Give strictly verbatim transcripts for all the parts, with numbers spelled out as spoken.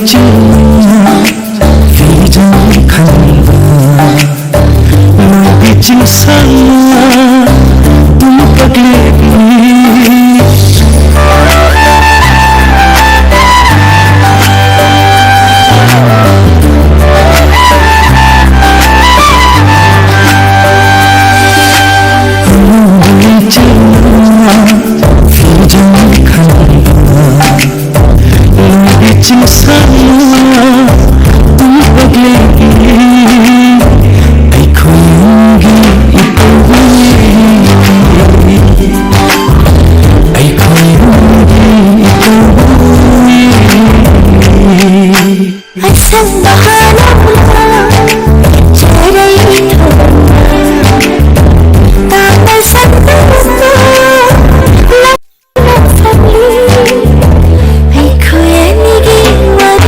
ꯆꯤꯡꯅ ꯐꯤꯖꯪ ꯈꯟꯕ, ꯂꯣꯏꯕꯤ ꯆꯤꯡꯁꯥꯡꯅ ꯇꯨꯝꯕ ꯂꯦꯞꯂꯤ꯫ ꯑꯉꯧꯕ ꯂꯩꯆꯤꯜꯅ ꯐꯤꯖꯪ ꯈꯟꯕ, ꯂꯣꯏꯕꯤ ꯆꯤꯡꯁꯥꯡꯅ ꯇꯨꯝꯕ ꯂꯦꯞꯂꯤ꯫ ꯑꯩꯈꯣꯏ ꯌꯨꯝꯒꯤ ꯏꯄꯧ, ꯑꯩꯈꯣꯏ ꯌꯨꯝꯒꯤ ꯏꯄꯧ꯫ ꯑꯁꯪꯕ ꯍꯥꯟꯅ ꯆꯦꯔꯩ ꯊꯣꯡꯅ ꯇꯥꯟꯅ ꯁꯛꯇꯨꯅ ꯂꯥꯞꯅ ꯐꯝꯂꯤ꯫ ꯑꯩꯈꯣꯏ ꯑꯅꯤꯒꯤ ꯋꯥꯔꯤ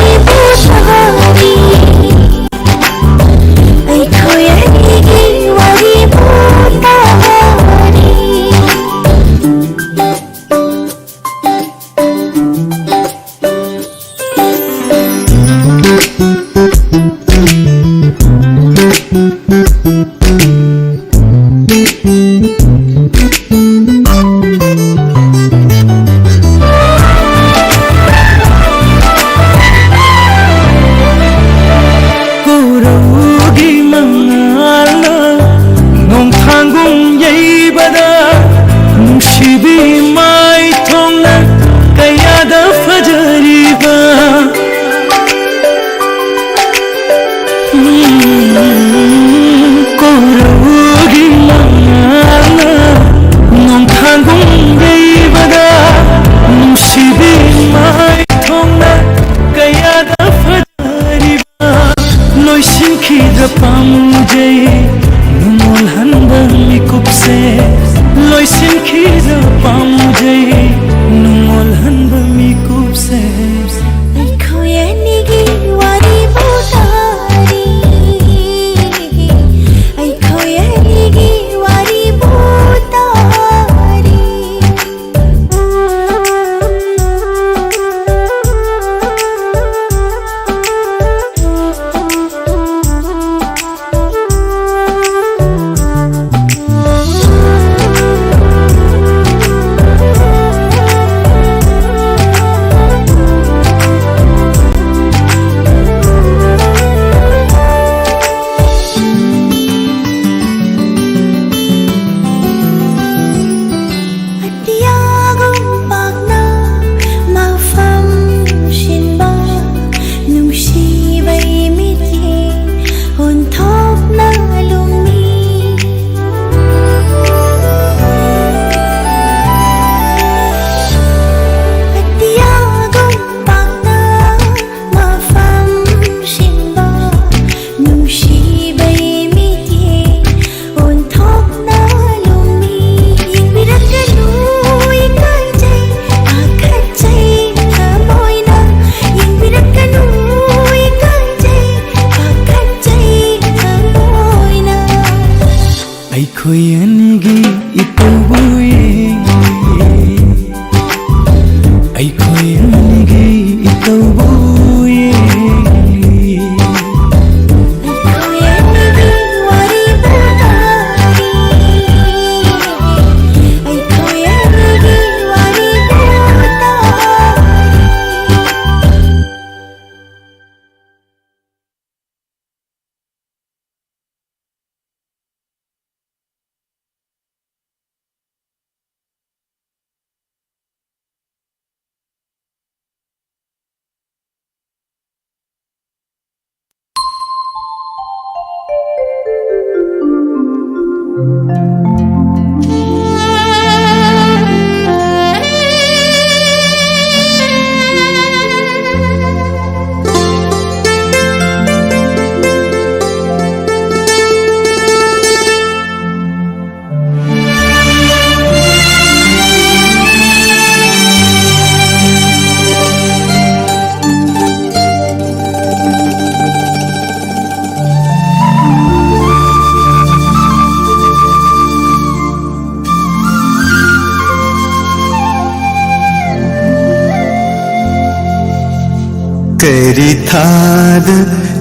ꯀꯔꯤ ꯊꯥꯗ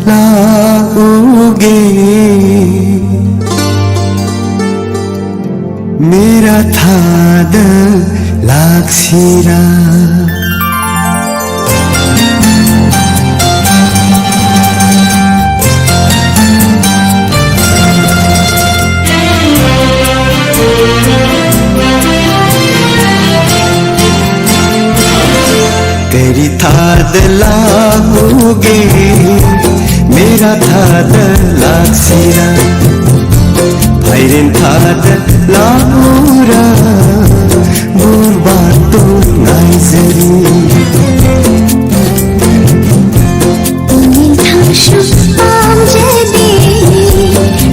ꯂꯥꯛꯎꯒꯦ? ꯃꯦꯔꯥ ꯊꯥꯗ ꯂꯥꯛꯁꯤꯔꯥ? ꯀꯔꯤ ꯊꯥꯗ ꯂꯥꯛꯎꯒꯦ? ꯃꯦꯔꯥ ꯊꯥꯗ ꯂꯥꯛꯁꯤꯔꯥ? ꯐꯥꯏꯔꯦꯟ ꯊꯥꯗ ꯂꯥꯛꯎꯔꯥ? ꯕꯣꯔꯕꯥꯇꯣꯟ ꯉꯥꯏꯖꯔꯤ꯫ ꯄꯨꯛꯅꯤꯡ ꯊꯥꯡꯁꯨ ꯄꯥꯝꯖꯗꯦ,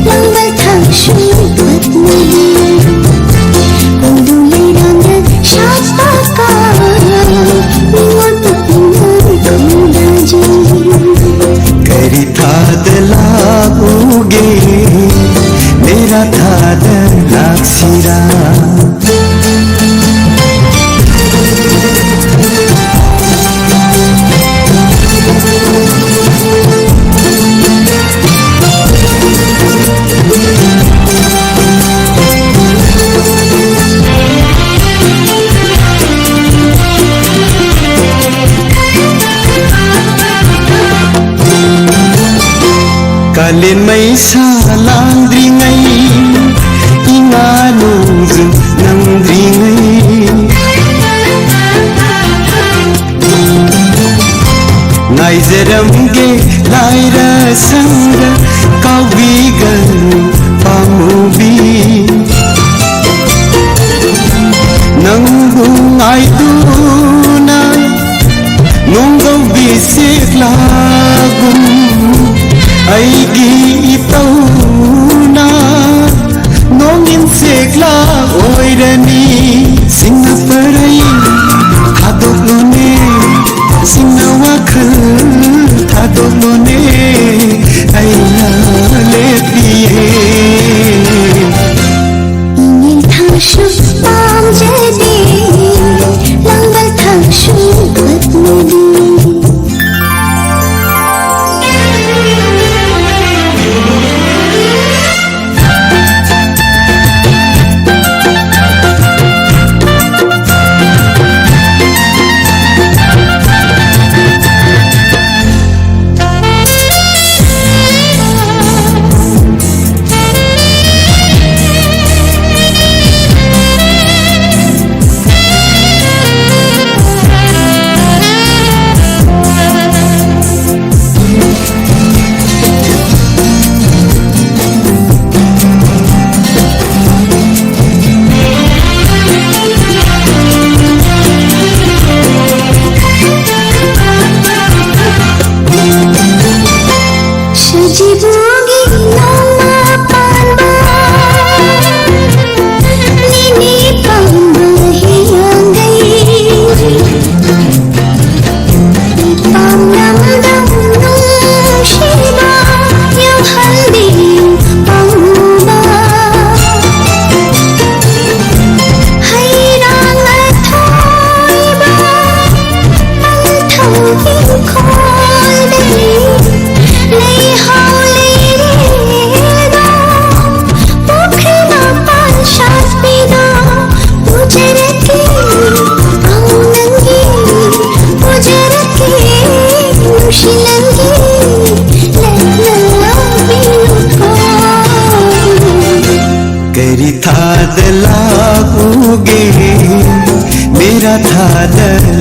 ꯂꯥꯡꯕꯜ ꯊꯥꯡꯁꯨ ꯄꯠꯅꯗꯦ꯫ ꯀꯣꯟꯗꯨ ꯂꯩꯔꯥꯡꯗ ꯁꯥꯠꯄ ꯀꯥ, ꯃꯤꯑꯣꯏ ꯄꯨꯛꯅꯤꯡꯅ ꯈꯣꯡꯗꯥꯖꯩ꯫ ꯀꯔꯤ ꯊꯥꯗ ꯂꯥꯛꯎꯒꯦ? ꯃꯦꯔꯥ ꯊꯥꯗ ꯂꯥꯛꯁꯤꯔꯥ? ꯀꯥꯂꯦꯟ ꯃꯩꯁꯥ ꯂꯥꯡꯗ꯭ꯔꯤꯉꯩ, ꯏꯉꯥ ꯅꯣꯡꯖꯨ ꯅꯪꯗ꯭ꯔꯤꯉꯩ, ꯉꯥꯏꯖꯔꯝꯒꯦ ꯂꯥꯏꯔ ꯁꯪꯗ, ꯀꯥꯎꯕꯤꯒꯅꯨ ꯄꯥꯝꯃꯨꯕꯤ꯫ ꯅꯪꯕꯨ ꯉꯥꯏꯗꯨꯅ ꯅꯣꯡꯒꯧꯕꯤ ꯁꯦꯛꯂꯥꯒꯨꯝ, ꯑꯩꯒꯤ ꯏꯇꯧꯅ ꯅꯣꯡꯏꯟ ꯁꯦꯛꯂꯥ ꯑꯣꯏꯔꯅꯤ꯫ ꯁꯤꯡꯅ ꯄꯔꯩ ꯊꯥꯗꯣꯛꯂꯨꯅꯦ, ꯁꯤꯡꯅ ꯋꯥꯈꯜ ꯊꯥꯗꯣꯛꯂꯨꯅꯦ, ꯑꯩꯅ ꯂꯦꯞꯄꯤꯌꯦ꯫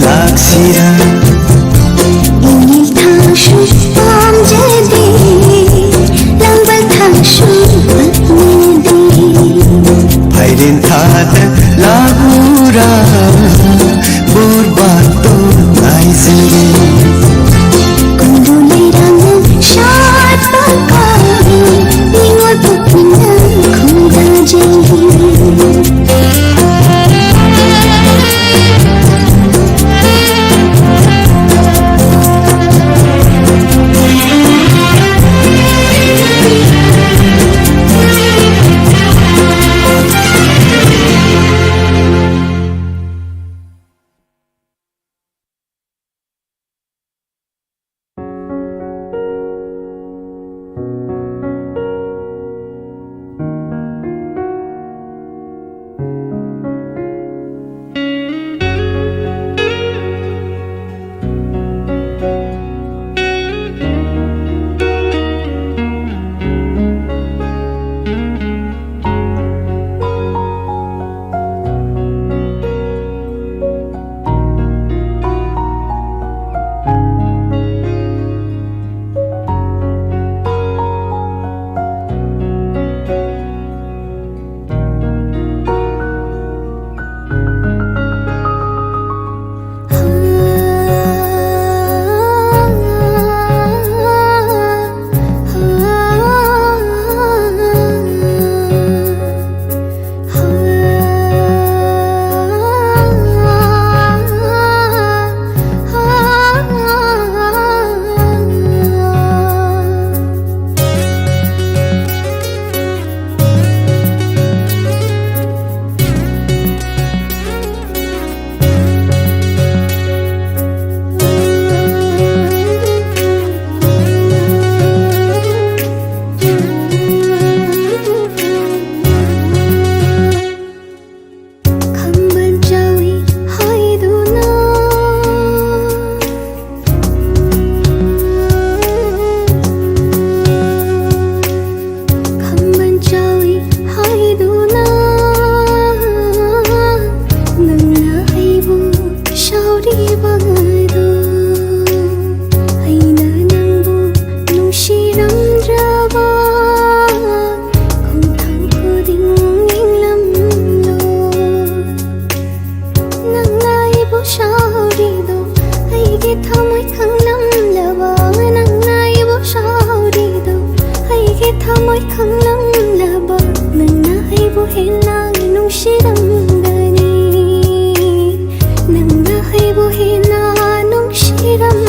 ꯂꯥꯛꯁꯤꯔꯥ? ꯏꯪꯒꯤꯜ ꯊꯥꯡꯁꯨ ꯄꯥꯝꯖꯗꯦ, ꯂꯥꯡꯕꯜ ꯊꯥꯡꯁꯨ ꯄꯛꯅꯗꯦ꯫ ꯐꯥꯏꯔꯦꯟ ꯊꯥꯗ ꯂꯥꯛꯎꯔꯥ? ꯕꯣꯔꯕꯥꯇꯣꯟ ꯉꯥꯏꯖꯔꯤ꯫ ꯀꯣꯟꯗꯣ ꯂꯩꯔꯥꯡꯅ ꯁꯥꯠꯄ ꯀꯥꯏ, ꯅꯤꯉꯣꯜ ꯄꯨꯛꯅꯤꯡꯅ ꯈꯣꯡꯗꯥꯖꯔꯤ꯫ ꯑꯗꯣ ꯑꯩꯅ ꯅꯪꯕꯨ ꯅꯨꯡꯁꯤꯔꯝꯗ꯭ꯔꯕ ꯈꯣꯡꯊꯥꯡ ꯈꯨꯗꯤꯡ ꯌꯦꯡꯂꯝꯂꯣ꯫ ꯅꯪꯅ ꯑꯩꯕꯨ ꯁꯥꯎꯔꯤꯗꯣ ꯑꯩꯒꯤ ꯊꯃꯣꯏ ꯈꯪꯂꯝꯂꯕ, ꯅꯪꯅ ꯑꯩꯕꯨ ꯁꯥꯎꯔꯤꯗꯣ ꯑꯩꯒꯤ ꯊꯃꯣꯏ ꯈꯪꯂꯝꯂꯕ, ꯅꯪꯅ ꯑꯩꯕꯨ ꯍꯦꯟꯅ ꯅꯨꯡꯁꯤꯔꯝꯒꯅꯤ, ꯅꯪꯅ ꯑꯩꯕꯨ ꯍꯦꯟꯅ ꯅꯨꯡꯁꯤꯔꯝꯒꯅꯤ꯫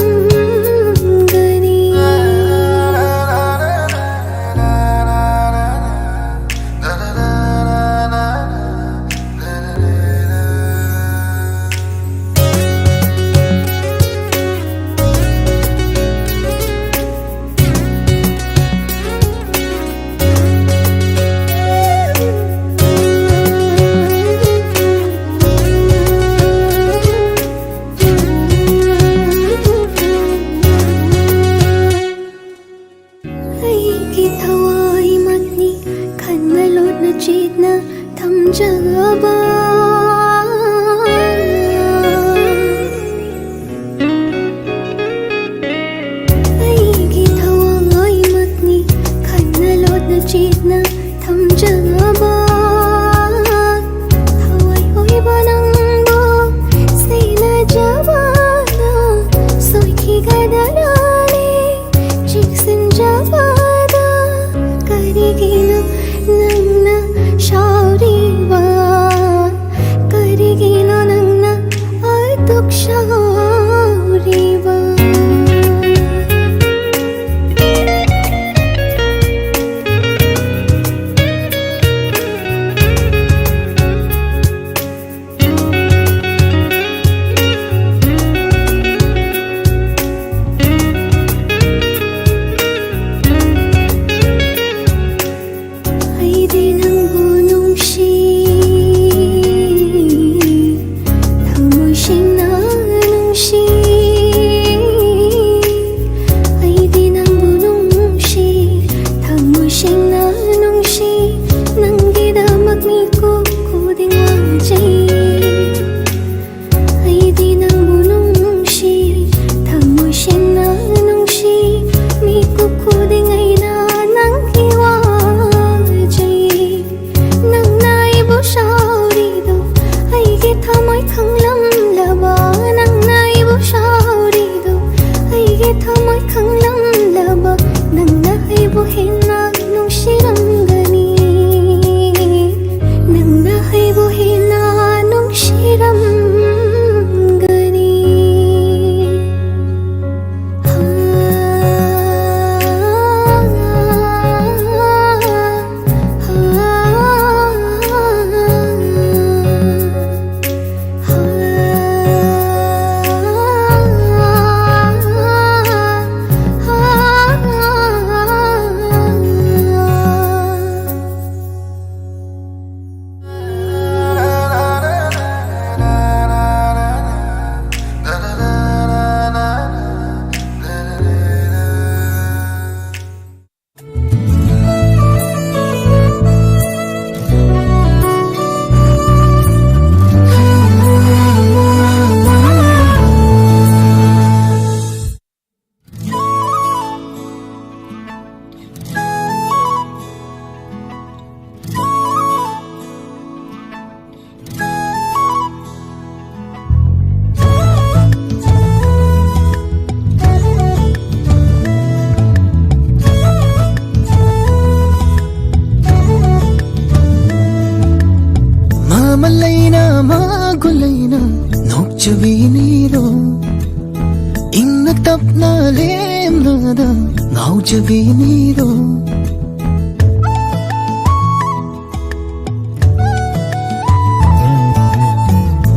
ꯂꯦꯝꯅꯗ ꯉꯥꯎꯖꯕꯤꯅꯤꯗꯣ꯫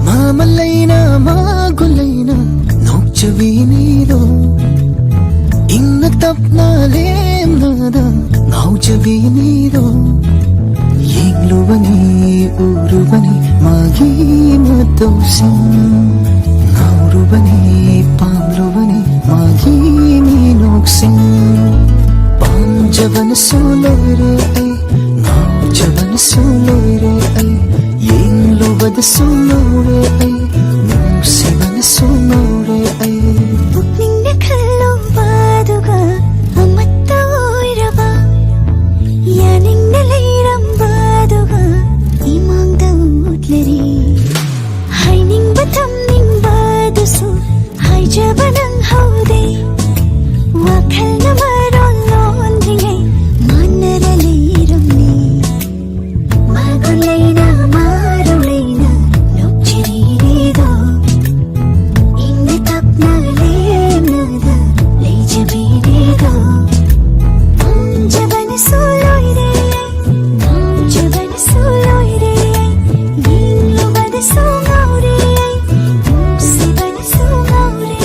ꯃꯃꯜ ꯂꯩꯅ ꯃꯒꯨꯟ ꯂꯩꯅ ꯅꯣꯛꯆꯕꯤꯅꯤꯗꯣ꯫ ꯏꯪꯅ ꯇꯞꯅ ꯂꯦꯝꯅꯗ ꯉꯥꯎꯖꯕꯤꯅꯤꯗꯣ꯫ ꯌꯦꯡꯂꯨꯕꯅꯤ ꯎꯔꯨꯕꯅꯤ ꯃꯥꯒꯤ ꯃꯇꯧꯁꯤꯡ꯫ ꯉꯥꯎꯔꯨꯕꯅꯤ ꯄꯥꯝꯂꯨꯕꯅꯤ ꯃꯥꯒꯤ ꯃꯤꯅꯣꯛꯁꯤꯡ꯫ ꯄꯥꯝꯖꯕꯅꯁꯨ ꯂꯣꯏꯔꯦ ꯑꯩ, ꯉꯥꯎꯖꯕꯅꯁꯨ ꯂꯣꯏꯔꯦ ꯑꯩ, ꯌꯦꯡꯂꯨꯕꯗꯁꯨ ꯉꯥꯎꯔꯦ ꯑꯩ, ꯅꯨꯡꯁꯤꯕꯅꯁꯨ ꯉꯥꯎꯔꯦ ꯑꯩ꯫ ꯄꯨꯛꯅꯤꯡꯅ ꯈꯜꯂꯨꯕꯗꯨꯒ ꯑꯃꯠꯇ ꯑꯣꯏꯔꯕ, ꯌꯥꯅꯤꯡꯅ ꯂꯩꯔꯝꯕꯗꯨꯒ ꯏꯃꯥꯡꯗ ꯎꯠꯂꯔꯦ꯫ ꯍꯥꯏꯅꯤꯡꯕ ꯊꯝꯅꯤꯡꯕꯗꯨꯁꯨ ꯍꯥꯏꯖꯕ ꯅꯪꯍꯧꯗꯦ꯫ ꯋꯥꯈꯜꯅ ꯃꯔꯣꯜ ꯂꯣꯟꯗ꯭ꯔꯤꯉꯩ ꯃꯥꯟꯅꯔ ꯂꯩꯔꯝꯃꯤ꯫ ꯃꯒꯨꯟ ꯂꯩꯅ ꯃꯔꯧ ꯂꯩꯅ ꯅꯣꯛꯆꯔꯤꯔꯦꯗꯣ꯫ ꯏꯪꯅ ꯇꯞꯅ ꯂꯦꯝꯅꯗ ꯂꯩꯖꯕꯤꯔꯦꯗꯣ꯫ ꯄꯥꯝꯖꯕꯅꯁꯨ ꯂꯣꯏꯔꯦ, ꯉꯥꯎꯖꯕꯅꯁꯨ ꯂꯣꯏꯔꯦ, ꯌꯦꯡꯂꯨꯕꯗꯁꯨ ꯉꯥꯎꯔꯦ, ꯅꯨꯡꯁꯤꯕꯅꯁꯨ ꯉꯥꯎꯔꯦ꯫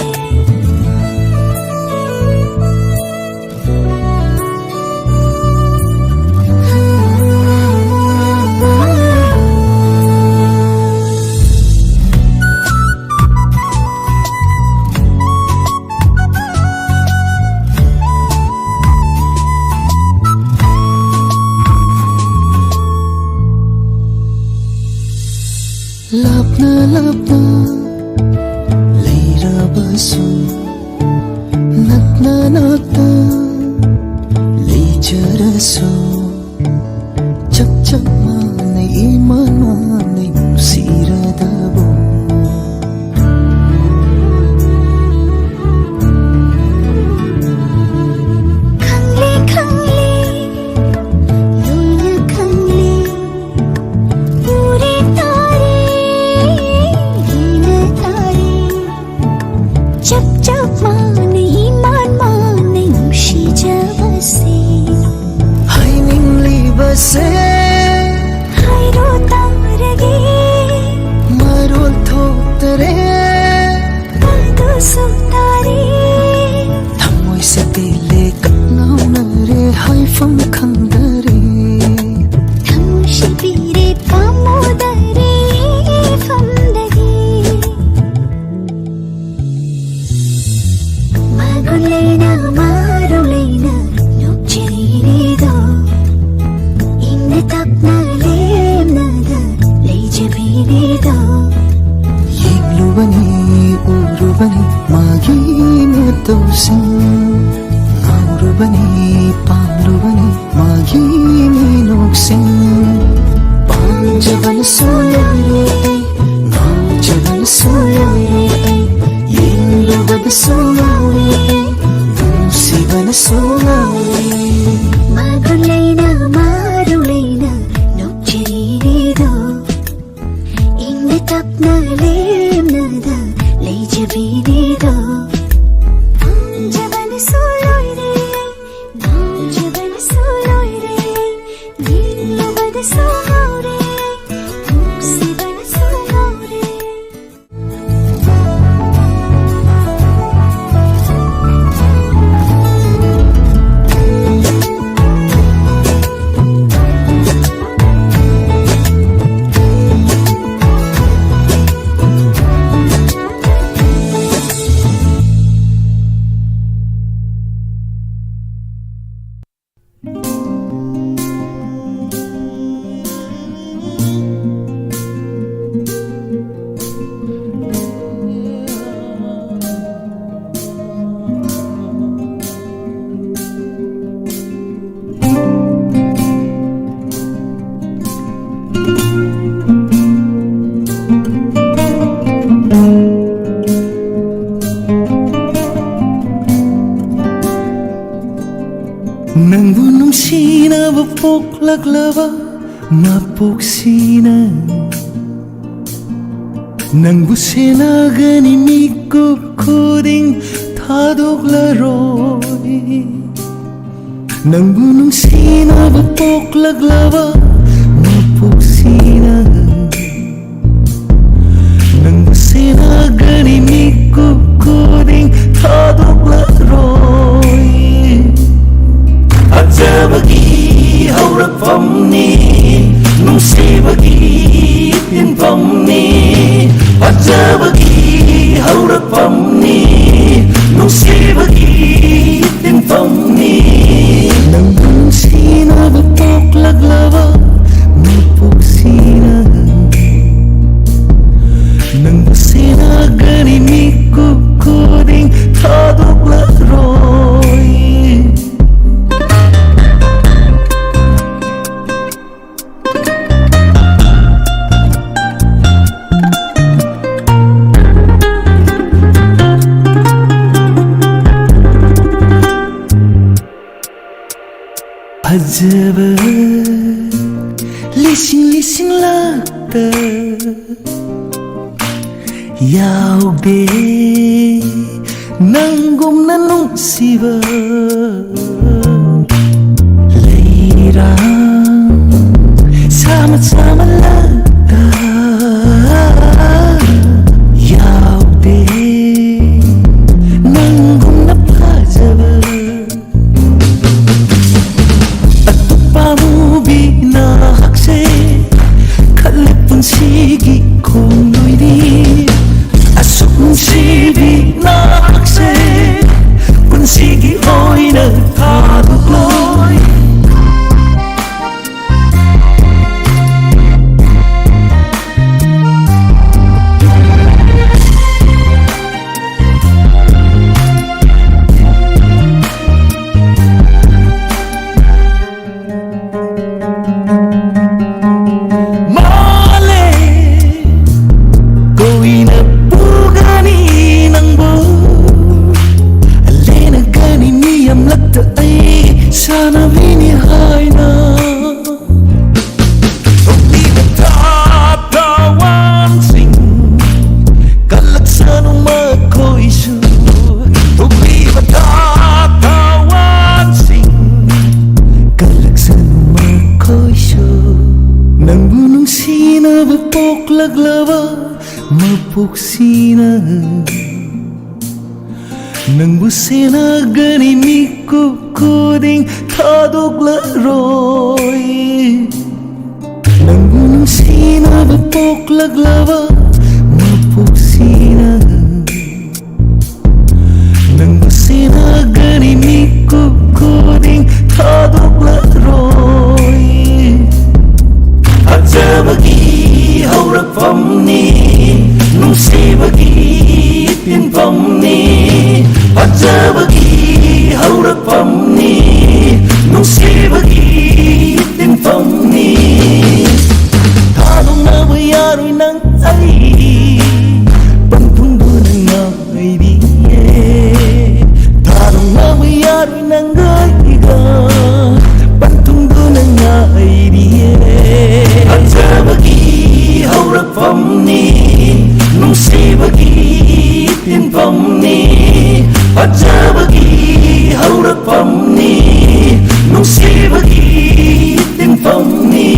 ꯂꯥꯞꯅ ꯂꯥꯞꯅ ꯂꯩꯔꯕꯁꯨ, ꯅꯛꯅ ꯅꯛꯅ ꯂꯩꯖꯔꯁꯨ, ꯆꯞ ꯆꯞ ꯃꯥꯟꯅꯩ, ꯏꯃꯥꯟ ꯃꯥꯟꯅꯩ ꯅꯨꯡꯁꯤꯔꯗꯕ꯫ ꯈꯪꯂꯦ, ꯈꯪꯂꯦ, ꯂꯣꯏꯅ ꯈꯪꯂꯦ꯫ ꯎꯔꯦ ꯇꯥꯔꯦ, ꯎꯅ ꯇꯥꯔꯦ꯫ ꯆꯞ ꯆꯞ ꯃꯥꯟꯅꯩ ꯃꯥꯒꯤ ꯃꯇꯧꯁꯤꯡ ꯉꯥꯎꯔꯨꯕꯅꯤ, ꯄꯥꯝꯂꯨꯕꯅꯤ ꯃꯥꯒꯤ ꯃꯤꯅꯣꯛꯁꯤꯡ꯫ ꯄꯥꯝꯖꯕꯅꯁꯨ ꯂꯣꯏꯔꯦ, ꯉꯥꯎꯖꯕꯅꯁꯨ ꯂꯣꯏꯔꯦ, ꯌꯦꯡꯂꯨꯕꯗꯁꯨ ꯉꯥꯎꯔꯦ, ꯅꯨꯡꯁꯤꯕꯅꯁꯨ ꯉꯥꯎꯔꯦ꯫ ꯃꯒꯨꯟ ꯂꯩꯅ ꯃꯔꯧ ꯂꯩꯅ ꯅꯣꯛꯆꯔꯤꯅꯤꯗꯣ, ꯏꯪꯅ ꯇꯞꯅ ꯂꯦꯝꯅꯗ ꯂꯩꯖꯕꯤꯅꯤꯗꯣ꯫ ꯄꯥꯝꯖꯕꯅꯁꯨ ꯂꯣꯏꯔꯦ, ꯉꯥꯎꯖꯕꯅꯁꯨ ꯂꯣꯏꯔꯦ, ꯌꯦꯡꯂꯨꯕꯗꯁꯨ ꯉꯥꯎꯔꯦ, ꯅꯨꯡꯁꯤꯕꯅꯁꯨ ꯉꯥꯎꯔꯦ꯫ ꯅꯪꯕꯨ ꯅꯨꯡꯁꯤꯅꯕ ꯄꯣꯛꯂꯛꯂꯕ ꯃꯄꯣꯛꯁꯤꯅ, ꯅꯪꯕꯨ ꯁꯦꯟꯅꯒꯅꯤ ꯃꯤꯀꯨꯞ ꯈꯨꯗꯤꯡ ꯊꯥꯗꯣꯛꯂꯔꯣꯏ꯫ ꯅꯪꯕꯨ ꯅꯨꯡꯁꯤꯅꯕ ꯄꯣꯛꯂꯛꯂꯕ ꯃꯄꯣꯛꯁꯤꯅ, ꯅꯪꯕꯨ ꯁꯦꯟꯅꯒꯅꯤ ꯃꯤꯀꯨꯞ ꯈꯨꯗꯤꯡ ꯊꯥꯗꯣꯛꯂꯔꯣꯏ꯫ ꯐꯖꯕꯒꯤ ꯍꯧꯔꯛꯐꯝꯅꯤ, ꯅꯨꯡꯁꯤꯕꯒꯤ ꯇꯤꯟꯐꯝꯅꯤ꯫ ꯐꯖꯕꯒꯤ ꯍꯧꯔꯛꯐꯝꯅꯤ, ꯅꯨꯡꯁꯤꯕꯒꯤ ꯇꯤꯟꯐꯝꯅꯤ꯫ ꯅꯪꯕꯨ ꯅꯨꯡꯁꯤꯅꯕ ꯄꯣꯛꯂꯛꯂꯕ ꯃꯄꯣꯛꯁꯤꯅ, ꯅꯪꯕꯨ ꯁꯦꯟꯅꯒꯅꯤ ꯃꯤ ꯐꯖꯕ ꯂꯤꯁꯤꯡ ꯂꯤꯁꯤꯡ ꯂꯥꯛꯇ ꯌꯥꯎꯗꯦ ꯅꯪꯒꯨꯝꯅ ꯅꯨꯡꯁꯤꯕ ꯂꯩꯔꯥꯡ ꯁꯥ ꯃꯆꯥ ꯃꯂꯛꯇ ꯌꯥꯎꯗꯦ ꯅꯪꯒꯨꯝꯅ ꯐꯖꯕ꯫ ꯑꯇꯣꯞꯄ ꯃꯨꯕꯤ ꯅꯍꯥꯛꯁꯦ ꯈꯜꯂꯦ ꯄꯨꯟꯁꯤꯒꯤ ꯈꯣꯡꯂꯣꯏꯅꯤ꯫ ꯑꯁꯨꯛ ꯅꯨꯡꯁꯤꯕꯤ ꯅꯍꯥꯛꯁꯦ ꯄꯨꯟꯁꯤꯒꯤ ꯑꯣꯏꯅ ꯊꯥꯗꯣꯛꯂꯣꯏ꯫ ꯃꯥꯂꯦ ꯀꯣꯏꯅ ꯄꯨꯒꯅꯤ ꯅꯪꯕꯨ꯫ ꯂꯦꯅꯒꯅꯤ ꯃꯤ ꯑꯃꯂꯛꯇ ꯑꯩ ꯁꯥꯟꯅꯕꯤꯅꯤ ꯍꯥꯏꯅ꯫ ꯊꯣꯛꯂꯤꯕ ꯊꯥꯞ ꯊꯥꯋꯥꯟꯁꯤꯡ ꯀꯜꯂꯛꯁꯅꯨ ꯃꯈꯣꯏꯁꯨ꯫ ꯊꯣꯛꯂꯤꯕ ꯊꯥꯞ ꯊꯥꯋꯥꯟꯁꯤꯡ ꯀꯜꯂꯛꯁꯅꯨ ꯃꯈꯣꯏꯁꯨ꯫ ꯅꯪꯕꯨ ꯅꯨꯡꯁꯤꯅꯕ ꯄꯣꯛꯂꯛꯂꯕ ꯃꯄꯣꯛꯁꯤꯅ ꯅꯪꯕꯨ ꯁꯦꯟꯅꯒꯅꯤ ꯃꯤꯀꯨꯞ ꯈꯨꯗꯤꯡ ꯊꯥꯗꯣꯛꯂꯔꯣꯏ꯫ ꯅꯪꯕꯨ ꯅꯨꯡꯁꯤꯅꯕ ꯄꯣꯛꯂꯛꯂꯕ ꯃꯄꯣꯛꯁꯤꯅ ꯅꯪꯕꯨ ꯁꯦꯟꯅꯒꯅꯤ ꯃꯤꯀꯨꯞ ꯈꯨꯗꯤꯡ ꯊꯥꯗꯣꯛꯂꯔꯣꯏ꯫ ꯐꯖꯕꯒꯤ ꯍꯧꯔꯛꯐꯝꯅꯤ ꯅꯨꯡꯁꯤꯕꯒꯤ ꯇꯤꯟꯐꯝꯅꯤ꯫ ꯐꯖꯕꯒꯤ ꯍꯧꯔꯛꯐꯝꯅꯤ ꯅꯨꯡꯁꯤꯕꯒꯤ ꯇꯤꯟꯐꯝꯅꯤ꯫ ꯊꯥꯗꯣꯛꯅꯕ ꯌꯥꯔꯣꯏ ꯅꯪ ꯑꯩ ꯄꯟꯊꯨꯡꯗꯨꯅ ꯉꯥꯏꯔꯤꯌꯦ꯫ ꯊꯥꯗꯣꯛꯅꯕ ꯌꯥꯔꯣꯏ ꯅꯪꯒ ꯑꯩꯒ ꯐꯖꯕꯒꯤ ꯍꯧꯔꯛꯐꯝꯅꯤ, ꯅꯨꯡꯁꯤꯕꯒꯤ ꯇꯤꯟꯐꯝꯅꯤ꯫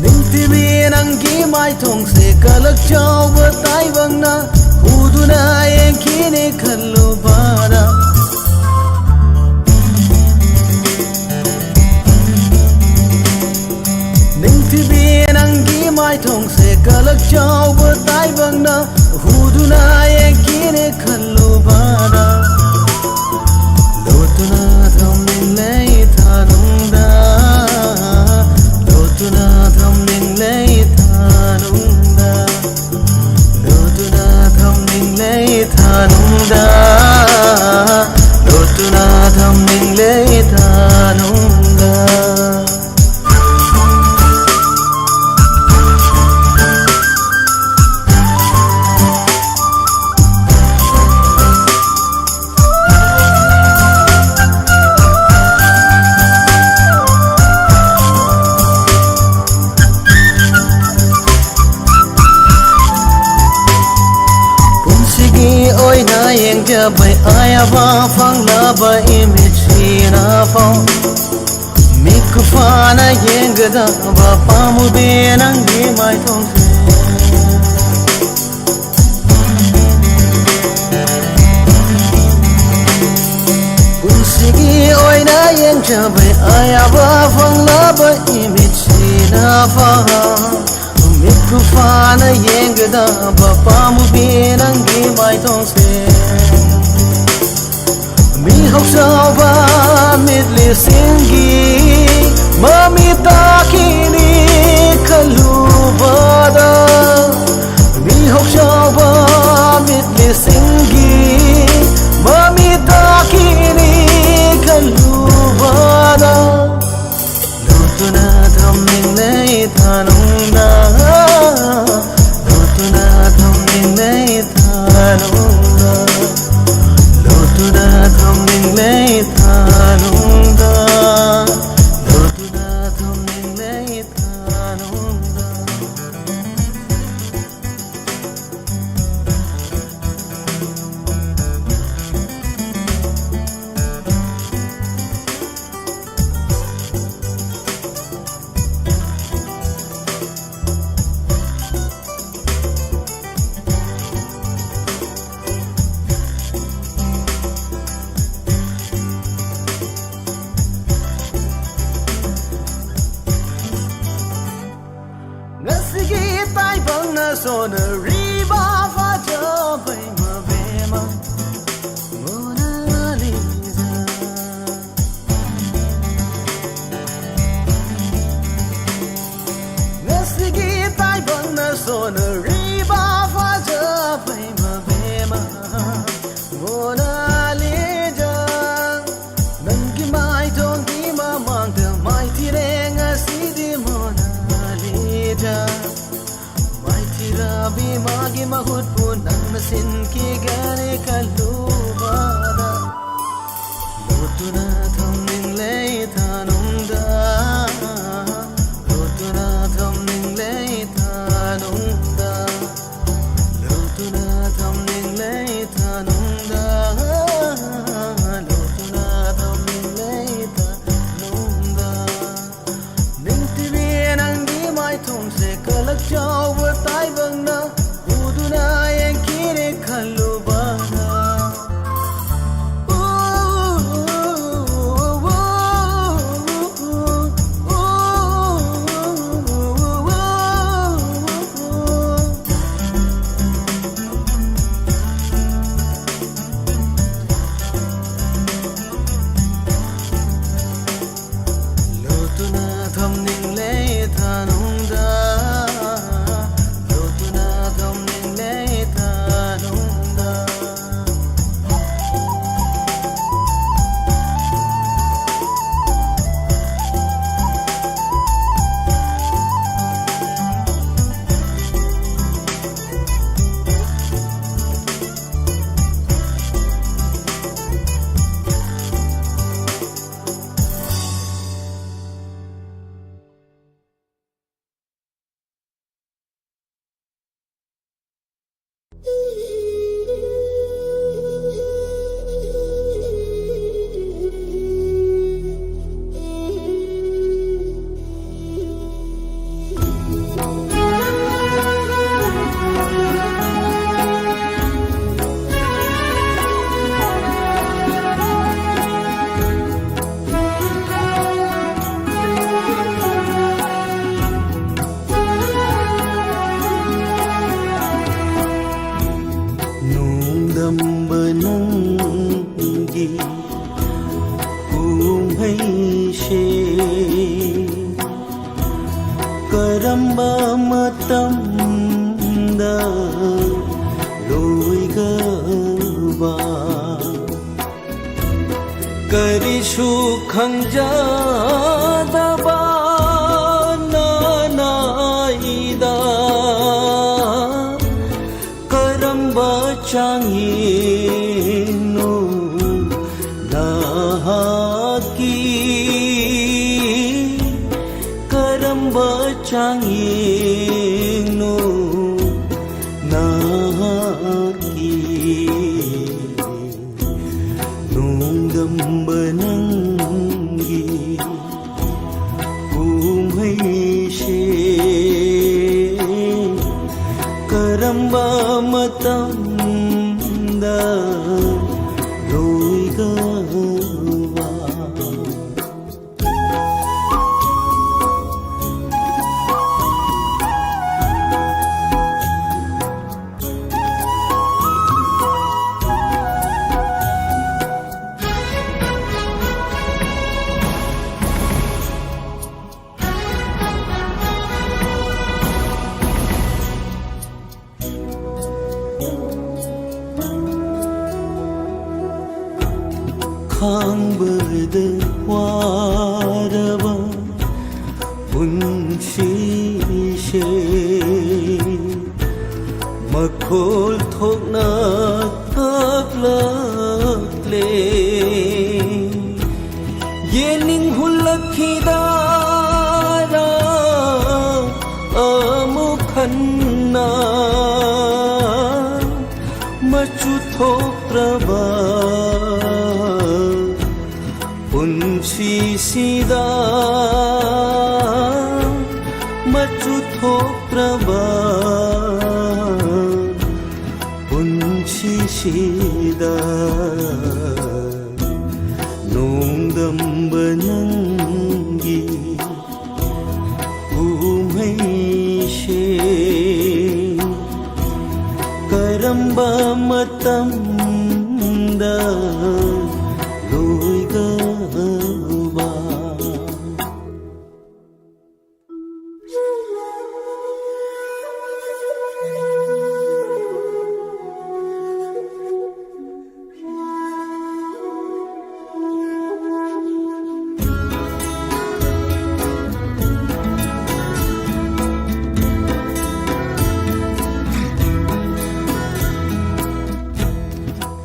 ꯅꯤꯡꯊꯤꯕꯤ, ꯅꯪꯒꯤ ꯃꯥꯏꯊꯣꯡꯁꯦ ꯀꯂꯛ ꯆꯥꯎꯕ ꯇꯥꯏꯕꯪꯅ ꯍꯨꯗꯨꯅ ꯌꯦꯡꯈꯤꯅꯤ ꯈꯜꯂꯨꯕꯗ, ꯅꯤꯡꯊꯤꯕꯤ, ꯅꯪꯒꯤ ꯃꯥꯏꯊꯣꯡꯁꯦ ꯀꯂꯛ ꯆꯥꯎꯕ ꯇꯥꯏꯕꯪꯅ ꯍꯨꯗꯨꯅ ꯌꯦꯡꯈꯤꯅꯤ ꯈꯜꯂꯨꯕꯗ, ꯂꯣꯠꯇꯨꯅ ꯊꯝꯂꯤꯡꯂꯦ ꯏꯊꯥꯅꯨꯡꯗ, ꯂꯣꯠꯇꯨꯅ ꯊꯝꯂꯤꯡꯂꯦ ꯏꯊꯥꯅꯨꯡꯗ, ꯂꯣꯠꯇꯨꯅ ꯊꯝꯂꯤꯡꯂꯦ ꯏꯊꯥꯅꯨꯡꯗ, ꯂꯣꯠꯇꯨꯅ ꯊꯝꯂꯤꯡꯂꯦ ꯏꯊꯥꯅꯨꯡꯗ꯫ ꯄꯨꯟꯁꯤꯒꯤ ꯑꯣꯏꯅ ꯌꯦꯡꯖꯕꯩ ꯑꯌꯥꯕ ꯐꯪꯂꯕ ꯏꯃꯤꯠꯁꯤꯅꯐꯥꯎ ꯃꯤꯠ ꯀꯨꯞꯐꯥꯅ ꯌꯦꯡꯒꯗꯕ ꯄꯥꯝꯃꯨꯗꯦ ꯅꯪꯒꯤ ꯃꯥꯏꯊꯣꯡꯁꯦ꯫ ꯑꯌꯥꯕ ꯐꯪꯂꯕ ꯏꯃꯤꯠꯁꯤꯅ ꯐꯥ ꯃꯤꯠ ꯈꯨꯐꯥꯅ ꯌꯦꯡꯒꯗꯕ ꯄꯥꯝꯃꯨꯕꯤ ꯅꯪꯒꯤ ꯃꯥꯏꯊꯣꯡꯁꯦ ꯃꯤꯍꯧ ꯆꯥꯎꯕ ꯃꯤꯠꯂꯤꯁꯤꯡꯒꯤ ꯃꯃꯤ ꯇꯥꯈꯤꯅꯤ ꯈꯜꯂꯨꯕꯗ ꯃꯤꯍꯧ ꯆꯥꯎꯕ ꯃꯤꯠꯂꯤꯁꯤꯡꯒꯤ ꯃꯃꯤ ꯇꯥꯈꯤꯅꯤ ꯈꯜꯂꯨꯕꯗ ꯂꯨꯠꯇꯨꯅ ꯊꯝꯅꯤꯡꯂꯦ ꯊꯥꯅꯨꯡꯗ ꯂꯨꯠꯇꯨꯅ ꯊꯝꯅꯤꯡꯂꯦ ꯊꯥꯅꯨꯡꯗ ꯂꯨꯠꯇꯨꯅ ꯊꯝꯅꯤꯡꯂꯦ ꯊꯥꯅꯨꯡꯗ ꯂꯨꯠꯇꯨꯅ ꯊꯝꯅꯤꯡꯂꯦ ꯊꯥꯅꯨꯡꯗ ꯉꯁꯤꯒꯤ ꯇꯥꯏꯕꯪꯅ ꯁꯣꯟꯅꯔꯤꯕ ꯐꯖꯕꯩ ꯃꯕꯦꯝꯃ ꯃꯣꯅꯥ ꯂꯤꯖꯥ꯫ ꯉꯁꯤꯒꯤ ꯇꯥꯏꯕꯪꯅ ꯁꯣꯟꯅꯔꯤꯕ ꯐꯖꯕꯩ ꯃꯕꯦꯝꯃ ꯃꯣꯅꯥ ꯂꯤꯖꯥ꯫ ꯅꯪꯒꯤ ꯃꯥꯏꯊꯣꯡꯒꯤ ꯃꯃꯥꯡꯗ ꯃꯥꯏꯊꯤꯔꯦ ꯉꯁꯤꯗꯤ ꯃꯣꯅꯥ ꯂꯤꯖꯥ꯫ ꯃꯥꯏꯊꯤꯔꯕꯤ ꯃꯥꯒꯤ ꯃꯍꯨꯠꯄꯨ ꯅꯪꯅ ꯁꯤꯟꯈꯤꯒꯅꯤ ꯈꯜꯂꯨꯕꯗ ꯂꯣꯠꯇꯨꯅ ꯊꯝꯅꯤꯡꯂꯦ ꯊꯥꯅꯨꯡꯗ ꯂꯣꯠꯇꯨꯅ ꯊꯝꯅꯤꯡꯂꯦ ꯊꯥꯅꯨꯡꯗ ꯂꯣꯠꯇꯨꯅ ꯊꯝꯅꯤꯡꯂꯦ ꯊꯥꯅꯨꯡꯗ ꯂꯣꯠꯇꯨꯅ ꯊꯝꯅꯤꯡꯂꯦ ꯊꯥꯅꯨꯡꯗ ꯅꯤꯡꯊꯤꯕꯤ ꯅꯪꯒꯤ ꯃꯥꯏꯊꯣꯡꯁꯦ ꯀꯂꯛ ꯆꯥꯎꯕ ꯇꯥꯏꯕꯪꯅ ꯎꯗꯨꯅ ꯌꯦꯡꯈꯤꯅꯦ ꯈꯜꯂꯨꯕꯅ ꯎ ꯁꯨ ꯈꯪꯖꯗꯕ ꯅꯅꯥꯏꯗ ꯀꯔꯝꯕ ꯆꯥꯡꯌꯦꯡꯅꯣ ꯅꯍꯥꯛꯀꯤ? ꯀꯔꯝꯕ ꯆꯥꯡꯌꯦꯡꯅꯣ ꯅꯍꯥꯛꯀꯤ? ꯅꯣꯡꯗꯝꯕ ꯅꯪꯒꯤ ꯀꯨꯝꯍꯩꯁꯦ ꯀꯔꯝꯕ ꯃꯇꯝꯗ ꯂꯣꯏꯒꯕ? ꯈꯥꯡꯕꯗ ꯋꯥꯔꯕ ꯄꯨꯟꯁꯤꯁꯦ ꯃꯈꯣꯜ ꯊꯣꯛꯅ ꯀꯞꯂꯛꯂꯦ꯫ ꯌꯦꯡꯅꯤꯡ ꯍꯨꯜꯂꯛꯈꯤꯗꯥꯔꯥ ꯑꯃꯨꯛ ꯍꯟꯅ ꯃꯆꯨ ꯊꯣꯛꯇ꯭ꯔꯕ ꯄꯨꯟꯁꯤꯁꯤꯗ ꯃꯆꯨ ꯊꯣꯛꯇ꯭ꯔꯕ ꯄꯨꯟꯁꯤꯁꯤꯗ ꯅꯣꯡꯗꯝꯕ ꯅꯪꯒꯤ ꯀꯨꯝꯍꯩꯁꯦ ꯀꯔꯝꯕ ꯃꯇꯝꯗ ꯂꯣꯏꯒꯕ?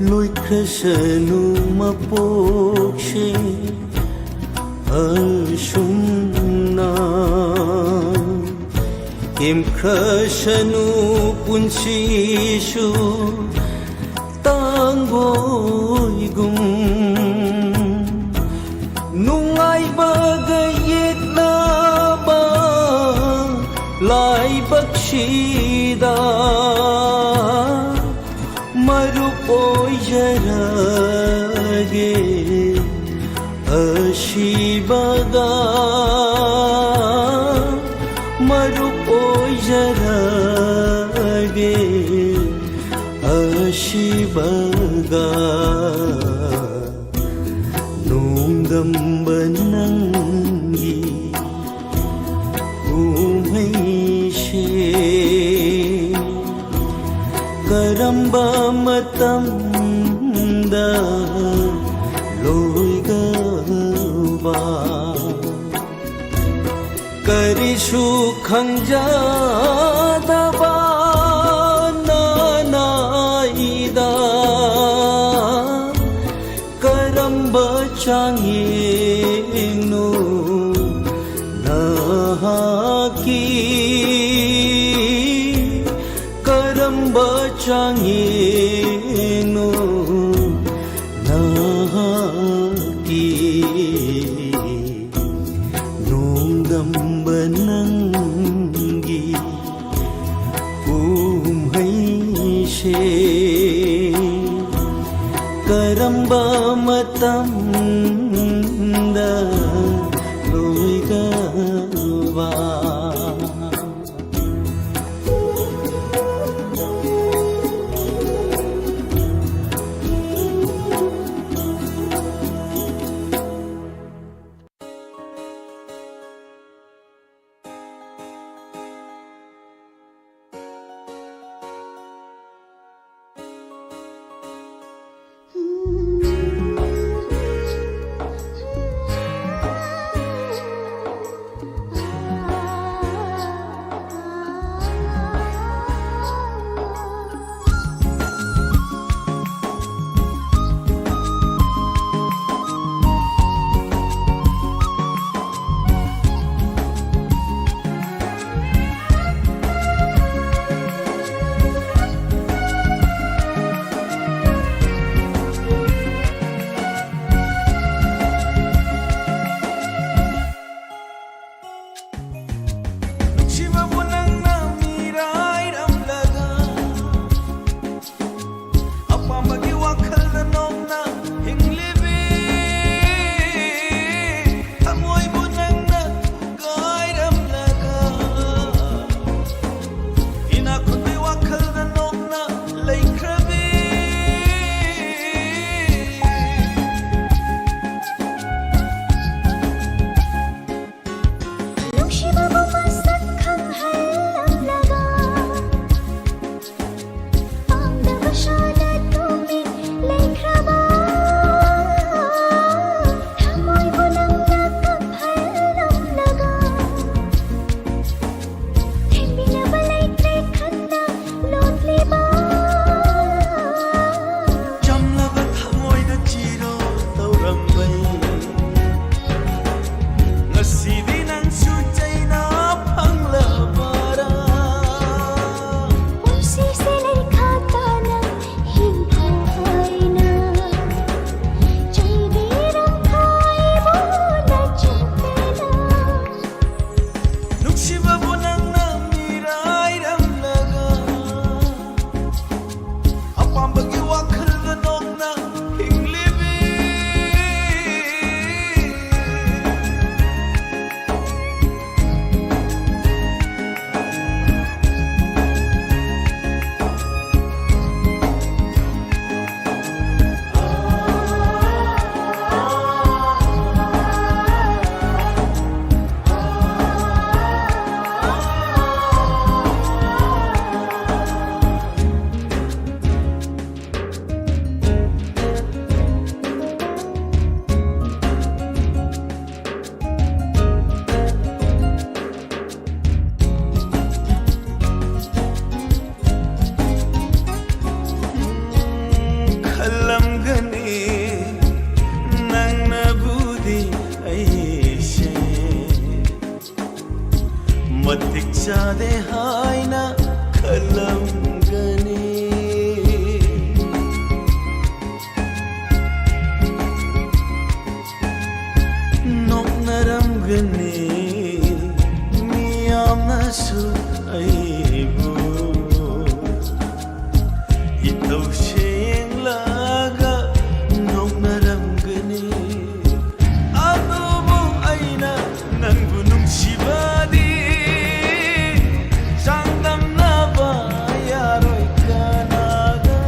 ꯂꯣꯏꯈ꯭ꯔꯁꯅꯨ ꯃꯄꯣꯛꯁꯦ ꯑꯁꯨꯝꯅ, ꯇꯦꯝꯈ꯭ꯔꯁꯅꯨ ꯄꯨꯟꯁꯤꯁꯨ ꯇꯥꯡꯒꯣꯏꯒꯨꯝ꯫ ꯅꯨꯡꯉꯥꯏꯕꯒ ꯌꯦꯛꯅꯕ ꯂꯥꯏꯕꯛꯁꯤꯗ ꯃꯔꯨꯞ ꯑꯣꯏꯖꯔꯒꯦ꯫ ꯑꯁꯤꯕꯒ ꯃꯔꯨꯞ ꯑꯣꯏꯖꯔꯒꯦ꯫ ꯑꯁꯤꯕꯒ ꯅꯣꯡꯗꯝꯕ ꯅꯪꯒꯤ ꯀꯨꯝꯍꯩꯁꯦ ꯀꯔꯝꯕ ꯃꯇꯝꯗ ꯂꯣꯏꯒꯕ? ꯀꯔꯤꯁꯨ ꯈꯪꯖꯗꯕ ꯅꯅꯥꯏꯗ ꯀꯔꯝꯕ ꯆꯥꯡꯌꯦꯡꯅꯣ ꯅꯍꯥꯛꯀꯤ? ꯀꯔꯝꯕ ꯆꯥꯡꯌꯦꯡꯅꯣ ꯅꯍꯥꯛꯀꯤ? ꯅꯣꯡꯗꯝꯕ ꯅꯪꯒꯤ ꯀꯨꯝꯍꯩꯁꯦ ꯀꯔꯝꯕ ꯃꯇꯝꯗ ꯂꯣꯏꯒꯕ? ꯇꯧꯁꯦꯡꯂꯒ ꯅꯣꯛꯅꯔꯝꯒꯅꯤ꯫ ꯑꯗꯨꯕꯨ ꯑꯩꯅ ꯅꯪꯕꯨ ꯅꯨꯡꯁꯤꯕꯗꯤ ꯆꯥꯡꯗꯝꯅꯕ ꯌꯥꯔꯣꯏ ꯀꯅꯥꯒ꯫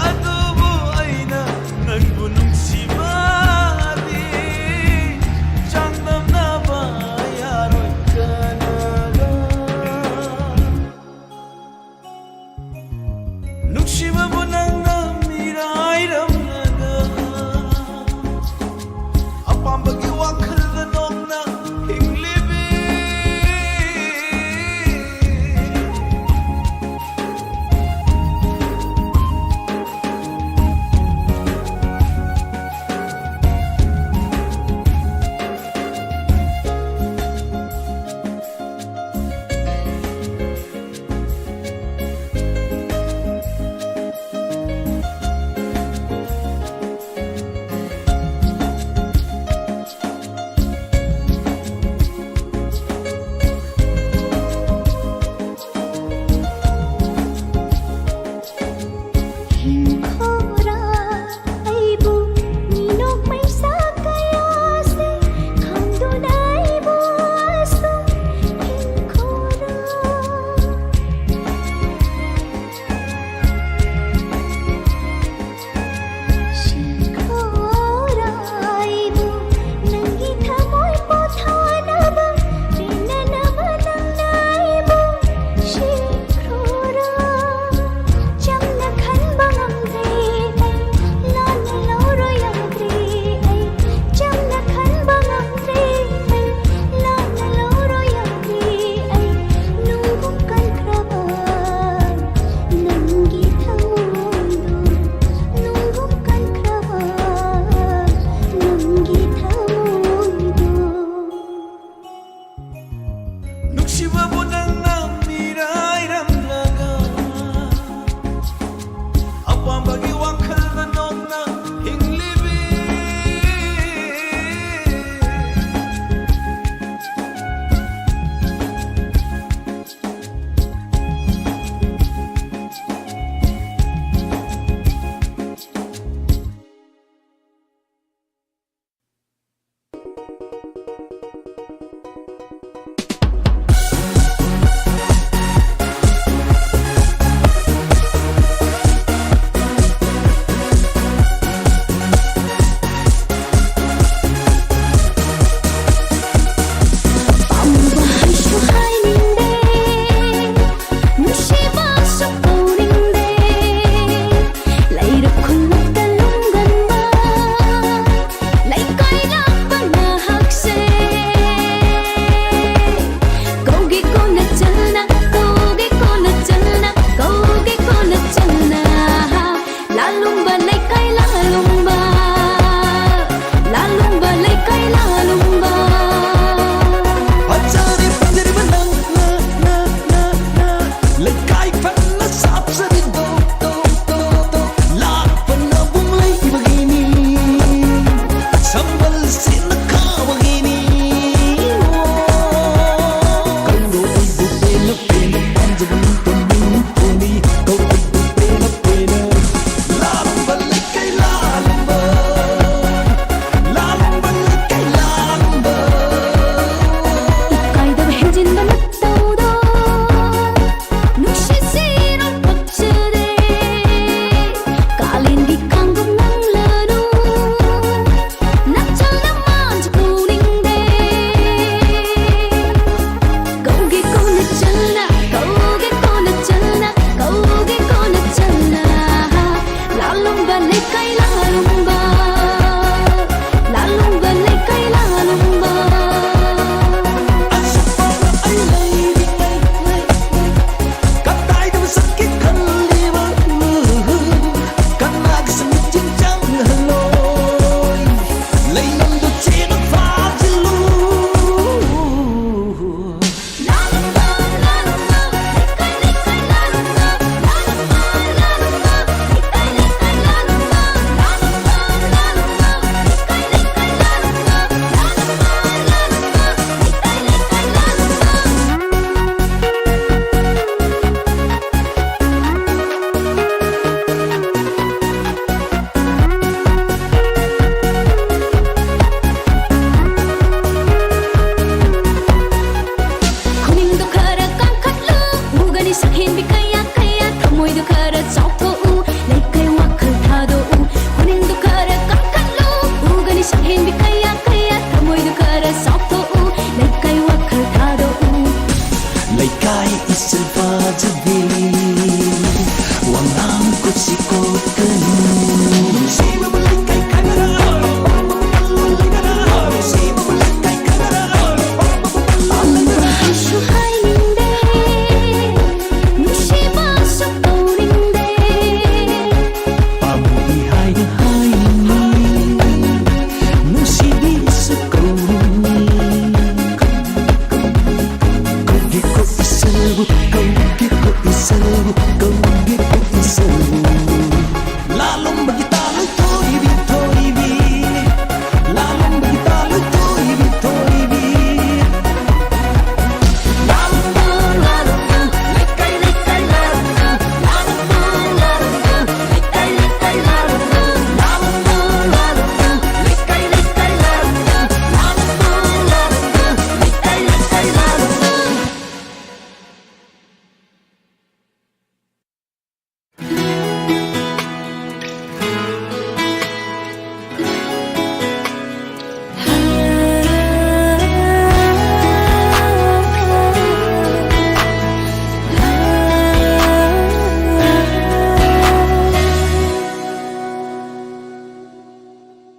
ꯑꯗꯨꯕꯨ ꯑꯩꯅ ꯅꯪꯕꯨ ꯅꯨꯡꯁꯤꯕꯗꯤ ꯆꯥꯡꯗꯝꯅꯕ ꯌꯥꯔꯣꯏ ꯀꯅꯥꯒ꯫ ꯅꯨꯡꯁꯤꯕꯕꯨ ꯅꯪꯅ ꯃꯤꯔꯥꯏꯔꯝꯂꯒ ꯑꯄꯥꯝꯕꯒꯤ ꯋꯥꯈꯜꯗ ꯅꯣꯛꯅ ꯍꯤꯡꯂꯤꯕꯤ꯫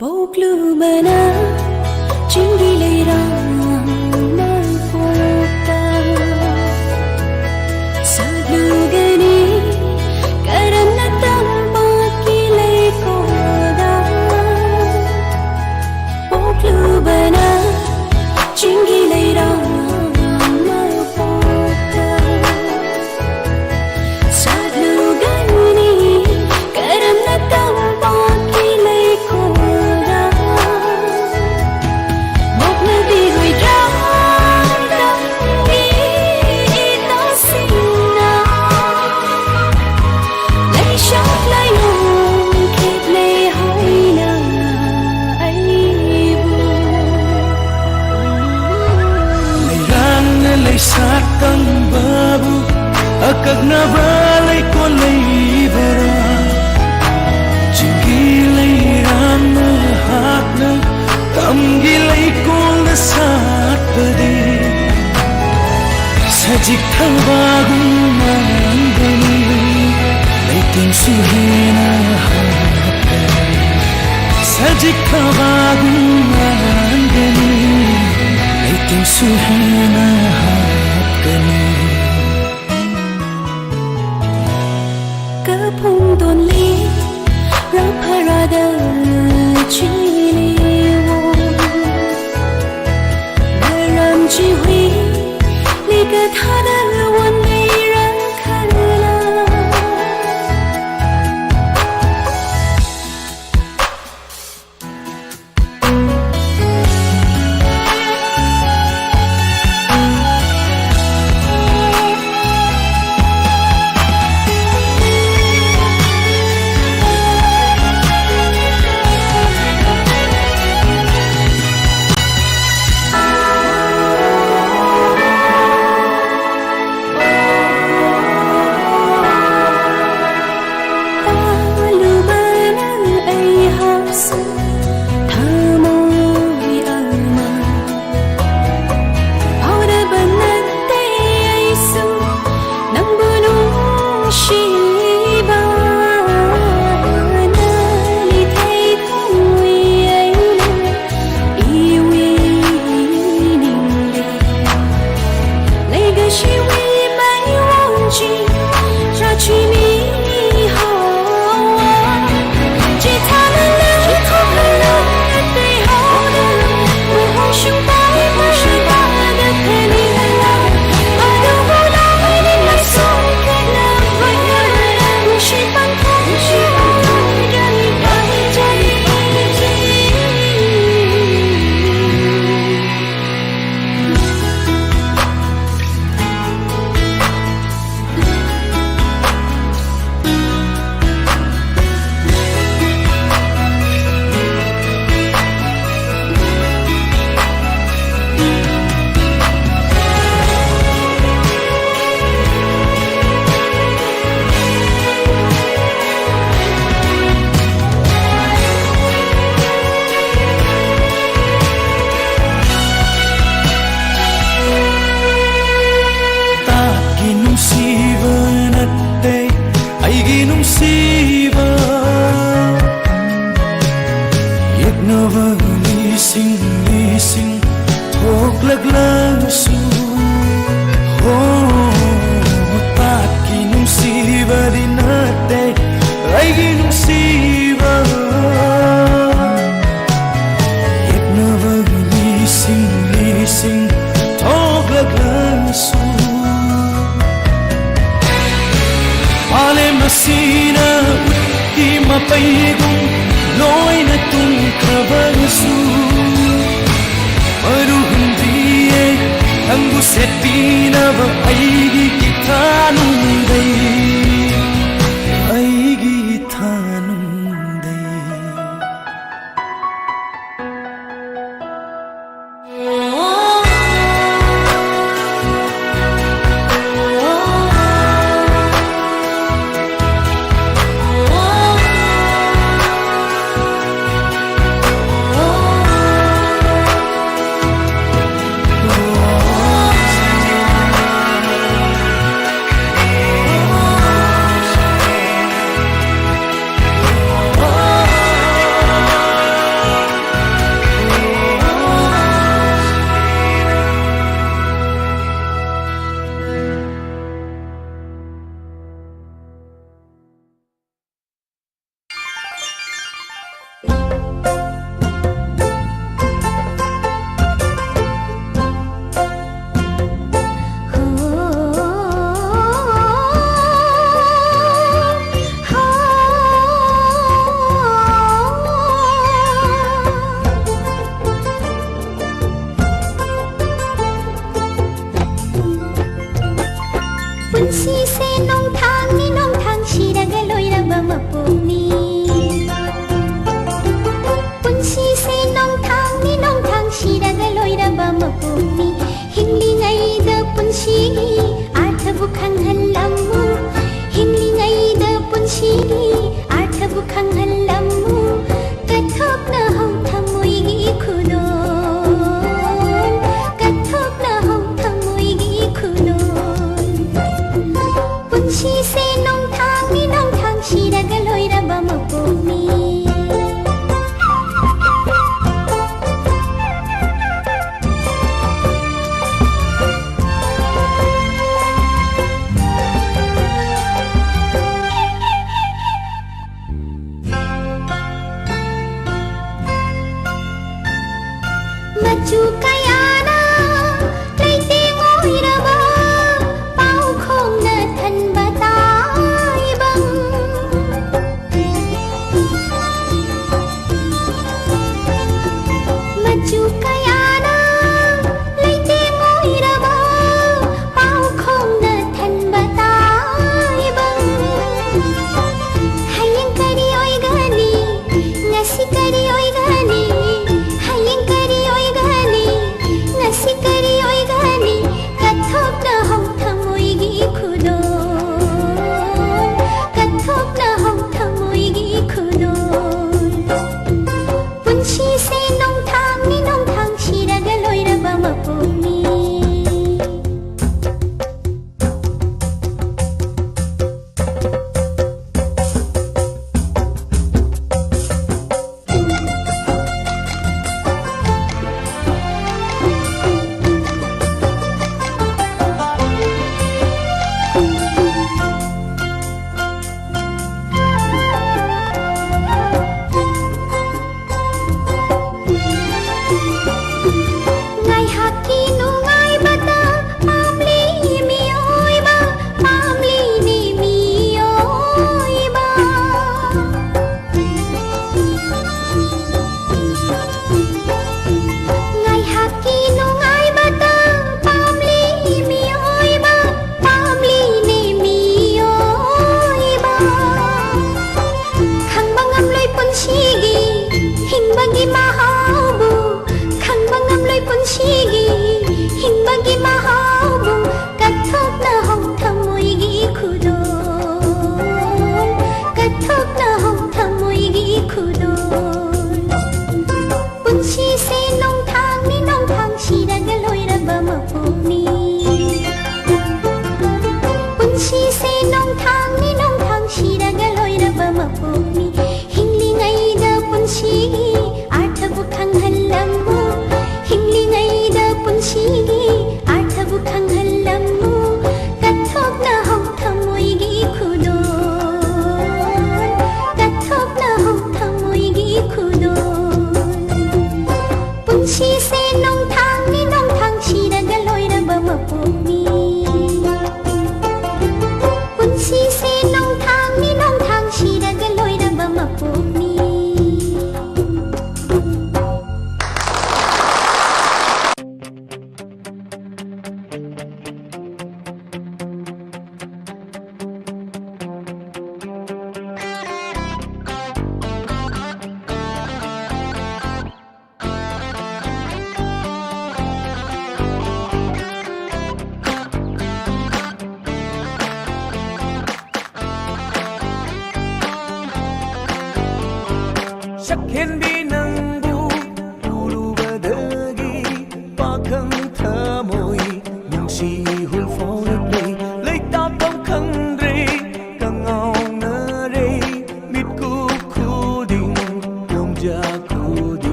ꯄꯣꯛꯂꯨꯕꯅ ꯆꯤꯡꯒꯤ ꯂꯩꯔꯥꯡ ꯃꯄꯣꯛꯇ ꯁꯥꯠꯂꯨꯒꯅꯤ ꯀꯔꯝꯅ ꯇꯝꯄꯥꯛꯀꯤ ꯂꯩꯀꯣꯜꯗ? ꯄꯣꯛꯂꯨꯕꯅ ꯆꯤꯡꯒꯤ ꯂꯩꯔꯥꯡ ꯃꯄꯣꯛꯇ ꯁꯥꯠꯂꯨꯒꯅꯤ ꯀꯔꯝꯅ ꯇꯝꯄꯥꯛꯀꯤ ꯂꯩꯀꯣꯜꯗ? ꯃꯣꯛꯅꯕꯤꯔꯣꯏꯗ꯭ꯔꯥ ꯇꯝꯒꯤ ꯏꯇꯥꯁꯤꯡꯅ? ꯂꯩꯁꯥ ꯂꯥꯏꯑꯣꯡ ꯈꯦꯠꯅꯩ ꯍꯥꯏꯅ ꯑꯩꯕꯨ ꯂꯩꯔꯥꯡꯅ ꯂꯩꯁꯥ ꯇꯝꯕꯕꯨ ꯑꯀꯛꯅꯕ ꯂꯩꯀꯣꯜ ꯂꯩꯕꯔꯥ? ꯆꯤꯡꯒꯤ ꯂꯩꯔꯥꯡ ꯃꯍꯥꯛꯅ ꯇꯝꯒꯤ ꯂꯩꯀꯣꯜꯗ ꯁꯥꯠꯄꯗꯤ ꯁꯖꯤꯛ ꯊꯕꯥꯒꯨꯝ ꯃꯥꯟꯒꯅꯤ, ꯂꯩꯇꯦꯡꯁꯨ ꯍꯦꯟꯅ ꯍꯥꯞꯀꯅꯤ꯫ ꯁꯖꯤꯛ ꯊꯕꯥꯒꯨꯝ ꯃꯥꯟꯒꯅꯤ, ꯂꯩꯇꯦꯡꯁꯨ ꯍꯦꯟꯅ ꯍꯥꯞꯀꯅꯤ꯫ ꯀꯐꯨꯡ ꯗꯣꯟꯂꯤ ꯔꯥꯛꯐꯔꯥꯗ ꯆꯤꯂꯤꯋꯣ꯫ ꯃꯔꯝ ꯆꯤꯍꯨꯏ ꯂꯤꯒ ꯊꯥꯗ ꯋꯥꯟ ꯂꯩꯔꯛ ꯈꯔꯂꯥ꯫ ꯑꯩꯒꯤ ꯅꯨꯡꯁꯤꯕ, ꯌꯦꯛꯅꯕ ꯂꯤꯁꯤꯡ ꯂꯤꯁꯤꯡ ꯊꯣꯛꯂꯛꯂꯁꯨ, ꯍꯣ, ꯇꯥꯠꯀꯤ ꯅꯨꯡꯁꯤꯕꯗꯤ ꯅꯠꯇꯦ ꯑꯩꯒꯤ ꯅꯨꯡꯁꯤꯕ꯫ ꯌꯦꯛꯅꯕ ꯂꯤꯁꯤꯡ ꯂꯤꯁꯤꯡ ꯊꯣꯛꯂꯛꯂꯁꯨ, ꯃꯥꯂꯦꯝ ꯑꯁꯤꯅ ꯎꯠꯇꯤ ꯃꯄꯩꯒꯨꯝ ꯂꯣꯏꯅ ꯇꯨꯝꯈ꯭ꯔꯕꯁꯨ, ꯃꯔꯨ ꯍꯨꯟꯗ꯭ꯔꯤꯌꯦ ꯅꯪꯕꯨ ꯁꯦꯠꯄꯤꯅꯕ ꯑꯩꯒꯤ ꯏꯊꯥ ꯅꯨꯡꯗꯩ, ꯑꯩꯒꯤ ꯏꯊꯥ ꯅꯨꯡꯗꯩ꯫ ꯄꯨꯟꯁꯤꯁꯦ ꯅꯣꯡꯊꯥꯡꯅꯤ, ꯅꯣꯡꯊꯥꯡ ꯁꯤꯔꯒ ꯂꯣꯏꯔꯕ ꯃꯄꯣꯛꯅꯤ꯫ ꯄꯨꯟꯁꯤꯁꯦ ꯅꯣꯡꯊꯥꯡꯅꯤ, ꯅꯣꯡꯊꯥꯡ ꯁꯤꯔꯒ ꯂꯣꯏꯔꯕ ꯃꯄꯣꯛꯅꯤ꯫ ꯍꯤꯡꯂꯤꯉꯩꯗ ꯄꯨꯟꯁꯤꯒꯤ ꯑꯥꯔꯊꯕꯨ ꯈꯪꯍꯜꯂꯝꯃꯨ꯫ ꯍꯤꯡꯂꯤꯉꯩꯗ ꯄꯨꯟꯁꯤꯒꯤ ꯑꯥꯔꯊꯕꯨ ꯈꯪꯍꯜꯂꯝꯃꯨ꯫ ꯀꯠꯊꯣꯛꯅꯍꯧ ꯊꯃꯣꯏꯒꯤ ꯈꯨꯗꯣꯜ, ꯀꯠꯊꯣꯛꯅꯍꯧ ꯊꯃꯣꯏꯒꯤ ꯈꯨꯗꯣꯜ꯫ ꯄꯨꯟꯁꯤꯁꯦ ꯅꯣꯡꯊꯥꯡꯅꯤ,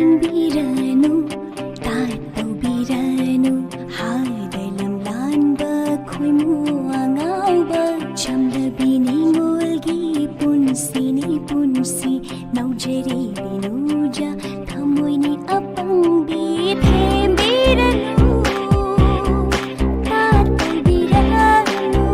ꯈꯟꯕꯤꯔꯅꯨ, ꯇꯥꯠ ꯇꯧꯕꯤꯔꯅꯨ, ꯍꯥꯏꯗ ꯂꯝꯂꯥꯟꯕ ꯈꯣꯏꯃꯨ ꯑꯉꯥꯎꯕ, ꯆꯝꯂꯕꯤ ꯅꯤꯉꯣꯜꯒꯤ ꯄꯨꯟꯁꯤꯅꯤ ꯄꯨꯟꯁꯤ, ꯅꯧꯖꯔꯤꯕꯤ ꯅꯨꯖꯥ ꯊꯃꯣꯏꯅꯤ ꯑꯄꯪꯕꯤ, ꯊꯦꯝꯕꯤꯔꯅꯨ, ꯇꯥꯠ ꯇꯧꯕꯤꯔꯅꯨ꯫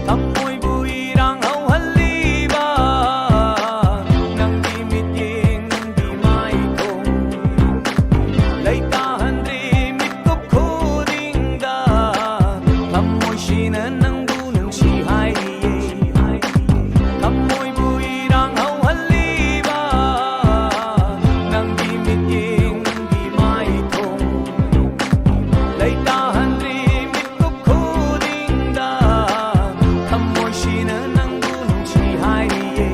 ꯊꯃꯣꯏꯕꯨ ꯏꯔꯥꯡ ꯍꯧꯍꯜꯂꯤꯕ ꯅꯪꯒꯤ ꯃꯤꯠꯌꯦꯡ, ꯅꯪꯒꯤ ꯃꯥꯏꯊꯣꯡ, ꯂꯩꯇꯥꯍꯟꯗ꯭ꯔꯤ ꯃꯤꯠꯀꯨꯞ ꯈꯨꯗꯤꯡꯗ꯫ ꯊꯃꯣꯏꯁꯤꯅ ꯅꯪꯕꯨ ꯅꯨꯡꯁꯤ ꯍꯥꯏꯔꯤꯌꯦ꯫ ꯊꯃꯣꯏꯕꯨ ꯏꯔꯥꯡ ꯍꯧꯍꯜꯂꯤꯕ ꯅꯪꯒꯤ ꯃꯤꯠꯌꯦꯡ, ꯅꯪꯒꯤ ꯃꯥꯏꯊꯣꯡ, ꯂꯩꯇꯥꯍꯟꯗ꯭ꯔꯤ ꯃꯤꯠꯀꯨꯞ ꯈꯨꯗꯤꯡꯗ꯫ ꯊꯃꯣꯏꯁꯤꯅ ꯅꯪꯕꯨ ꯅꯨꯡꯁꯤ ꯍꯥꯏꯔꯤꯌꯦ꯫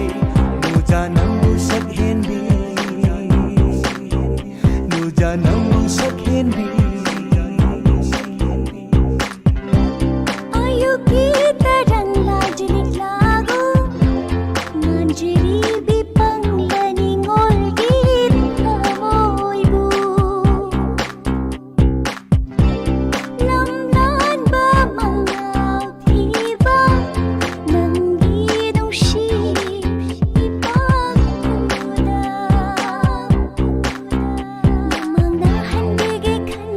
ꯅꯨꯖꯥ ꯅꯪꯕꯨ ꯁꯛ ꯍꯦꯟꯕꯤ, ꯅꯨꯖꯥ ꯅꯪꯕꯨ ꯁꯛ ꯍꯦꯟꯕꯤ꯫ ꯑꯌꯨꯛꯀꯤ ꯇꯔꯪ ꯂꯥꯏꯖꯅꯤꯛ ꯂꯥꯒꯨ, ꯉꯥꯟꯖꯔꯤꯕꯤ ꯄꯪꯂ ꯅꯤꯉꯣꯜꯒꯤ ꯊꯃꯣꯏꯕꯨ꯫ ꯂꯝꯂꯥꯟꯕ ꯃꯉꯥꯎ ꯊꯤꯕ ꯅꯪꯒꯤ ꯅꯨꯡꯁꯤ ꯏꯄꯥꯛꯇꯨꯗ꯫ ꯃꯃꯥꯡꯗ ꯍꯟꯕꯤꯒꯦ ꯈꯟ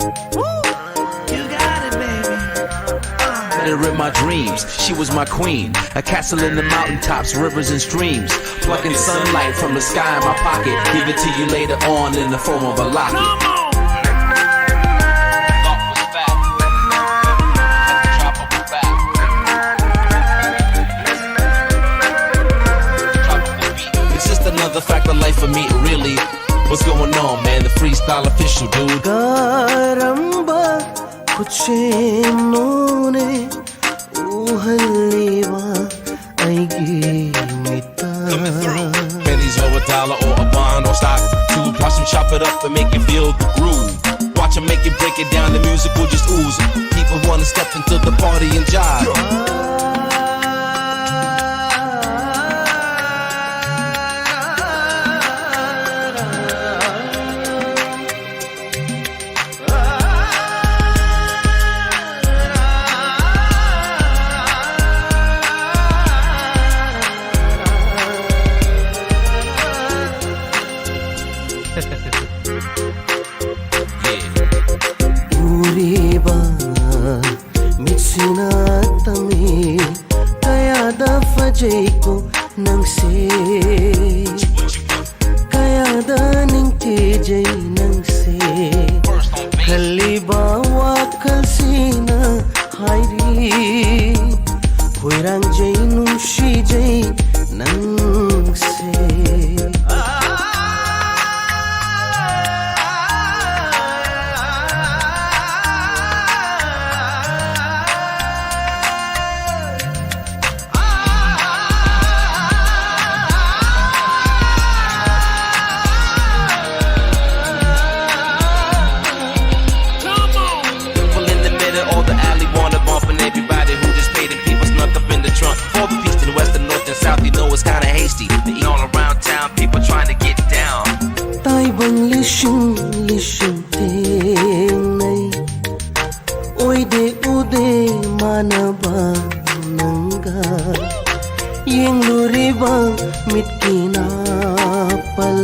Met her in my dreams, she was my queen. A castle in the mountaintops, rivers and streams. Plucking sunlight from the sky in my pocket. Give it to you later on in the form of a locket. It's just another fact of life for me, really. What's going on, man? The freestyle official, dude. ꯀꯔꯝꯕ ꯈꯨꯠꯁꯦꯝꯅꯣꯅꯦ ꯎꯍꯜꯂꯤꯕ ꯑꯩꯒꯤ ꯃꯤꯠꯇ? Pennies or a dollar or a bond or stock. Two blossom, chop it up and make you feel the groove. Watch 'em make it, break it down, the music will just ooze. People wanna step into the party and jive. ꯎꯔꯤꯕ ꯃꯤꯠꯁꯤꯅ ꯇꯝꯃꯤ ꯀꯌꯥꯗ ꯐꯖꯩꯀꯣ ꯅꯪꯁꯦ, ꯀꯌꯥꯗ ꯅꯤꯡꯊꯤꯖꯩ ꯅꯪꯁꯦ꯫ ꯈꯜꯂꯤꯕ ꯋꯥꯈꯜꯁꯤꯅ ꯍꯥꯏꯔꯤ ꯈꯣꯏꯔꯥꯡꯖꯩ ꯅꯨꯡꯁꯤꯖꯩ ꯅꯪꯁꯦ꯫ People in the middle or the alley wanna bump, and everybody who just paid and people snuck up in the trunk. For the east and west and north and south, you know it's kinda hasty. They all around town, people trying to get down. ꯇꯥꯏꯕꯪ ꯂꯤꯁꯤꯡ ꯂꯤꯁꯤꯡ ꯊꯦꯡꯅꯩ ꯑꯣꯏꯗꯦ ꯎꯗꯦ ꯃꯥꯟꯅꯕ ꯅꯪꯒ ꯌꯦꯡꯂꯨꯔꯤꯕ ꯃꯤꯠꯀꯤ ꯅꯥꯄꯜ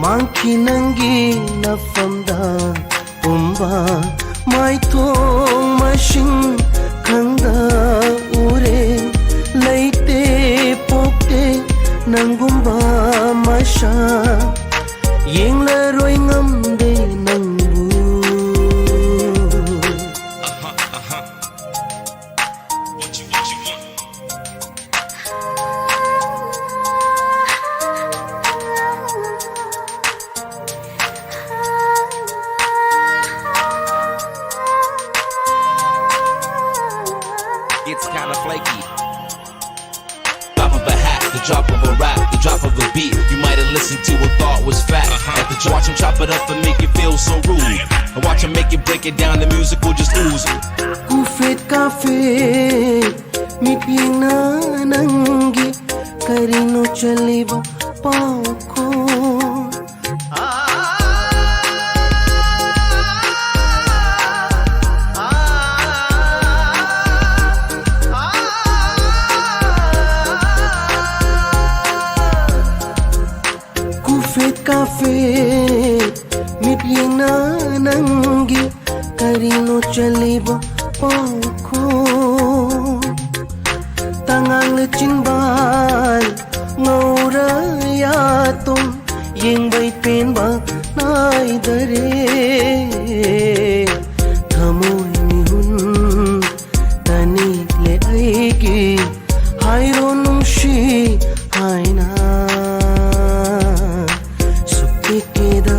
ꯃꯥꯡꯈꯤ ꯅꯪꯒꯤ ꯅꯐꯝꯗ ꯃꯥꯏꯊꯣꯡ ꯃꯁꯤꯡ ꯈꯪꯗ ꯎꯔꯦ, ꯂꯩꯇꯦ ꯄꯣꯛꯇꯦ ꯅꯪꯒꯨꯝꯕ ꯃꯁꯥ, ꯌꯦꯡꯂꯔꯣꯏ ꯉꯝꯗꯦ ꯅꯪꯕꯨ꯫ It's kinda flaky. Drop of a hat, the drop of a rap, the drop of a beat. You might have listened to a thought was fat. At the watch him chop it up and make it feel so rude. And watch him make it, break it down, the music will just ooze. Kufet kafe, mityeng na nanggi, karino chaliba pauko. Kufet kafe, mityeng na nanggi, karino chaliba pauko. Tangang le chingbal, ngaura yatom, yengbai penba naidare. Thamoi mihun, tani le aigi, hairo nungshi haina. Sukti keda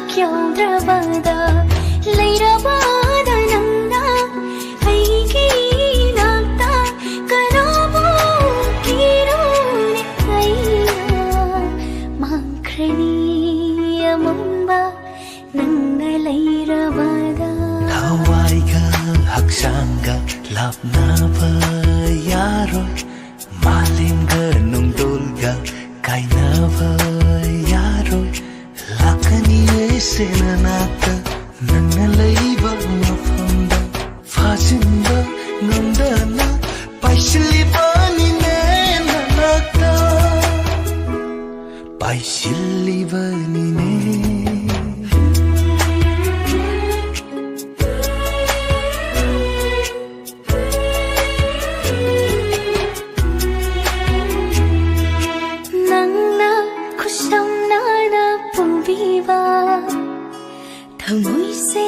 ꯌꯧꯗ꯭ꯔꯕꯗ ꯂꯩꯔꯕꯗ ꯅꯪꯅ ꯑꯩꯒꯤ ꯏꯅꯥꯛꯇ ꯀꯅꯥꯕꯨ ꯀꯤꯔꯨꯅꯤ ꯑꯩꯅ ꯃꯥꯡꯈ꯭ꯔꯅꯤ ꯑꯃꯝꯕ ꯅꯪꯅ ꯂꯩꯔꯕꯗ ꯊꯋꯥꯏꯒ ꯍꯛꯆꯥꯡꯒ ꯂꯥꯞꯅꯕ ꯌꯥꯔꯣꯏ ꯃꯥꯂꯦꯝꯒ ꯅꯣꯡꯗꯣꯜꯒ ꯀꯥꯏꯅꯕ ꯌꯥꯔꯣꯏ ꯂꯥꯛꯀꯅꯤꯌꯦ ꯁꯦꯅꯅꯥꯛꯇ ꯅꯪꯅ ꯂꯩꯕ ꯃꯐꯝꯗ ꯐꯥꯖꯤꯟꯕ ꯉꯝꯗꯅ ꯄꯥꯏꯁꯤꯜꯂꯤꯕꯅꯤꯅꯦ ꯅꯅꯥꯛꯇ ꯄꯥꯏꯁꯤꯜꯂꯤꯕꯅꯤꯅꯦ ꯅꯪꯅ ꯈꯨꯁꯝꯅꯅ ꯄꯨꯕꯤꯕ ꯊꯃꯣꯏꯁꯦ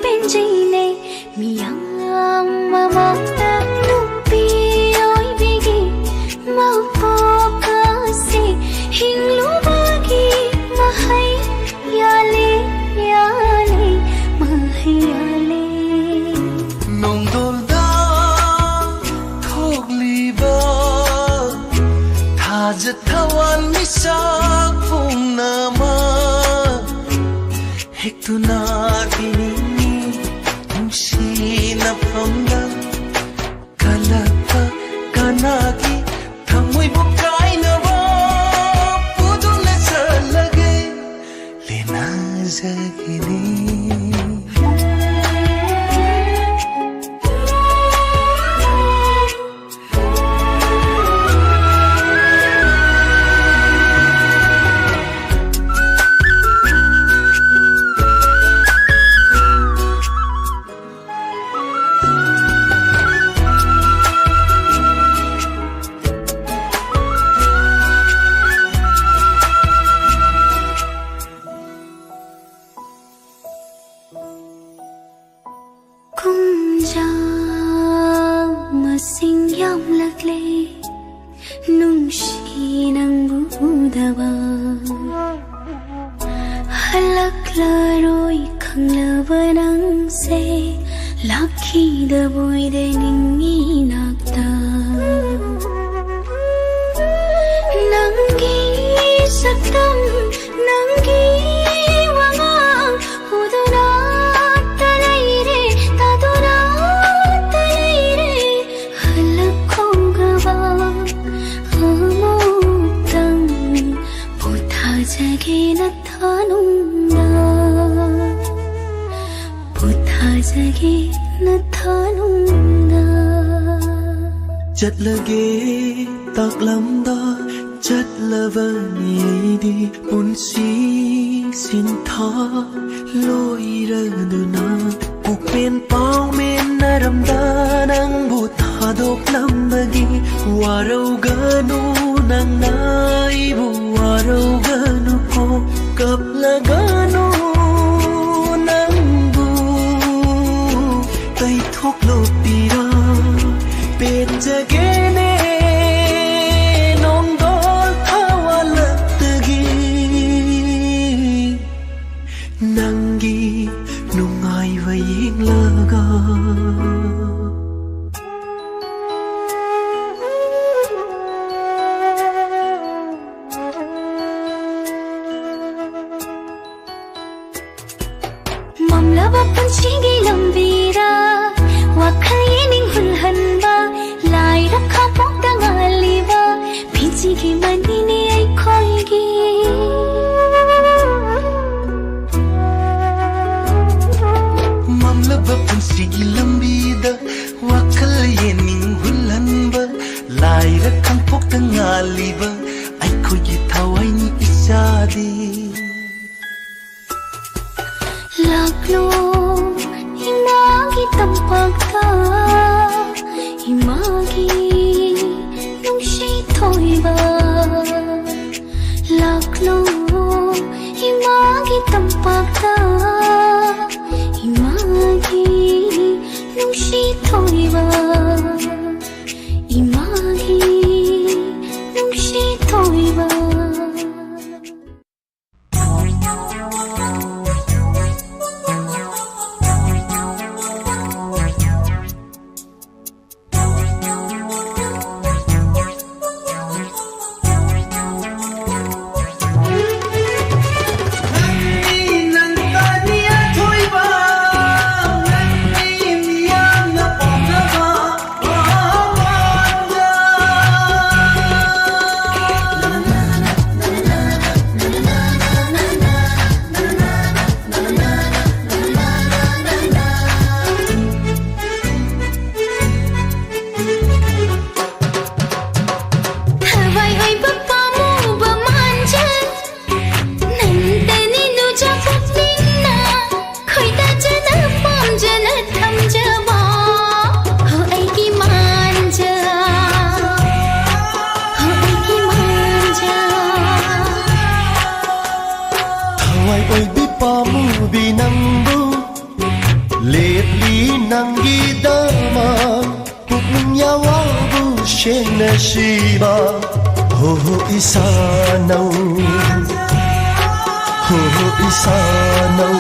ꯄꯦꯟꯖꯩꯅꯦ ꯃꯤꯌꯥꯝ ꯃꯃꯥꯡꯗ ꯅꯨꯄꯤ ꯑꯣꯏꯕꯤꯒꯤ ꯃꯄꯣꯛ ꯑꯁꯤ ꯍꯤꯡꯂꯨꯕꯒꯤ ꯃꯍꯩ ꯌꯥꯜꯂꯦ ꯌꯥꯜꯂꯦ ꯃꯍꯩ ꯌꯥꯜꯂꯦ ꯅꯣꯡꯗꯣꯜꯗ ꯊꯣꯛꯂꯤꯕ ꯊꯥꯖ ꯊꯋꯥꯟ ꯃꯤꯁꯛ ꯄꯨꯝꯅꯃꯛ ꯍꯦꯛꯇꯨꯅ ꯏꯅꯤꯡꯏ ꯅꯨꯡꯁꯤꯅꯐꯝꯗ ꯀꯜꯂꯛꯄ ꯀꯅꯥꯒꯤ ꯊꯃꯣꯏꯕꯨ ꯀꯥꯏꯅꯕ ꯄꯨꯗꯨꯅ ꯆꯠꯂꯒꯦ ꯂꯦꯅꯥꯖꯒꯤꯅꯤ ꯀꯨꯝꯖꯥ ꯃꯁꯤꯡ ꯌꯥꯝꯂꯛꯂꯦ ꯅꯨꯡꯁꯤ ꯅꯪꯕꯨ ꯎꯗꯕ ꯍꯜꯂꯛꯂꯔꯣꯏ ꯈꯪꯂꯕ ꯅꯪꯁꯦ, ꯂꯥꯛꯈꯤꯗꯕꯣꯏꯔꯦ ꯅꯤꯡꯉꯤ ꯅꯥꯛꯇ꯫ ꯅꯪꯒꯤ ꯁꯛꯇꯝ, ꯅꯪꯒꯤ ꯋꯥꯉꯥꯡ ꯎꯗꯨꯅ ꯇ ꯂꯩꯔꯦ, ꯇꯥꯗꯨꯅ ꯇ ꯂꯩꯔꯦ꯫ ꯍꯜꯂꯛꯈꯣꯒꯕ ꯑꯃꯨꯛꯇꯪ ꯄꯣꯊꯥꯖꯒꯦ ꯅꯊꯥꯅꯨꯡꯗ, ꯄꯣꯊꯥꯖꯒꯦ ꯅꯊꯥꯅꯨꯡꯗ꯫ ꯆꯠꯂꯒꯦ ꯇꯥꯛꯂꯝꯗ ꯆꯠꯂꯕꯅꯤ ꯑꯩꯗꯤ ꯄꯨꯟꯁꯤ ꯁꯤꯟꯊꯥ ꯂꯣꯏꯔꯗꯨꯅ꯫ ꯄꯨꯛꯄꯦꯟ ꯄꯥꯎꯃꯦꯟꯅꯔꯝꯗ ꯅꯪꯕꯨ ꯊꯥꯗꯣꯛꯂꯝꯕꯒꯤ ꯋꯥꯔꯧꯒꯅꯨ, ꯅꯪꯅ ꯑꯩꯕꯨ ꯋꯥꯔꯧꯒꯅꯨꯀꯣ꯫ ꯀꯞꯂꯒꯅꯨ ꯅꯪꯕꯨ ꯇꯩꯊꯣꯛꯂꯣ ꯄꯤꯔꯥ ꯄꯦꯟꯖꯒꯦꯅꯦ ꯅꯣꯡꯗꯣꯜ ꯊꯋꯥꯜꯂꯛꯇꯒꯤ ꯅꯪꯒꯤ ꯅꯨꯡꯉꯥꯏꯕ ꯌꯦꯡꯂꯒ꯫ ꯃꯝꯂꯕ ꯄꯨꯟꯁꯤꯒꯤ ꯂꯝꯕꯤꯗ ꯋꯥꯈꯜ ꯌꯦꯅꯤꯡ ꯍꯨꯜꯍꯟꯕ ꯂꯥꯏꯔ ꯈꯥꯄꯣꯛꯇ ꯉꯥꯜꯂꯤꯕ ꯄꯤꯖꯤꯒꯤ ꯃꯅꯤꯅꯦ ꯑꯩꯈꯣꯏꯒꯤ꯫ ꯃꯝꯂꯕ ꯄꯨꯟꯁꯤꯒꯤ ꯂꯝꯕꯤꯗ ꯋꯥꯈꯜ ꯌꯦꯅꯤꯡ ꯍꯨꯜꯍꯟꯕ ꯂꯥꯏꯔ ꯈꯥꯄꯣꯛꯇ ꯉꯥꯜꯂꯤꯕ ꯑꯩꯈꯣꯏꯒꯤ ꯊꯋꯥꯏꯅꯤ ꯏꯆꯥꯗꯤ꯫ ꯂꯥꯛꯂꯣ ꯏꯃꯥꯒꯤ ꯇꯝꯄꯥꯛꯇ, ꯏꯃꯥꯒꯤ ꯅꯨꯡꯁꯤ ꯊꯣꯏꯕ꯫ ꯂꯥꯛꯂꯣ ꯏꯃꯥꯒꯤ ꯇꯝꯄꯥꯛꯇ, ꯏꯃꯥꯒꯤ ꯅꯨꯡꯁꯤ ꯊꯣꯏꯕ, ꯏꯃꯥꯒꯤ ꯅꯨꯡꯁꯤ ꯊꯣꯏꯕ꯫ ꯅꯨꯡꯁꯤꯕ ꯍꯣ ꯍꯣ ꯏꯁꯥꯅꯧ, ꯍꯣ ꯍꯣ ꯏꯁꯥꯅꯧ꯫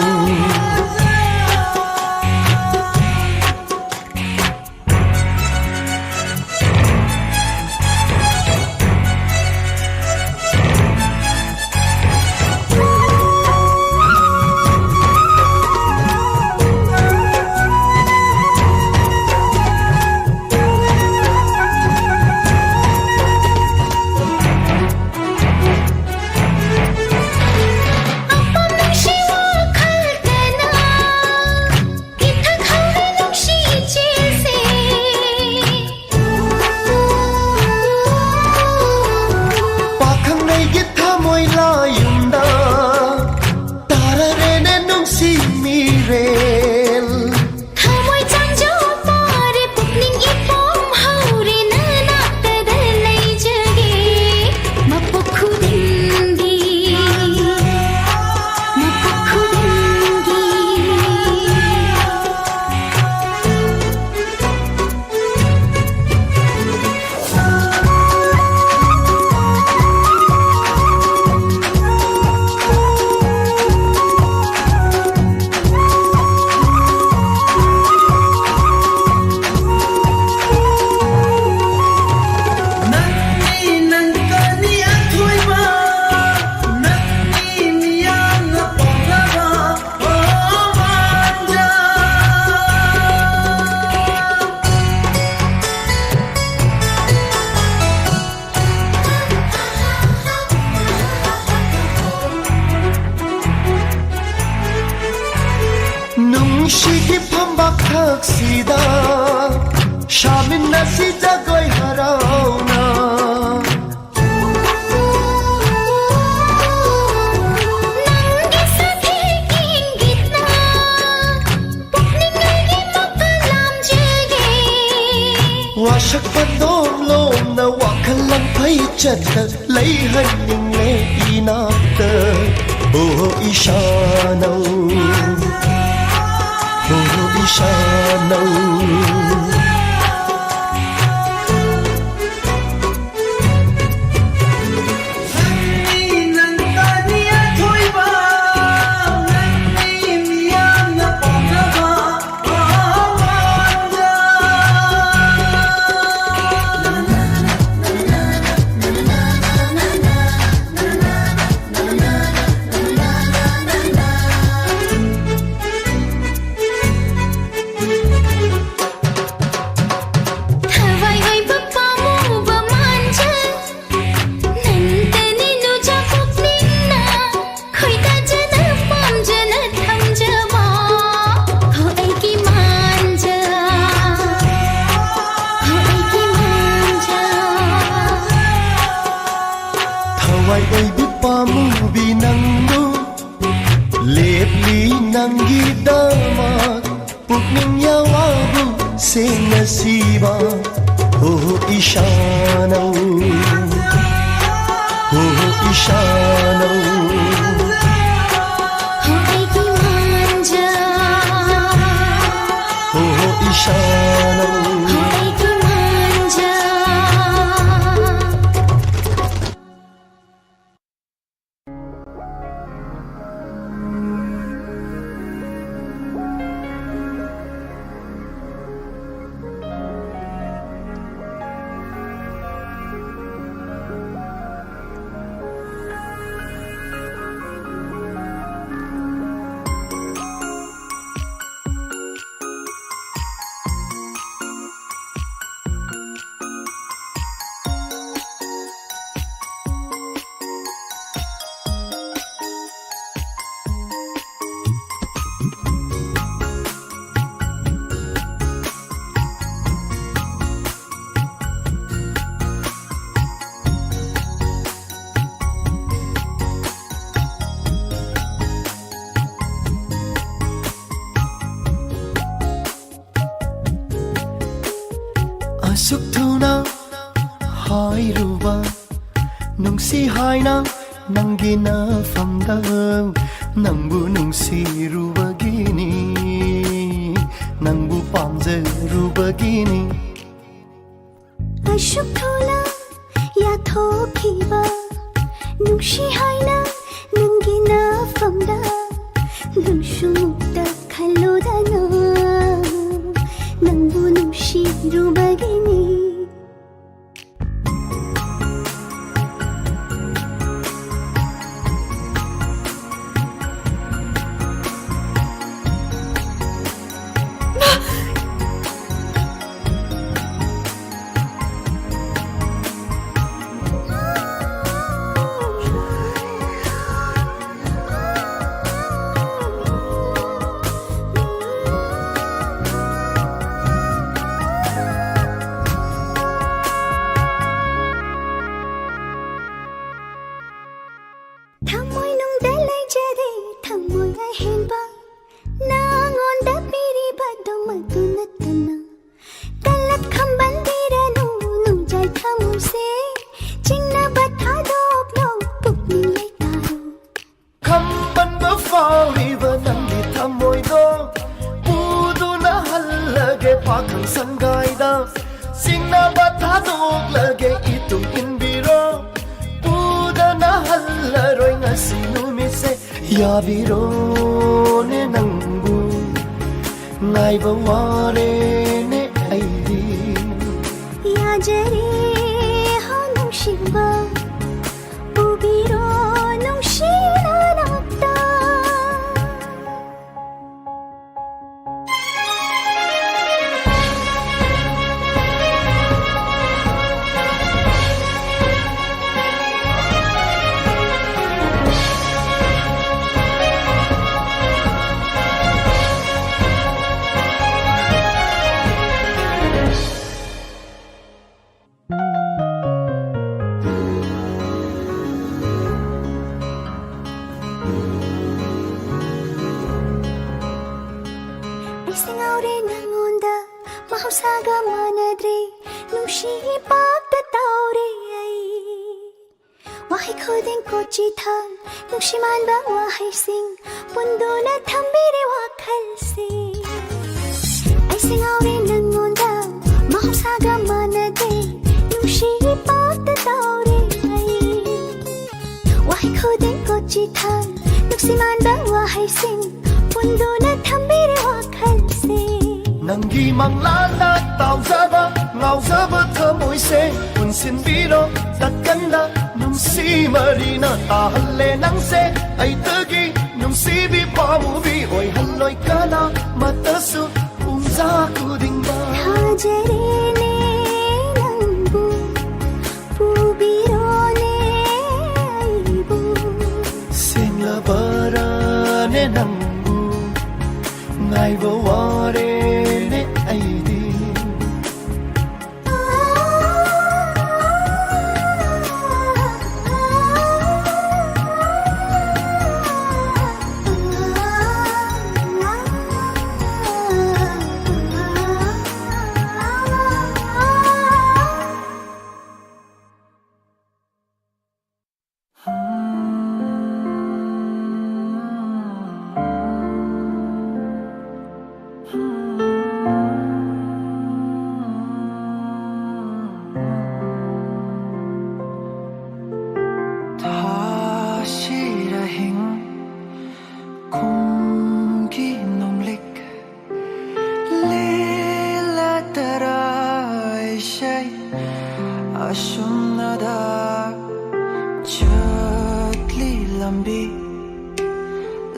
ꯄꯥꯈꯪ ꯑꯩꯒꯤ ꯊꯃꯣꯏ ꯂꯥꯌꯨꯝꯗ ꯇꯥꯔꯔꯦꯅꯦ ꯅꯨꯡꯁꯤ ꯃꯤꯔꯦꯜ꯫ ꯊꯃꯣꯏ ꯆꯥꯡꯖꯣꯝ ꯃꯥꯔꯦ, ꯄꯨꯛꯅꯤꯡ ꯏꯄꯣꯝ ꯍꯧꯔꯦ, ꯅꯅꯥꯛꯇꯗ ꯂꯩꯖꯒꯦ꯫ ꯃꯄꯣꯛ ꯈꯨꯗꯤꯡꯒꯤ, ꯃꯄꯣꯛ ꯈꯨꯗꯤꯡꯒꯤ꯫ ꯅꯪꯅꯤ ꯅꯪ ꯀꯅꯤ ꯑꯊꯣꯏꯕ, ꯅꯪꯅꯤ ꯃꯤꯌꯥꯝꯅ ꯄꯥꯝꯅꯕ꯫ ꯅꯨꯡꯁꯤꯒꯤ ꯐꯝꯕꯥꯛ ꯊꯛꯁꯤꯗ ꯁꯥꯃꯤꯟꯅꯁꯤ ꯖꯒꯣꯏ ꯍꯔꯥꯎꯅ꯫ ꯅꯪꯒꯤ ꯁꯥꯊꯤ ꯏꯪꯒꯤꯠꯅ ꯄꯨꯛꯅꯤꯡ ꯑꯩꯒꯤ ꯃꯄꯥꯜ ꯂꯥꯝꯖꯒꯦ꯫ ꯋꯥꯁꯛꯄ ꯅꯣꯝ ꯂꯣꯝꯅ ꯋꯥꯈꯜ ꯂꯝꯐꯩ ꯆꯠꯇ ꯂꯩꯍꯟꯅꯤꯡꯂꯦ ꯏꯅꯥꯛꯇ꯫ ꯑꯣ ꯏꯁꯥꯅꯧ, ꯑꯣ ꯏꯁꯥꯅꯧ꯫ ꯊꯋꯥꯏ ꯑꯣꯏꯕꯤ ꯄꯥꯝꯃꯨꯕꯤ ꯅꯪꯕꯨ ꯂꯦꯞꯂꯤ ꯅꯪꯒꯤꯗꯃꯛ ꯄꯨꯛꯅꯤꯡ ꯌꯥꯋꯥꯕꯨ ꯁꯦꯡꯅ ꯁꯤꯕ ꯍꯣ ꯍꯣ ꯏꯁꯥꯅꯧ ꯍꯣ ꯍꯣ ꯏꯁꯥꯅꯧ ꯍꯣ ꯑꯩꯒꯤ ꯃꯥꯟꯖꯥ ꯍꯣ ꯍꯣ ꯏꯁꯥꯅꯧ ꯍꯣ ꯑꯩꯒꯤ ꯃꯥꯟꯖꯥ ꯑꯁꯨꯛ ꯊꯨꯅ ꯍꯥꯏꯔꯨꯕ ꯅꯨꯡꯁꯤ ꯍꯥꯏꯅ ꯅꯪꯒꯤ ꯅꯐꯝꯗ ꯅꯪꯕꯨ ꯅꯨꯡꯁꯤꯔꯨꯕꯒꯤꯅꯤ ꯅꯪꯕꯨ ꯄꯥꯝꯖꯔꯨꯕꯒꯤꯅꯤ ꯑꯁꯨꯛ ꯊꯨꯅ ꯌꯥꯊꯣꯛꯈꯤꯕ ꯅꯨꯡꯁꯤ ꯍꯥꯏꯅ ꯅꯪꯒꯤ ꯅꯐꯝꯗ ꯅꯨꯡꯁꯨ ꯃꯨꯛꯇ ꯈꯜꯂꯨꯗꯅ ꯅꯪꯕꯨ ꯅꯨꯡꯁꯤꯔꯨꯕꯒꯤꯅꯤ ꯊꯃꯣꯏꯅꯨꯡꯗ ꯂꯩꯖꯔꯦ ꯊꯃꯣꯏ ꯑꯍꯦꯟꯕ, ꯅꯉꯣꯟꯗ ꯄꯤꯔꯤꯕꯗꯣ ꯃꯗꯨ ꯅꯠꯇꯅ꯫ ꯀꯜꯂꯛ ꯈꯝꯕꯟꯕꯤꯔꯅꯨ ꯅꯨꯡꯖꯥꯏ ꯊꯃꯣꯏꯁꯦ, ꯆꯤꯡꯅꯕ ꯊꯥꯗꯣꯛꯂꯣ ꯄꯨꯛꯅꯤꯡ ꯂꯩꯇꯥꯔꯣ꯫ ꯈꯝꯕꯟꯕ ꯐꯥꯎꯔꯤꯕ ꯅꯪꯒꯤ ꯊꯃꯣꯏꯗꯣ ꯄꯨꯗꯨꯅ ꯍꯜꯂꯒꯦ ꯄꯥꯈꯪ ꯁꯪꯒꯥꯏꯗ, ꯆꯤꯡꯅꯕ ꯊꯥꯗꯣꯛꯂꯒꯦ ꯏꯇꯨꯡ ꯏꯟꯕꯤꯔꯣ꯫ ꯄꯨꯗꯅ ꯍꯜꯂꯔꯣꯏ ꯉꯁꯤ ꯅꯨꯃꯤꯠꯁꯦ, ꯌꯥꯕꯤꯔꯣꯅꯦ ꯅꯪꯕꯨ ꯉꯥꯏꯕ ꯋꯥꯔꯦꯅꯦ ꯑꯩꯗꯤ꯫ ꯌꯥꯖꯔꯦ ꯍꯣ ꯅꯨꯡꯁꯤꯕ, ꯄꯨꯕꯤꯔꯣ ꯅꯨꯡꯁꯤꯅ ꯅꯥꯛꯇ꯫ ꯑꯩꯁꯦ ꯉꯥꯎꯔꯦ ꯅꯪꯉꯣꯟꯗ, ꯃꯍꯧꯁꯥꯒ ꯃꯥꯟꯅꯗ꯭ꯔꯦ, ꯅꯨꯡꯁꯤ ꯄꯥꯛꯇ ꯇꯧꯔꯦ ꯑꯩ꯫ ꯋꯥꯍꯩ ꯈꯨꯗꯤꯡ ꯀꯣꯆꯤꯊꯥꯡ, ꯅꯨꯡꯁꯤ ꯃꯥꯟꯕ ꯋꯥꯍꯩꯁꯤꯡ ꯄꯨꯟꯗꯨꯅ ꯊꯝꯕꯤꯔꯦ ꯋꯥꯈꯜꯁꯦ꯫ ꯑꯩꯁꯦ ꯉꯥꯎꯔꯦ ꯅꯪꯉꯣꯟꯗ, ꯃꯍꯧꯁꯥꯒ ꯃꯥꯟꯅꯗꯦ, ꯅꯨꯡꯁꯤ ꯄꯥꯛꯇ ꯇꯧꯔꯦ ꯑꯩ꯫ ꯋꯥꯍꯩ ꯈꯨꯗꯤꯡ ꯀꯣꯆꯤꯊꯥꯡ, ꯅꯨꯡꯁꯤ ꯃꯥꯟꯕ ꯋꯥꯍꯩꯁꯤꯡ ꯄꯨꯟꯗꯨꯅ ꯊꯝꯕꯤꯔꯦ ꯋꯥꯈꯜꯁꯦ꯫ ꯅꯪꯒꯤ ꯃꯪꯂꯥꯟꯗ ꯇꯥꯎꯖꯕ ꯉꯥꯎꯖꯕ ꯊꯃꯣꯏꯁꯦ ꯄꯨꯟꯁꯤꯟꯕꯤꯔꯣ ꯇꯠꯀꯟꯗ ꯅꯨꯡꯁꯤ ꯃꯔꯤꯅ ꯇꯥꯍꯜꯂꯦ ꯅꯪꯁꯦ ꯑꯩꯇꯒꯤ ꯅꯨꯡꯁꯤꯕꯤ ꯄꯥꯝꯃꯨꯕꯤ ꯑꯣꯏꯍꯜꯂꯣꯏ ꯀꯅꯥꯃꯠꯇꯁꯨ ꯄꯨꯡꯖꯥ ꯈꯨꯗꯤꯡꯃꯛ꯫ ꯊꯥꯖꯔꯦꯅꯦ ꯅꯪꯕꯨ, ꯄꯨꯕꯤꯔꯣꯅꯦ ꯑꯩꯕꯨ꯫ ꯁꯦꯡꯂꯕꯔꯥꯅꯦ ꯅꯪꯕꯨ ꯉꯥꯏꯕ ꯋꯥꯔꯦꯅꯦ ꯑꯩꯗꯤ꯫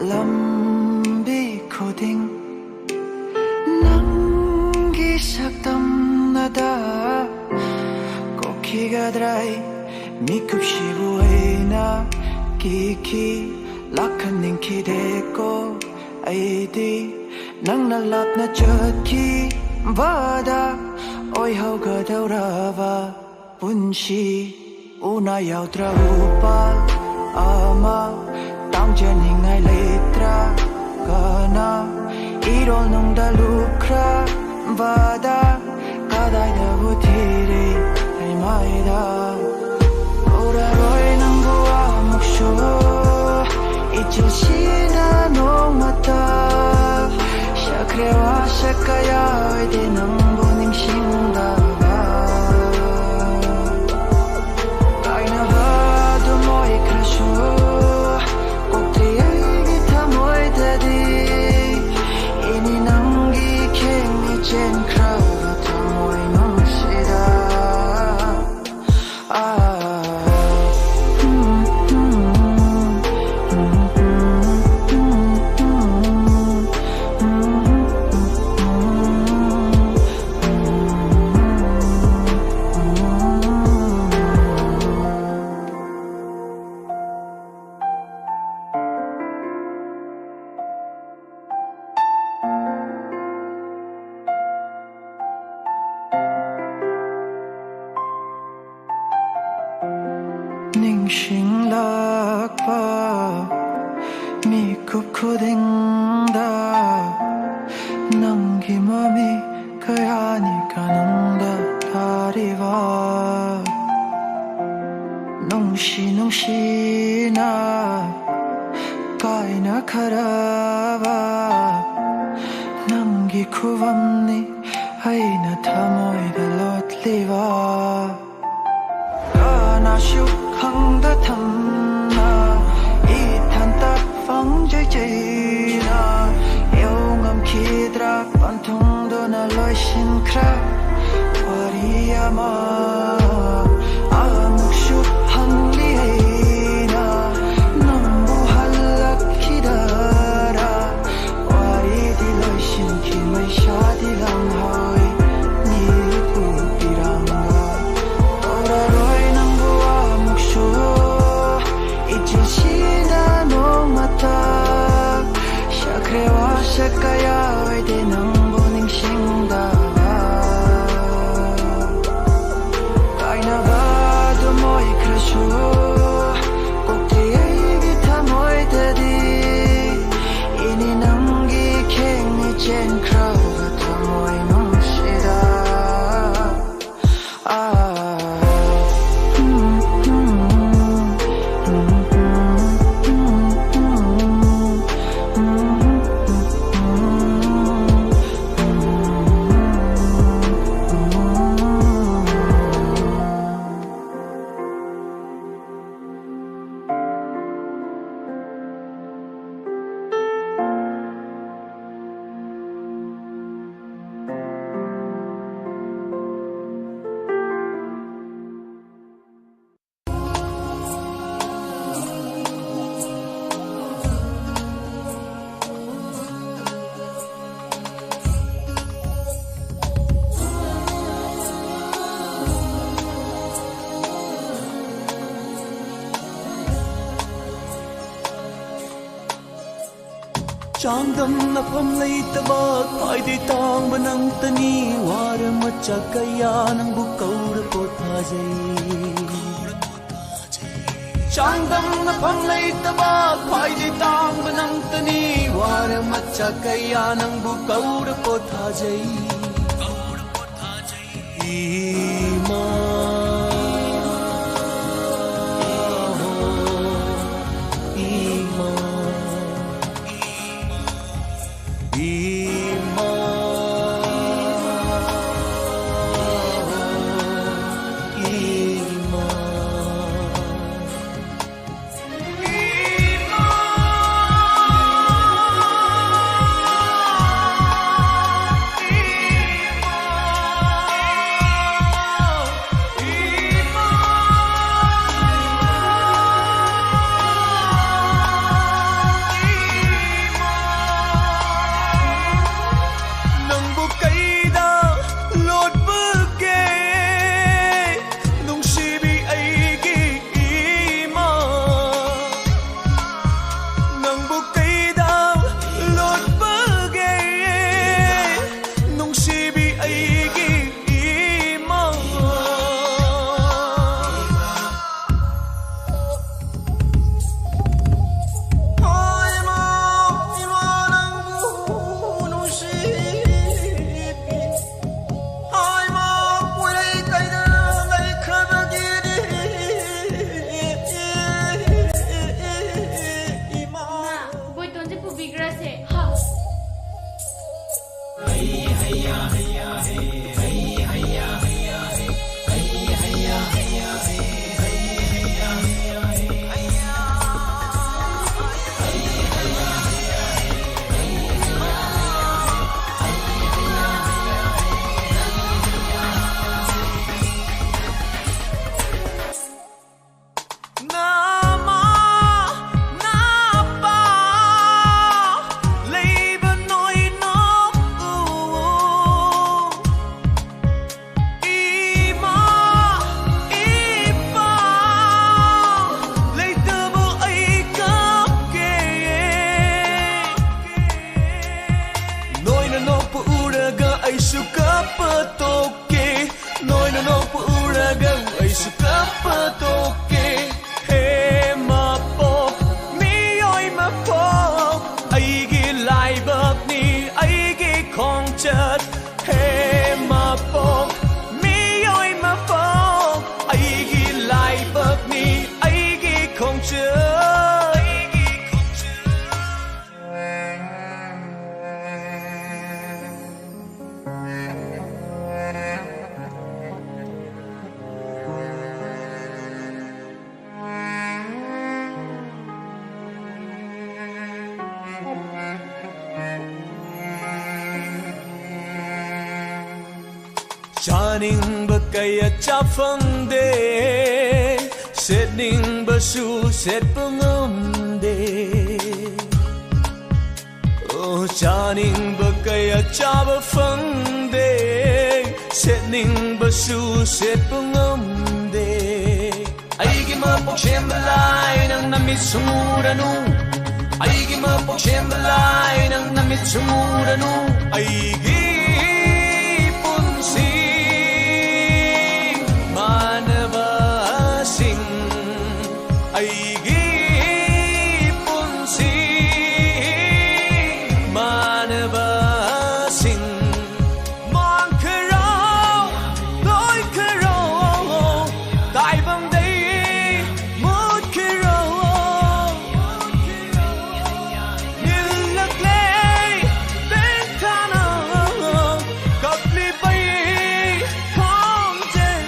ꯂꯝꯕꯤ ꯈꯨꯗꯤꯡ ꯅꯪꯒꯤ ꯁꯛꯇꯝꯅꯗ ꯀꯣꯛꯈꯤꯒꯗ꯭ꯔꯥ? ꯑꯩ ꯃꯤꯀꯨꯞꯁꯤꯕꯨ ꯑꯩꯅ ꯀꯤꯈꯤ, ꯂꯥꯛꯍꯟꯅꯤꯡꯈꯤꯗꯦꯀꯣ꯫ ꯑꯩꯗꯤ ꯅꯪꯅ ꯂꯥꯞꯅ ꯆꯠꯈꯤꯕꯗ ꯑꯣꯏꯍꯧꯒꯗꯧꯔꯕ ꯄꯨꯟꯁꯤ ꯎꯅ ꯌꯥꯎꯗ꯭ꯔ ꯎꯄꯥꯜ ꯑꯃ ꯇꯥꯡꯖꯅꯤꯡꯉꯥꯏ ꯂꯩꯇ꯭ꯔꯒꯅ ꯏꯔꯣꯜ ꯅꯨꯡꯗ ꯂꯨꯞꯈ꯭ꯔꯕꯗ ꯀꯗꯥꯏꯗꯕꯨ ꯊꯤꯔꯤ ꯂꯩꯃꯥꯏꯗ ꯎꯔꯔꯣꯏ ꯅꯪꯕꯨ ꯑꯃꯨꯛꯁꯨ ꯏꯆꯤꯜꯁꯤꯅ ꯅꯣꯡꯃꯇ ꯁꯛꯈ꯭ꯔꯦ ꯋꯥꯁꯛ ꯀꯌꯥ ꯑꯣꯏꯗꯦ ꯅꯪꯕꯨ ꯅꯤꯡꯁꯤꯡꯗꯕ ꯀꯥꯏꯅꯕ ꯑꯗꯨꯝ ꯑꯣꯏꯈ꯭ꯔꯁꯨ ꯀꯣꯛꯇꯤ ꯑꯩꯒꯤ ꯊꯃꯣꯏꯗꯗꯤ ꯏꯅꯤ ꯅꯪꯒꯤ ꯈꯦꯡꯅꯤ ꯆꯦꯟꯈ꯭ꯔꯕ ꯊꯃꯣꯏ ꯅꯨꯡꯁꯤꯗ ꯅꯤꯡꯁꯤꯡꯂꯛꯄ ꯃꯤꯀꯨꯞ ꯈꯨꯗꯤꯡꯗ ꯅꯪꯒꯤ ꯃꯃꯤ ꯀꯌꯥꯅꯤ ꯀꯅꯨꯡꯗ ꯇꯥꯔꯤꯕ ꯅꯨꯡꯁꯤ ꯅꯨꯡꯁꯤꯅ ꯀꯥꯏꯅꯈ꯭ꯔꯕ ꯅꯪꯒꯤ ꯈꯨꯕꯝꯅꯤ ꯑꯩꯅ ꯊꯃꯣꯏꯗ ꯂꯣꯠꯂꯤꯕ ꯀꯅꯥꯁꯨ ꯈꯪꯗ ꯊꯝꯅ ꯏꯊꯟꯇ ꯐꯪꯖꯩ ꯆꯩꯅ ꯌꯧ ꯉꯝꯈꯤꯗ꯭ꯔꯥ ꯄꯟꯊꯨꯡꯗꯨꯅ ꯂꯣꯏꯁꯤꯟꯈ꯭ꯔꯦ ꯋꯥꯔꯤ ꯑꯃ ꯑꯃꯨꯛꯁꯨ ꯍꯪꯂꯤ ꯑꯩꯅ ꯅꯪ ꯆꯠꯀꯌꯥ ꯑꯣꯏꯗꯦ ꯅꯪꯕꯨ ꯅꯤꯡꯁꯤꯡꯗꯕ꯫ ꯀꯥꯏꯅꯕꯗꯨ ꯃꯣꯏꯈ꯭ꯔꯁꯨ ꯀꯣꯛꯇꯤ ꯑꯩꯒꯤ ꯊꯃꯣꯏꯗꯗꯤ ꯏꯅꯤ ꯅꯪꯒꯤ ꯈꯦꯡꯅꯤ ꯆꯦꯟꯈ꯭ꯔꯕ ꯊꯃꯣꯏ ꯅꯨꯡꯁꯤꯗ꯫ ꯆꯥꯡꯗꯝꯅꯐꯝ ꯂꯩꯇꯕ ꯈ꯭ꯋꯥꯏꯗꯩ ꯇꯥꯡꯕ ꯅꯪꯇꯅꯤ꯫ ꯋꯥꯔ ꯃꯆꯥ ꯀꯌꯥ ꯅꯪꯕꯨ ꯀꯧꯔ ꯄꯣꯊꯥꯖꯩ꯫ ꯆꯥꯡꯗꯝꯅꯐꯝ ꯂꯩꯇꯕ ꯈ꯭ꯋꯥꯏꯗꯩ ꯇꯥꯡꯕ ꯅꯪꯇꯅꯤ꯫ ꯋꯥꯔ ꯃꯆꯥ ꯀꯌꯥ ꯅꯪꯕꯨ ꯀꯧꯔ ꯄꯣꯊꯥꯖꯩ꯫ ꯏꯃꯥ, ꯏꯃꯥ, ꯏꯃꯥ, ꯏꯃꯥ꯫ ꯆꯥꯅꯤꯡꯕ ꯀꯌꯥ ꯆꯥ ꯐꯪꯗꯦ, ꯁꯦꯠꯅꯤꯡꯕꯁꯨ ꯁꯦꯠꯄ ꯉꯝꯗꯦ꯫ ꯑꯣ, ꯆꯥꯅꯤꯡꯕ ꯀꯌꯥ ꯆꯥꯕ ꯐꯪꯗꯦ, ꯁꯦꯠꯅꯤꯡꯕꯁꯨ ꯁꯦꯠꯄ ꯉꯝꯗꯦ꯫ ꯑꯩꯒꯤ ꯃꯄꯣꯛ ꯁꯦꯝꯕ ꯂꯥꯏ, ꯅꯪ ꯅꯃꯤꯠ ꯁꯨꯡ ꯎꯔꯅꯨ꯫ ꯑꯩꯒꯤ ꯃꯄꯣꯛ ꯁꯦꯝꯕ ꯂꯥꯏ, ꯅꯪ ꯅꯃꯤꯠ ꯁꯨꯡ ꯎꯔꯅꯨ꯫ ꯑꯩꯒꯤ ꯄꯨꯟꯁꯤ ꯃꯥꯟꯅꯕꯁꯤꯡ, ꯑꯩꯒꯤ ꯄꯨꯟꯁꯤ ꯃꯥꯟꯅꯕꯁꯤꯡ꯫ ꯃꯥꯡꯈ꯭ꯔꯣ, ꯂꯣꯏꯈ꯭ꯔꯣ, ꯇꯥꯏꯕꯪꯗꯩ ꯃꯨꯠꯈ꯭ꯔꯣ꯫ ꯅꯤꯜꯂꯛꯂꯦ ꯇꯦꯡꯊꯥꯅ ꯀꯞꯂꯤꯕ ꯑꯩ ꯈꯣꯟꯖꯦꯜ꯫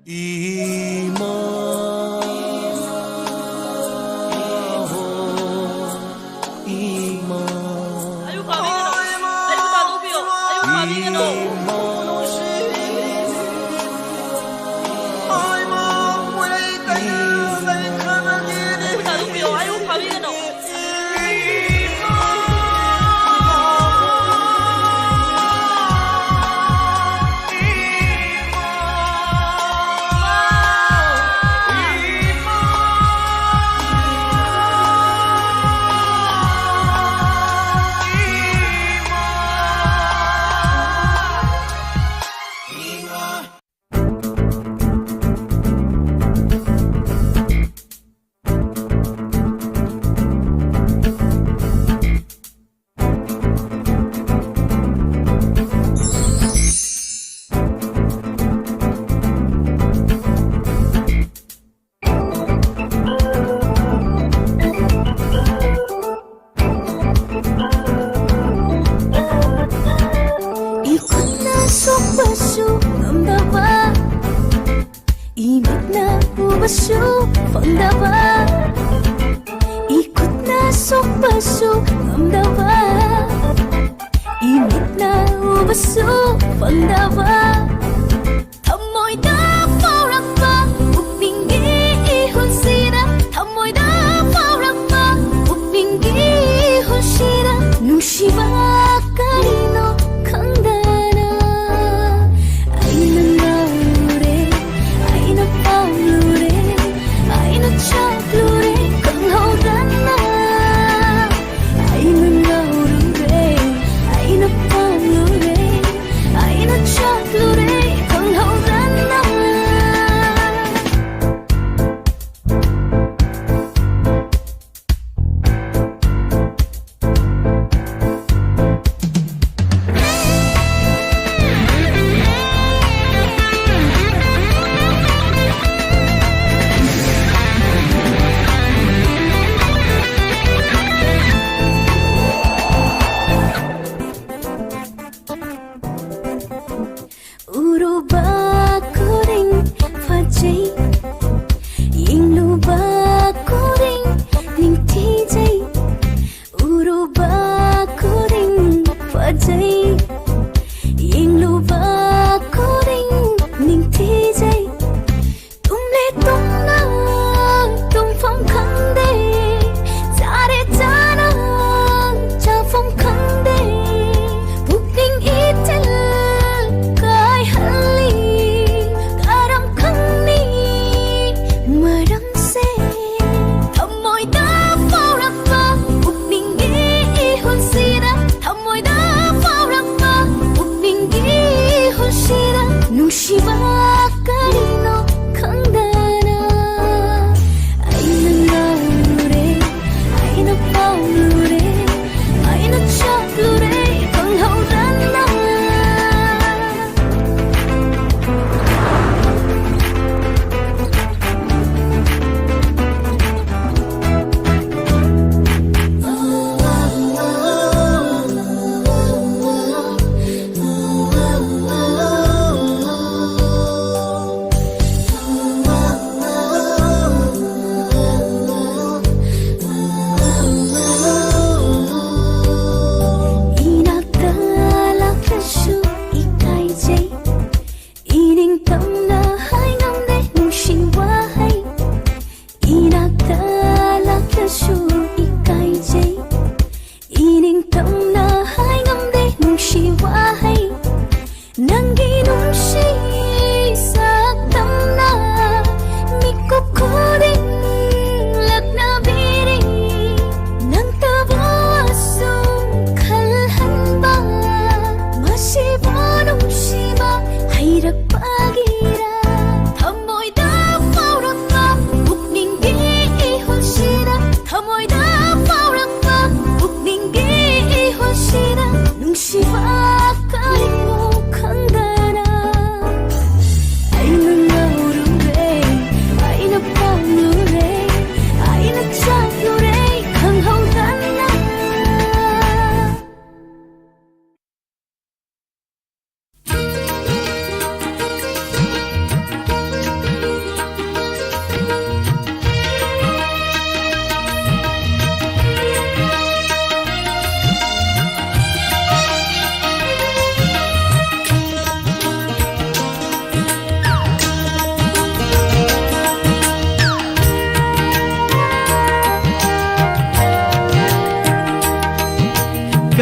ꯏꯃꯥ, ꯏꯃꯥ꯫ ꯑꯌꯨꯛ ꯄꯥꯕꯤꯒꯅꯣ꯫ ꯑꯌꯨꯛ ꯄꯥꯕꯤꯒꯅꯣ꯫ ꯏꯃꯥ꯫ ꯑꯌꯨꯛ ꯄꯥꯕꯤꯒꯅꯣ꯫ ꯏꯈꯨꯠꯅ ꯁꯣꯛꯄꯁꯨ ꯉꯝꯗꯕ, ꯏꯃꯤꯠꯅ ꯎꯕꯁꯨ ꯐꯪꯗꯕ, ꯏꯈꯨꯠꯅ ꯁꯣꯛꯄꯁꯨ ꯉꯝꯗꯕ, ꯁꯨ ꯐꯪꯗꯕ, ꯊꯃꯣꯏꯗ ꯐꯥꯎꯔꯛꯄ ꯄꯨꯛꯅꯤꯡꯒꯤ ꯏꯍꯨꯜꯁꯤꯗ, ꯊꯃꯣꯏꯗ ꯐꯥꯎꯔꯛꯄ ꯄꯨꯛꯅꯤꯡꯒꯤ ꯏꯍꯨꯜꯁꯤꯗ, ꯅꯨꯡꯁꯤꯕ ꯀꯔꯤꯅꯣ ꯈꯪꯗꯅ ꯑꯩꯅ ꯉꯥꯎꯔꯦ, ꯑꯩꯅ ꯄꯥꯝꯂꯨꯔꯦ, ꯑꯩꯅ ꯆꯥꯛꯂꯨꯔꯦ ꯈꯪꯍꯧꯗꯅ꯫ ꯑꯩꯅ ꯉꯥꯎꯔꯨꯔꯦ, ꯑꯩꯅ ꯄꯥꯝꯂꯨꯔꯦ, ꯑꯩꯅ ꯆꯥꯛ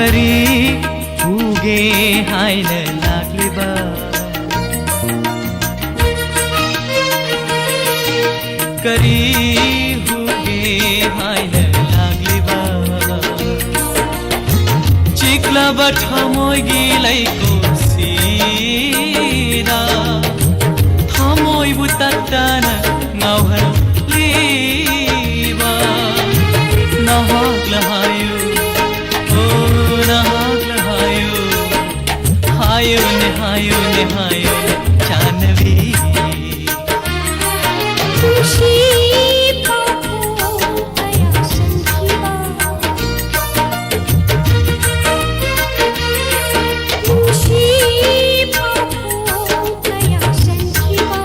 ꯀꯔꯤ ꯄꯨꯒꯦ ꯍꯥꯏꯅ ꯂꯥꯛꯂꯤꯕ? ꯀꯔꯤ ꯍꯨꯒꯦ ꯍꯥꯏꯅ ꯂꯥꯛꯂꯤꯕ? ꯆꯤꯛꯂꯕ ꯊꯃꯣꯏꯒꯤ ꯂꯩꯀꯣꯜꯁꯤꯗ ꯊꯃꯣꯏꯕꯨ ꯇꯠꯇꯅ ꯉꯥꯎꯍꯜꯂꯤꯕ ꯅꯍꯥꯛ ꯂꯍꯥꯏꯌꯨ, ꯑꯣ ꯅꯍꯥꯛ ꯂꯍꯥꯏꯌꯨ, ꯍꯥꯏꯌꯨꯅꯦ, ꯍꯥꯏꯌꯨꯅꯦ, ꯍꯥꯏꯌꯨꯅꯦ, ꯆꯥꯟꯅꯕꯤ꯫ ꯅꯨꯡꯁꯤ ꯄꯥꯎꯈꯣꯡ ꯀꯌꯥ ꯁꯟꯈꯤꯕ, ꯅꯨꯡꯁꯤ ꯄꯥꯎꯈꯣꯡ ꯀꯌꯥ ꯁꯟꯈꯤꯕ,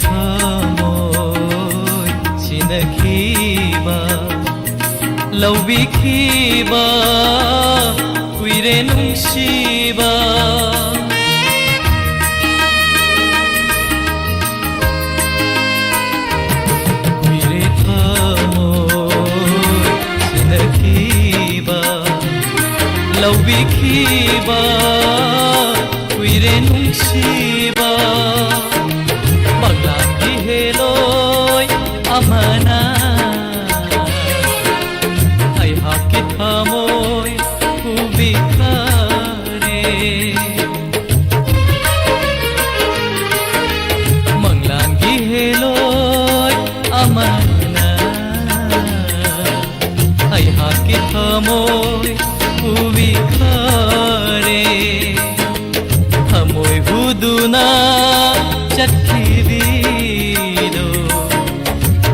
ꯊꯃꯣꯏ ꯁꯤꯟꯅꯈꯤꯕ, ꯂꯧꯕꯤꯈꯤꯕ ꯀꯨꯏꯔꯦ ꯅꯨꯡꯁꯤꯕ꯫ ꯀꯨꯏꯔꯦ ꯊꯃꯣꯏ ꯁꯤꯟꯅꯈꯤꯕ, ꯂꯧꯕꯤꯈꯤꯕ ꯀꯨꯏꯔꯦ ꯅꯨꯡꯁꯤꯕ꯫ ꯃꯪꯂꯥꯟꯒꯤ ꯍꯦꯂꯣꯏ ꯑꯃꯅ ꯑꯩꯍꯥꯛꯀꯤ ꯊꯃꯣꯏ ꯍꯨꯕꯤꯈꯔꯦ꯫ ꯃꯪꯂꯥꯟꯒꯤ ꯍꯦꯂꯣꯏ ꯑꯃꯅ ꯑꯩꯍꯥꯛꯀꯤ ꯊꯃꯣꯏ ꯍꯨꯕꯤꯈꯔꯦ꯫ ꯊꯃꯣꯏ ꯍꯨꯗꯨꯅ ꯆꯠꯈꯤꯕꯤꯗꯣ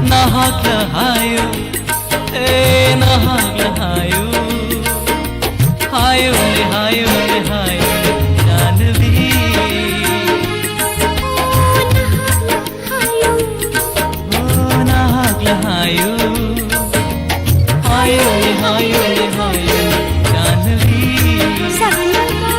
ꯅꯍꯥꯛꯅ ꯍꯥꯏꯌꯨ, ꯑꯦ, ꯅꯍꯥꯛꯅ ꯍꯥꯏꯌꯨ꯫ ꯍꯥꯏꯌꯨꯅꯦ, ꯍꯥꯏꯌꯨꯅꯦ, ꯍꯥꯏꯌꯨꯅꯦ, ꯏꯃꯥꯟꯅꯕꯤ꯫ ꯑꯣ, ꯅꯍꯥꯛꯅ ꯍꯥꯏꯌꯨ꯫ ꯑꯣ, ꯅꯍꯥꯛꯅ ꯍꯥꯏꯌꯨ꯫ ꯍꯥꯏꯌꯨꯅꯦ, ꯍꯥꯏꯌꯨꯅꯦ, ꯍꯥꯏꯌꯨꯅꯦ, ꯏꯃꯥꯟꯅꯕꯤ꯫ ꯁꯥꯟꯅꯕ꯫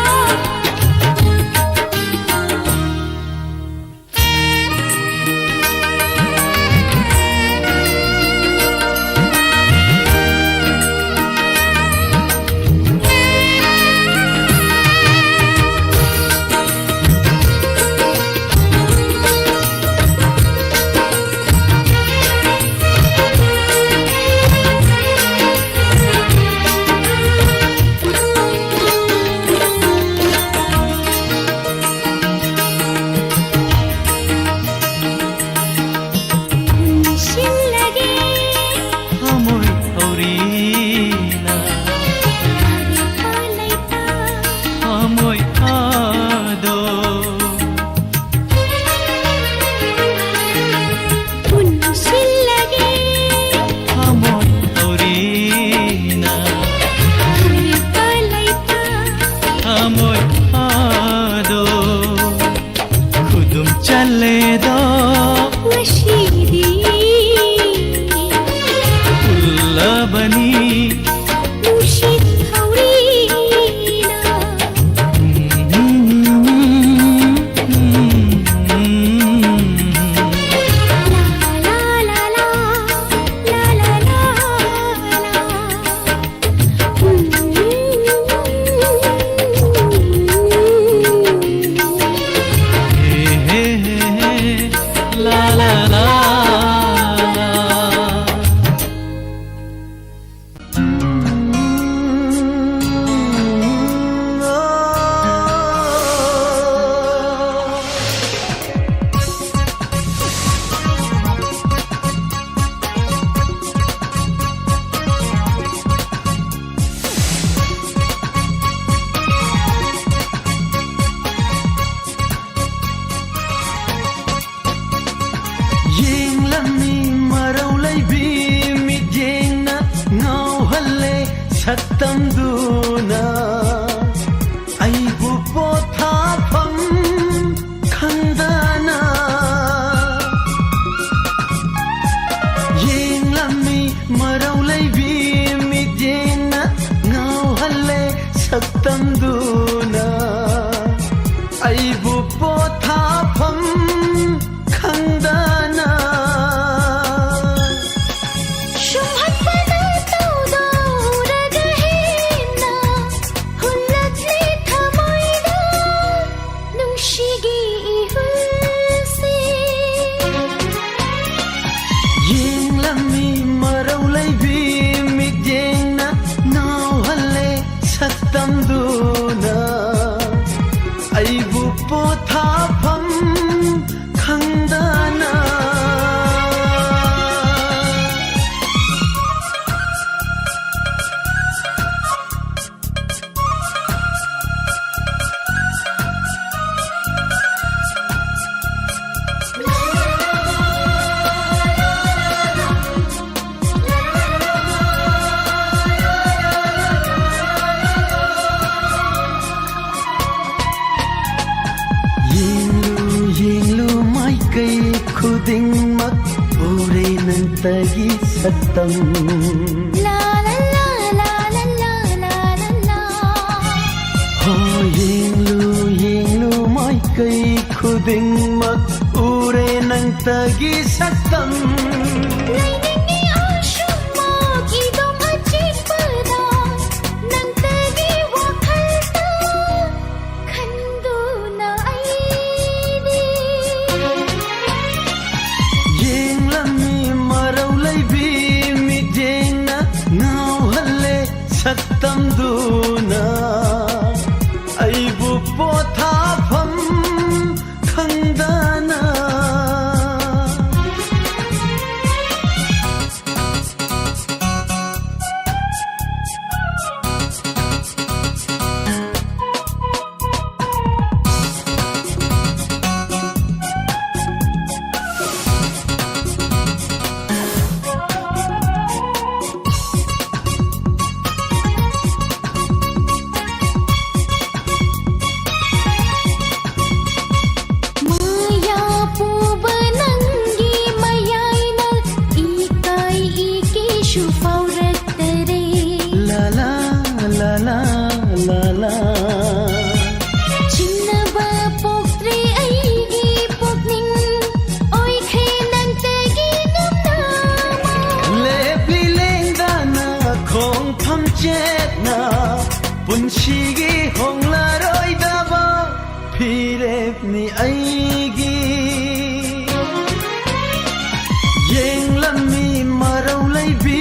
ꯌꯦꯡꯂꯝꯃꯤ ꯃꯔꯧ ꯂꯩꯕꯤ ꯃꯤꯠꯌꯦꯡꯅ ꯉꯥꯎꯍꯜꯂꯦ ꯁꯛꯇꯝꯗꯨꯅ ꯑꯩꯕꯨ ꯄꯣꯊꯥꯐꯝ ꯈꯪꯗꯅ꯫ ꯌꯦꯡꯂꯝꯃꯤ ꯃꯔꯧ ꯂꯩꯕꯤ ꯃꯤꯠꯌꯦꯡꯅ ꯉꯥꯎꯍꯜꯂꯦ ꯁꯛꯇꯝꯗꯨꯅ ꯑꯩꯕꯨ ꯄꯣꯊꯥꯐꯝ ꯈꯪꯗꯅ꯫ ꯁꯨꯝꯍꯠꯄꯅ ꯇꯧꯗꯧꯔꯒ ꯍꯦꯟꯅ ꯍꯨꯜꯂꯛꯂꯦ ꯊꯃꯣꯏꯗ ꯅꯨꯡꯁꯤꯒꯤ ꯏꯍꯨꯜꯁꯦ꯫ ꯌꯦꯡꯂꯝꯃꯤ ꯃꯔꯧ ꯂꯩꯕꯤ ꯃꯤꯠꯌꯦꯡꯅ ꯉꯥꯎꯍꯜꯂꯦ ꯁꯛꯇꯝꯗꯨꯅ ꯑꯩꯕꯨ ꯄꯣꯊꯥꯐꯝ ꯈꯪꯗꯅ꯫ ꯌꯦꯡꯂꯨ, ꯌꯦꯡꯂꯨ ꯃꯥꯏꯀꯩ ꯈꯨꯗꯤꯡꯃꯛ ꯎꯔꯦ ꯅꯪꯇꯒꯤ ꯁꯛꯇꯝ꯫ ꯂꯥ, ꯂꯥ, ꯂꯥ, ꯂꯥ, ꯂꯥ, ꯂꯥ, ꯂꯥ, ꯂꯥ꯫ ꯍꯣ, ꯌꯦꯡꯂꯨ, ꯌꯦꯡꯂꯨ ꯃꯥꯏꯀꯩ ꯈꯨꯗꯤꯡꯃꯛ ꯎꯔꯦ ꯅꯪꯇꯒꯤ ꯁꯛꯇꯝ꯫ ꯂꯩꯅꯤꯡꯉꯤ ꯑꯩꯁꯨ ꯃꯥꯒꯤꯗꯣ ꯑꯆꯤꯛꯄꯗ ꯅꯪꯇꯒꯤ ꯋꯥꯈꯜꯗ ꯈꯟꯗꯨꯅ ꯑꯩꯗꯤ꯫ ꯎꯅ ꯑꯩꯕꯨ ꯄꯣꯊꯥꯐꯝ ꯈꯪꯗꯅ꯫ ꯃꯌꯥ ꯄꯨꯕ ꯅꯪꯒꯤ ꯃꯌꯥꯏꯅ ꯏꯀꯥꯏ ꯏꯀꯤꯁꯨ ꯐꯥꯎꯔꯛꯇꯔꯦ꯫ ꯂꯥꯂꯥ, ꯂꯥꯂꯥ, ꯂꯥꯂꯥ꯫ ꯆꯤꯡꯅꯕ ꯄꯣꯛꯇ꯭ꯔꯦ ꯑꯩꯒꯤ ꯄꯨꯛꯅꯤꯡ, ꯑꯣꯏꯈ꯭ꯔꯦ ꯅꯪꯇꯒꯤ ꯉꯝꯅꯕ꯫ ꯂꯦꯞꯂꯤ ꯂꯦꯡꯗꯅ ꯈꯣꯡꯐꯝ ꯆꯦꯠꯅ, ꯄꯨꯟꯁꯤꯒꯤ ꯍꯣꯡꯂꯔꯣꯏꯗꯕ ꯐꯤꯔꯦꯞꯅꯤ ꯑꯩꯒꯤ꯫ ꯌꯦꯡꯂꯝꯃꯤ ꯃꯔꯧ ꯂꯩꯕꯤ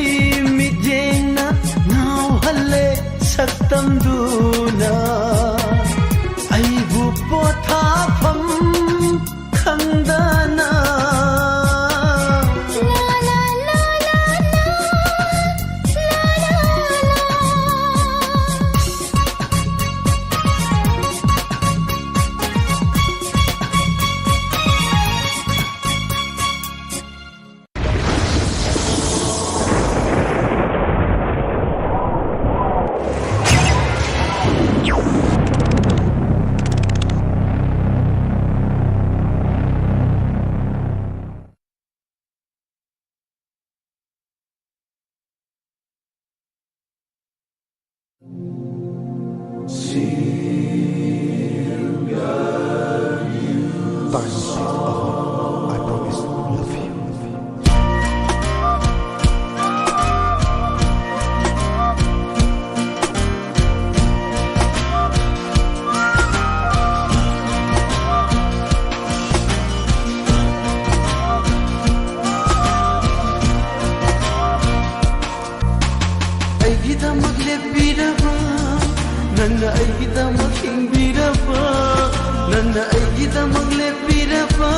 ꯃꯤꯠꯌꯦꯡꯅ, ꯉꯥꯎꯍꯜꯂꯦ ꯁꯛꯇꯝꯗꯨꯅ ꯑꯩꯕꯨ ꯄꯣꯊꯥꯐꯝ ꯈꯪꯗꯅ꯫ Time is not a home. I promise, love you. ꯑꯩꯒꯤꯗꯃꯛ ꯂꯦꯞꯄꯤꯔꯕ ꯑꯩꯒꯤꯗꯃꯛ ꯍꯤꯡꯕꯤꯔꯕ, ꯅꯪꯅ ꯑꯩꯒꯤꯗꯃꯛ ꯂꯦꯞꯄꯤꯔꯕ,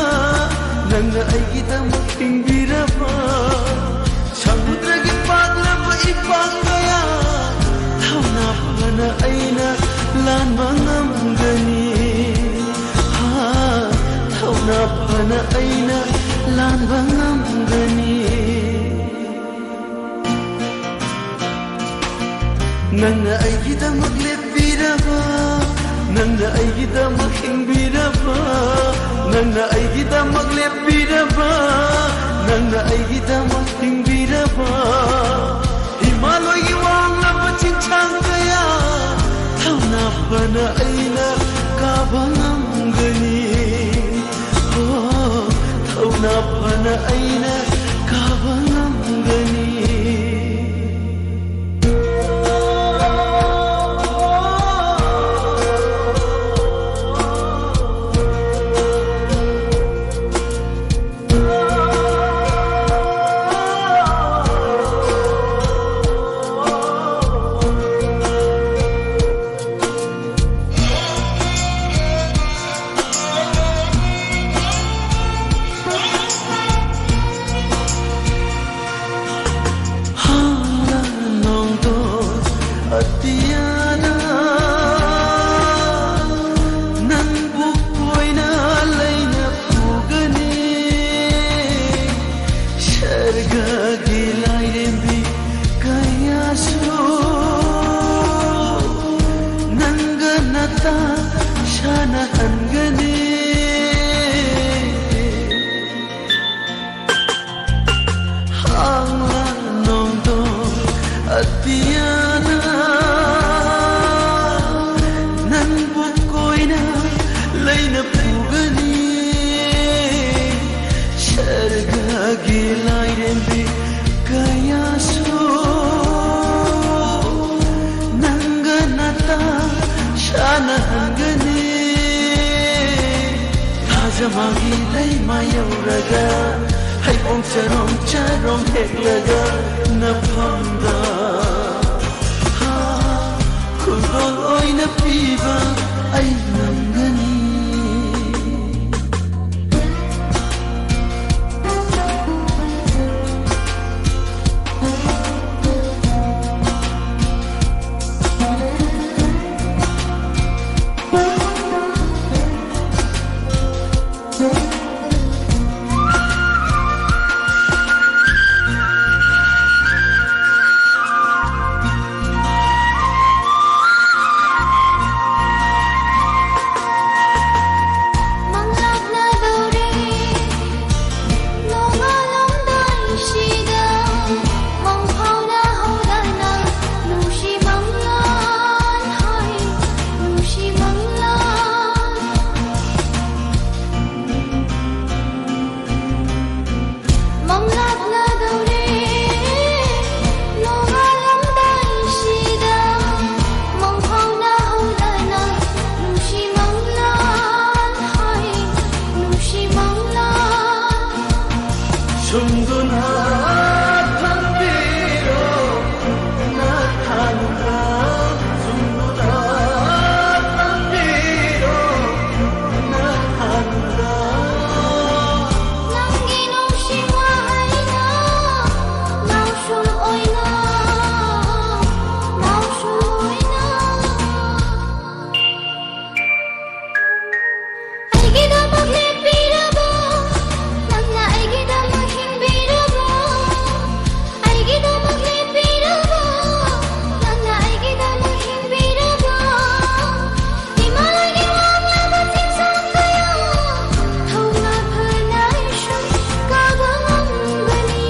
ꯅꯪꯅ ꯑꯩꯒꯤꯗꯃꯛ ꯍꯤꯡꯕꯤꯔꯕ, ꯁꯃꯨꯗ꯭ꯔꯒꯤ ꯄꯥꯛꯂꯕ ꯏꯄꯥꯛ ꯀꯌꯥ ꯊꯧꯅꯥ ꯐꯅ ꯑꯩꯅ ꯂꯥꯟꯕ ꯉꯝꯒꯅꯤ꯫ ꯍꯥ, ꯊꯧꯅꯥ ꯐꯅ ꯑꯩꯅ ꯂꯥꯟꯕ ꯉꯝꯒꯅꯤ꯫ ꯅꯪꯅ ꯑꯩꯒꯤꯗꯃꯛ ꯂꯦꯞꯄꯤꯔꯕ, ꯅꯪꯅ ꯑꯩꯒꯤꯗꯃꯛ ꯍꯤꯡꯕꯤꯔꯕ, ꯅꯪꯅ ꯑꯩꯒꯤꯗꯃꯛ ꯂꯦꯞꯄꯤꯔꯕ, ꯅꯪꯅ ꯑꯩꯒꯤꯗꯃꯛ ꯍꯤꯡꯕꯤꯔꯕ, ꯍꯤꯃꯥꯂꯣꯏꯒꯤ ꯋꯥꯡꯂꯕ ꯆꯤꯡꯁꯥꯡ ꯀꯌꯥ ꯊꯧꯅꯥ ꯐꯅ ꯑꯩꯅ ꯀꯥꯕ ꯉꯝꯒꯅꯤ꯫ ꯑꯣ, ꯊꯧꯅꯥ ꯐꯅ ꯑꯩꯅ ꯀꯥꯕ ꯉꯝꯒꯅꯤ꯫ ꯍꯥꯡꯂ ꯅꯣꯡꯗꯣ ꯑꯇꯤꯌꯥꯗ ꯅꯪꯕꯨ ꯀꯣꯏꯅ ꯂꯩꯅ ꯄꯨꯒꯅꯤ꯫ ꯁꯔꯒꯒꯤ ꯂꯥꯏꯔꯦꯝꯕꯤ ꯀꯌꯥꯁꯨ ꯅꯪꯒ ꯅꯇꯥ ꯁꯥꯟꯅꯍꯟꯒꯅꯤ꯫ ꯍꯥꯡꯂ ꯅꯣꯡꯗꯣ ꯑꯇꯤꯌꯥꯅ ꯅꯪꯕꯨ ꯀꯣꯏꯅ ꯂꯩꯅ ꯄꯨꯒꯅꯤ꯫ ꯁꯔꯒꯒꯤ ꯂꯥꯏꯔꯦꯝꯕꯤ ꯀꯌꯥꯁꯨ ꯅꯪꯒ ꯅꯇꯥ ꯁꯥꯟꯅꯍꯟꯒꯅꯤ꯫ ꯊꯥꯖꯃꯥꯒꯤ ꯂꯩꯃ ꯌꯧꯔꯒ ꯍꯩꯕꯣꯡ ꯆꯔꯣꯡ ꯆꯔꯣꯡ ꯍꯦꯛꯂꯒ ꯅꯐꯝꯗ ꯍꯥ, ꯈꯨꯗꯣꯜ ꯑꯣꯏꯅ ꯆꯨꯝꯗꯨꯅ ꯊꯝꯕꯤꯔꯣ ꯅꯊꯥꯅꯨꯗ, ꯆꯨꯝꯗꯨꯅ ꯊꯝꯕꯤꯔꯣ ꯅꯊꯥꯅꯨꯗ꯫ ꯅꯪꯒꯤ ꯅꯨꯡꯁꯤ ꯋꯥꯍꯩꯅ ꯂꯧꯁꯨꯝ ꯑꯣꯏꯅ, ꯂꯧꯁꯨꯝ ꯑꯣꯏꯅ꯫ ꯑꯩꯒꯤꯗꯃꯛ ꯂꯦꯞꯄꯤꯔꯕ, ꯅꯪꯅ ꯑꯩꯒꯤꯗꯃꯛ ꯍꯤꯡꯕꯤꯔꯕ, ꯑꯩꯒꯤꯗꯃꯛ ꯂꯦꯞꯄꯤꯔꯕ, ꯅꯪꯅ ꯑꯩꯒꯤꯗꯃꯛ ꯍꯤꯡꯕꯤꯔꯕ, ꯏꯃꯥꯒꯤ ꯋꯥꯡꯂꯕ ꯆꯤꯡꯁꯥꯡ ꯀꯌꯥ, ꯊꯧꯅꯥ ꯐꯅ ꯑꯩꯁꯨ ꯀꯥꯕ ꯉꯝꯒꯅꯤ,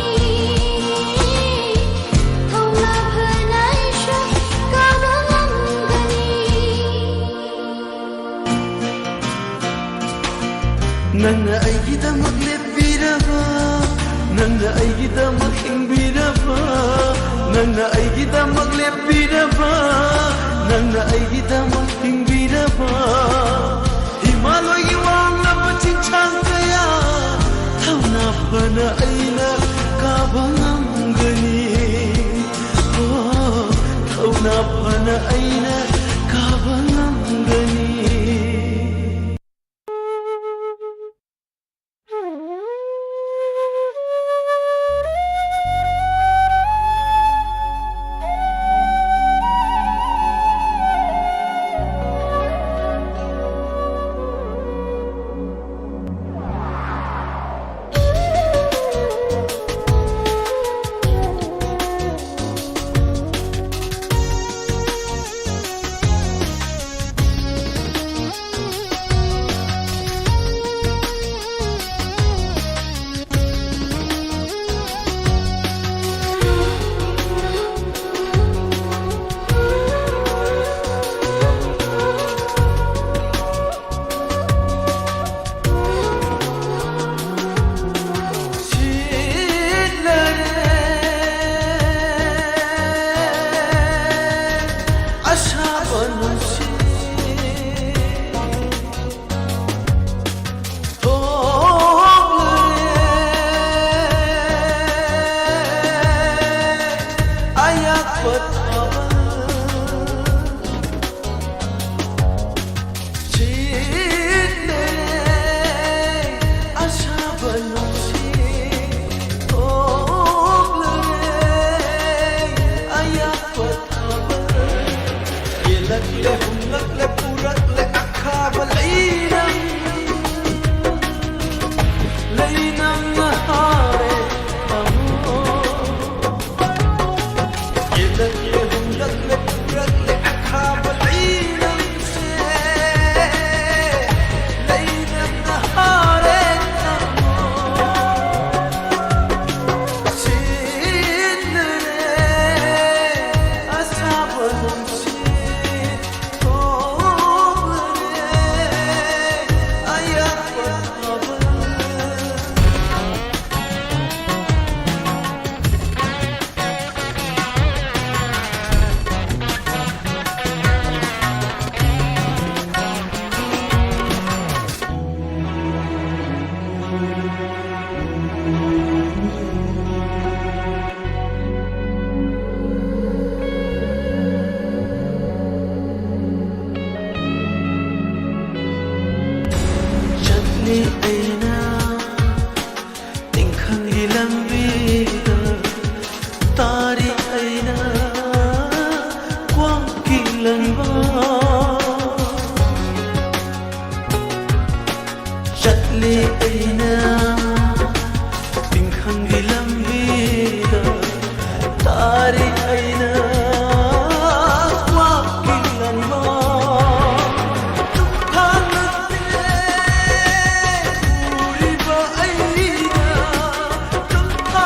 ꯊꯧꯅꯥ ꯐꯅ ꯑꯩꯁꯨ ꯀꯥꯕ ꯉꯝꯒꯅꯤ꯫ ꯅꯪꯅ ꯑꯩꯒꯤꯗꯃꯛ ꯂꯦꯞꯄꯤꯔꯕ, ꯅꯪꯅ ꯑꯩꯒꯤꯗꯃꯛ ꯍꯤꯡꯕꯤꯔꯕ, ꯅꯪꯅ ꯑꯩꯒꯤꯗꯃꯛ ꯂꯦꯞꯄꯤꯔꯕ, ꯅꯪꯅ ꯑꯩꯒꯤꯗꯃꯛ ꯍꯤꯡꯕꯤꯔꯕ, ꯍꯤꯃꯥꯂꯣꯏꯒꯤ ꯋꯥꯡꯂꯕ ꯆꯤꯡꯁꯥꯡ ꯀꯌꯥ ꯊꯧꯅꯥ ꯐꯅ ꯑꯩꯅ ꯀꯥꯕ ꯉꯝꯒꯅꯤ꯫ ꯑꯣ, ꯊꯧꯅꯥ ꯐꯅ ꯑꯩꯅ ꯀꯥꯕ ꯉꯝꯒꯅꯤ꯫ ꯂꯝꯕꯤꯗ ꯇꯥꯔꯤ ꯑꯩꯅ ꯀ꯭ꯋꯥꯛꯀꯤ ꯂꯟꯕꯥ꯫ ꯆꯠꯂꯤ ꯑꯩꯅ ꯇꯤꯡꯈꯪꯒꯤ ꯂꯝꯕꯤꯗ ꯇꯥꯔꯤ ꯑꯩꯅ ꯀ꯭ꯋꯥꯛꯀꯤ ꯂꯟꯕꯥ꯫ ꯇꯨꯝꯐꯝ ꯅꯠꯇꯦ ꯎꯔꯤꯕ ꯑꯩꯅ ꯇꯨꯝꯐꯝ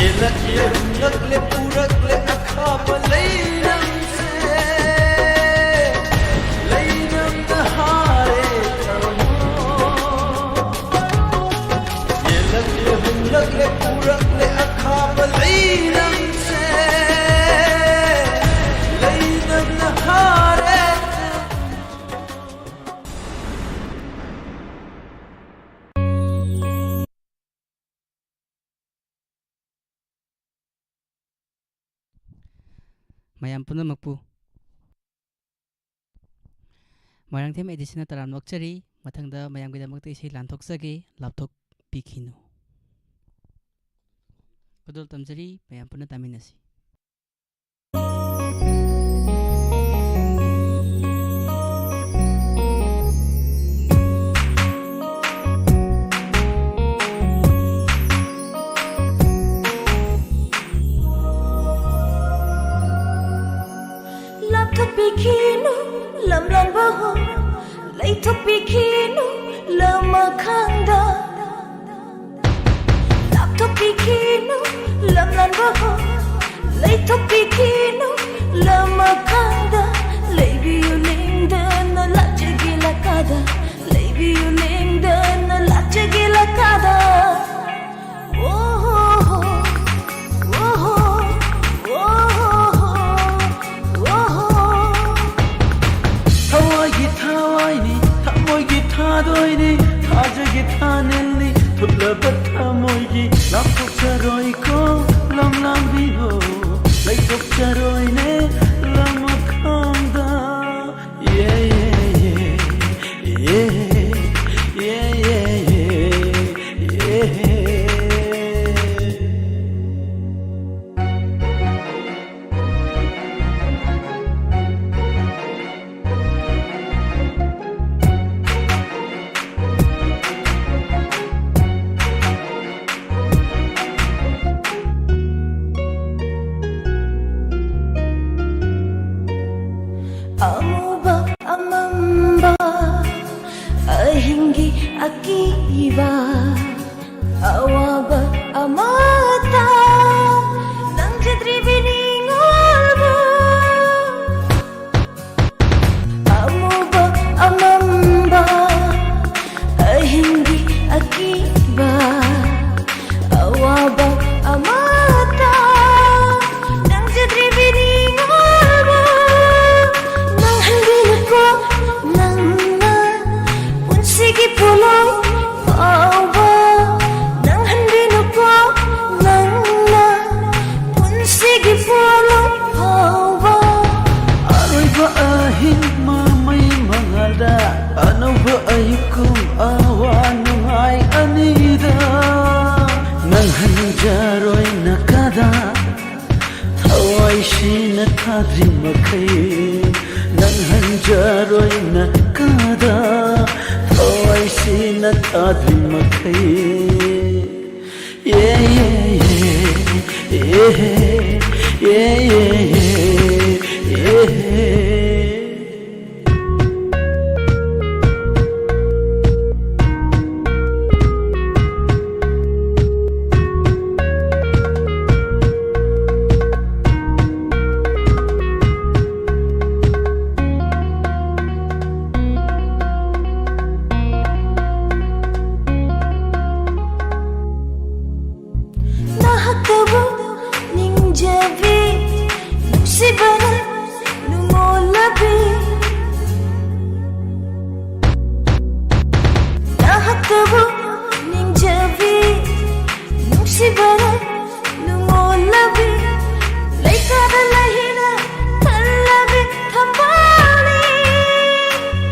ꯌꯦꯜꯂꯛꯂꯦ, ꯍꯨꯝꯂꯛꯂꯦ, ꯄꯨꯔꯛꯂꯦ ꯑꯈꯥꯕ ꯂꯩꯅꯝꯁꯦ, ꯂꯩꯅꯝꯅ ꯍꯥꯔꯦ ꯊꯃꯣꯏ꯫ ꯌꯦꯜꯂꯛꯂꯦ, ꯍꯨꯝꯂꯛꯂꯦ, ꯄꯨꯔꯛꯂꯦ ꯑꯈꯥꯕ ꯂꯩꯅꯝꯁꯦ, ꯂꯩꯅꯝꯅ ꯍꯥꯔꯦ ꯊꯃꯣꯏ꯫ ꯃꯌꯥꯝ ꯄꯨꯝꯅꯃꯛꯄꯨ ꯃꯣꯏꯔꯥꯡꯊꯦꯝ ꯑꯦꯗꯤꯁꯟꯅ ꯇꯔꯥꯝꯅ ꯑꯣꯛꯆꯔꯤ꯫ ꯃꯊꯪꯗ ꯃꯌꯥꯝꯒꯤꯗꯃꯛꯇ ꯏꯁꯩ ꯂꯥꯟꯊꯣꯛꯆꯒꯦ, ꯂꯥꯞꯊꯣꯛꯄꯤꯈꯤꯅꯨ꯫ ꯈꯨꯗꯣꯜ ꯇꯝꯖꯔꯤ, ꯃꯌꯥꯝ ꯄꯨꯟꯅ ꯇꯥꯃꯤꯟꯅꯁꯤ꯫ ꯂꯥꯞꯊꯣꯛꯄꯤꯈꯤꯅꯨ ꯂꯝꯂꯥꯟꯕ ꯍꯣ, ꯂꯩꯊꯣꯛꯄꯤꯈꯤꯅꯨ ꯂꯝ ꯃꯈꯥꯗ꯫ ꯂꯥꯞꯊꯣꯛꯄꯤꯈꯤꯅꯨ ꯂꯝꯂꯥꯟꯕ ꯍꯣ, ꯂꯩꯊꯣꯛꯄꯤꯈꯤꯅꯨ ꯂꯝ ꯃꯈꯥꯗ꯫ ꯂꯩꯕꯤꯌꯨ ꯂꯦꯡꯗꯅ ꯂꯥꯛꯆꯒꯦ ꯂꯥꯛꯀꯥꯗ, ꯂꯩꯕꯤꯌꯨ ꯂꯦꯡꯗꯅ ꯂꯥꯛꯆꯒꯦ ꯂꯥꯛꯀꯥꯗ꯫ ꯊꯋꯥꯏꯒꯤ ꯊꯋꯥꯏꯅꯤ, ꯊꯃꯣꯏꯒꯤ ꯊꯥꯗꯣꯏꯅꯤ, ꯊꯥꯖꯒꯤ ꯊꯥꯅꯤꯜꯅꯤ, ꯊꯨꯞꯂꯕ ꯊꯃꯣꯏꯒꯤ ꯂꯥꯞꯊꯣꯛꯆꯔꯣꯏꯀꯣ ꯂꯝꯂꯥꯟꯕꯤꯍꯣ, ꯂꯩꯊꯣꯛꯆꯔꯣꯏꯅꯦ ꯂꯝ ꯃꯈꯥꯗ꯫ ꯇꯥꯗ꯭ꯔꯤ ꯃꯈꯩ ꯅꯪ ꯍꯟꯖꯔꯣꯏ ꯅꯥꯀꯥꯗ, ꯊꯋꯥꯏꯁꯤꯅ ꯇꯥꯗ꯭ꯔꯤ ꯃꯈꯩ꯫ Yeah, yeah, yeah, yeah, yeah, yeah, yeah, yeah. ꯅꯍꯥꯛꯇꯕꯨ ꯅꯤꯡꯖꯕꯤ ꯅꯨꯡꯁꯤꯕꯅ ꯅꯨꯡꯉꯣꯜꯂꯕꯤ꯫ ꯅꯍꯥꯛꯇꯕꯨ ꯅꯤꯡꯖꯕꯤ ꯅꯨꯡꯁꯤꯕꯅ ꯅꯨꯡꯉꯣꯜꯂꯕꯤ꯫ ꯂꯩꯀꯥꯗ ꯂꯩꯍꯤꯅ ꯊꯜꯂꯕꯤ ꯊꯝꯕꯥꯜꯅꯤ꯫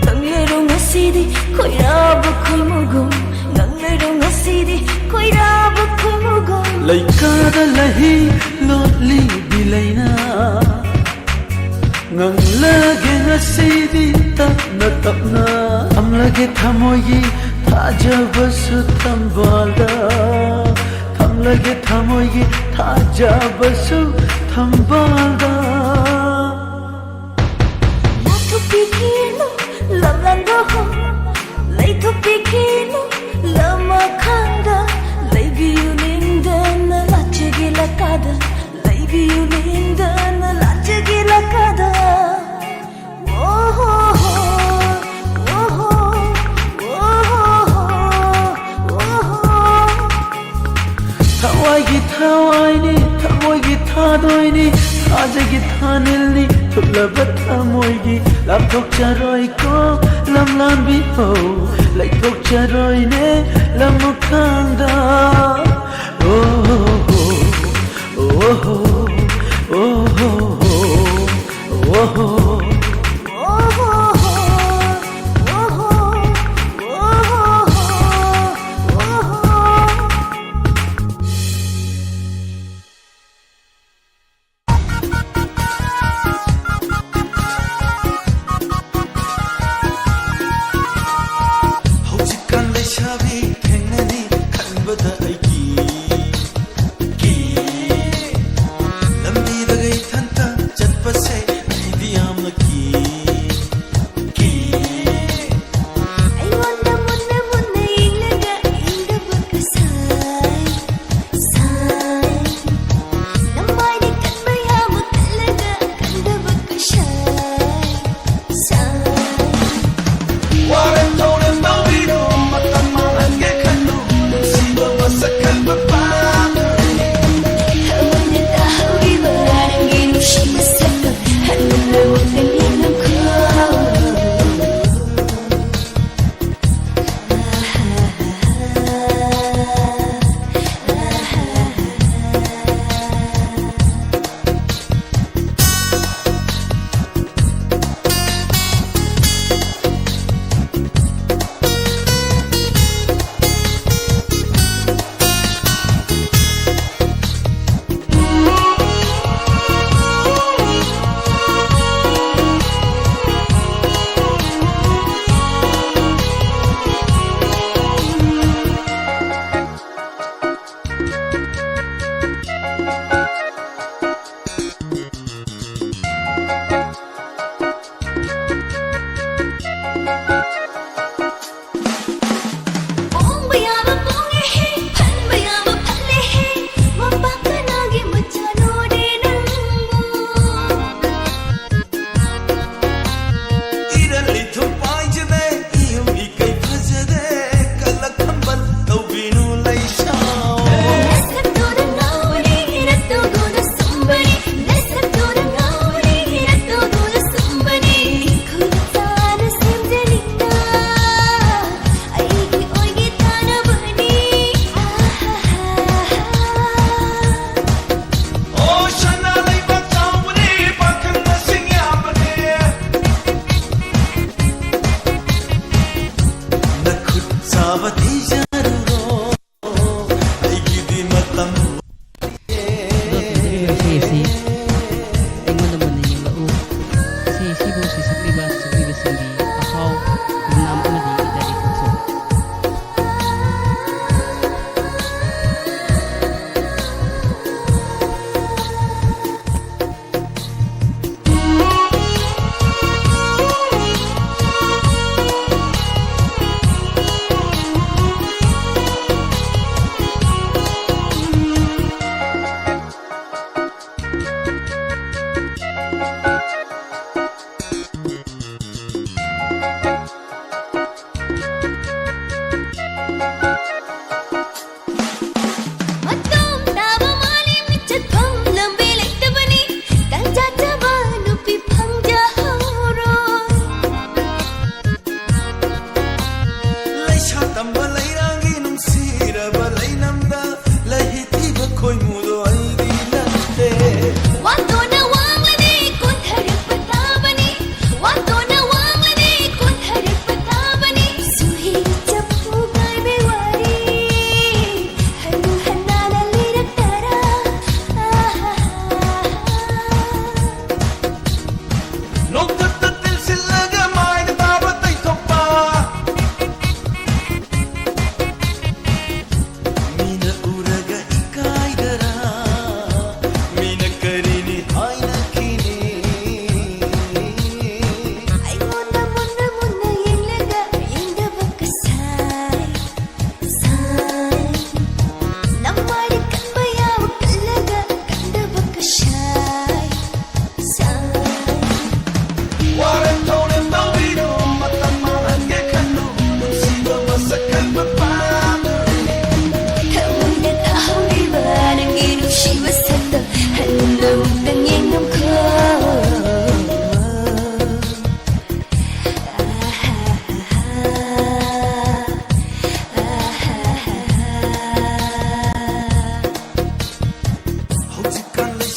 ꯀꯪꯂꯩꯔꯣꯡ ꯑꯁꯤꯗꯤ ꯈꯣꯏꯔꯥꯕ ꯈꯣꯏꯃꯨꯒꯨꯝ, ꯀꯪꯂꯩꯔꯣꯡ ꯑꯁꯤꯗꯤ ꯈꯣꯏꯔꯥꯕ ꯈꯣꯏꯃꯨꯒꯨꯝ꯫ ꯂꯩꯀꯥꯗ ꯂꯩꯍꯤ ꯂꯣꯠꯂꯤꯕꯤ ꯂꯩꯅꯥ, ꯉꯪꯂꯒꯦ ꯉꯁꯤꯗꯤ ꯇꯞꯅ ꯇꯞꯅ꯫ ꯊꯝꯂꯒꯦ ꯊꯃꯣꯏꯒꯤ ꯊꯥꯖꯕꯁꯨ ꯊꯝꯕꯥꯜꯗ, ꯊꯝꯂꯒꯦ ꯊꯃꯣꯏꯒꯤ ꯊꯥꯖꯕꯁꯨ ꯊꯝꯕꯥꯜꯗ꯫ ꯂꯥꯊꯣꯛꯄꯤꯈꯤꯅꯨ ꯂꯝꯂꯥꯟꯗ ꯍꯣ, ꯂꯩꯊꯣꯛꯄꯤꯈꯤꯅꯨ ꯂꯝꯈꯥꯡꯗ꯫ ꯂꯩꯕꯤꯌꯨ ꯅꯤꯡꯗꯅ ꯂꯥꯠꯆꯒꯦ ꯂꯀꯥꯗ, ꯂꯩꯕꯤꯌꯨ ꯅꯤꯡꯗꯅ ꯂꯥꯠꯆꯒꯦ ꯂꯀꯥꯗ꯫ ꯑꯣꯍꯣ ꯍꯣ, ꯑꯣꯍꯣ, ꯑꯣꯍꯣ ꯍꯣ, ꯑꯣꯍꯣ꯫ ꯊꯋꯥꯏꯒꯤ ꯊꯋꯥꯏꯅꯤ, ꯊꯃꯣꯏꯒꯤ ꯊꯥꯗꯣꯏꯅꯤ, ꯊꯥꯖꯒꯤ ꯊꯥꯅꯤꯜꯅꯤ, ꯊꯨꯞꯂꯕ ꯊꯃꯣꯏꯒꯤ꯫ ꯂꯥꯞꯊꯣꯛꯆꯔꯣꯏꯀꯣ ꯂꯝꯂꯥꯟꯕꯤ ꯍꯣ, ꯂꯩꯊꯣꯛꯆꯔꯣꯏꯅꯦ ꯂꯝꯈꯥꯡꯗ꯫ ꯑꯣ ꯍꯣ ꯍꯣ, ꯑꯣ ꯍꯣ, ꯑꯣ ꯍꯣ ꯍꯣ, ꯑꯣ ꯍꯣ꯫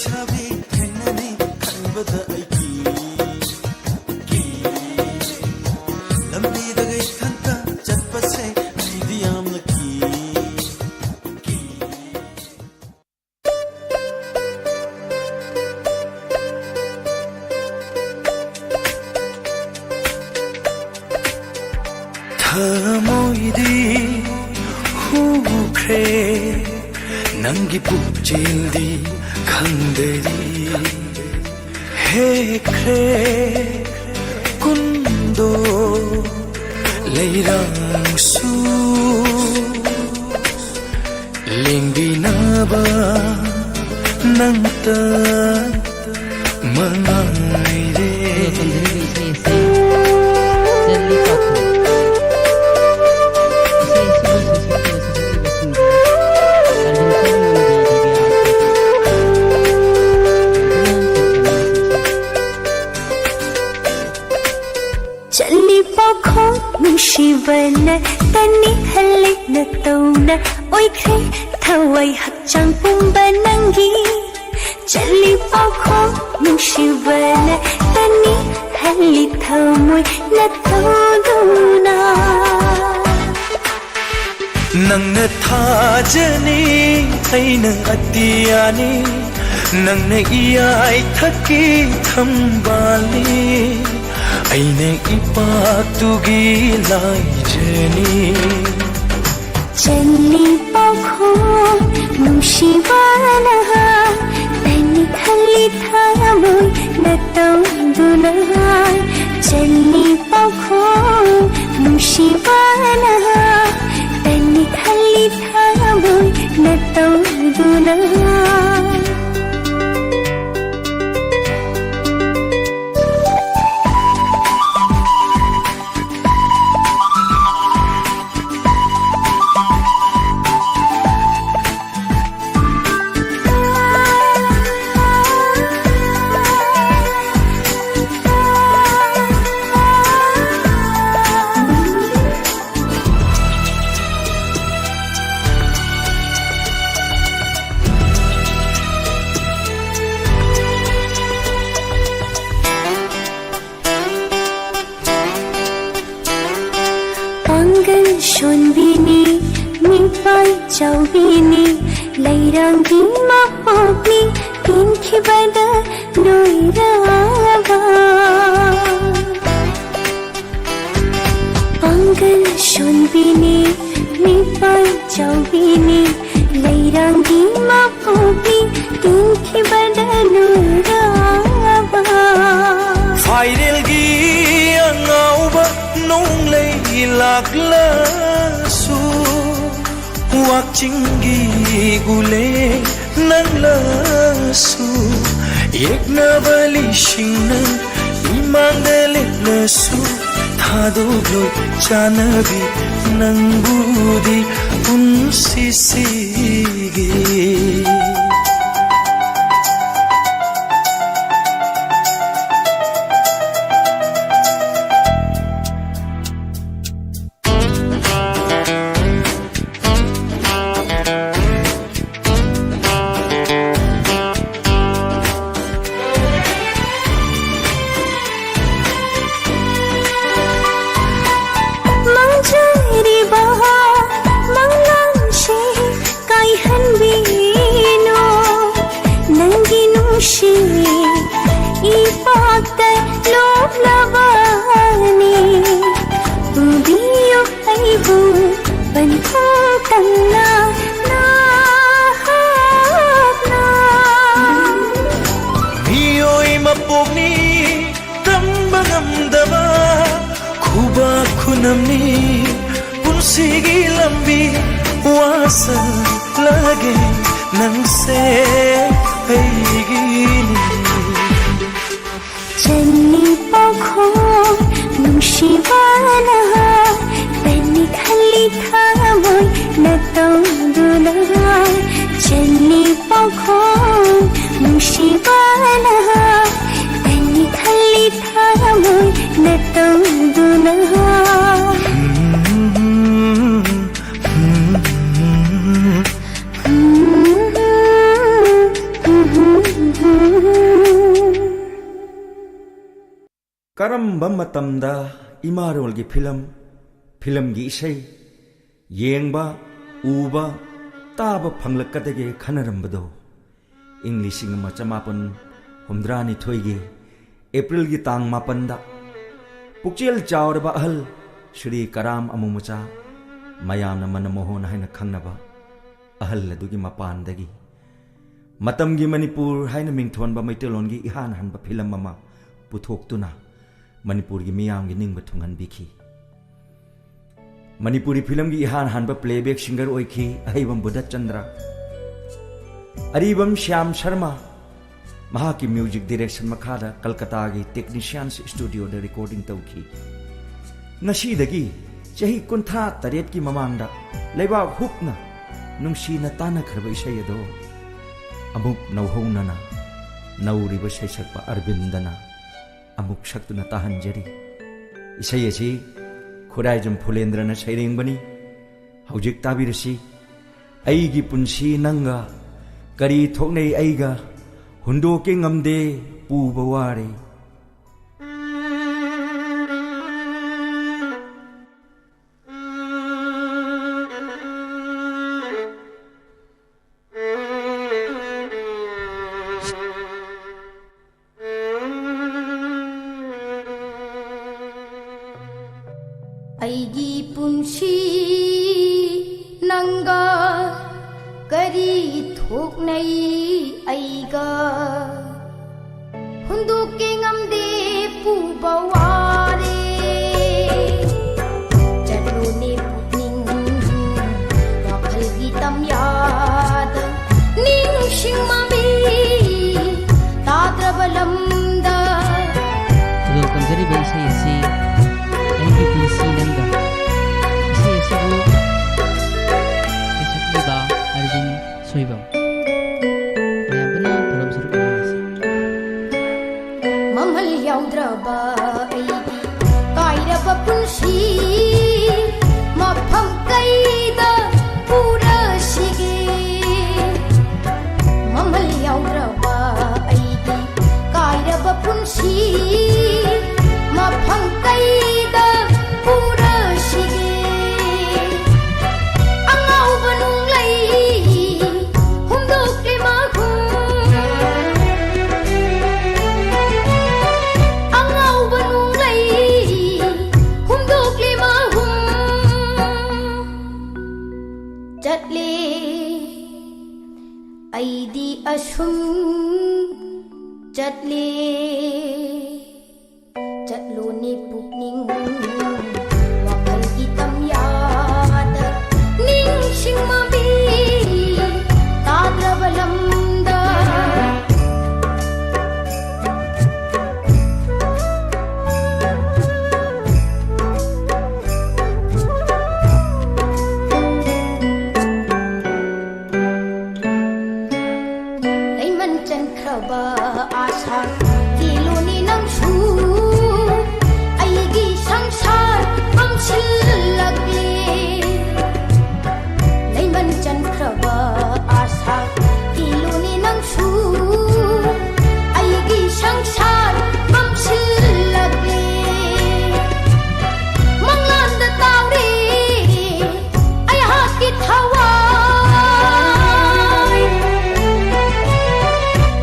ꯊꯕꯤ ꯊꯦꯡꯅꯅꯤ ꯈꯟꯕꯗ ꯑꯩ ꯀꯤ, ꯀꯤ꯫ ꯂꯝꯕꯤꯗꯒ ꯏꯊꯟꯇ ꯆꯠꯄꯁꯦ ꯑꯩꯗꯤ ꯌꯥꯝꯅ ꯀꯤ, ꯀꯤ꯫ ꯊꯃꯣꯏꯗꯤ ꯍꯨꯈ꯭ꯔꯦ, ꯅꯪꯒꯤ ꯄꯨꯛꯆꯦꯜꯗꯤ ꯈꯪꯗꯔꯤ꯫ ꯍꯦꯛꯈ꯭ꯔꯦ ꯀꯨꯟꯗꯣ ꯂꯩꯔꯥꯡꯁꯨ, ꯂꯦꯡꯕꯤꯅꯕ ꯅꯪꯇ ꯃꯉꯥꯏꯔꯦ꯫ ꯑꯗꯣ ꯆꯟꯖꯤꯔꯒꯤ ꯏꯁꯩ ꯑꯁꯤ ꯆꯠꯂꯤ ꯄꯥꯎꯈꯣꯡ꯫ ꯏꯁꯩ ꯑꯁꯤꯕꯨ ꯁꯩꯁꯛꯈꯤꯕ ꯁꯩꯁꯛꯂꯤꯕꯁꯤꯡꯗꯤ ꯑꯔꯕꯤꯟ ꯁꯣꯏꯕꯝ ꯑꯃꯗꯤ ꯗꯦꯕꯤ ꯑꯥꯔ ꯀꯦ꯫ ꯆꯠꯂꯤ ꯄꯥꯎꯈꯣꯡ ꯅꯨꯡꯁꯤꯕꯅ ꯇꯅꯤꯍꯜꯂꯤ ꯅꯇꯧꯅ ꯑꯣꯏꯈ꯭ꯔꯦ ꯊꯋꯥꯏ ꯍꯛꯆꯥꯡ ꯄꯨꯝꯕ ꯅꯪꯒꯤ꯫ ꯆꯠꯂꯤ ꯄꯥꯎꯈꯣꯡ ꯅꯨꯡꯁꯤꯕꯅ ꯇꯅꯤꯍꯜꯂꯤ ꯊꯃꯣꯏ ꯅꯇꯧꯗꯨꯅ꯫ ꯅꯪꯅ ꯊꯥꯖꯅꯤ, ꯑꯩꯅ ꯑꯇꯤꯌꯥꯅꯤ, ꯅꯪꯅ ꯏꯌꯥꯏꯊꯛꯀꯤ ꯊꯝꯕꯥꯜꯅꯤ, ꯑꯩꯅ ꯏꯄꯥꯛꯇꯨꯒꯤ ꯂꯥꯏꯖꯅꯤ꯫ ꯆꯠꯂꯤ ꯄꯥꯎꯈꯣꯡ ꯅꯨꯡꯁꯤꯕꯅ ꯇꯅꯤꯍꯜꯂꯤ ꯊꯃꯣꯏ ꯅꯇꯧꯗꯨꯅ꯫ ꯆꯠꯂꯤ ꯄꯥꯎꯈꯣꯡ ꯅꯨꯡꯁꯤꯕꯅ ꯇꯅꯤꯍꯜꯂꯤ ꯊꯃꯣꯏ ꯅꯇꯧꯗꯨꯅ꯫ ꯆꯥꯎꯕꯤꯅꯤ, ꯂꯩꯔꯥꯡꯒꯤ ꯃꯄꯣꯛꯅꯤ, ꯇꯤꯟꯈꯤꯕꯗ ꯂꯣꯏꯔꯕ꯫ ꯄꯥꯡꯒꯜ ꯁꯣꯟꯕꯤꯅꯤ, ꯃꯤꯄꯥꯜ ꯆꯥꯎꯕꯤꯅꯤ, ꯂꯩꯔꯥꯡꯒꯤ ꯃꯄꯣꯛꯅꯤ, ꯇꯤꯟꯈꯤꯕꯗ ꯂꯣꯏꯔꯕ꯫ ꯐꯥꯏꯔꯦꯜꯒꯤ ꯑꯉꯥꯎꯕ ꯅꯣꯡꯂꯩ ꯂꯥꯛꯂꯁꯨ, ꯋꯥꯛꯆꯤꯡꯒꯤ ꯒꯨꯂꯦ ꯅꯪꯂꯁꯨ, ꯌꯦꯛꯅꯕ ꯂꯤꯁꯤꯡꯅ ꯏꯃꯥꯡꯗ ꯂꯦꯞꯂꯁꯨ, ꯊꯥꯗꯣꯛꯂꯣꯏ ꯆꯥꯅꯕꯤ ꯅꯪꯕꯨꯗꯤ ꯄꯨꯟꯁꯤꯁꯤꯒꯤ꯫ ꯃꯥꯡꯖꯔꯤꯕ ꯃꯪꯂꯥꯟꯁꯦ ꯀꯥꯏꯍꯟꯕꯤꯅꯨ꯫ ꯅꯪꯒꯤ ꯅꯨꯡꯁꯤ ꯏꯄꯥꯛꯇ ꯂꯣꯛꯂꯕꯅꯤ꯫ ꯄꯨꯕꯤꯌꯨ ꯑꯩꯕꯨ ꯄꯟꯊꯨꯡ ꯇꯝꯅ ꯅꯍꯥꯛꯅ꯫ ꯃꯤꯑꯣꯏ ꯃꯄꯣꯛꯅꯤ ꯇꯝꯕ ꯉꯝꯗꯕ ꯈꯨꯕꯥꯛ ꯈꯨꯅꯝꯅꯤ꯫ ꯄꯨꯟꯁꯤꯒꯤ ꯂꯝꯕꯤ ꯋꯥꯁꯜꯂꯒꯦ ꯅꯪꯁꯦ ꯑꯩꯒꯤꯅꯤ꯫ ꯆꯟꯅꯤ ꯄꯥꯎꯈꯣꯡ ꯅꯨꯡꯁꯤꯕꯅ ꯇꯟꯅꯤ ꯈꯜꯂꯤ ꯊꯃꯣꯏ ꯅꯇꯧꯗꯨꯅ꯫ ꯆꯟꯅꯤ ꯄꯥꯎꯈꯣꯡ ꯅꯨꯡꯁꯤꯕꯅ ꯇꯟꯅꯤ ꯈꯜꯂꯤ ꯊꯃꯣꯏ ꯅꯇꯧꯗꯨꯅ꯫ ꯀꯔꯝꯕ ꯃꯇꯝꯗ ꯏꯃꯥꯔꯣꯜꯒꯤ ꯐꯤꯂꯝ, ꯐꯤꯂꯝꯒꯤ ꯏꯁꯩ ꯌꯦꯡꯕ ꯎꯕ, ꯇꯥꯕ ꯐꯪꯂꯛꯀꯗꯒꯦ ꯈꯟꯅꯔꯝꯕꯗꯣ, ꯏꯪ ꯂꯤꯁꯤꯡ ꯑꯃ ꯆꯃꯥꯄꯟ ꯍꯨꯝꯗ꯭ꯔꯥꯅꯤꯊꯣꯏꯒꯤ ꯑꯦꯄ꯭ꯔꯤꯜꯒꯤ ꯇꯥꯡ ꯃꯥꯄꯟꯗ ꯄꯨꯛꯆꯦꯜ ꯆꯥꯎꯔꯕ ꯑꯍꯜ ꯁ꯭ꯔꯤ ꯀꯔꯥꯝ ꯑꯃꯨꯃꯆꯥ, ꯃꯌꯥꯝꯅ ꯃꯅꯃꯣꯍꯟ ꯍꯥꯏꯅ ꯈꯪꯅꯕ ꯑꯍꯜ ꯑꯗꯨꯒꯤ ꯃꯄꯥꯟꯗꯒꯤ ꯃꯇꯝꯒꯤ ꯃꯅꯤꯄꯨꯔ ꯍꯥꯏꯅ ꯃꯤꯡꯊꯣꯟꯕ ꯃꯩꯇꯩꯂꯣꯟꯒꯤ ꯏꯍꯥꯟ ꯍꯥꯟꯕ ꯐꯤꯂꯝ ꯑꯃ ꯄꯨꯊꯣꯛꯇꯨꯅ ꯃꯅꯤꯄꯨꯔꯒꯤ ꯃꯤꯌꯥꯝꯒꯤ ꯅꯤꯡꯕ ꯊꯨꯡꯍꯟꯕꯤꯈꯤ꯫ ꯃꯅꯤꯄꯨꯔꯤ ꯐꯤꯂꯝꯒꯤ ꯏꯍꯥꯟ ꯍꯥꯟꯕ playback singer ꯑꯣꯏꯈꯤ ꯑꯍꯩꯕꯝ ꯕꯨꯙꯆꯟꯗ꯭ꯔ꯫ ꯑꯔꯤꯕꯝ ꯁ꯭ꯌꯥꯝ ꯁꯔꯃ ꯃꯍꯥꯛꯀꯤ music direction ꯃꯈꯥꯗ ꯀꯜꯀꯇꯥꯒꯤ Technicians Studioꯗ recording ꯇꯧꯈꯤ꯫ ꯉꯁꯤꯗꯒꯤ ꯆꯍꯤ ꯀꯨꯟꯊ꯭ꯔꯥ ꯇꯔꯦꯠꯀꯤ ꯃꯃꯥꯡꯗ ꯂꯩꯕꯥꯛ ꯍꯨꯞꯅ ꯅꯨꯡꯁꯤꯅ ꯇꯥꯟꯅꯈ꯭ꯔꯕ ꯏꯁꯩ ꯑꯗꯣ ꯑꯃꯨꯛ ꯅꯧꯍꯧꯅꯅ ꯅꯧꯔꯤꯕ ꯁꯩꯁꯛꯄ ꯑꯔꯕꯤꯟꯗꯅ ꯑꯃꯨꯛ ꯁꯛꯇꯨꯅ ꯇꯥꯍꯟꯖꯔꯤ꯫ ꯏꯁꯩ ꯑꯁꯤ ꯈꯨꯔꯥꯏꯖꯝ ꯐꯨꯂꯦꯟꯗ꯭ꯔꯅ ꯁꯩꯔꯦꯡꯕꯅꯤ꯫ ꯍꯧꯖꯤꯛ ꯇꯥꯕꯤꯔꯁꯤ꯫ ꯑꯩꯒꯤ ꯄꯨꯟꯁꯤ ꯅꯪꯒ ꯀꯔꯤ ꯊꯣꯛꯅꯩ ꯑꯩꯒ ꯍꯨꯟꯗꯣꯛꯀꯦ ꯉꯝꯗꯦ ꯄꯨꯕ ꯋꯥꯔꯦ꯫ ꯑꯩꯒꯤ ꯄꯨꯟꯁꯤ ꯅꯪꯒ ꯀꯔꯤ ꯊꯣꯛꯅꯩ ꯑꯩꯒ ꯍꯨꯟꯗꯣꯛꯀꯦ ꯉꯝꯗꯦ ꯄꯨꯕ ꯋꯥꯔꯦ꯫ ꯆꯠꯂꯨꯅꯦ ꯄꯨꯛꯅꯤꯡ ꯋꯥꯈꯜꯒꯤ ꯇꯝꯌꯥꯗ ꯅꯤꯡꯁꯤꯡ ꯃꯃꯤ ꯇꯥꯗ꯭ꯔꯕ ꯂꯝꯗ꯫ ꯈꯨꯗꯣꯜ ꯇꯝꯖꯔꯤꯕ ꯏꯁꯩ ꯑꯁꯤ ꯑꯩꯒꯤ ꯄꯨꯟꯁꯤ ꯅꯪꯒ꯫ ꯏꯁꯩ ꯑꯁꯤꯕꯨ ꯏꯁꯩꯁꯛꯂꯤꯕ ꯑꯔꯕꯤꯟ ꯁꯣꯏꯕꯝ꯫ ꯃꯌꯥꯝ ꯄꯨꯟꯅ ꯊꯧꯔꯝ ꯁꯔꯨꯛ ꯌꯥꯃꯤꯟꯅꯁꯤ꯫ ꯃꯃꯜ ꯌꯥꯎꯗ꯭ꯔꯕ ꯑꯩ ꯆꯠꯂꯦ꯫ ꯆꯠꯂꯨꯅꯤ ꯄꯨꯛꯅꯤꯡ ꯋꯥꯈꯜꯒꯤ ꯇꯝꯌꯥꯗ, ꯅꯤꯡꯁꯤꯡ ꯃꯃꯤ ꯇꯥꯗ꯭ꯔꯕ ꯂꯝꯗ꯫ ꯂꯩꯃꯟ ꯆꯟꯈ꯭ꯔꯕ ꯑꯥꯁꯥ ꯀꯤꯂꯨꯅꯤ ꯅꯪꯁꯨ, ꯑꯩꯒꯤ ꯁꯪꯁꯥꯔ ꯃꯝꯁꯤꯜꯂꯛꯂꯦ꯫ ꯂꯩꯃꯟ ꯆꯟꯈ꯭ꯔꯕ ꯑꯥꯁꯥ ꯀꯤꯂꯨꯅꯤ ꯅꯪꯁꯨ, ꯑꯩꯒꯤ ꯁꯪꯁꯥꯔ ꯃꯝꯁꯤꯜꯂꯛꯂꯦ꯫ ꯃꯪꯂꯥꯟꯗ ꯇꯥꯎꯔꯦ ꯑꯩꯍꯥꯛꯀꯤ ꯊꯋꯥꯏ꯫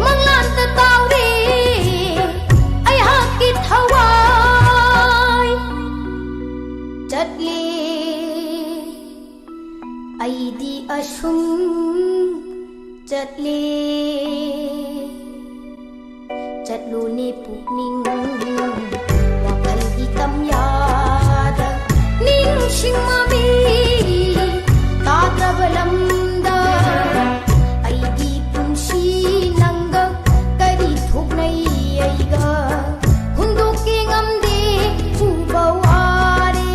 ꯃꯪꯂꯥꯟꯗ ꯇꯥꯎꯔꯦ ꯑꯩꯍꯥꯛꯀꯤ ꯊꯋꯥꯏ꯫ ꯆꯠꯂꯦ ꯑꯩꯗꯤ ꯑꯁꯨꯝ ꯆꯠꯂꯦ꯫ ꯆꯠꯂꯨꯅꯦ ꯄꯨꯛꯅꯤꯡ ꯋꯥꯈꯜꯒꯤ ꯇꯝꯌꯥꯗ, ꯅꯤꯡꯁꯤꯡ ꯃꯃꯤ ꯇꯥꯗ꯭ꯔꯕ ꯂꯝꯗ꯫ ꯑꯩꯒꯤ ꯄꯨꯟꯁꯤ ꯅꯪꯒ ꯀꯔꯤ ꯊꯣꯛꯅꯩ ꯑꯩꯒ? ꯍꯨꯟꯗꯣꯛꯀꯦ ꯉꯝꯗꯦ ꯎꯕ ꯋꯥꯔꯦ꯫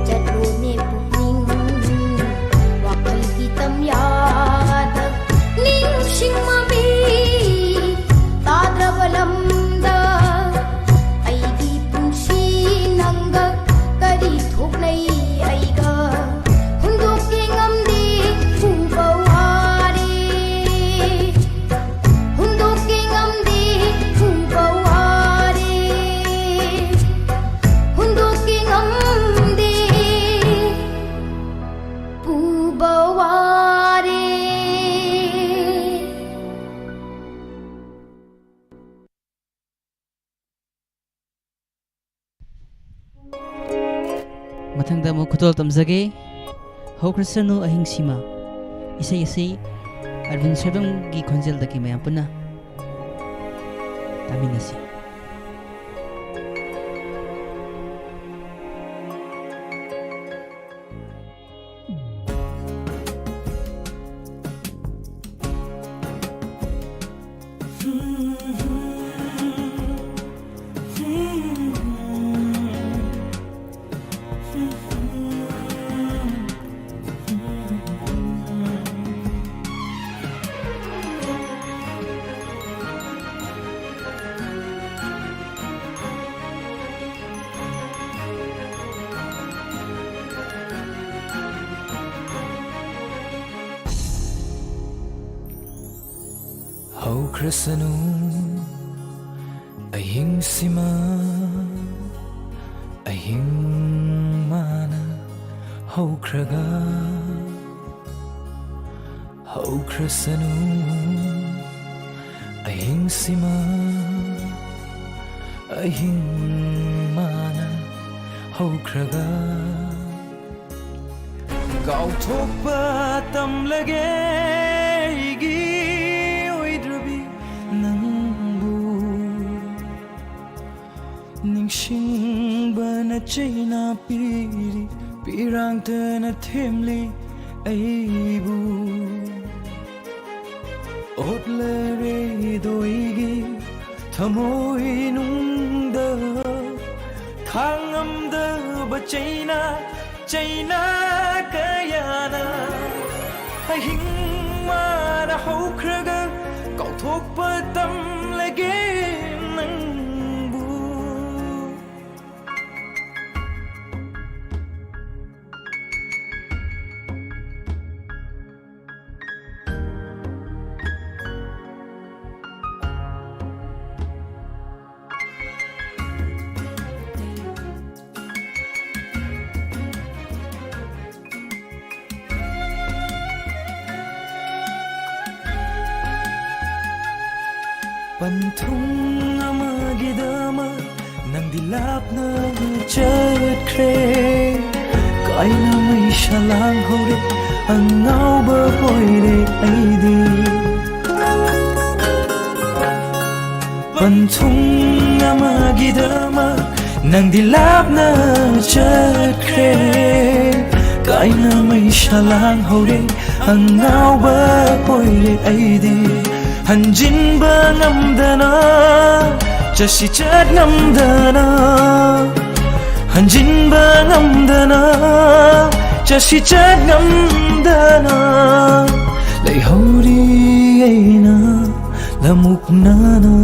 ꯆꯠꯂꯨꯅꯦ ꯄꯨꯛꯅꯤꯡ ꯋꯥꯈꯜꯒꯤ ꯇꯝꯌꯥꯗ, ꯅꯤꯡꯁꯤꯡ ꯃꯃꯤ ꯇꯥꯗ꯭ꯔꯕ ꯂꯝꯗ꯫ ꯑꯩꯒꯤ ꯄꯨꯟꯁꯤ ꯅꯪꯒ ꯀꯔꯤ ꯊꯣꯛꯅꯩ ꯑꯩꯒ? ꯍꯨꯟꯗꯣꯛꯀꯦ ꯉꯝꯗꯦ ꯎꯕ ꯋꯥꯔꯦ꯫ ꯍꯨꯟꯗꯣꯛꯀꯦ ꯉꯝꯗꯦ ꯎꯕ ꯋꯥꯔꯦ꯫ ꯍꯨꯟꯗꯣꯛꯀꯦ ꯉꯝꯗꯦ ꯎꯕ ꯋꯥꯔꯦ꯫ ꯃꯊꯪꯗ ꯑꯃꯨꯛ ꯈꯨꯗꯣꯜ ꯇꯝꯖꯒꯦ꯫ ꯍꯧꯈ꯭ꯔꯁꯅꯨ ꯑꯍꯤꯡꯁꯤꯃ꯫ ꯏꯁꯩ ꯑꯁꯤ ꯑꯔꯕꯤꯟ ꯁꯣꯏꯕꯝꯒꯤ ꯈꯣꯟꯖꯦꯜꯗꯒꯤ ꯃꯌꯥꯝ ꯄꯨꯟꯅ ꯇꯥꯃꯤꯟꯅꯁꯤ꯫ ꯍꯧꯈ꯭ꯔꯁꯅꯨ ꯑꯍꯤꯡꯁꯤꯃ, ꯑꯍꯤꯡ ꯃꯥꯅ ꯍꯧꯈ꯭ꯔꯒ꯫ ꯍꯧꯈ꯭ꯔꯁꯅꯨ ꯑꯍꯤꯡꯁꯤꯃ, ꯑꯍꯤꯡ ꯃꯥꯅ ꯍꯧꯈ꯭ꯔꯒ꯫ ꯀꯥꯎꯊꯣꯛꯄ ꯇꯝꯂꯒꯦ ꯑꯩꯒꯤ ꯑꯣꯏꯗ꯭ꯔꯕꯤ ꯅꯪꯕꯨ꯫ ꯅꯤꯡꯁꯤꯡꯕꯅ ꯆꯩꯅ ꯄꯤꯔꯤ, ꯄꯤꯔꯥꯡꯇꯅ ꯊꯦꯝꯂꯤ ꯑꯩꯕꯨ꯫ ꯑꯣꯠꯂꯔꯦꯗꯣ ꯑꯩꯒꯤ ꯊꯃꯣꯏꯅꯨꯡꯗ, ꯈꯥꯡꯉꯝꯗꯕ ꯆꯩꯅ, ꯆꯩꯅ ꯀꯌꯥꯅ꯫ ꯑꯍꯤꯡ ꯃꯥꯅ ꯍꯧꯈ꯭ꯔꯒ ꯀꯥꯎꯊꯣꯛꯄ ꯇꯝꯂꯒꯦ ꯅꯪꯕꯨ꯫ ꯄꯟꯊꯨꯡ ꯑꯃꯒꯤꯗꯃꯛ ꯅꯪꯗꯤ ꯂꯥꯞꯅ ꯆꯠꯈ꯭ꯔꯦ꯫ ꯀꯥꯏꯅ ꯃꯩꯁꯥ ꯂꯥꯡꯍꯧꯔꯦ, ꯑꯉꯥꯎꯕ ꯑꯣꯏꯔꯦ ꯑꯩꯗꯤ꯫ ꯄꯟꯊꯨꯡ ꯑꯃꯒꯤꯗꯃꯛ ꯅꯪꯗꯤ ꯂꯥꯞꯅ ꯆꯠꯈ꯭ꯔꯦ꯫ ꯀꯥꯏꯅ ꯃꯩꯁꯥ ꯂꯥꯡꯍꯧꯔꯦ, ꯑꯉꯥꯎꯕ ꯑꯣꯏꯔꯦ ꯑꯩꯗꯤ꯫ ꯍꯟꯖꯤꯟꯕ ꯉꯝꯗꯅ, ꯆꯠꯁꯤ ꯆꯠ ꯉꯝꯗꯅ, ꯍꯟꯖꯤꯟꯕ ꯉꯝꯗꯅ, ꯆꯠꯁꯤ ꯆꯠ ꯉꯝꯗꯅ, ꯂꯩꯍꯧꯔꯤ ꯑꯩꯅ ꯂꯃꯨꯛ ꯅꯥꯅ,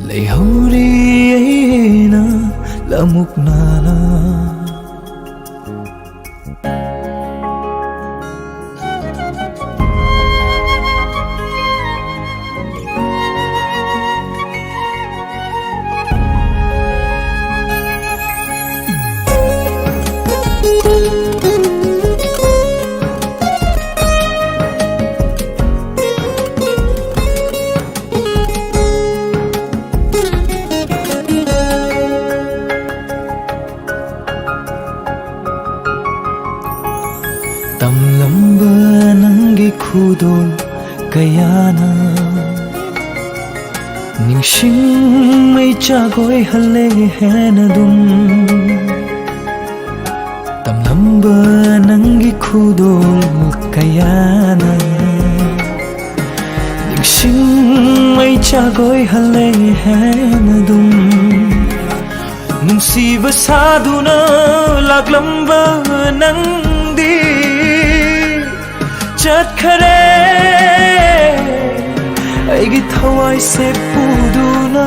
ꯂꯩꯍꯧꯔꯤ ꯑꯩꯅ ꯂꯃꯨꯛ ꯅꯥꯅ꯫ ꯇꯝꯂꯝꯕ ꯅꯪꯒꯤ ꯈꯨꯗꯣꯜ ꯀꯌꯥꯅ ꯅꯤꯡꯁꯤꯡ ꯃꯩꯆꯥꯛ ꯑꯣꯏꯍꯜꯂꯦ ꯍꯦꯟꯅ ꯑꯗꯨꯝ꯫ ꯇꯝꯂꯝꯕ ꯅꯪꯒꯤ ꯈꯨꯗꯣꯜ ꯀꯌꯥꯅ ꯅꯤꯡꯁꯤꯡ ꯃꯩꯆꯥꯛ ꯑꯣꯏꯍꯜꯂꯦ ꯍꯦꯟꯅ ꯑꯗꯨꯝ꯫ ꯅꯨꯡꯁꯤꯕ ꯁꯥꯗꯨꯅ ꯂꯥꯛꯂꯝꯕ ꯅꯪꯗꯤ ꯆꯠꯈꯔꯦ, ꯑꯩꯒꯤ ꯊꯋꯥꯏꯁꯦ ꯄꯨꯗꯨꯅ꯫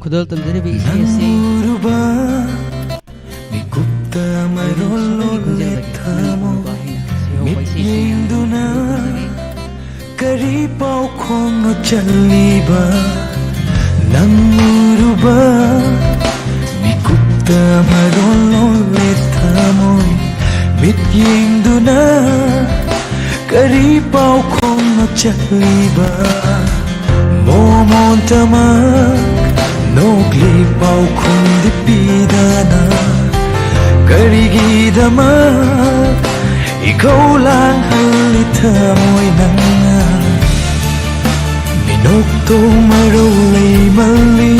ꯈꯨꯗꯣꯜ ꯇꯝꯖꯔꯤꯕ ꯏꯁꯩ ꯑꯁꯤ ꯅꯪ ꯎꯔꯨꯕ ꯃꯤꯀꯨꯞꯇ ꯃꯔꯣꯜ ꯂꯣꯜꯂꯦ ꯊꯃꯣꯏ꯫ ꯃꯤꯠꯌꯦꯡꯗꯨꯅ ꯀꯔꯤ ꯄꯥꯎꯈꯣꯡꯅꯣ ꯆꯠꯂꯤꯕ? ꯅꯪ ꯎꯔꯨꯕ ꯃꯤꯀꯨꯞꯇ ꯃꯔꯣꯜ ꯂꯣꯜꯂꯦ ꯊꯃꯣꯏ꯫ ꯃꯤꯠꯌꯦꯡꯗꯨꯅ ꯀꯔꯤ ꯄꯥꯎꯈꯣꯡꯅꯣ ꯆꯠꯂꯤꯕ? ꯃꯣꯃꯣꯟꯇꯃꯛ ꯅꯣꯛꯂꯤ ꯄꯥꯎꯈꯨꯝꯗꯤ ꯄꯤꯗꯅ, ꯀꯔꯤꯒꯤꯗꯃꯛ ꯏꯈꯧ ꯂꯥꯡꯍꯜꯂꯤ ꯊꯃꯣꯏ ꯅꯪꯅ? ꯃꯤꯅꯣꯛꯇꯣ ꯃꯔꯧ ꯂꯩꯃꯜꯂꯤ,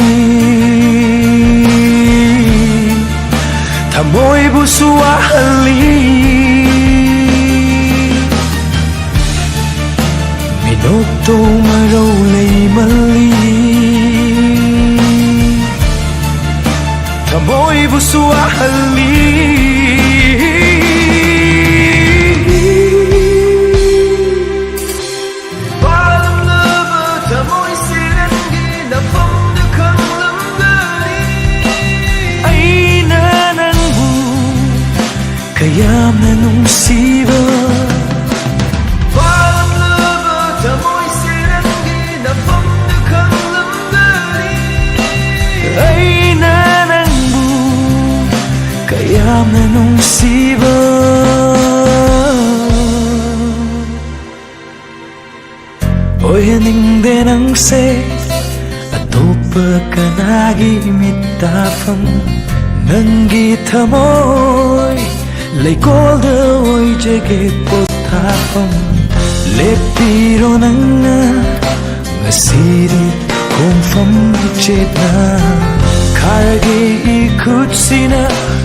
ꯊꯃꯣꯏꯕꯨꯁꯨ ꯋꯥꯍꯜꯂꯤ꯫ ꯃꯤꯅꯣꯛꯇꯣ ꯃꯔꯧ ꯂꯩꯃꯜꯂꯤ, ꯊꯃꯣꯏꯕꯨꯁꯨ ꯋꯥꯍꯜꯂꯤ꯫ ꯄꯥꯝꯂꯕ ꯊꯃꯣꯏꯁꯦ ꯅꯪꯒꯤ ꯅꯐꯝꯗ ꯈꯪꯂꯝꯒꯅꯤ꯫ ꯑꯩꯅ ꯅꯪꯕꯨ ꯀꯌꯥꯝꯅ ꯅꯨꯡꯁꯤꯕ꯫ ꯄꯥꯝꯂꯕ ꯊꯃꯣꯏꯁꯦ ꯅꯪꯒꯤ ꯅꯐꯝꯗ ꯈꯪꯂꯝꯒꯅꯤ꯫ ꯑꯩꯅ ꯅꯪꯕꯨ ꯀꯌꯥꯝꯅ ꯅꯨꯡꯁꯤꯕ꯫ ꯑꯣꯏꯍꯟꯅꯤꯡꯗꯦ ꯅꯪꯁꯦ ꯑꯇꯣꯞꯄ ꯀꯅꯥꯒꯤ ꯃꯤꯠ ꯇꯥꯐꯝ꯫ ꯅꯪꯒꯤ ꯊꯃꯣꯏ ꯂꯩꯀꯣꯜꯗ ꯑꯣꯏꯖꯒꯦ ꯄꯣꯊꯥꯐꯝ꯫ ꯂꯦꯞꯄꯤꯔꯣ ꯅꯪꯅ ꯉꯁꯤꯗꯤ ꯈꯣꯡꯐꯝ ꯆꯦꯠꯅ꯫ ꯈꯥꯔꯒꯦ ꯏꯈꯨꯠꯁꯤꯅ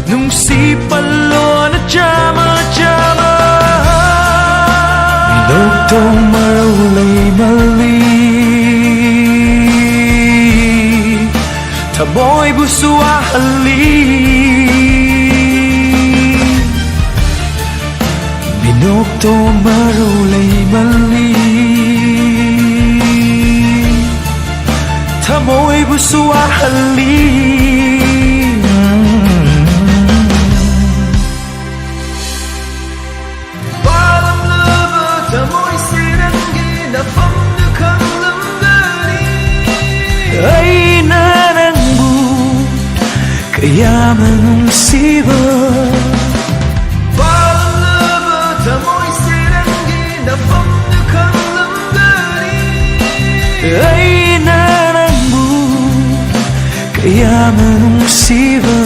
ꯅꯨꯡꯁꯤ ꯄꯜꯂꯣꯅ ꯆꯥꯃ ꯆꯥꯃ꯫ ꯃꯤꯅꯣꯛꯇꯣ ꯃꯔꯧ ꯂꯩꯃꯜꯂꯤ, ꯊꯃꯣꯏꯕꯨꯁꯨ ꯋꯥꯍꯜꯂꯤ꯫ ꯃꯤꯅꯣꯛꯇꯣ ꯃꯔꯧ ꯂꯩꯃꯜꯂꯤ, ꯊꯃꯣꯏꯕꯨ ꯁꯨ ꯋꯥꯍꯜꯂꯤ꯫ ꯄꯥꯂꯝꯂꯕ ꯊꯃꯣꯏꯁꯦ ꯅꯪꯒꯤ ꯅꯐꯝꯗ ꯈꯪꯂꯝꯒꯅꯤ꯫ ꯑꯩꯅ ꯅꯪꯕꯨ ꯀꯌꯥꯝꯅ ꯅꯨꯡꯁꯤꯕ꯫ ꯄꯥꯂꯝꯂꯕ ꯊꯃꯣꯏꯁꯦ ꯅꯪꯒꯤ ꯅꯐꯝꯗ ꯈꯪꯂꯝꯒꯅꯤ꯫ ꯑꯩꯅ ꯅꯪꯕꯨ ꯀꯌꯥꯝꯅ ꯅꯨꯡꯁꯤꯕ꯫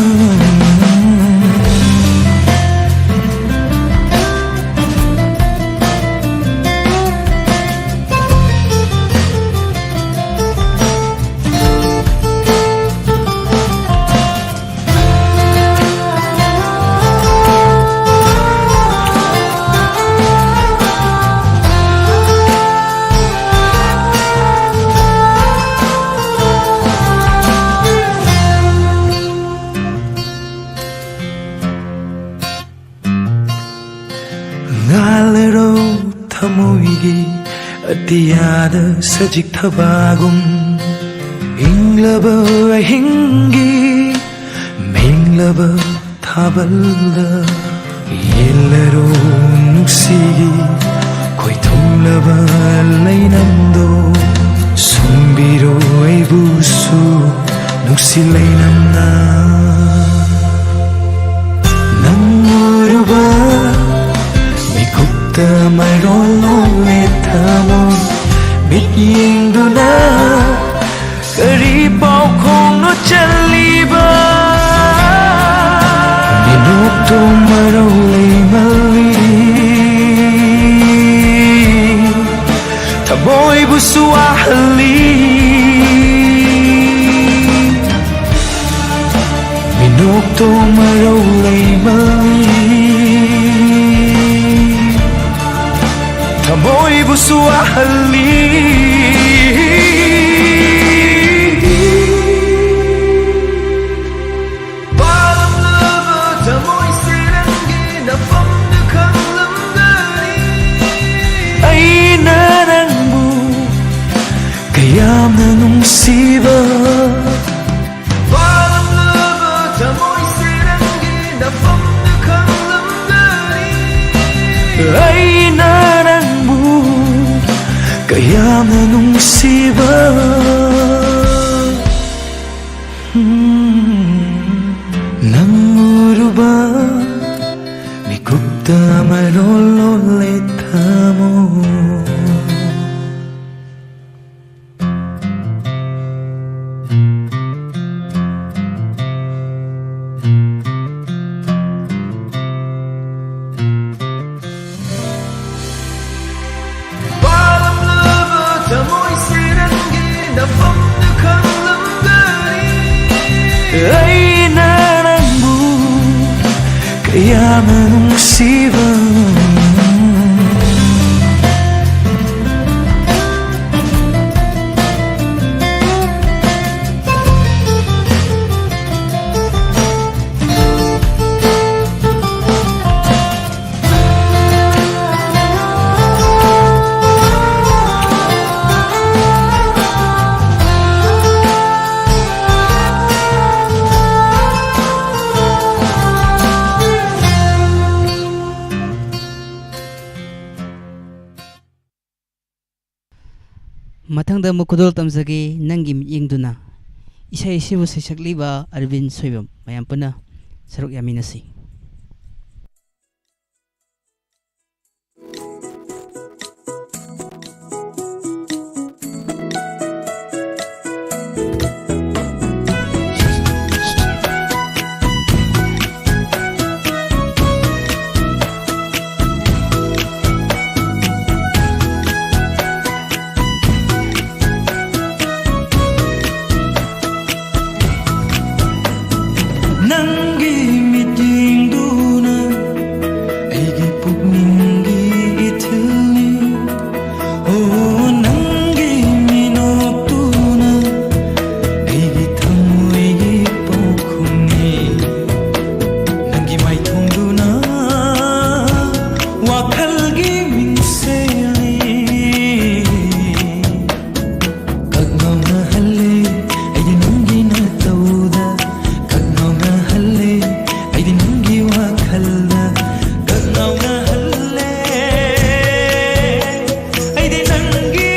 ꯉꯥꯜꯂꯔꯣ ꯊꯃꯣꯏꯒꯤ ꯑꯇꯤꯌꯥꯗ ꯁꯖꯤꯛ ꯊꯕꯥꯒꯨꯝ, ꯏꯪꯂꯕ ꯑꯍꯤꯡꯒꯤ ꯃꯦꯡꯂꯕ ꯊꯥꯕꯜꯗ꯫ ꯌꯦꯡꯂꯔꯣ ꯅꯨꯡꯁꯤꯒꯤ ꯈꯣꯏꯊꯨꯝꯂꯕ ꯂꯩꯅꯝꯗꯣ, ꯁꯨꯝꯕꯤꯔꯣ ꯑꯩꯕꯨꯁꯨ ꯅꯨꯡꯁꯤ ꯂꯩꯅꯝꯅ꯫ ꯅꯪ ꯎꯔꯨꯕ ꯃꯤꯀꯨꯞꯇ ꯃꯔꯣꯜ ꯂꯣꯜꯂꯦ ꯊꯃꯣꯏ ꯃꯤꯠꯌꯦꯡꯗꯨꯅ꯫ ꯀꯔꯤ ꯄꯥꯎꯈꯣꯡꯅꯣ ꯆꯜꯂꯤꯕ? ꯃꯤꯅꯣꯛꯇꯣ ꯃꯔꯧ ꯂꯩꯃꯜꯂꯤ, ꯊꯃꯣꯏꯕꯨꯁꯨ ꯋꯥꯍꯜꯂꯤ꯫ ꯃꯤꯅꯣꯛꯇꯣ ꯃꯔꯧ ꯂꯩꯃꯜꯂꯤ, ꯊꯃꯣꯏꯕꯨꯁꯨ ꯋꯥꯍꯜꯂꯤ꯫ ꯄꯥꯂꯝꯂꯕ ꯊꯃꯣꯏꯁꯦ ꯅꯪꯒꯤ ꯅꯐꯝꯗ ꯈꯪꯂꯝꯒꯅꯤ꯫ ꯑꯩꯅ ꯅꯪꯕꯨ ꯀꯌꯥꯝꯅ ꯅꯨꯡꯁꯤꯕ꯫ ꯀꯌꯥꯝꯅ ꯅꯨꯡꯁꯤꯕ, ꯎꯝ, ꯅꯪ ꯎꯔꯨꯕ ꯃꯤꯀꯨꯞꯇ ꯃꯔꯣꯜ ꯂꯣꯜꯂꯦ ꯊꯃꯣꯏ꯫ ꯄꯥꯜꯂꯝꯂꯕ ꯊꯃꯣꯏꯁꯦ ꯅꯪꯒꯤ ꯅꯐꯝꯗ ꯈꯪꯂꯝꯒꯅꯤ꯫ ꯑꯩꯅ ꯅꯪꯕꯨ ꯀꯌꯥꯝꯅ ꯅꯨꯡꯁꯤꯕ꯫ ꯃꯊꯪꯗ ꯑꯃꯨꯛ ꯈꯨꯗꯣꯜ ꯇꯝꯖꯒꯦ, ꯅꯪꯒꯤ ꯃꯤꯠꯌꯦꯡꯗꯨꯅ꯫ ꯏꯁꯩ ꯑꯁꯤꯕꯨ ꯁꯩꯁꯛꯂꯤꯕ ꯑꯔꯕꯤꯟ ꯁꯣꯏꯕꯝ, ꯃꯌꯥꯝ ꯄꯨꯟꯅ ꯁꯔꯨꯛ ꯌꯥꯃꯤꯟꯅꯁꯤ꯫ ꯅꯪꯒꯤ ꯃꯤꯠꯌꯦꯡꯗꯨꯅ ꯑꯩꯒꯤ ꯄꯨꯛꯅꯤꯡꯒꯤ ꯏꯊꯤꯜꯅꯤ꯫ ꯑꯣ, ꯅꯪꯒꯤ ꯃꯤꯅꯣꯛꯇꯨꯅ ꯑꯩꯒꯤ ꯊꯃꯣꯏꯒꯤ ꯄꯥꯎꯈꯨꯝꯅꯤ꯫ ꯅꯪꯒꯤ ꯃꯥꯏꯊꯣꯡꯗꯨꯅ ꯋꯥꯈꯜꯒꯤ ꯃꯤꯡꯁꯦꯜꯅꯤ꯫ ꯀꯛ ꯉꯥꯎꯅꯍꯜꯂꯦ ꯑꯩꯗꯤ ꯅꯪꯒꯤ ꯅꯇꯧꯗ, ꯀꯛ ꯉꯥꯎꯅꯍꯜꯂꯦ ꯑꯩꯗꯤ ꯅꯪꯒꯤ ꯋꯥꯈꯜꯗ, ꯀꯛ ꯉꯥꯎꯅꯍꯜꯂꯦ ꯑꯩꯗꯤ ꯅꯪꯒꯤ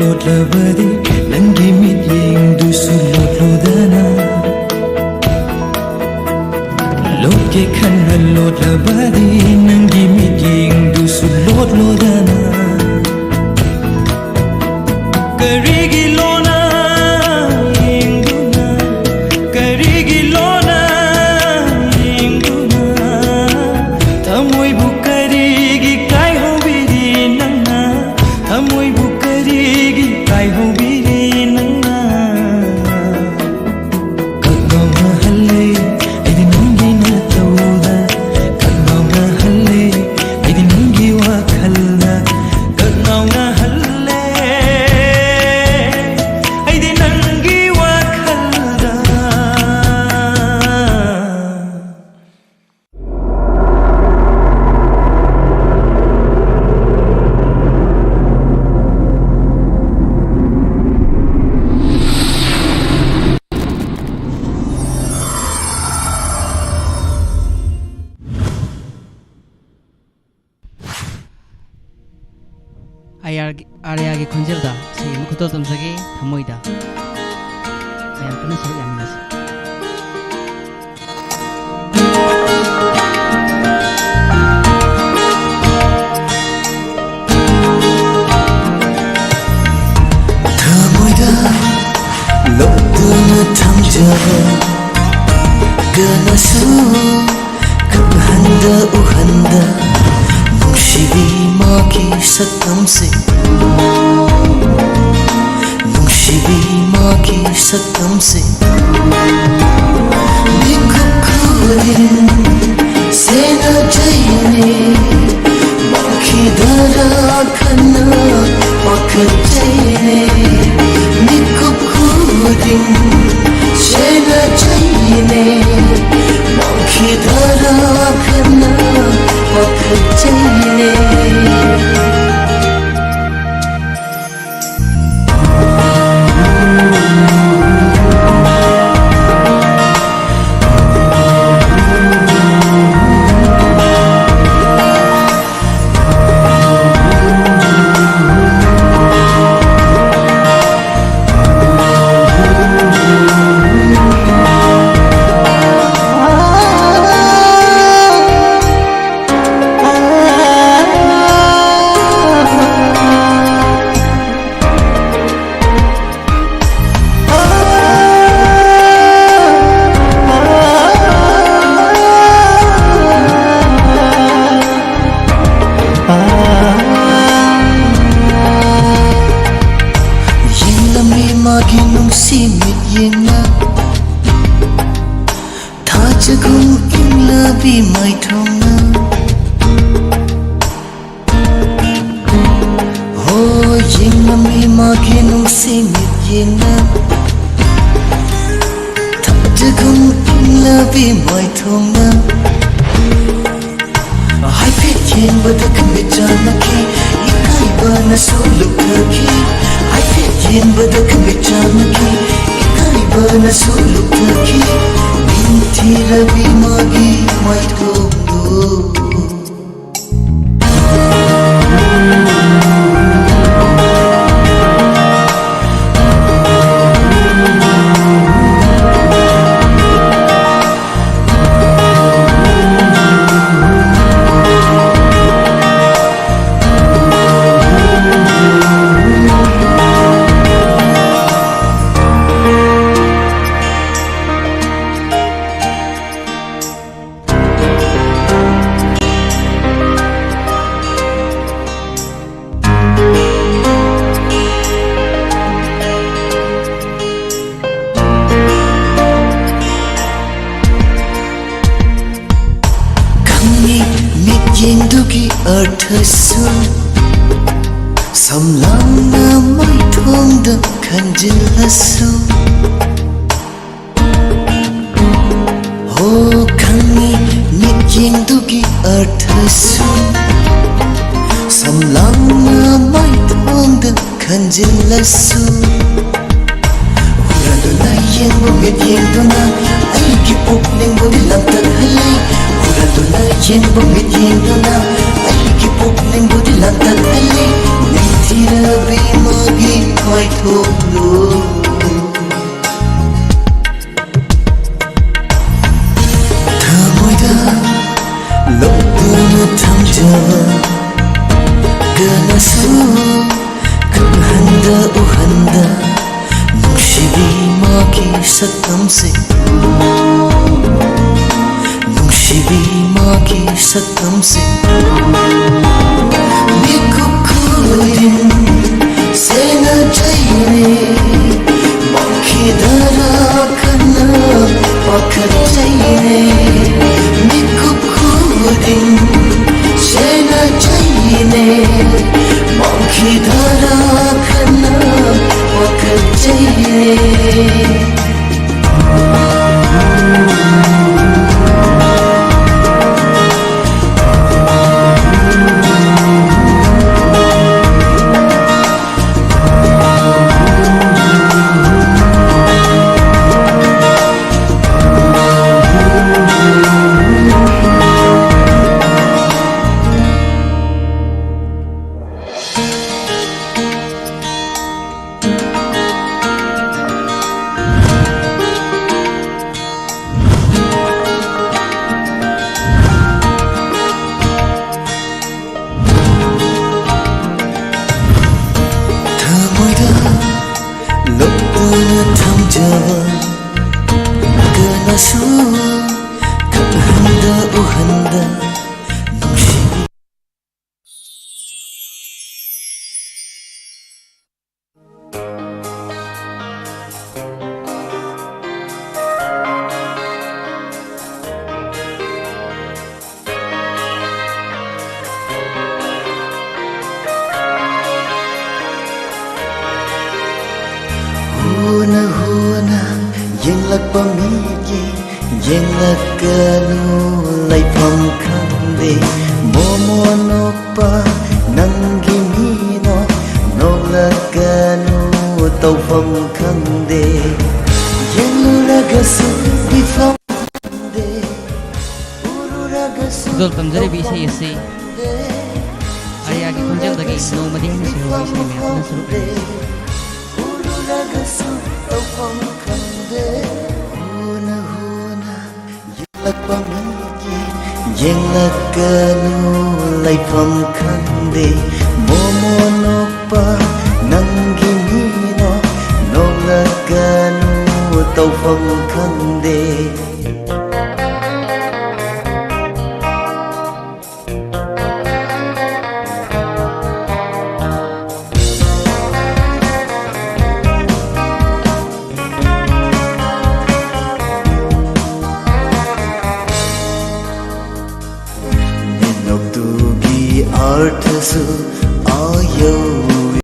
ꯂꯣꯠꯂꯕꯗꯤ ꯅꯪꯒꯤ ꯃꯤꯠꯌꯦꯡꯗꯨꯁꯨ ꯂꯣꯠꯂꯨꯗꯅ꯫ ꯂꯣꯠꯀꯦ ꯈꯟꯅ ꯂꯣꯠꯂꯕꯗꯤ ꯅꯪꯒꯤ ꯃꯤꯠꯌꯦꯡꯗꯨꯁꯨ ꯂꯣꯠꯂꯨꯗꯅ꯫ ꯀꯔꯤꯒꯤ ꯂꯣꯟꯅ ꯌꯦꯡꯗꯨꯅ, ꯀꯔꯤꯒꯤ ꯂꯣꯟꯅ ꯌꯦꯡꯗꯨꯅ, ꯊꯃꯣꯏꯕꯨ ꯀꯔꯤꯒꯤ ꯀꯥꯏꯍꯧꯕꯤꯔꯤ ꯅꯪꯅ? ꯊꯃꯣꯏꯕꯨ ꯀꯔꯤꯒꯤ ꯀꯥꯏꯍꯧꯕꯤꯔꯤ ꯅꯪꯅ? ꯀꯛꯉꯥꯎꯅꯍꯜꯂꯦ ꯑꯩꯗꯤ ꯅꯪꯒꯤ ꯅꯇꯧꯗ, ꯀꯛꯉꯥꯎꯅꯍꯜꯂꯦ ꯑꯩꯗꯤ ꯅꯪꯒꯤ ꯋꯥꯈꯜꯗ, ꯀꯛꯉꯥꯎꯅꯍꯜꯂꯦ ꯑꯩꯗꯤ ꯅꯪꯒꯤ ꯋꯥꯈꯜꯗ꯫ ꯑꯥꯔꯌꯥꯒꯤ, ꯑꯥꯔꯌꯥꯒꯤ ꯈꯣꯟꯖꯦꯜꯗ ꯏꯁꯩ ꯑꯃ ꯈꯨꯗꯣꯜ ꯇꯝꯖꯒꯦ, ꯊꯃꯣꯏꯗ꯫ ꯃꯌꯥꯝ ꯄꯨꯟꯅ ꯁꯔꯨꯛ ꯌꯥꯃꯤꯟꯅꯁꯤ꯫ ꯊꯃꯣꯏꯗ ꯂꯣꯠꯇꯨꯅ ꯊꯝꯖꯕ ꯀꯅꯥꯁꯨ ꯈꯪꯍꯟꯗ ꯎꯍꯟꯗ ꯅꯨꯡꯁꯤꯕꯤ ꯃꯥꯒꯤ ꯁꯛꯇꯝꯁꯦ, ꯅꯨꯡꯁꯤꯕꯤ ꯃꯥꯒꯤ ꯁꯛꯇꯝꯁꯦ꯫ ꯃꯤꯀꯨꯞ ꯈꯨꯗꯤꯡ ꯁꯦꯟꯅꯖꯩꯅꯦ, ꯃꯥꯡꯈꯤꯗ꯭ꯔꯥ ꯈꯟꯅ ꯄꯥꯈꯠꯆꯩꯅꯦ꯫ ꯃꯤꯀꯨꯞ ꯈꯨꯗꯤꯡ ꯁꯦꯟꯅꯖꯩꯅꯦ, ꯃꯥꯡꯈꯤꯗ꯭ꯔꯥ ꯈꯟꯅ ꯄꯥꯈꯠꯆꯩꯅꯦ꯫ ꯅꯨꯄꯤ ꯃꯥꯏꯊꯣꯡꯅ꯫ ꯍꯣ, ꯌꯦꯡꯂꯝꯃꯤ ꯃꯥꯒꯤ ꯅꯨꯡꯁꯤ ꯃꯤꯠꯌꯦꯡꯅ꯫ ꯊꯞꯖꯒꯨꯝ ꯏꯪꯂꯕꯤ ꯃꯥꯏꯊꯣꯡꯅ꯫ ꯍꯥꯏꯐꯦꯠ ꯌꯦꯡꯕꯗ ꯈꯪꯃꯤꯠ ꯆꯥꯟꯅꯈꯤ, ꯏꯀꯥꯏꯕꯅꯁꯨ ꯂꯨꯞꯊꯈꯤ꯫ ꯍꯥꯏꯐꯦꯠ ꯌꯦꯡꯕꯗ ꯈꯪꯃꯤꯠ ꯆꯥꯟꯅꯈꯤ, ꯏꯀꯥꯏꯕꯅꯁꯨ ꯂꯨꯞꯊꯈꯤ꯫ ꯅꯤꯡꯊꯤꯔꯕꯤ ꯃꯥꯒꯤ ꯃꯥꯏꯊꯣꯡꯗꯨ꯫ ꯈꯪꯏ ꯃꯤꯠꯌꯦꯡꯗꯨꯒꯤ ꯑꯔꯊꯁꯨ, ꯁꯝꯂꯥꯡꯅ ꯃꯥꯏꯊꯣꯡꯗ ꯈꯟꯖꯤꯜꯂꯁꯨ꯫ ꯍꯣ, ꯈꯪꯏ ꯃꯤꯠꯌꯦꯡꯗꯨꯒꯤ ꯑꯔꯊꯁꯨ, ꯁꯝꯂꯥꯡꯅ ꯃꯥꯏꯊꯣꯡꯗ ꯈꯟꯖꯤꯜꯂꯁꯨ꯫ ꯍꯨꯔꯥꯟꯗꯨꯅ ꯌꯦꯡꯕ ꯃꯤꯠꯌꯦꯡꯗꯨꯅ ꯑꯩꯒꯤ ꯄꯨꯛꯅꯤꯡꯕꯨꯗꯤ ꯂꯥꯡꯇꯛꯍꯜꯂꯤ꯫ ꯍꯨꯔꯥꯟꯗꯨꯅ ꯌꯦꯡꯕ ꯃꯤꯠꯌꯦꯡꯗꯨꯅ ꯑꯩꯒꯤ ꯄꯨꯛꯅꯤꯡꯕꯨꯗꯤ ꯂꯥꯡꯇꯛꯍꯜꯂꯤ꯫ ꯅꯤꯡꯊꯤꯔꯕꯤ ꯃꯥꯒꯤ ꯃꯥꯏꯊꯣꯡꯗꯨ꯫ ꯊꯃꯣꯏꯗ ꯂꯣꯠꯇꯨꯅ ꯊꯝꯖꯕ ꯀꯅꯥꯁꯨ ꯈꯪꯍꯟꯗ ꯎꯍꯟꯗ, ꯅꯨꯡꯁꯤꯕꯤ ꯃꯥꯒꯤ ꯁꯛꯇꯝꯁꯦ, ꯅꯨꯡꯁꯤꯕꯤ ꯃꯥꯒꯤ ꯁꯛꯇꯝꯁꯦ꯫ ꯃꯤꯀꯨꯞ ꯈꯨꯗꯤꯡ ꯁꯦꯟꯅꯖꯩꯅꯦ, ꯃꯥꯡꯈꯤꯗ꯭ꯔꯥ ꯈꯟꯅ ꯄꯥꯈꯠꯆꯩꯅꯦ꯫ ꯃꯤꯠ ꯁꯨ ꯈꯛꯇ ꯍꯟꯗ ꯎꯍꯟꯗ ꯅꯨꯡꯁꯤ꯫ ꯍꯨꯅ ꯍꯨꯅ ꯌꯦꯡꯂꯛꯄ ꯃꯤꯒꯤ ꯌꯦꯡꯂꯛꯀꯅꯨ ꯂꯩꯐꯝ ꯈꯪꯗꯦ꯫ ꯃꯣꯃꯣ ꯅꯣꯛꯄ ꯅꯪꯒꯤ ꯃꯤꯅꯣ ꯅꯣꯛꯂꯛꯀꯅꯨ ꯇꯧꯐꯝ ꯈꯪꯗꯦ꯫ ꯌꯦꯡꯂꯨꯔꯒꯁꯨ ꯃꯤꯐꯝ ꯈꯪꯗꯦ꯫ ꯎꯔꯨꯔꯒꯁꯨ ꯈꯨꯗꯣꯜ ꯇꯝꯖꯔꯤꯕ ꯏꯁꯩ ꯑꯁꯤ ꯑꯥꯔꯤꯌꯥꯒꯤ ꯈꯣꯟꯖꯦꯜꯗꯒꯤ ꯅꯣꯡꯃꯗꯤ ꯍꯦꯟꯅ ꯁꯤꯔꯨꯕ ꯏꯁꯩ ꯃꯌꯥꯝ ꯑꯃ ꯁꯔꯨꯛ ꯌꯥꯔꯤ꯫ ꯎꯔꯨꯔꯒꯁꯨ ꯇꯧꯐꯝ ꯈꯪꯗꯦ꯫ ꯍꯨꯅ ꯍꯨꯅ ꯌꯦꯡꯂꯛꯄ ꯃꯤꯒꯤ ꯌꯦꯡꯂꯛꯀꯅꯨ ꯂꯩꯐꯝ ꯈꯪꯗꯦ꯫ ꯃꯣꯃꯣ ꯅꯣꯛꯄ ꯅꯪꯒꯤ ꯃꯤꯅꯣ ꯅꯣꯛꯂꯛꯀꯅꯨ ꯇꯧꯐꯝ ꯈꯪꯗꯦ꯫ ꯃꯤꯅꯣꯛꯇꯨꯒꯤ ꯑꯔꯊꯁꯨ ꯑꯥ ꯌꯧꯏ꯫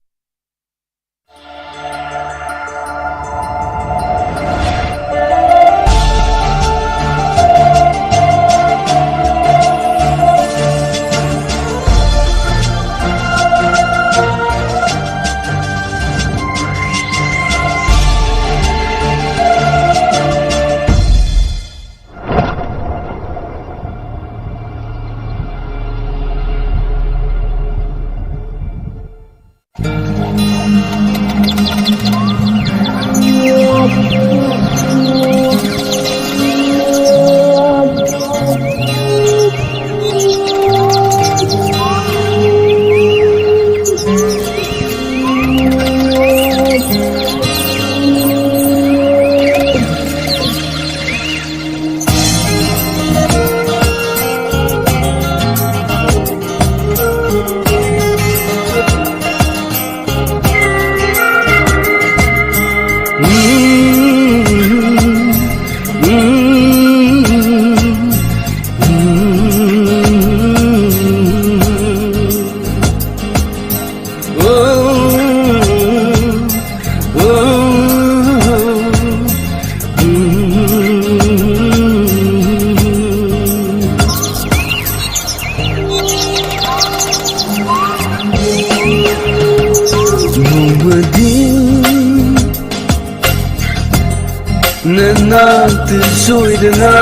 ꯉꯥꯛꯇ ꯁꯣꯏꯗꯅ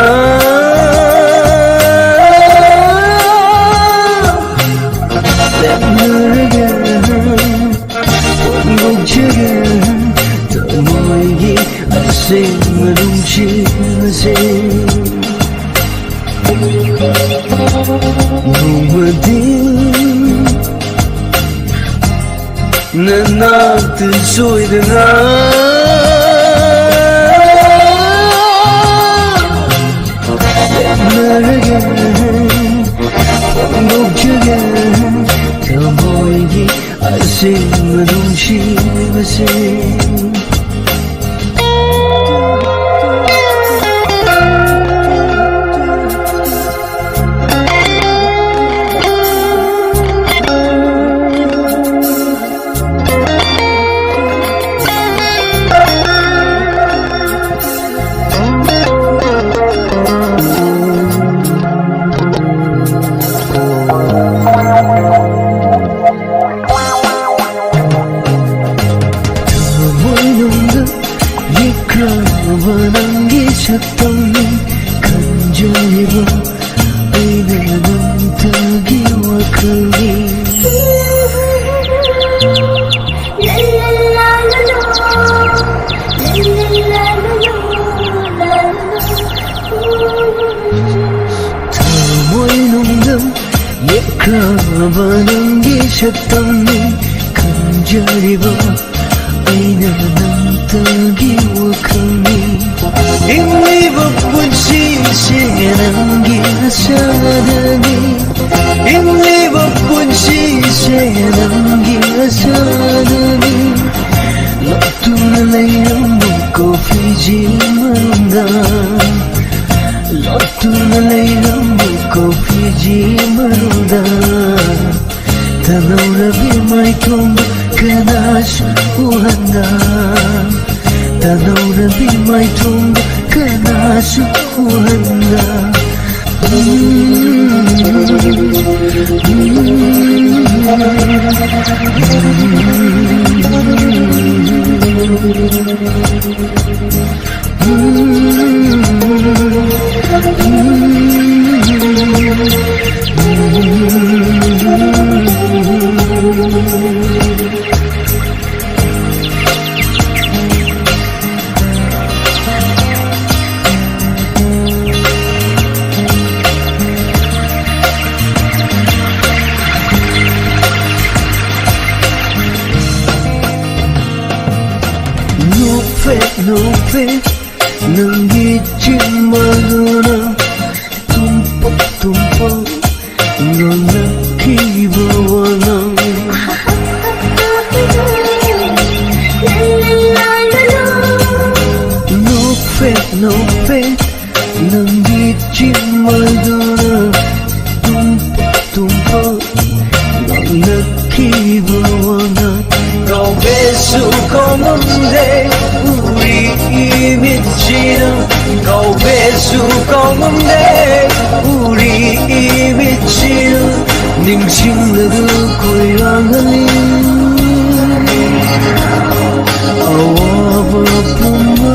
ꯂꯦꯞꯅꯔꯒ ꯐꯣꯡꯗꯣꯛꯆꯒꯦ ꯊꯃꯣꯏꯒꯤ ꯑꯁꯦꯡꯕ ꯅꯨꯡꯁꯤꯕꯁꯦ꯫ ꯅꯣꯡꯃꯗꯤ ꯅꯅꯥꯛꯇ ꯁꯣꯏꯗꯅ ꯂꯦꯞꯅꯔꯒꯦ, ꯐꯣꯡꯗꯣꯛꯆꯒꯦ ꯊꯃꯣꯏꯒꯤ ꯑꯁꯦꯡꯕ ꯅꯨꯡꯁꯤꯕꯁꯦ꯫ ꯊꯃꯣꯏꯅꯨꯡꯗ ꯌꯦꯛꯈ꯭ꯔꯕ ꯅꯪꯒꯤ ꯁꯛꯇꯝꯅꯤ ꯈꯟꯖꯔꯤꯕ ꯑꯩꯅ ꯅꯪꯇꯒꯤ ꯋꯥꯈꯜꯅꯤ꯫ ꯊꯃꯣꯏꯅꯨꯡꯗ ꯌꯦꯛꯈ꯭ꯔꯕ ꯅꯪꯒꯤ ꯁꯛꯇꯝꯅꯤ ꯈꯟꯖꯔꯤꯕ ꯑꯩꯅ ꯅꯪꯇꯒꯤ ꯋꯥꯈꯜꯅꯤ꯫ ꯍꯤꯡꯂꯤꯕ ꯄꯨꯟꯁꯤꯁꯦ ꯅꯪꯒꯤ ꯑꯁꯥꯗꯅꯤ꯫ ꯍꯤꯡꯂꯤꯕ ꯄꯨꯟꯁꯤꯁꯦ ꯅꯪꯒꯤ ꯑꯁꯥꯗꯅꯤ꯫ ꯂꯣꯠꯇꯨꯅ ꯂꯩꯔꯝꯕ ꯀꯣꯐꯤꯁꯤ ꯃꯅꯨꯡꯗ, ꯂꯣꯠꯇꯨꯅ ꯂꯩꯔꯝꯕ ꯀꯣꯐꯤꯁꯤ ꯃꯅꯨꯡꯗ ꯇꯥꯍꯧꯔꯕꯤ ꯃꯥꯏꯊꯣꯡꯗꯨ ꯀꯅꯥꯁꯨ ꯎꯍꯟꯗ, ꯇꯥꯍꯧꯔꯕꯤ ꯃꯥꯏꯊꯣꯡꯗꯨ ꯀꯅꯥꯁꯨ ꯎꯍꯟꯗ꯫ ꯅꯪꯒꯤ ꯆꯤꯟꯕꯥꯜꯗꯨꯅ ꯇꯨꯝꯄꯣꯛ ꯇꯨꯝꯄꯣꯛ ꯉꯥꯡꯂꯛꯈꯤꯕ ꯋꯥꯉꯥꯡ꯫ ꯅꯣꯛꯐꯦꯠ ꯅꯣꯛꯐꯦꯠ ꯅꯪꯒꯤ ꯆꯤꯟꯕꯥꯜꯗꯨꯅ ꯇꯨꯝꯄꯣꯛ ꯇꯨꯝꯄꯣꯛ ꯉꯥꯡꯂꯛꯈꯤꯕ ꯋꯥꯉꯥꯡ꯫ ꯀꯥꯎꯕꯁꯨ ꯀꯥꯎꯉꯝꯗꯦ ꯎꯔꯤ ꯏꯃꯤꯠꯁꯤꯅ, ꯀꯥꯎꯕꯁꯨ ꯀꯥꯎꯉꯝꯗꯦ ꯎꯔꯤ ꯏꯃꯤꯠꯁꯤꯅ, ꯅꯤꯡꯁꯤꯡꯂꯒ ꯈꯣꯏꯔꯥꯡꯍꯜꯂꯤ꯫ ꯑꯋꯥꯕ ꯄꯨꯝꯕ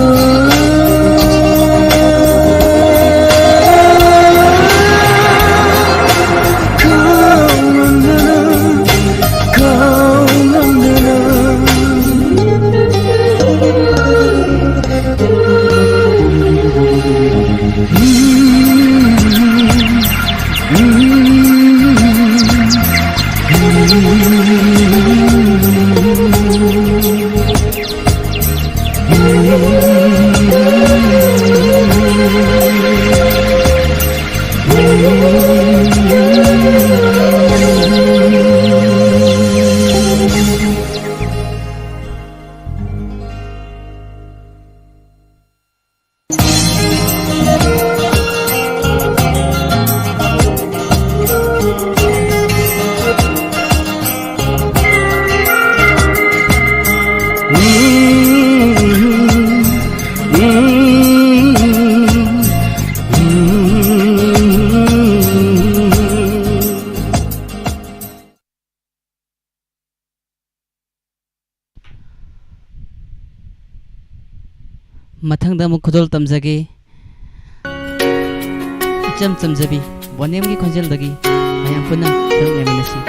ꯀꯥꯎꯉꯝꯗꯅ, ꯀꯥꯎꯉꯝꯗꯅ꯫ ꯃꯊꯪꯗ ꯑꯃꯨꯛ ꯈꯨꯗꯣꯜ ꯇꯝꯖꯒꯦ꯫ ꯏꯆꯝ ꯆꯝꯖꯕꯤ ꯕꯣꯅꯦꯝꯒꯤ ꯈꯣꯟꯖꯦꯜꯗꯒꯤ ꯃꯌꯥꯝ ꯄꯨꯟꯅ ꯁꯔꯨꯛ ꯌꯥꯃꯤꯟꯅꯁꯤ꯫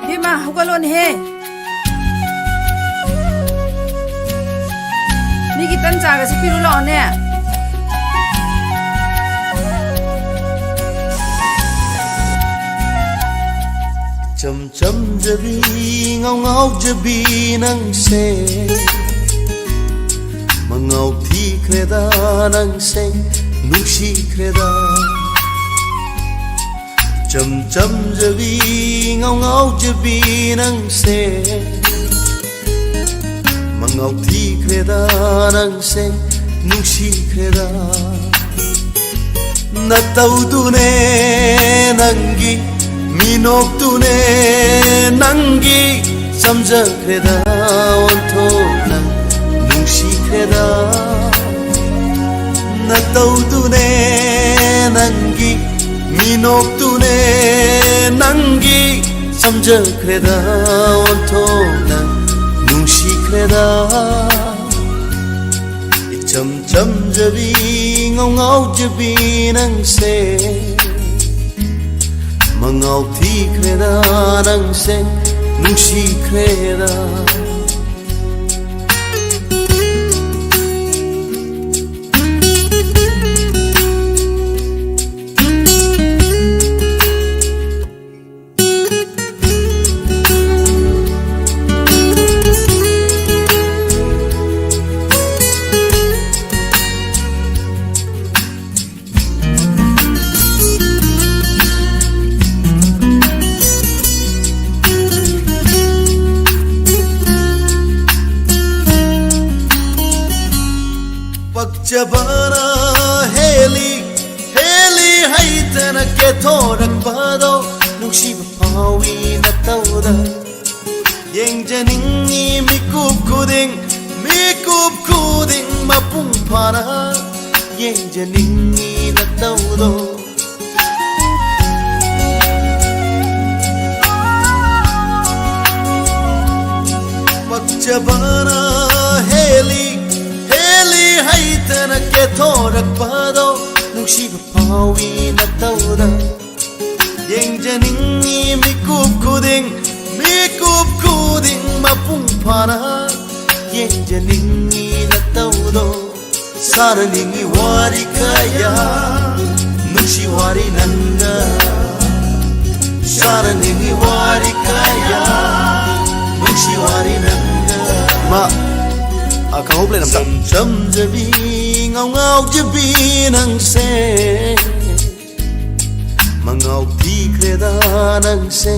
ꯏꯕꯦꯝꯃ, ꯍꯧꯒꯠꯂꯣꯅꯦꯍꯦ꯫ ꯃꯤꯒꯤ ꯇꯟ ꯆꯥꯒꯁꯦ ꯄꯤꯔꯨ ꯂꯥꯛꯑꯣꯅꯦ꯫ ꯏꯆꯝ ꯆꯝꯖꯕꯤ, ꯉꯥꯎ ꯉꯥꯎꯖꯕꯤ ꯅꯪꯁꯦ, ꯃꯉꯥꯎ ꯊꯤꯈ꯭ꯔꯦꯗ ꯅꯪꯁꯦ, ꯅꯨꯡꯁꯤꯈ꯭ꯔꯦꯗ꯫ ꯏꯆꯝ ꯆꯝꯖꯕꯤ, ꯉꯥꯎ ꯉꯥꯎꯖꯕꯤ ꯅꯪꯁꯦ, ꯃꯉꯥꯎ ꯊꯤꯈ꯭ꯔꯦꯗ ꯅꯪꯁꯦ, ꯅꯨꯡꯁꯤꯈ꯭ꯔꯦꯗ꯫ ꯅꯇꯧꯗꯨꯅꯦ ꯅꯪꯒꯤ, ꯃꯤꯅꯣꯛꯇꯨꯅꯦ ꯅꯪꯒꯤ, ꯆꯝꯖꯈ꯭ꯔꯦꯗ ꯑꯣꯟꯊꯣꯛꯅ, ꯅꯨꯡꯁꯤꯈ꯭ꯔꯦꯗ꯫ ꯅꯇꯧꯗꯨꯅꯦ ꯅꯪꯒꯤ, ꯃꯤꯅꯣꯛꯇꯨꯅꯦ ꯅꯪꯒꯤ, ꯆꯝꯖꯈ꯭ꯔꯦꯗ ꯑꯣꯟꯊꯣꯛꯅ, ꯅꯨꯡꯁꯤꯈ꯭ꯔꯦꯗ꯫ ꯏꯆꯝ ꯆꯝꯖꯕꯤ, ꯉꯥꯎ ꯉꯥꯎꯖꯕꯤ ꯅꯪꯁꯦ, ꯃꯉꯥꯎ ꯊꯤꯈ꯭ꯔꯦꯗ ꯅꯪꯁꯦ, ꯅꯨꯡꯁꯤꯈ꯭ꯔꯦꯗ꯫ ꯄꯛꯆꯕꯅ ꯍꯦꯜꯂꯤ, ꯍꯦꯜꯂꯤ ꯍꯩꯇꯅ ꯀꯦꯊꯣꯔꯛꯄꯗꯣ, ꯅꯨꯡꯁꯤꯕ ꯐꯥꯎꯏ ꯅꯇꯧꯗ꯫ ꯌꯦꯡꯖꯅꯤꯡꯉꯤ ꯃꯤꯀꯨꯞ ꯈꯨꯗꯤꯡ, ꯃꯤꯀꯨꯞ ꯈꯨꯗꯤꯡ ꯃꯄꯨꯡ ꯐꯥꯅ ꯌꯦꯡꯖꯅꯤꯡꯉꯤ ꯅꯇꯧꯗꯣ꯫ ꯄꯛꯆꯕꯅ ꯍꯦꯜꯂꯤ, ꯍꯦꯜꯂꯤ ꯍꯩꯇꯅ ꯀꯦꯊꯣꯔꯛꯄꯗꯣ, ꯅꯨꯡꯁꯤꯕ ꯐꯥꯎꯏ ꯅꯇꯧꯗ꯫ ꯌꯦꯡꯖꯅꯤꯡꯉꯤ ꯃꯤꯀꯨꯞ ꯈꯨꯗꯤꯡ, ꯃꯤꯀꯨꯞ ꯈꯨꯗꯤꯡ ꯃꯄꯨꯡ ꯐꯥꯅ ꯌꯦꯡꯖꯅꯤꯡꯉꯤ ꯅꯇꯧꯗꯣ꯫ ꯁꯥꯟꯅꯅꯤꯡꯉꯤ ꯋꯥꯔꯤ ꯀꯌꯥ, ꯅꯨꯡꯁꯤ ꯋꯥꯔꯤ ꯅꯪꯒ꯫ ꯇꯥꯔꯅꯤꯡꯉꯤ ꯋꯥꯔꯤ ꯀꯌꯥ, ꯅꯨꯡꯁꯤ ꯋꯥꯔꯤ ꯅꯪꯒ꯫ ꯃꯥ, ꯑ, ꯈꯪꯍꯧꯕ ꯂꯩꯔꯝꯗ꯫ ꯆꯝ ꯆꯝꯖꯕꯤ, ꯉꯥꯎ ꯉꯥꯎꯖꯕꯤ ꯅꯪꯁꯦ꯫ ꯃꯉꯥꯎ ꯊꯤꯈ꯭ꯔꯦꯗ ꯅꯪꯁꯦ,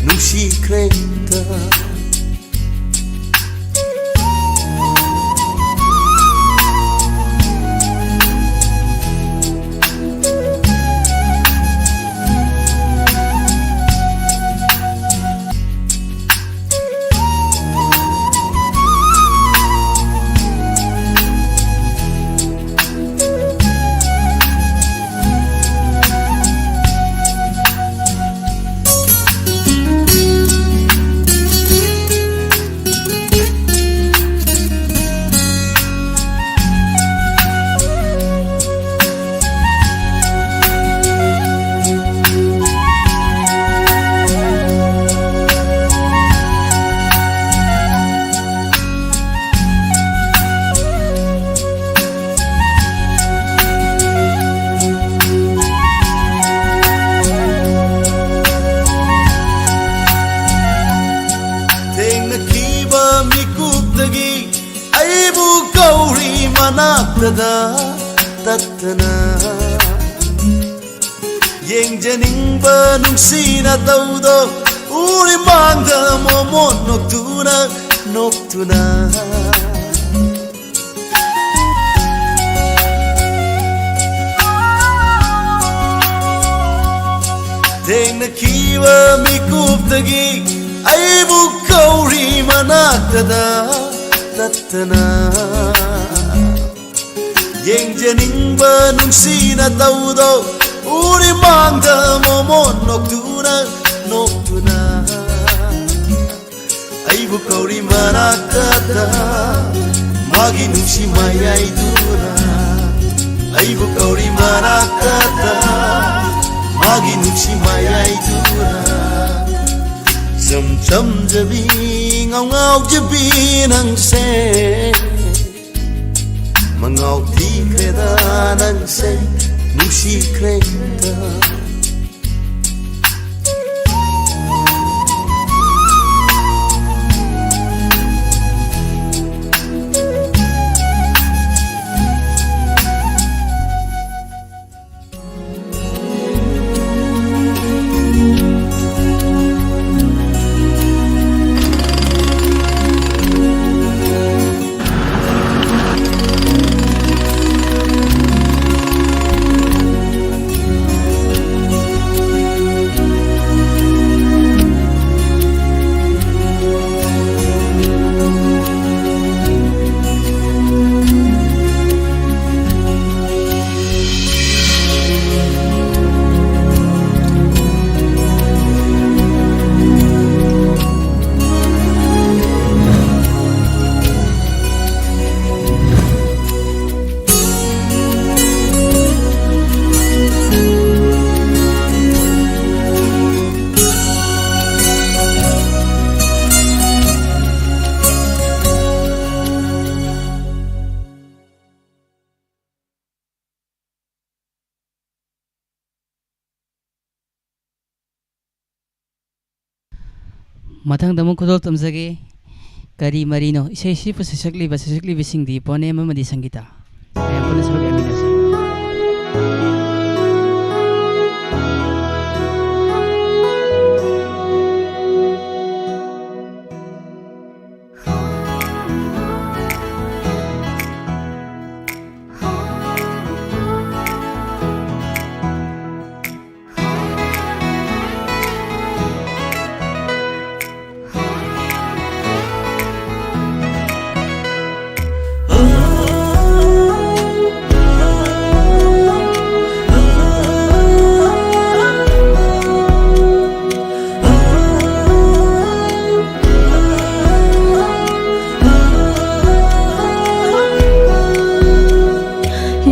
ꯅꯨꯡꯁꯤꯈ꯭ꯔꯦꯗ꯫ ꯊꯦꯡꯅꯈꯤꯕ ꯃꯤꯀꯨꯞꯇꯒꯤ ꯑꯩꯕꯨ ꯀꯧꯔꯤ ꯃꯅꯥꯛꯇꯗ ꯇꯠꯇꯅ꯫ ꯌꯦꯡꯖꯅꯤꯡꯕ ꯅꯨꯡꯁꯤ ꯅꯇꯧꯗꯣ ꯎꯔꯤ ꯃꯥꯡꯗ ꯃꯣꯃꯣꯟ ꯅꯣꯛꯇꯨꯅ, ꯅꯣꯛꯇꯨꯅ꯫ ꯊꯦꯡꯅꯈꯤꯕ ꯃꯤꯀꯨꯞꯇꯒꯤ ꯑꯩꯕꯨ ꯀꯧꯔꯤ ꯃꯅꯥꯛꯇꯗ ꯇꯠꯇꯅ꯫ ꯌꯦꯡꯖꯅꯤꯡꯕ ꯅꯨꯡꯁꯤ ꯅꯇꯧꯗꯣ ꯎꯔꯤ ꯃꯥꯡꯗ ꯃꯣꯃꯣꯟ ꯅꯣꯛꯇꯨꯅ, ꯅꯣꯛꯇꯨꯅ꯫ ꯑꯩꯕꯨ ꯀꯧꯔꯤ ꯃꯅꯥꯛꯇꯗ ꯃꯥꯒꯤ ꯅꯨꯡꯁꯤ ꯃꯌꯥꯏꯗꯨꯅ꯫ ꯑꯩꯕꯨ ꯀꯧꯔꯤ ꯃꯅꯥꯛꯇꯗ ꯃꯥꯒꯤ ꯅꯨꯡꯁꯤ ꯃꯌꯥꯏꯗꯨꯅ꯫ ꯆꯝ ꯆꯝꯖꯕꯤ ꯉꯥꯎ ꯉꯥꯎꯖꯕꯤ ꯅꯪꯁꯦ꯫ ꯃꯉꯥꯎ ꯊꯤꯈ꯭ꯔꯦꯗ ꯅꯪꯁꯦ, ꯅꯨꯡꯁꯤꯈ꯭ꯔꯦꯗ꯫ ꯃꯊꯪꯗ ꯑꯃꯨꯛ ꯈꯨꯗꯣꯜ ꯇꯝꯖꯒꯦ꯫ ꯀꯔꯤ ꯃꯔꯤꯅꯣ? ꯏꯁꯩꯁꯤꯕꯨ ꯁꯩꯁꯛꯂꯤꯕ, ꯁꯩꯁꯛꯂꯤꯕꯁꯤꯡꯗꯤ ꯄꯣꯅꯦꯝ ꯑꯃꯗꯤ ꯁꯪꯒꯤꯇꯥ꯫ ꯃꯌꯥꯝ ꯄꯨꯟꯅ ꯁꯔꯨꯛ ꯌꯥꯃꯤꯟꯅꯁꯤ꯫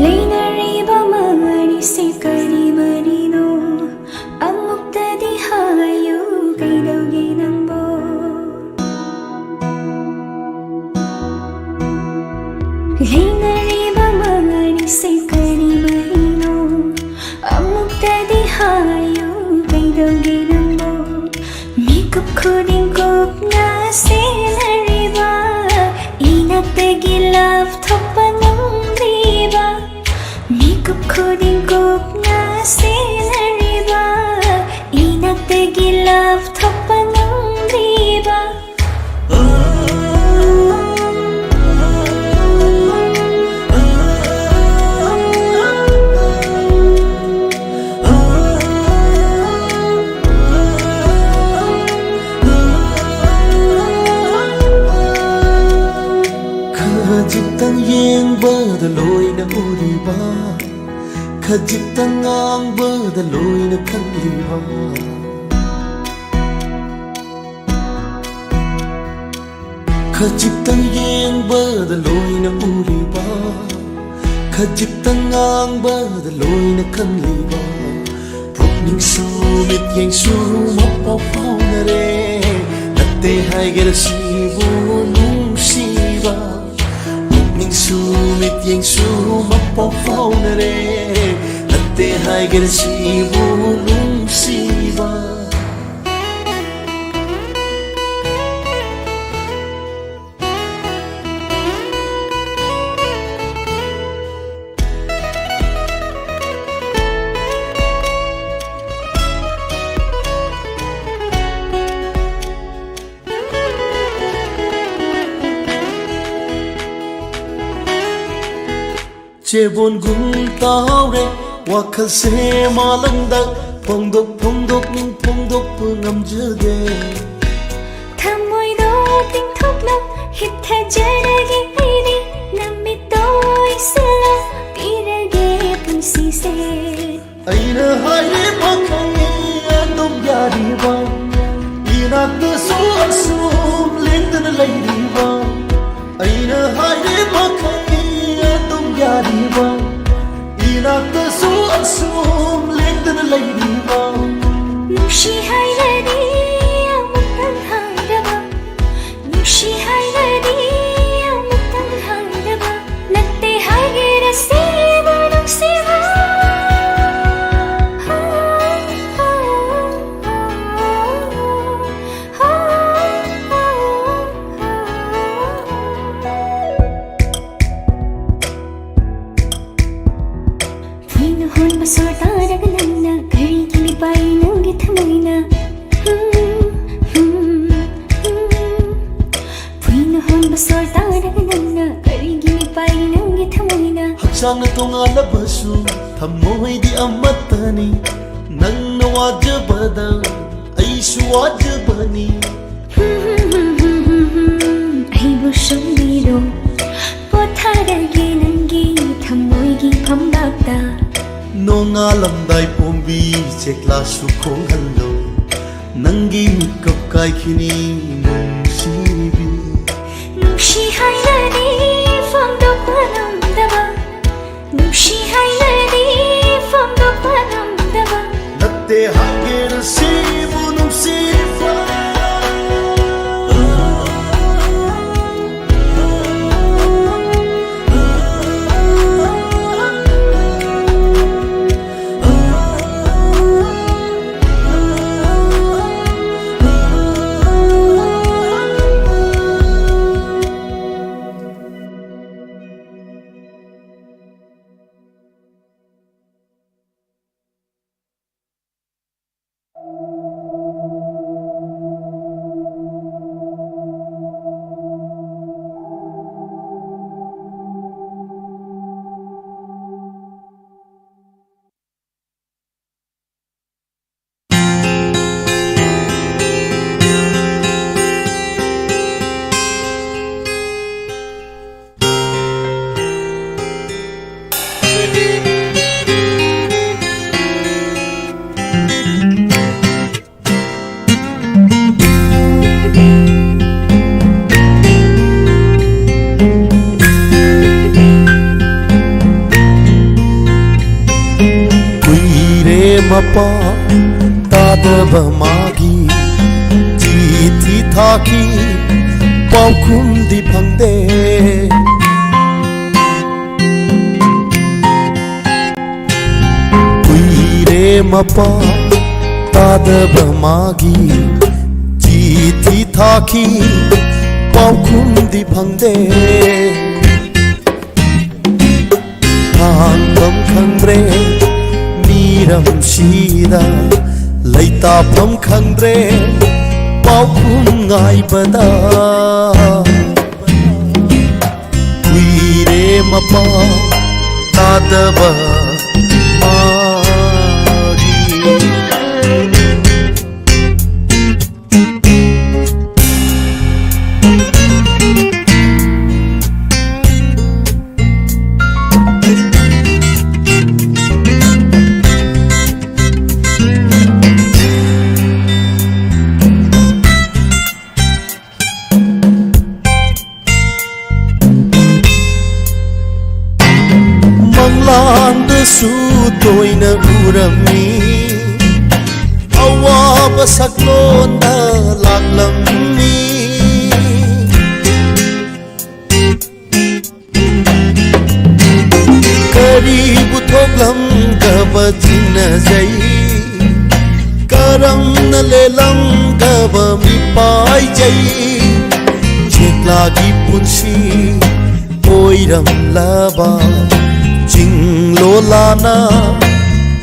ꯂꯩꯅꯔꯤꯕ ꯃꯔꯤꯁꯦ ꯀꯔꯤ ꯃꯔꯤꯅꯣ? ꯑꯃꯨꯛꯇꯗꯤ ꯍꯥꯏꯌꯨ, ꯀꯩꯗꯧꯒꯦ ꯅꯪꯕꯣ? ꯂꯩꯅꯔꯤꯕ ꯃꯔꯤꯁꯦ ꯀꯔꯤ ꯃꯔꯤꯅꯣ? ꯑꯃꯨꯛꯇꯗꯤ ꯍꯥꯏꯌꯨ, ꯀꯩꯗꯧꯒꯦ ꯅꯪꯕꯣ? ꯃꯤꯀꯨꯞ ꯈꯨꯗꯤꯡ ꯀꯨꯞꯅ ꯁꯦꯟꯅꯔꯤꯕ, ꯏꯅꯥꯛꯇꯒꯤ ꯂꯥꯞꯊꯣꯛꯄ ꯉꯝꯗ꯭ꯔꯤꯕ, ꯃꯤꯀꯨꯞ ꯈꯨꯗꯤꯡ ꯀꯨꯞꯅ ꯁꯦꯟꯅꯔꯤꯕ, ꯏꯅꯥꯛꯇꯒꯤ ꯂꯥꯞꯊꯣꯛꯄ ꯉꯝꯗ꯭ꯔꯤꯕ꯫ ꯈꯖꯤꯛꯇꯪ ꯌꯦꯡꯕꯗ ꯂꯣꯏꯅ ꯎꯔꯤꯕ, ꯈꯖꯤꯛꯇꯪ ꯉꯥꯡꯕꯗ ꯂꯣꯏꯅ ꯈꯪꯂꯤꯕ, ꯈꯖꯤꯛꯇꯪ ꯌꯦꯡꯕꯗ ꯂꯣꯏꯅ ꯎꯔꯤꯕ, ꯈꯖꯤꯛꯇꯪ ꯉꯥꯡꯕꯗ ꯂꯣꯏꯅ ꯈꯪꯂꯤꯕ, ꯄꯨꯛꯅꯤꯡꯁꯨ ꯃꯤꯠꯌꯦꯡꯁꯨ ꯃꯄꯥꯎ ꯐꯥꯎꯅꯔꯦ꯫ ꯅꯠꯇꯦ ꯍꯥꯏꯒꯦꯔꯥ ꯁꯤꯕꯨ ꯅꯨꯡꯁꯤꯕ, ꯄꯨꯛꯅꯤꯡꯁꯨ ꯃꯤꯠꯌꯦꯡꯁꯨ ꯃꯄꯥꯎ ꯐꯥꯎꯅꯔꯦ꯫ ꯅꯠꯇꯦ ꯍꯥꯏꯒꯦꯔꯥ ꯁꯤꯕꯨ ꯅꯨꯡꯁꯤꯕ꯫ ꯆꯦꯕꯣꯟꯒꯨꯝ ꯇꯥꯎꯔꯦ ꯋꯥꯈꯜꯁꯦ ꯃꯥꯂꯪꯗ, ꯐꯣꯡꯗꯣꯛ ꯐꯣꯡꯗꯣꯛꯅꯤꯡ ꯐꯣꯡꯗꯣꯛꯄ ꯉꯝꯖꯗꯦ꯫ ꯊꯃꯣꯏꯗꯣ ꯇꯤꯡꯊꯣꯛꯂꯣ, ꯍꯤꯞꯊꯖꯔꯒꯦ ꯑꯩꯗꯤ, ꯅꯃꯤꯠꯇꯣ ꯏꯁꯤꯜꯂꯣ, ꯄꯤꯔꯒꯦ ꯄꯨꯟꯁꯤꯁꯦ꯫ ꯑꯩꯅ ꯍꯥꯏꯔꯤꯕ ꯈꯪꯉꯤ ꯑꯗꯨꯝ ꯌꯥꯔꯤꯕ, ꯏꯅꯥꯛꯇꯁꯨ ꯑꯁꯨꯝ ꯂꯦꯡꯗꯅ ꯂꯩꯔꯤꯕ꯫ ꯑꯩꯅ ꯍꯥꯏꯔꯤꯕ ꯈꯪꯉꯤ ꯑꯗꯨꯝ ꯌꯥꯔꯤꯕ, ꯏꯅꯥꯛꯇꯁꯨ ꯑꯁꯨꯝ ꯂꯦꯡꯗꯅ ꯂꯩꯔꯤꯕ꯫ ꯅꯨꯡꯁꯤ ꯍꯥꯏꯔꯗꯤ ꯑꯃꯨꯛꯇꯪ ꯍꯥꯏꯔꯕ, ꯅꯨꯡꯁꯤ ꯍꯥꯏꯔꯗꯤ ꯑꯃꯨꯛꯇꯪ ꯍꯥꯏꯔꯕ, ꯅꯠꯇꯦ ꯍꯥꯏꯒꯦꯔ ꯁꯤꯕꯨ ꯅꯨꯡꯁꯤꯕ꯫ ꯐꯨꯏꯅ ꯍꯣꯟꯕ ꯁꯣꯔ ꯇꯥꯔꯒ ꯅꯪꯅ ꯀꯔꯤꯒꯤ ꯃꯤꯄꯥꯏ ꯅꯪꯒꯤ ꯊꯃꯣꯏꯅ? ꯐꯨꯏꯅ ꯍꯣꯟꯕ ꯁꯣꯔ ꯇꯥꯔꯒ ꯅꯪꯅ ꯀꯔꯤꯒꯤ ꯃꯤꯄꯥꯏ ꯅꯪꯒꯤ ꯊꯃꯣꯏꯅ? ꯍꯛꯆꯥꯡꯅ ꯇꯣꯉꯥꯜꯂꯕꯁꯨ ꯊꯃꯣꯏꯗꯤ ꯑꯃꯠꯇꯅꯤ꯫ ꯅꯪꯅ ꯋꯥꯖꯕꯗ ꯑꯩꯁꯨ ꯋꯥꯖꯕꯅꯤ꯫ ꯑꯩꯕꯨ ꯁꯨꯝꯕꯤꯔꯣ, ꯄꯣꯊꯥꯔꯒꯦ ꯅꯪꯒꯤ ꯊꯃꯣꯏꯒꯤ ꯐꯝꯕꯥꯛꯇ꯫ ꯅꯣꯡꯉꯥꯜꯂꯝꯗꯥꯏ ꯄꯣꯝꯕꯤ ꯆꯦꯛꯂꯥꯁꯨ ꯈꯣꯡꯍꯜꯂꯣ, ꯅꯪꯒꯤ ꯃꯤꯀꯞ ꯀꯥꯏꯈꯤꯅꯤ ꯅꯨꯡꯁꯤꯕꯤ꯫ ꯅꯨꯡꯁꯤ ꯍꯥꯏꯅꯗꯤ ꯐꯣꯡꯗꯣꯛꯄ ꯉꯝꯗꯕ, ꯅꯨꯡꯁꯤ ꯍꯥꯏꯅꯗꯤ ꯐꯣꯡꯗꯣꯛꯄ ꯉꯝꯗꯕ꯫ ꯅꯠꯇꯦ ꯍꯥꯏꯒꯦꯔ ꯁꯤꯕꯨ ꯅꯨꯡꯁꯤꯕ꯫ ꯇꯥꯗꯕ ꯃꯥꯒꯤ ꯆꯤꯊꯤ ꯊꯥꯈꯤ, ꯄꯥꯎꯈꯨꯝꯗꯤ ꯐꯪꯗꯦ꯫ ꯀꯨꯏꯔꯦ ꯃꯄꯥ ꯇꯥꯗꯕ ꯃꯥꯒꯤ ꯆꯤꯊꯤ ꯊꯥꯈꯤ, ꯄꯥꯎꯈꯨꯝꯗꯤ ꯐꯪꯗꯦ꯫ ꯍꯥꯡꯐꯝ ꯈꯪꯗ꯭ꯔꯦ ꯃꯤꯔꯝꯁꯤꯗ, ꯂꯩꯇꯥꯐꯝ ꯈꯪꯗ꯭ꯔꯦ ꯄꯥꯎꯈꯨꯝ ꯉꯥꯏꯕꯗ꯫ ꯀꯨꯏꯔꯦ ꯃꯄꯥ ꯇꯥꯗꯕ ꯃꯥꯒꯤ꯫ ꯃꯪꯂꯥꯟꯗꯁꯨ ꯇꯣꯏꯅ ꯎꯔꯝꯃꯤ, ꯑꯋꯥꯕ ꯁꯛꯂꯣꯟꯗ ꯂꯥꯛꯂꯝꯃꯤ꯫ ꯀꯔꯤꯕꯨ ꯊꯣꯛꯂꯝꯒꯕ ꯆꯤꯡꯅꯖꯩ, ꯀꯔꯝꯅ ꯂꯦꯜꯂꯝꯒꯕ ꯃꯤꯄꯥꯏꯖꯩ꯫ ꯆꯦꯛꯂꯥꯒꯤ ꯄꯨꯟꯁꯤ ꯑꯣꯏꯔꯝꯂꯕ ꯆꯤꯡꯂꯣꯂꯥꯅ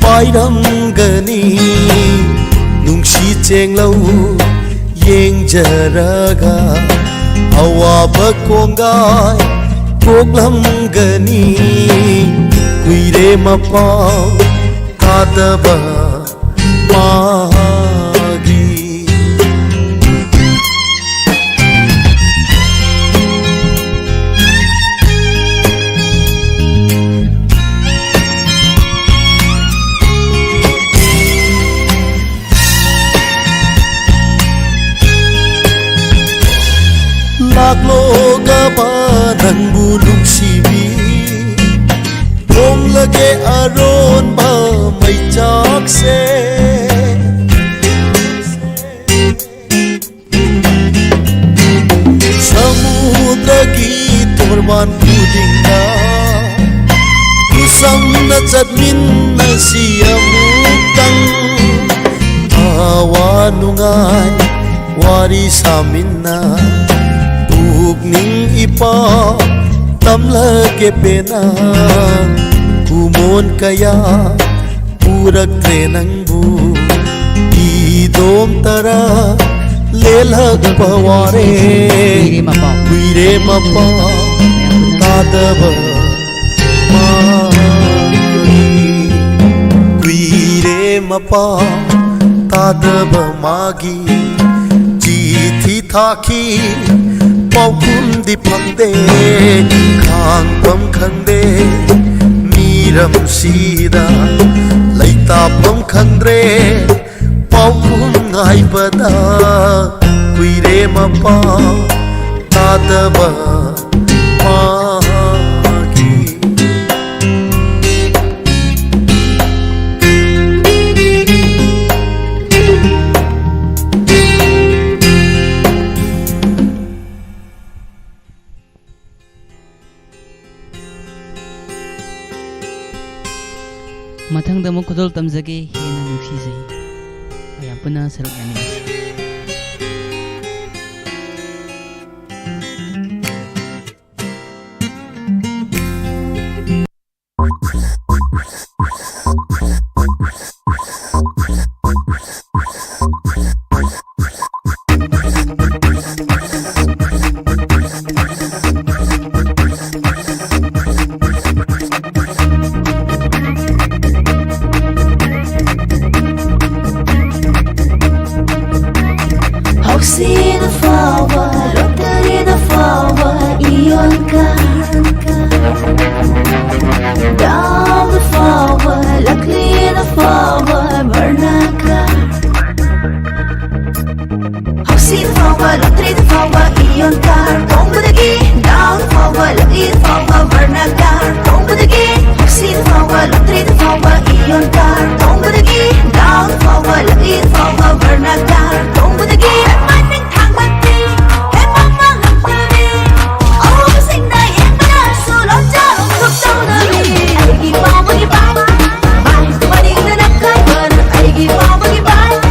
ꯄꯥꯏꯔꯝꯒꯅꯤ꯫ ꯅꯨꯡꯁꯤ ꯆꯦꯡꯂꯧ ꯌꯦꯡꯖꯔꯒ ꯑꯋꯥꯕ ꯀꯣꯡꯒꯥꯏ ꯀꯣꯛꯂꯝꯒꯅꯤ꯫ ꯀꯨꯏꯔꯦ ꯃꯄꯥꯎ ꯇꯥꯗꯕ ꯃꯥꯒꯤ꯫ ꯂꯥꯛꯂꯣꯒꯕ ꯅꯪꯕꯨ ꯅꯨꯡꯁꯤꯕꯤ, ꯊꯣꯡ ꯒꯤ ꯑꯔꯣꯟꯕ ꯃꯩꯆꯥꯛꯁꯦ꯫ ꯁꯃꯨꯗ꯭ꯔꯒꯤ ꯇꯣꯔꯕꯥꯟ ꯈꯨꯗꯤꯡꯗ ꯈꯨꯁꯝꯅ ꯆꯠꯃꯤꯟꯅꯁꯤ ꯑꯃꯨꯛꯇꯪ꯫ ꯑꯋꯥ ꯅꯨꯡꯉꯥꯏ ꯋꯥꯔꯤ ꯁꯥꯃꯤꯟꯅ ꯄꯨꯛꯅꯤꯡ ꯏꯄꯥ ꯇꯝꯂꯒꯦ ꯄꯦꯟꯅ꯫ ꯀꯨꯃꯣꯟ ꯀꯌꯥ ꯄꯨꯔꯛꯇ꯭ꯔꯦ ꯅꯪꯕꯨ ꯏꯗꯣꯝ ꯇꯔꯥ ꯂꯦꯜꯂꯛꯄ ꯋꯥꯔꯦ꯫ ꯀꯨꯏꯔꯦ ꯃꯄꯥꯎ꯫ ꯀꯨꯏꯔꯦ ꯃꯄꯥꯎ ꯇꯥꯗꯕ ꯃꯥꯒꯤ꯫ ꯀꯨꯏꯔꯦ ꯃꯄꯥꯎ ꯇꯥꯗꯕ ꯃꯥꯒꯤ꯫ ꯆꯤꯊꯤ ꯊꯥꯈꯤ ꯄꯥꯎꯈꯨꯝꯗꯤ ꯐꯪꯗꯦ꯫ ꯈꯥꯡꯐꯝ ꯈꯪꯗꯦ ꯃꯤꯔꯝꯁꯤꯗ꯫ ꯂꯩꯇꯥꯐꯝ ꯈꯪꯗ꯭ꯔꯦ ꯄꯥꯎꯈꯨꯝ ꯉꯥꯏꯕꯗ꯫ ꯀꯨꯏꯔꯦ ꯃꯄꯥꯎ ꯇꯥꯗꯕ ꯃꯥꯒꯤ꯫ ꯃꯊꯪꯗ ꯑꯃꯨꯛ ꯈꯨꯗꯣꯜ ꯇꯝꯖꯒꯦ꯫ ꯍꯦꯟꯅ ꯅꯨꯡꯁꯤꯖꯩ꯫ ꯃꯌꯥꯝ ꯄꯨꯟꯅ ꯁꯔꯨꯛ ꯌꯥꯃꯤꯟꯅꯁꯤ꯫ ꯍꯧꯁꯤꯅ ꯐꯥꯎꯕ, ꯂꯣꯛꯇꯔꯤꯅ ꯐꯥꯎꯕ, ꯏꯌꯣꯟꯀ꯫ ꯗꯥꯝꯅ ꯐꯥꯎꯕ, ꯂꯛꯂꯤꯅ ꯐꯥꯎꯕ, ꯕꯔꯅꯀ꯫ ꯍꯧꯁꯤꯅ ꯐꯥꯎꯕ, ꯐꯥꯎꯕ, ꯂꯣꯇ꯭ꯔꯤꯗ ꯐꯥꯎꯕ, ꯏꯌꯣꯟ ꯀꯥꯔ ꯇꯣꯡꯕꯗꯒꯤ, ꯗꯥꯎꯟ ꯐꯥꯎꯕ, ꯂꯛꯂꯤ ꯐꯥꯎꯕ, ꯚꯔꯅꯥ ꯀꯥꯔ ꯇꯣꯡꯕꯗꯒꯤ, ꯍꯣꯛꯁꯤꯗ ꯐꯥꯎꯕ, ꯂꯣꯇ꯭ꯔꯤꯗ ꯐꯥꯎꯕ, ꯏꯌꯣꯟ ꯀꯥꯔ ꯇꯣꯡꯕꯗꯒꯤ, ꯗꯥꯎꯟ ꯐꯥꯎꯕ, ꯂꯛꯂꯤ ꯐꯥꯎꯕ, ꯚꯔꯅꯥ ꯀꯥꯔ ꯇꯣꯡꯕꯗꯒꯤ, ꯍꯦꯃꯟ ꯅꯤꯡꯊꯥꯡꯃꯟꯗꯤ, ꯍꯦꯃꯟ ꯃꯉꯛꯄꯅꯤ, ꯑꯎꯕꯁꯤꯡꯅ ꯌꯦꯡꯕꯗꯁꯨ ꯂꯣꯟꯖꯥꯎ ꯇꯧꯅꯔꯤ꯫ ꯑꯩꯒꯤ ꯐꯥꯎꯕꯒꯤ ꯕꯥꯏꯛ, ꯕꯥꯏꯛ ꯃꯅꯤꯡꯗ ꯅꯞꯈꯥꯏꯕꯅ, ꯑꯩꯒꯤ ꯐꯥꯎꯕꯒꯤ ꯕꯥꯏꯛ,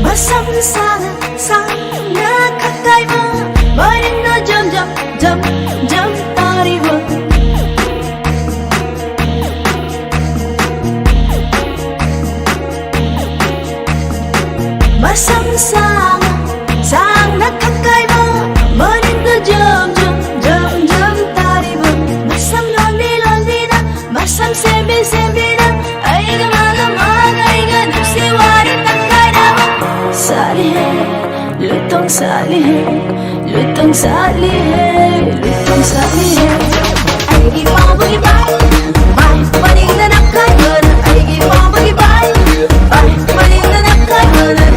ꯃꯁꯝ ꯁꯥꯡꯅ ꯁꯥꯡꯅ ꯈꯛꯀꯥꯏꯕ, ꯃꯅꯤꯡꯅ ꯖꯝ ꯖꯝ ꯖꯝ ꯖꯝ ꯇꯥꯔꯤꯕ꯫ ꯃꯁꯝ ꯁꯥꯡꯅ ꯁꯥꯡꯅ ꯈꯛꯀꯥꯏꯕ, ꯃꯅꯤꯡꯗ ꯖꯝ ꯖꯝ ꯖꯝ ꯖꯝ ꯇꯥꯔꯤꯕ꯫ ꯃꯁꯝ ꯂꯣꯟꯕꯤ ꯂꯣꯟꯕꯤꯅ ꯃꯁꯝ ꯁꯦꯝꯕꯤ ꯁꯦꯝꯕꯤꯅ ꯑꯩꯒ ꯃꯥꯒ ꯃꯥꯒ ꯑꯩꯒ ꯅꯨꯡꯁꯤ ꯋꯥꯔꯤ ꯇꯪꯈꯥꯏꯅꯕ ꯁꯥꯔꯤꯍꯦ, ꯂꯨꯇꯣꯡ ꯁꯥꯠꯂꯤꯍꯦ, ꯂꯨꯇꯣꯡ ꯁꯥꯠꯂꯤꯍꯦ, ꯂꯨꯇꯣꯡ ꯁꯥꯠꯂꯤꯍꯦ꯫ ꯑꯩꯒꯤ ꯄꯥꯝꯕꯒꯤ ꯕꯥꯏ, ꯕꯥꯏ, ꯃꯅꯤꯡꯗ ꯅꯞꯈꯥꯏꯕꯅ, ꯑꯩꯒꯤ ꯄꯥꯝꯕꯒꯤ ꯕꯥꯏ, ꯕꯥꯏ, ꯃꯅꯤꯡꯗ ꯅꯞꯈꯥꯏꯕꯅ꯫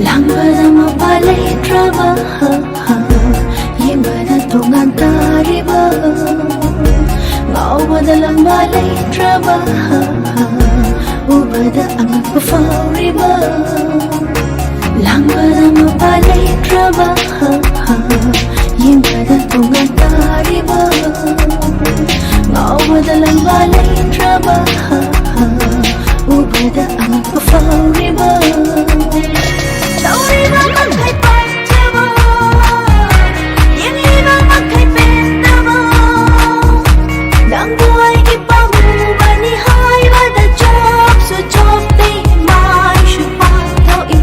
ꯂꯥꯡꯕꯗ ꯃꯄꯥ ꯂꯩꯇ꯭ꯔꯕ, ꯌꯦꯡꯕꯗ ꯇꯣꯉꯥꯟ ꯇꯥꯔꯤꯕ, ꯉꯥꯎꯕꯗ ꯂꯝꯕꯥ ꯂꯩꯇ꯭ꯔꯕ, ꯎꯕꯗ ꯑꯉꯛꯄ ꯐꯥꯎꯔꯤꯕ, ꯂꯥꯡꯕꯗ ꯃꯄꯥ ꯂꯩꯇ꯭ꯔꯕ, ꯌꯦꯡꯕꯗ ꯇꯣꯉꯥꯟ ꯇꯥꯔꯤꯕ, ꯉꯥꯎꯕꯗ ꯂꯝꯕꯥ ꯂꯩꯇ꯭ꯔꯕ, ꯎꯕꯗ ꯑꯉꯛꯄ ꯐꯥꯎꯔꯤꯕ, ꯇꯧꯔꯤꯕ ꯃꯈꯩ ꯄꯥꯝꯖꯕ, ꯌꯦꯡꯂꯤꯕ ꯃꯈꯩ ꯄꯦꯟꯗꯕ, ꯅꯪꯕꯨ ꯑꯩꯒꯤ ꯄꯥꯝꯃꯨꯕꯅꯤ ꯍꯥꯏꯕꯗ ꯆꯣꯞꯁꯨ ꯆꯣꯞꯇꯦ, ꯃꯥꯏꯁꯨ ꯄꯥꯛꯊꯣꯛꯏ꯫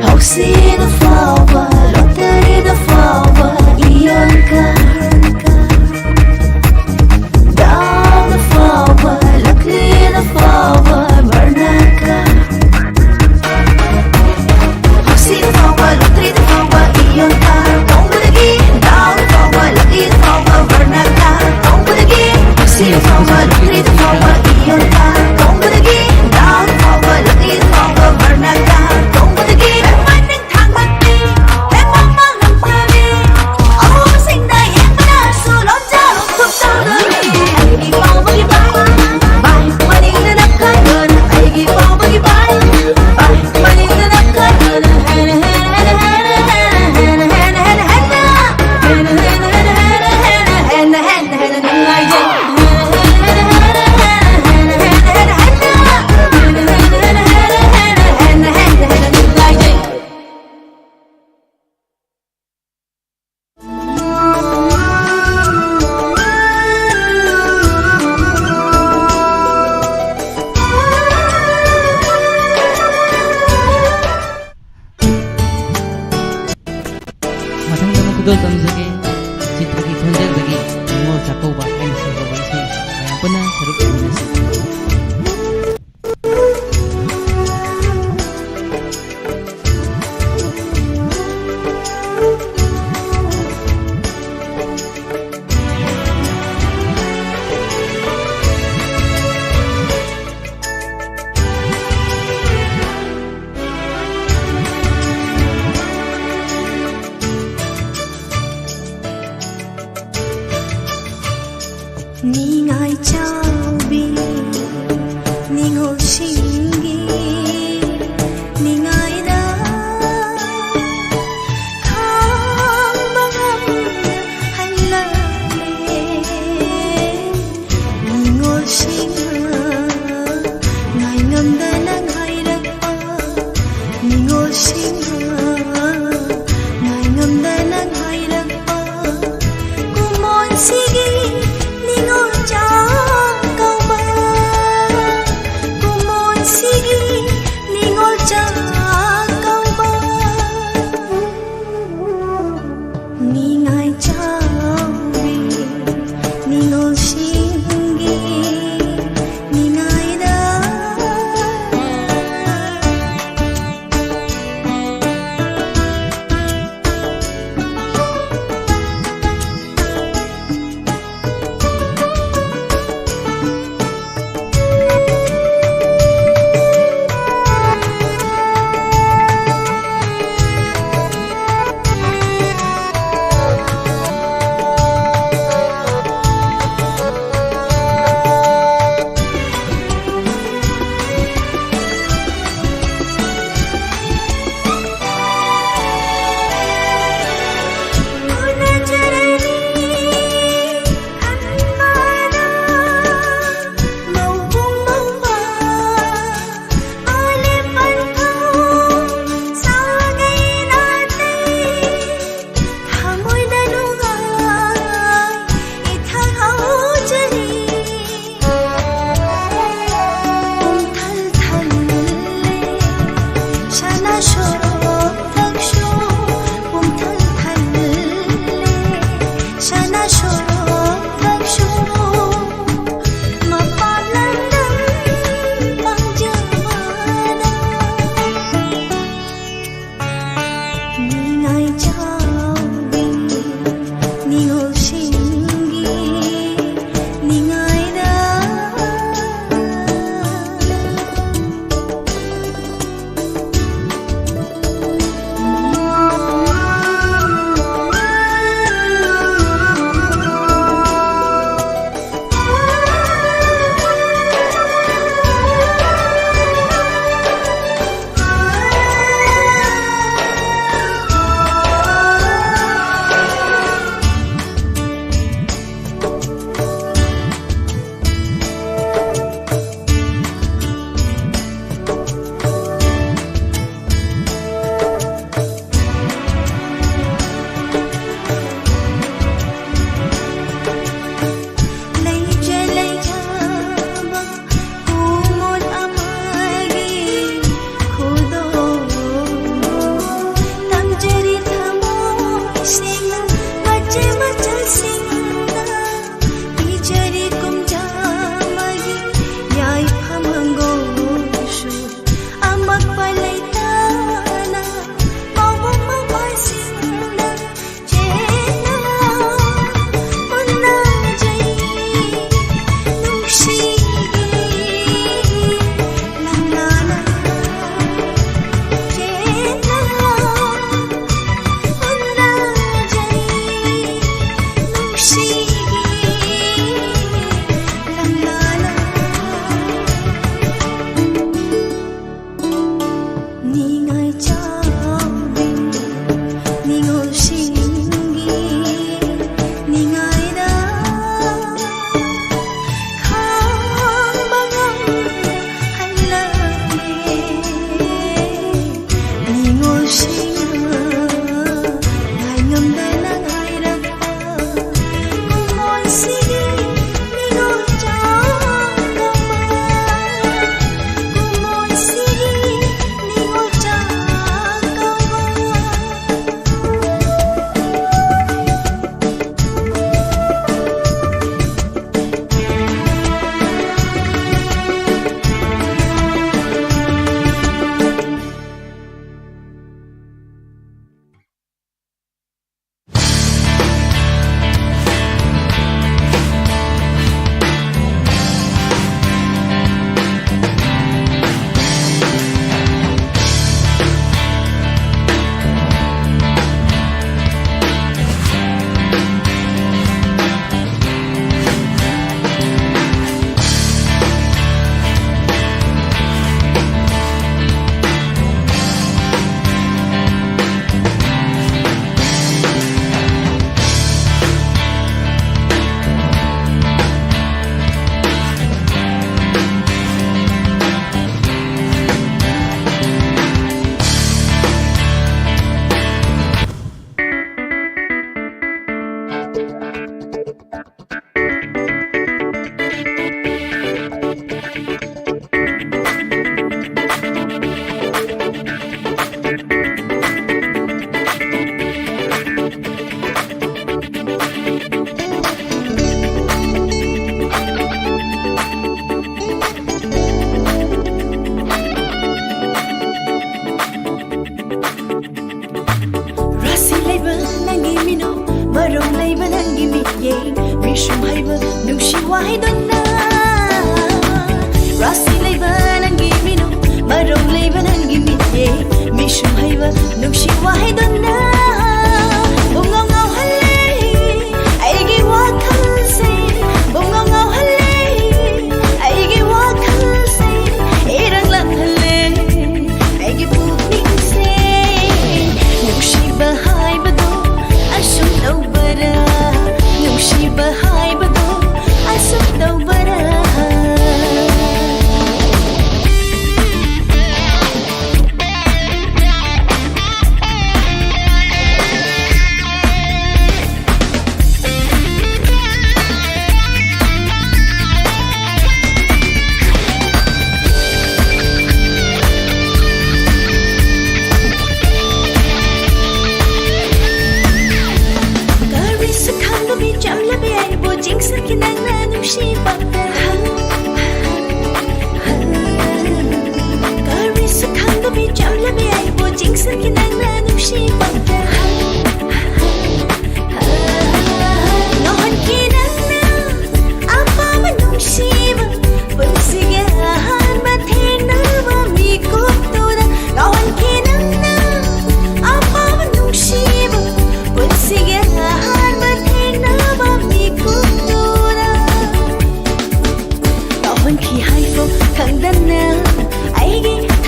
ꯍꯧꯁꯤꯅ ꯐꯥꯎꯕ, ꯂꯣꯇꯔꯤꯗ ꯐꯥꯎꯕ ꯏꯌꯣꯟ ꯀꯥꯔ꯫ ꯗꯥꯎꯅ ꯐꯥꯎꯕ, ꯂꯛꯂꯤꯅ ꯐꯥꯎꯕ ꯕꯔꯅꯥ ꯀꯥꯔ꯫ ꯍꯧꯁꯤꯅ ꯐꯥꯎꯕ, ꯂꯣꯇꯔꯤꯗ ꯐꯥꯎꯕ ꯏꯌꯣꯟ ꯀꯥꯔ ꯇꯣꯡꯕꯗꯒꯤ, ꯗꯥꯎꯅ ꯐꯥꯎꯕ, ꯂꯛꯂꯤꯅ ꯐꯥꯎꯕ ꯕꯔꯅꯥ ꯀꯥꯔ ꯇꯣꯡꯕꯗꯒꯤ, ꯍꯧꯁꯤꯅ ꯐꯥꯎꯕ, ꯂꯣꯇꯔꯤꯗ ꯐꯥꯎꯕ ꯏꯌꯣꯟ ꯀꯥꯔ ꯇꯣꯡꯕꯗꯒꯤ, ꯗꯥꯎꯅ ꯐꯥꯎꯕ, ꯂꯛꯂꯤꯅ ꯐꯥꯎꯕ ꯕꯔꯅꯥ ꯀꯥꯔ ꯇꯣꯡꯕꯗꯒꯤ, ꯂꯦꯃꯟ ꯅꯤꯡꯊꯥꯡꯕ ꯃꯊꯪꯗ ꯑꯃꯨꯛ ꯈꯨꯗꯣꯜ ꯇꯝꯖꯒꯦ꯫ ꯆꯤꯇ꯭ꯔꯒꯤ ꯈꯣꯟꯖꯦꯜꯗꯒꯤ ꯅꯤꯉꯣꯜ ꯆꯥꯛꯀꯧꯕ ꯍꯥꯏꯅ ꯁꯦꯝꯖꯕ ꯏꯁꯩ ꯑꯁꯤ ꯃꯌꯥꯝ ꯄꯨꯟꯅ ꯁꯔꯨꯛ ꯌꯥꯃꯤꯟꯅꯁꯤ꯫ ꯁꯤꯡꯅ ꯉꯥꯏꯉꯝꯗꯅ ꯍꯥꯏꯔꯛꯄ ꯀꯨꯃꯣꯟꯁꯤꯒꯤ ꯅꯤꯉꯣꯜ ꯆꯥꯛꯀꯧꯕ, ꯀꯨꯃꯣꯟꯁꯤꯒꯤ ꯅꯤꯉꯣꯜ ꯆꯥꯛꯀꯧꯕ꯫ ꯅꯤꯡꯉꯥꯏ ꯆꯥꯎꯔꯤ ꯅꯤꯉꯣꯜꯁꯤꯡꯒꯤ ꯅꯤꯡꯉꯥꯏꯗ꯫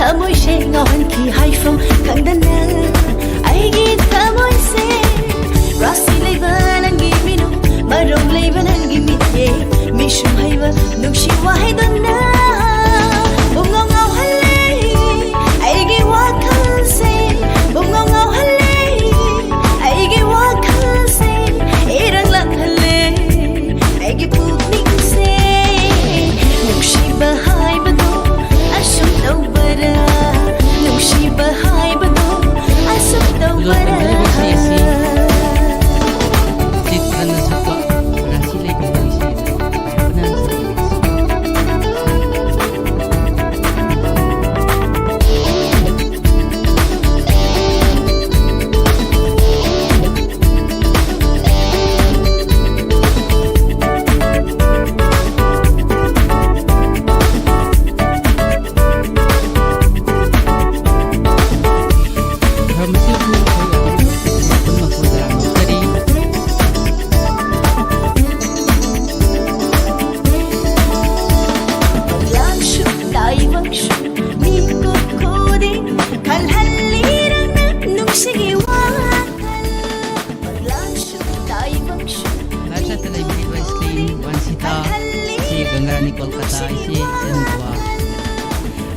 ꯊꯃꯣꯏꯁꯦ ꯉꯥꯎꯍꯟꯈꯤ ꯍꯥꯏꯐꯝ ꯈꯪꯗꯅ ꯑꯩꯒꯤ ꯊꯃꯣꯏꯁꯦ꯫ ꯔꯥꯁꯤ ꯂꯩꯕ ꯅꯪꯒꯤ ꯃꯤꯅꯨ, ꯃꯔꯧ ꯂꯩꯕ ꯅꯪꯒꯤ ꯃꯤꯠꯌꯦꯡ, ꯃꯤꯁꯨꯝ ꯍꯩꯕ ꯅꯨꯡꯁꯤ ꯋꯥꯍꯩꯗꯨꯅ ꯄꯨꯡꯉꯥꯎ ꯉꯥꯎꯍꯜꯂꯦ ꯑꯩꯒꯤ ꯋꯥꯈꯜꯁꯦ꯫ ꯄꯨꯡꯉꯥꯎ ꯉꯥꯎꯍꯜꯂꯦ ꯑꯩꯒꯤ ꯋꯥꯈꯜꯁꯦ, ꯏꯔꯪ ꯂꯪꯍꯜꯂꯦ ꯑꯩꯒꯤ ꯄꯨꯛꯅꯤꯡꯁꯦ꯫ ꯅꯨꯡꯁꯤꯕ ꯍꯥꯏꯕꯗꯣ ꯑꯁꯨꯝ ꯇꯧꯕꯔꯥ? ꯅꯨꯡꯁꯤꯕ ꯍꯥꯏꯕꯗꯣ ꯑꯁꯨꯝ ꯇꯧꯕꯔꯥ? ꯂꯣꯏꯁꯤꯜꯂꯁꯤ꯫ ꯆꯤꯇ꯭ꯔꯅ ꯁꯛꯄ ꯔꯥꯁꯤ ꯂꯩꯕ ꯏꯁꯩ ꯄꯥꯏꯕꯅ ꯁꯛꯄ ꯏꯁꯩ꯫ ꯂꯥꯟꯁꯨ ꯇꯥꯏꯕꯪꯁꯨ ꯃꯤꯀꯨꯞ ꯈꯨꯗꯤꯡ ꯈꯜꯍꯜꯂꯤ ꯅꯪꯅ ꯅꯨꯡꯁꯤꯒꯤ ꯋꯥꯈꯜ꯫ ꯂꯥꯟꯁꯨ ꯇꯥꯏꯕꯪꯁꯨ ꯂꯥꯏꯐ ꯁꯥꯏꯠꯇ ꯂꯩꯕꯤꯔꯤꯕ ꯏꯁꯂꯤꯝ, ꯋꯥꯟꯁꯤꯇꯥ, ꯏꯆꯦ ꯒꯪꯒꯥꯔꯥꯅꯤ ꯀꯣꯜꯀꯇꯥ, ꯏꯆꯦ ꯏꯆꯟ ꯅꯨꯄꯥ꯫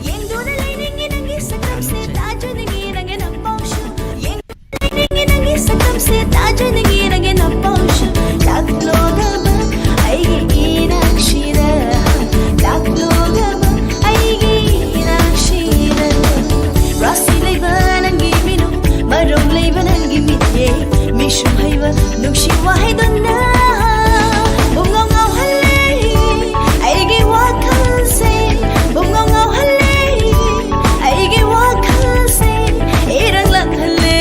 ꯌꯦꯡꯗꯨꯅ ꯂꯩꯅꯤꯡꯉꯤ ꯅꯪꯒꯤ ꯁꯛꯇꯝꯁꯦ, ꯇꯥꯖꯅꯤꯡꯉꯤ ꯅꯪꯒꯤ ꯅꯄꯥꯎꯁꯨ꯫ ꯌꯦꯡꯗꯨꯅ ꯂꯩꯅꯤꯡꯉꯤ ꯅꯪꯒꯤ ꯁꯛꯇꯝꯁꯦ, ꯇꯥꯖꯅꯤꯡꯉꯤ ꯅꯪꯒꯤ ꯅꯄꯥꯎꯁꯨ꯫ ꯂꯥꯛꯂꯣꯒꯕ ꯑꯩꯒꯤ ꯏꯅꯥꯛꯁꯤꯗ, ꯂꯥꯛꯂꯣꯒꯕ ꯑꯩꯒꯤ ꯏꯅꯥꯛꯁꯤꯗ꯫ ꯔꯥꯁꯤ ꯂꯩꯕ ꯅꯪꯒꯤ ꯃꯤꯅꯨ, ꯃꯔꯧ ꯂꯩꯕ ꯅꯪꯒꯤ ꯃꯤꯠꯌꯦꯡ, ꯃꯤꯁꯨꯝ ꯍꯩꯕ ꯅꯨꯡꯁꯤ ꯋꯥꯍꯩꯗꯨꯅ ꯄꯨꯡꯉꯥꯎ ꯉꯥꯎꯍꯜꯂꯦ ꯑꯩꯒꯤ ꯋꯥꯈꯜꯁꯦ꯫ ꯄꯨꯡꯉꯥꯎ ꯉꯥꯎꯍꯜꯂꯦ ꯑꯩꯒꯤ ꯋꯥꯈꯜꯁꯦ, ꯏꯔꯪ ꯂꯪꯍꯜꯂꯦ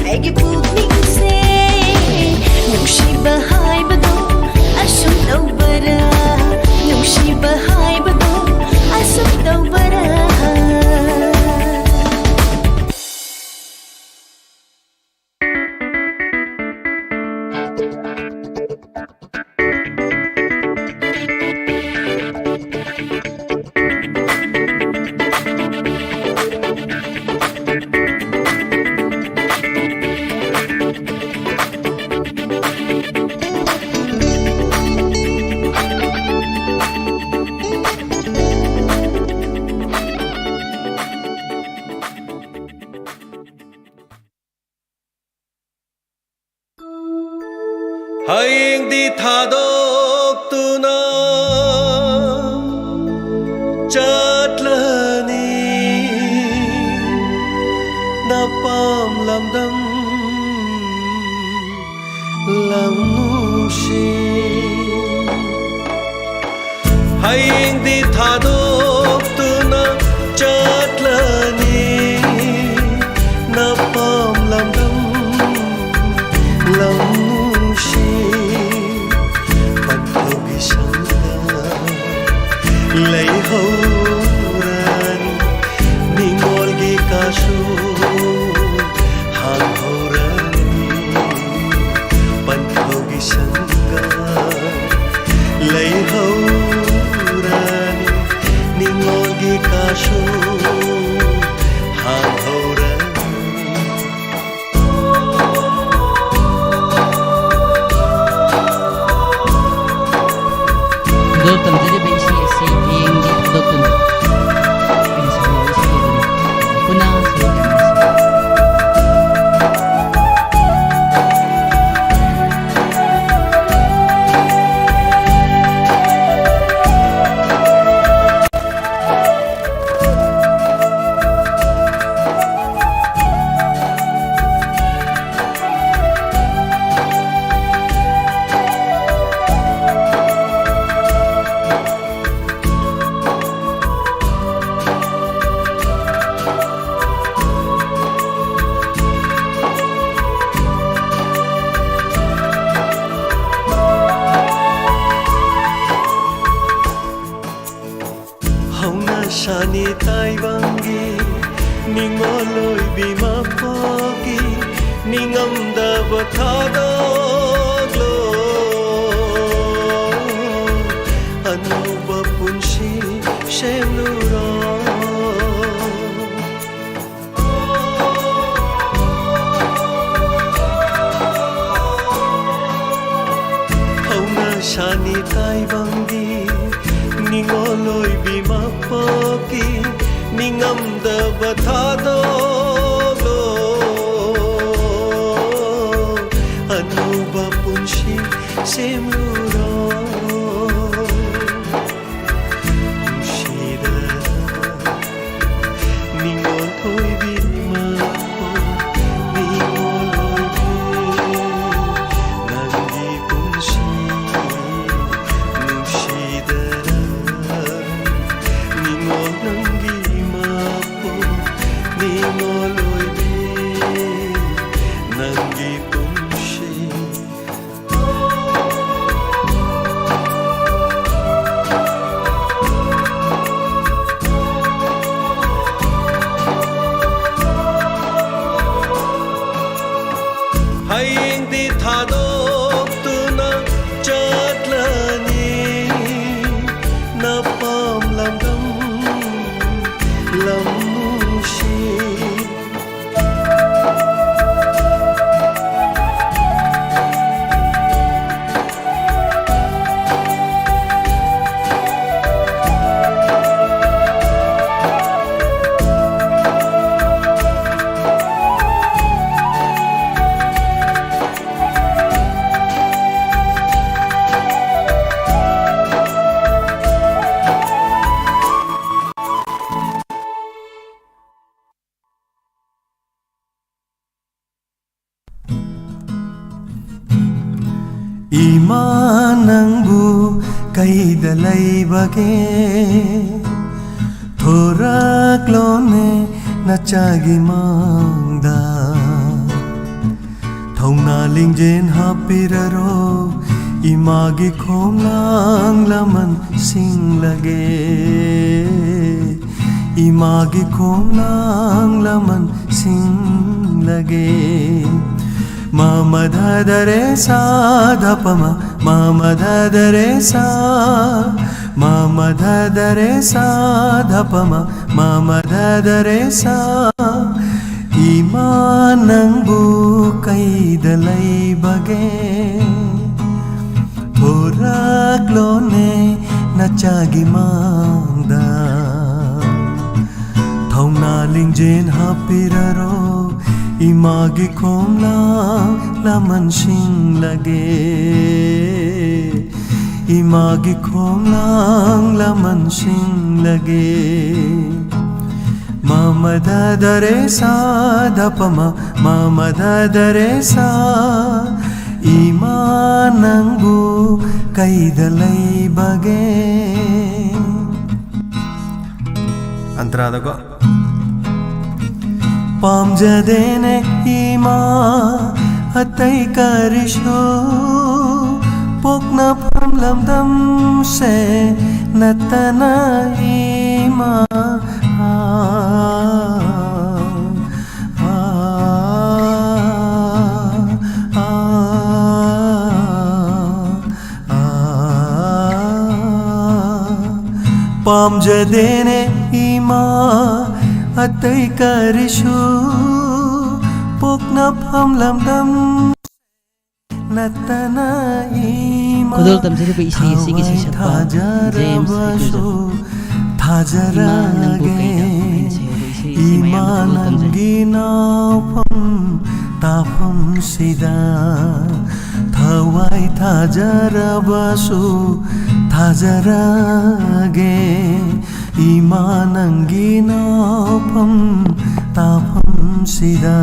ꯑꯩꯒꯤ ꯄꯨꯛꯅꯤꯡꯁꯦ꯫ ꯍꯌꯦꯡꯗꯤ ꯊꯥꯗꯣꯛꯇꯨꯅ ꯆꯠꯂꯅꯤ ꯅꯄꯥꯝ ꯂꯝꯗꯝ ꯂꯝ ꯅꯨꯡꯁꯤ꯫ ꯍꯌꯦꯡꯗꯤ ꯊꯥꯗꯣꯛꯇꯨꯅ ꯆꯠꯂꯅꯤ ꯅꯄꯥꯝ ꯂꯝꯗꯝ ꯂꯝ ꯅꯨꯡꯁꯤ꯫ ꯄꯟꯊꯧꯒꯤ ꯁꯪꯒ ꯂꯩꯍꯧꯔꯅꯤ ꯅꯤꯡꯉꯣꯜꯒꯤ ꯀꯥꯁꯨ ꯍꯥꯡꯍꯧꯔꯅꯤ꯫ ꯄꯟꯊꯧꯒꯤ ꯁꯪꯒ ꯂꯩꯍꯧꯔꯅꯤ ꯅꯤꯡꯉꯣꯜꯒꯤ ꯀꯥꯁꯨ ꯍꯥꯡꯍꯧꯔꯅꯤ꯫ ꯈꯨꯗꯣꯜ ꯇꯝꯖꯔꯤꯕ ꯏꯁꯩ ꯑꯁꯤ ꯍꯌꯦꯡꯗꯤ ꯊꯥꯗꯣꯛꯇꯨꯅ ꯑꯩꯅ ꯁꯛꯆꯕ ꯏꯁꯩ ꯑꯗꯨꯅꯤ꯫ ꯄꯨꯟꯅ ꯁꯔꯨꯛ ꯌꯥꯃꯤꯟꯅꯁꯤ꯫ ꯍꯧꯅꯁꯥꯅꯤ ꯇꯥꯏꯕꯪꯒꯤ ꯅꯤꯡꯉꯣꯜ ꯑꯣꯏꯕꯤ ꯃꯄꯣꯛꯀꯤ ꯅꯤꯡꯉꯝꯗꯕ ꯊꯥꯗꯣꯛꯂꯣ꯫ ꯑꯅꯧꯕ ꯄꯨꯟꯁꯤ ꯁꯦꯝꯂꯨꯔꯣ꯫ ꯍꯧꯅꯁꯥꯅꯤ ꯇꯥꯏꯕꯪꯒꯤ ꯅꯤꯡꯉꯣꯜ ꯑꯣꯏꯕꯤ ꯃꯄꯣꯛꯀꯤ ꯅꯤꯡꯉꯝꯗꯕ ꯊꯥꯗꯣꯛꯂꯣ꯫ ꯑꯅꯧꯕ ꯄꯨꯟꯁꯤ ꯁꯦꯝꯂꯨꯔꯣ꯫ ꯅꯨꯡꯁꯤꯗꯅ ꯅꯤꯡꯉꯣꯜ ꯑꯣꯏꯕꯤ ꯃꯄꯣꯛ, ꯅꯤꯡꯉꯣꯜ ꯑꯣꯏꯕꯤ ꯅꯪꯒꯤ ꯄꯨꯟꯁꯤ꯫ ꯅꯨꯡꯁꯤꯗꯅ ꯅꯤꯡꯉꯣꯜ ꯅꯪꯒꯤ ꯃꯄꯣꯛ, ꯅꯤꯡꯉꯣꯜ ꯑꯣꯏꯕꯤ ꯅꯪꯒꯤ ꯄꯨꯟꯁꯤ꯫ ꯍꯌꯦꯡꯗꯤ ꯊꯥꯗꯣꯛꯇꯨꯅ ꯆꯠꯂꯅꯤ ꯅꯄꯥꯝ ꯂꯝꯗꯝ, ꯂꯝ ꯅꯨꯡꯁꯤ꯫ ꯏꯃꯥ ꯅꯪꯕꯨ ꯀꯩꯗ ꯂꯩꯕꯒꯦ? ꯊꯣꯔꯛꯂꯣꯅꯦ ꯅꯆꯥꯒꯤ ꯃꯥꯡꯗ꯫ ꯊꯧꯅꯥ ꯂꯤꯡꯖꯦꯜ ꯍꯥꯞꯄꯤꯔꯔꯣ, ꯏꯃꯥꯒꯤ ꯈꯣꯡꯂꯥꯡ ꯂꯃꯟ ꯁꯤꯡꯂꯒꯦ꯫ ꯏꯃꯥꯒꯤ ꯈꯣꯡꯂꯥꯡ ꯂꯃꯟ ꯁꯤꯡꯂꯒꯦ꯫ ꯃ ꯃ ꯙ ꯙ ꯔꯦ ꯁꯥ ꯙ ꯄ ꯃ, ꯃ ꯃ ꯙ ꯙ ꯔꯦ ꯁꯥ, ꯃ ꯃ ꯙ ꯙ ꯔꯦ ꯁꯥ ꯙ ꯄ ꯃ, ꯃ ꯃ ꯙ ꯙ ꯔꯦ ꯁꯥ꯫ ꯏꯃꯥ ꯅꯪꯕꯨ ꯀꯩꯗ ꯂꯩꯕꯒꯦ? ꯊꯣꯔꯛꯂꯣꯅꯦ ꯅꯆꯥꯒꯤ ꯃꯥꯡꯗ꯫ ꯊꯧꯅꯥ ꯂꯤꯡꯖꯦꯜ ꯍꯥꯞꯄꯤꯔꯔꯣ, ꯏꯃꯥꯒꯤ ꯈꯣꯡꯂꯥꯡ ꯂꯃꯟꯁꯤꯡꯂꯒꯦ, ꯏꯃꯥꯒꯤ ꯈꯣꯡꯂꯥꯡ ꯂꯃꯟꯁꯤꯡꯂꯒꯦ꯫ ꯃꯃꯗ ꯗꯔꯦꯁꯥ ꯙꯄꯃ, ꯃꯃꯗ ꯗꯔꯦꯁꯥ, ꯏꯃꯥ ꯅꯪꯕꯨ ꯀꯩꯗ ꯂꯩꯕꯒꯦ? ꯑꯟꯇ꯭ꯔꯥꯗꯀꯣ꯫ ꯄꯥꯝꯖꯗꯦꯅꯦ ꯏꯃꯥ ꯑꯇꯩ ꯀꯔꯤꯁꯨ, ꯄꯣꯛꯅꯐꯝ ꯂꯝꯗꯝꯁꯦ ꯅꯠꯇꯅ ꯏꯃꯥ꯫ ꯄꯥꯝꯖꯗꯦꯅꯦ ꯏꯃꯥ ꯑꯇꯩ ꯀꯔꯤꯁꯨ, ꯄꯣꯛꯅꯐꯝ ꯂꯝꯗꯝ ꯅꯠꯇꯅ ꯏꯃꯥ꯫ ꯈꯨꯗꯣꯜ ꯇꯝꯖꯔꯤꯕ ꯏꯁꯩ ꯑꯁꯤꯒꯤ ꯊꯋꯥꯏ ꯁꯩꯁꯛꯄ ꯖꯦꯝꯁ ꯊꯥꯖꯔꯕꯁꯨ, ꯏꯀꯨꯏꯖꯝ꯫ ꯏꯃꯥ ꯅꯪꯕꯨ ꯊꯥꯖꯔꯒꯦ꯫ ꯀꯩꯗ ꯍꯥꯏꯅ ꯁꯩꯍꯧꯕ ꯏꯁꯩ ꯑꯁꯤ ꯏꯃꯥ ꯃꯌꯥꯝꯅ ꯈꯨꯗꯣꯜ ꯇꯝꯖꯩ꯫ ꯅꯪꯒꯤ ꯅꯥꯎꯐꯝ ꯇꯥꯐꯝꯁꯤꯗ ꯊꯋꯥꯏ ꯊꯥꯖꯔꯕꯁꯨ ꯊꯥꯖꯔꯒꯦ꯫ ꯏꯃꯥ ꯅꯪꯒꯤ ꯅꯥꯎꯐꯝ ꯇꯥꯐꯝꯁꯤꯗ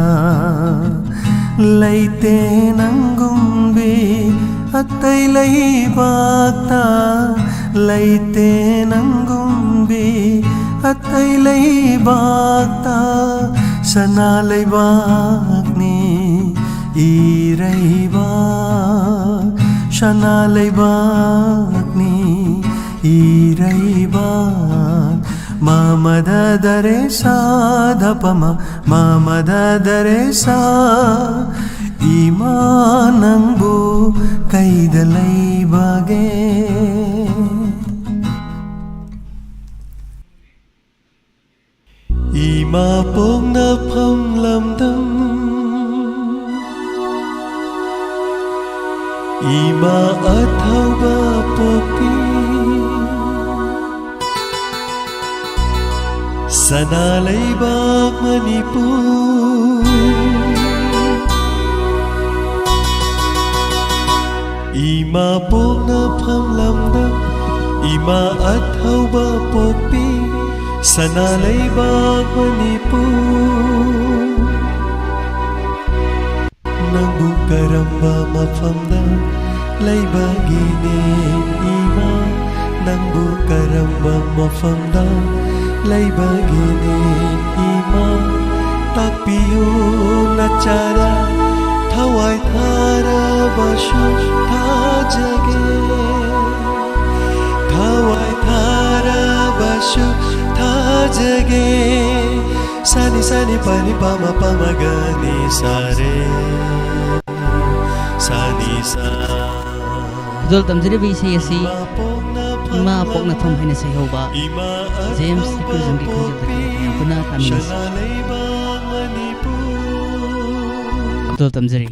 ꯂꯩꯇꯦ ꯅꯪꯒꯨꯝꯕꯤ ꯑꯇꯩ ꯂꯩꯕꯥꯛꯇ, ꯂꯩꯇꯦ ꯅꯪꯒꯨꯝꯕꯤ ꯑꯇꯩ ꯂꯩꯕꯥꯛꯇ꯫ ꯁꯅꯥ ꯂꯩꯕꯥꯛꯅꯤ ꯏꯔꯩꯕꯥꯛ, ꯁꯅꯥ ꯂꯩꯕꯥꯛꯅꯤ ꯏꯔꯩꯕꯥꯛ꯫ ꯃꯃꯗ ꯗꯔꯦꯁꯥ ꯙꯄꯃ, ꯃꯃꯗ ꯗꯔꯦꯁꯥ, ꯏꯃꯥ ꯅꯪꯕꯨ ꯀꯩꯗ ꯂꯩꯕꯒꯦ? ꯏꯃꯥ ꯄꯣꯛꯅꯐꯝ ꯂꯝꯗꯝ, ꯏꯃꯥ ꯑꯊꯧꯕ ꯄꯣꯛꯄꯤ, ꯁꯅꯥ ꯂꯩꯕꯥꯛ ꯃꯅꯤꯄꯨꯔ꯫ ꯏꯃꯥ ꯄꯣꯛꯅꯐꯝ ꯂꯝꯗꯝ, ꯏꯃꯥ ꯑꯊꯧꯕ ꯄꯣꯛꯄꯤ, ꯁꯅꯥ ꯂꯩꯕꯥꯛ ꯃꯅꯤꯄꯨꯔ꯫ ꯅꯪꯕꯨ ꯀꯔꯝꯕ ꯃꯐꯝꯗ ꯂꯩꯕꯒꯤꯅꯦ ꯏꯃꯥ? ꯅꯪꯕꯨ ꯀꯔꯝꯕ ꯃꯐꯝꯗ ꯂꯩꯕꯒꯤꯅꯦ ꯏꯃꯥ? ꯇꯥꯛꯄꯤꯌꯨ ꯅꯆꯥꯔꯥ, ꯊꯋꯥꯏ ꯊꯥꯔꯕꯁꯨ ꯊꯥꯖꯒꯦ, ꯊꯋꯥꯏ ꯊꯥꯔꯕꯁꯨ ꯊꯥꯖꯒꯦ꯫ ꯁꯥꯅꯤ ꯁꯥꯅꯤ ꯄꯥꯅꯤ ꯄꯥꯃ ꯄꯥꯃꯒꯅꯤ ꯁꯥꯔꯦ꯫ ꯁꯥꯅꯤ ꯁꯥ꯫ ꯈꯨꯗꯣꯜ ꯇꯝꯖꯔꯤꯕ ꯏꯁꯩ ꯑꯁꯤ ꯏꯃꯥ ꯄꯣꯛꯅꯐꯝ ꯍꯥꯏꯅ ꯁꯩꯍꯧꯕ ꯖꯦꯝꯁ ꯁꯤꯀ꯭ꯔꯤꯖꯝꯒꯤ ꯈꯣꯟꯖꯦꯜꯗ ꯃꯌꯥꯝ ꯄꯨꯟꯅ ꯇꯥꯃꯤꯟꯅꯁꯤ꯫ ꯈꯨꯗꯣꯜ ꯇꯝꯖꯔꯤ꯫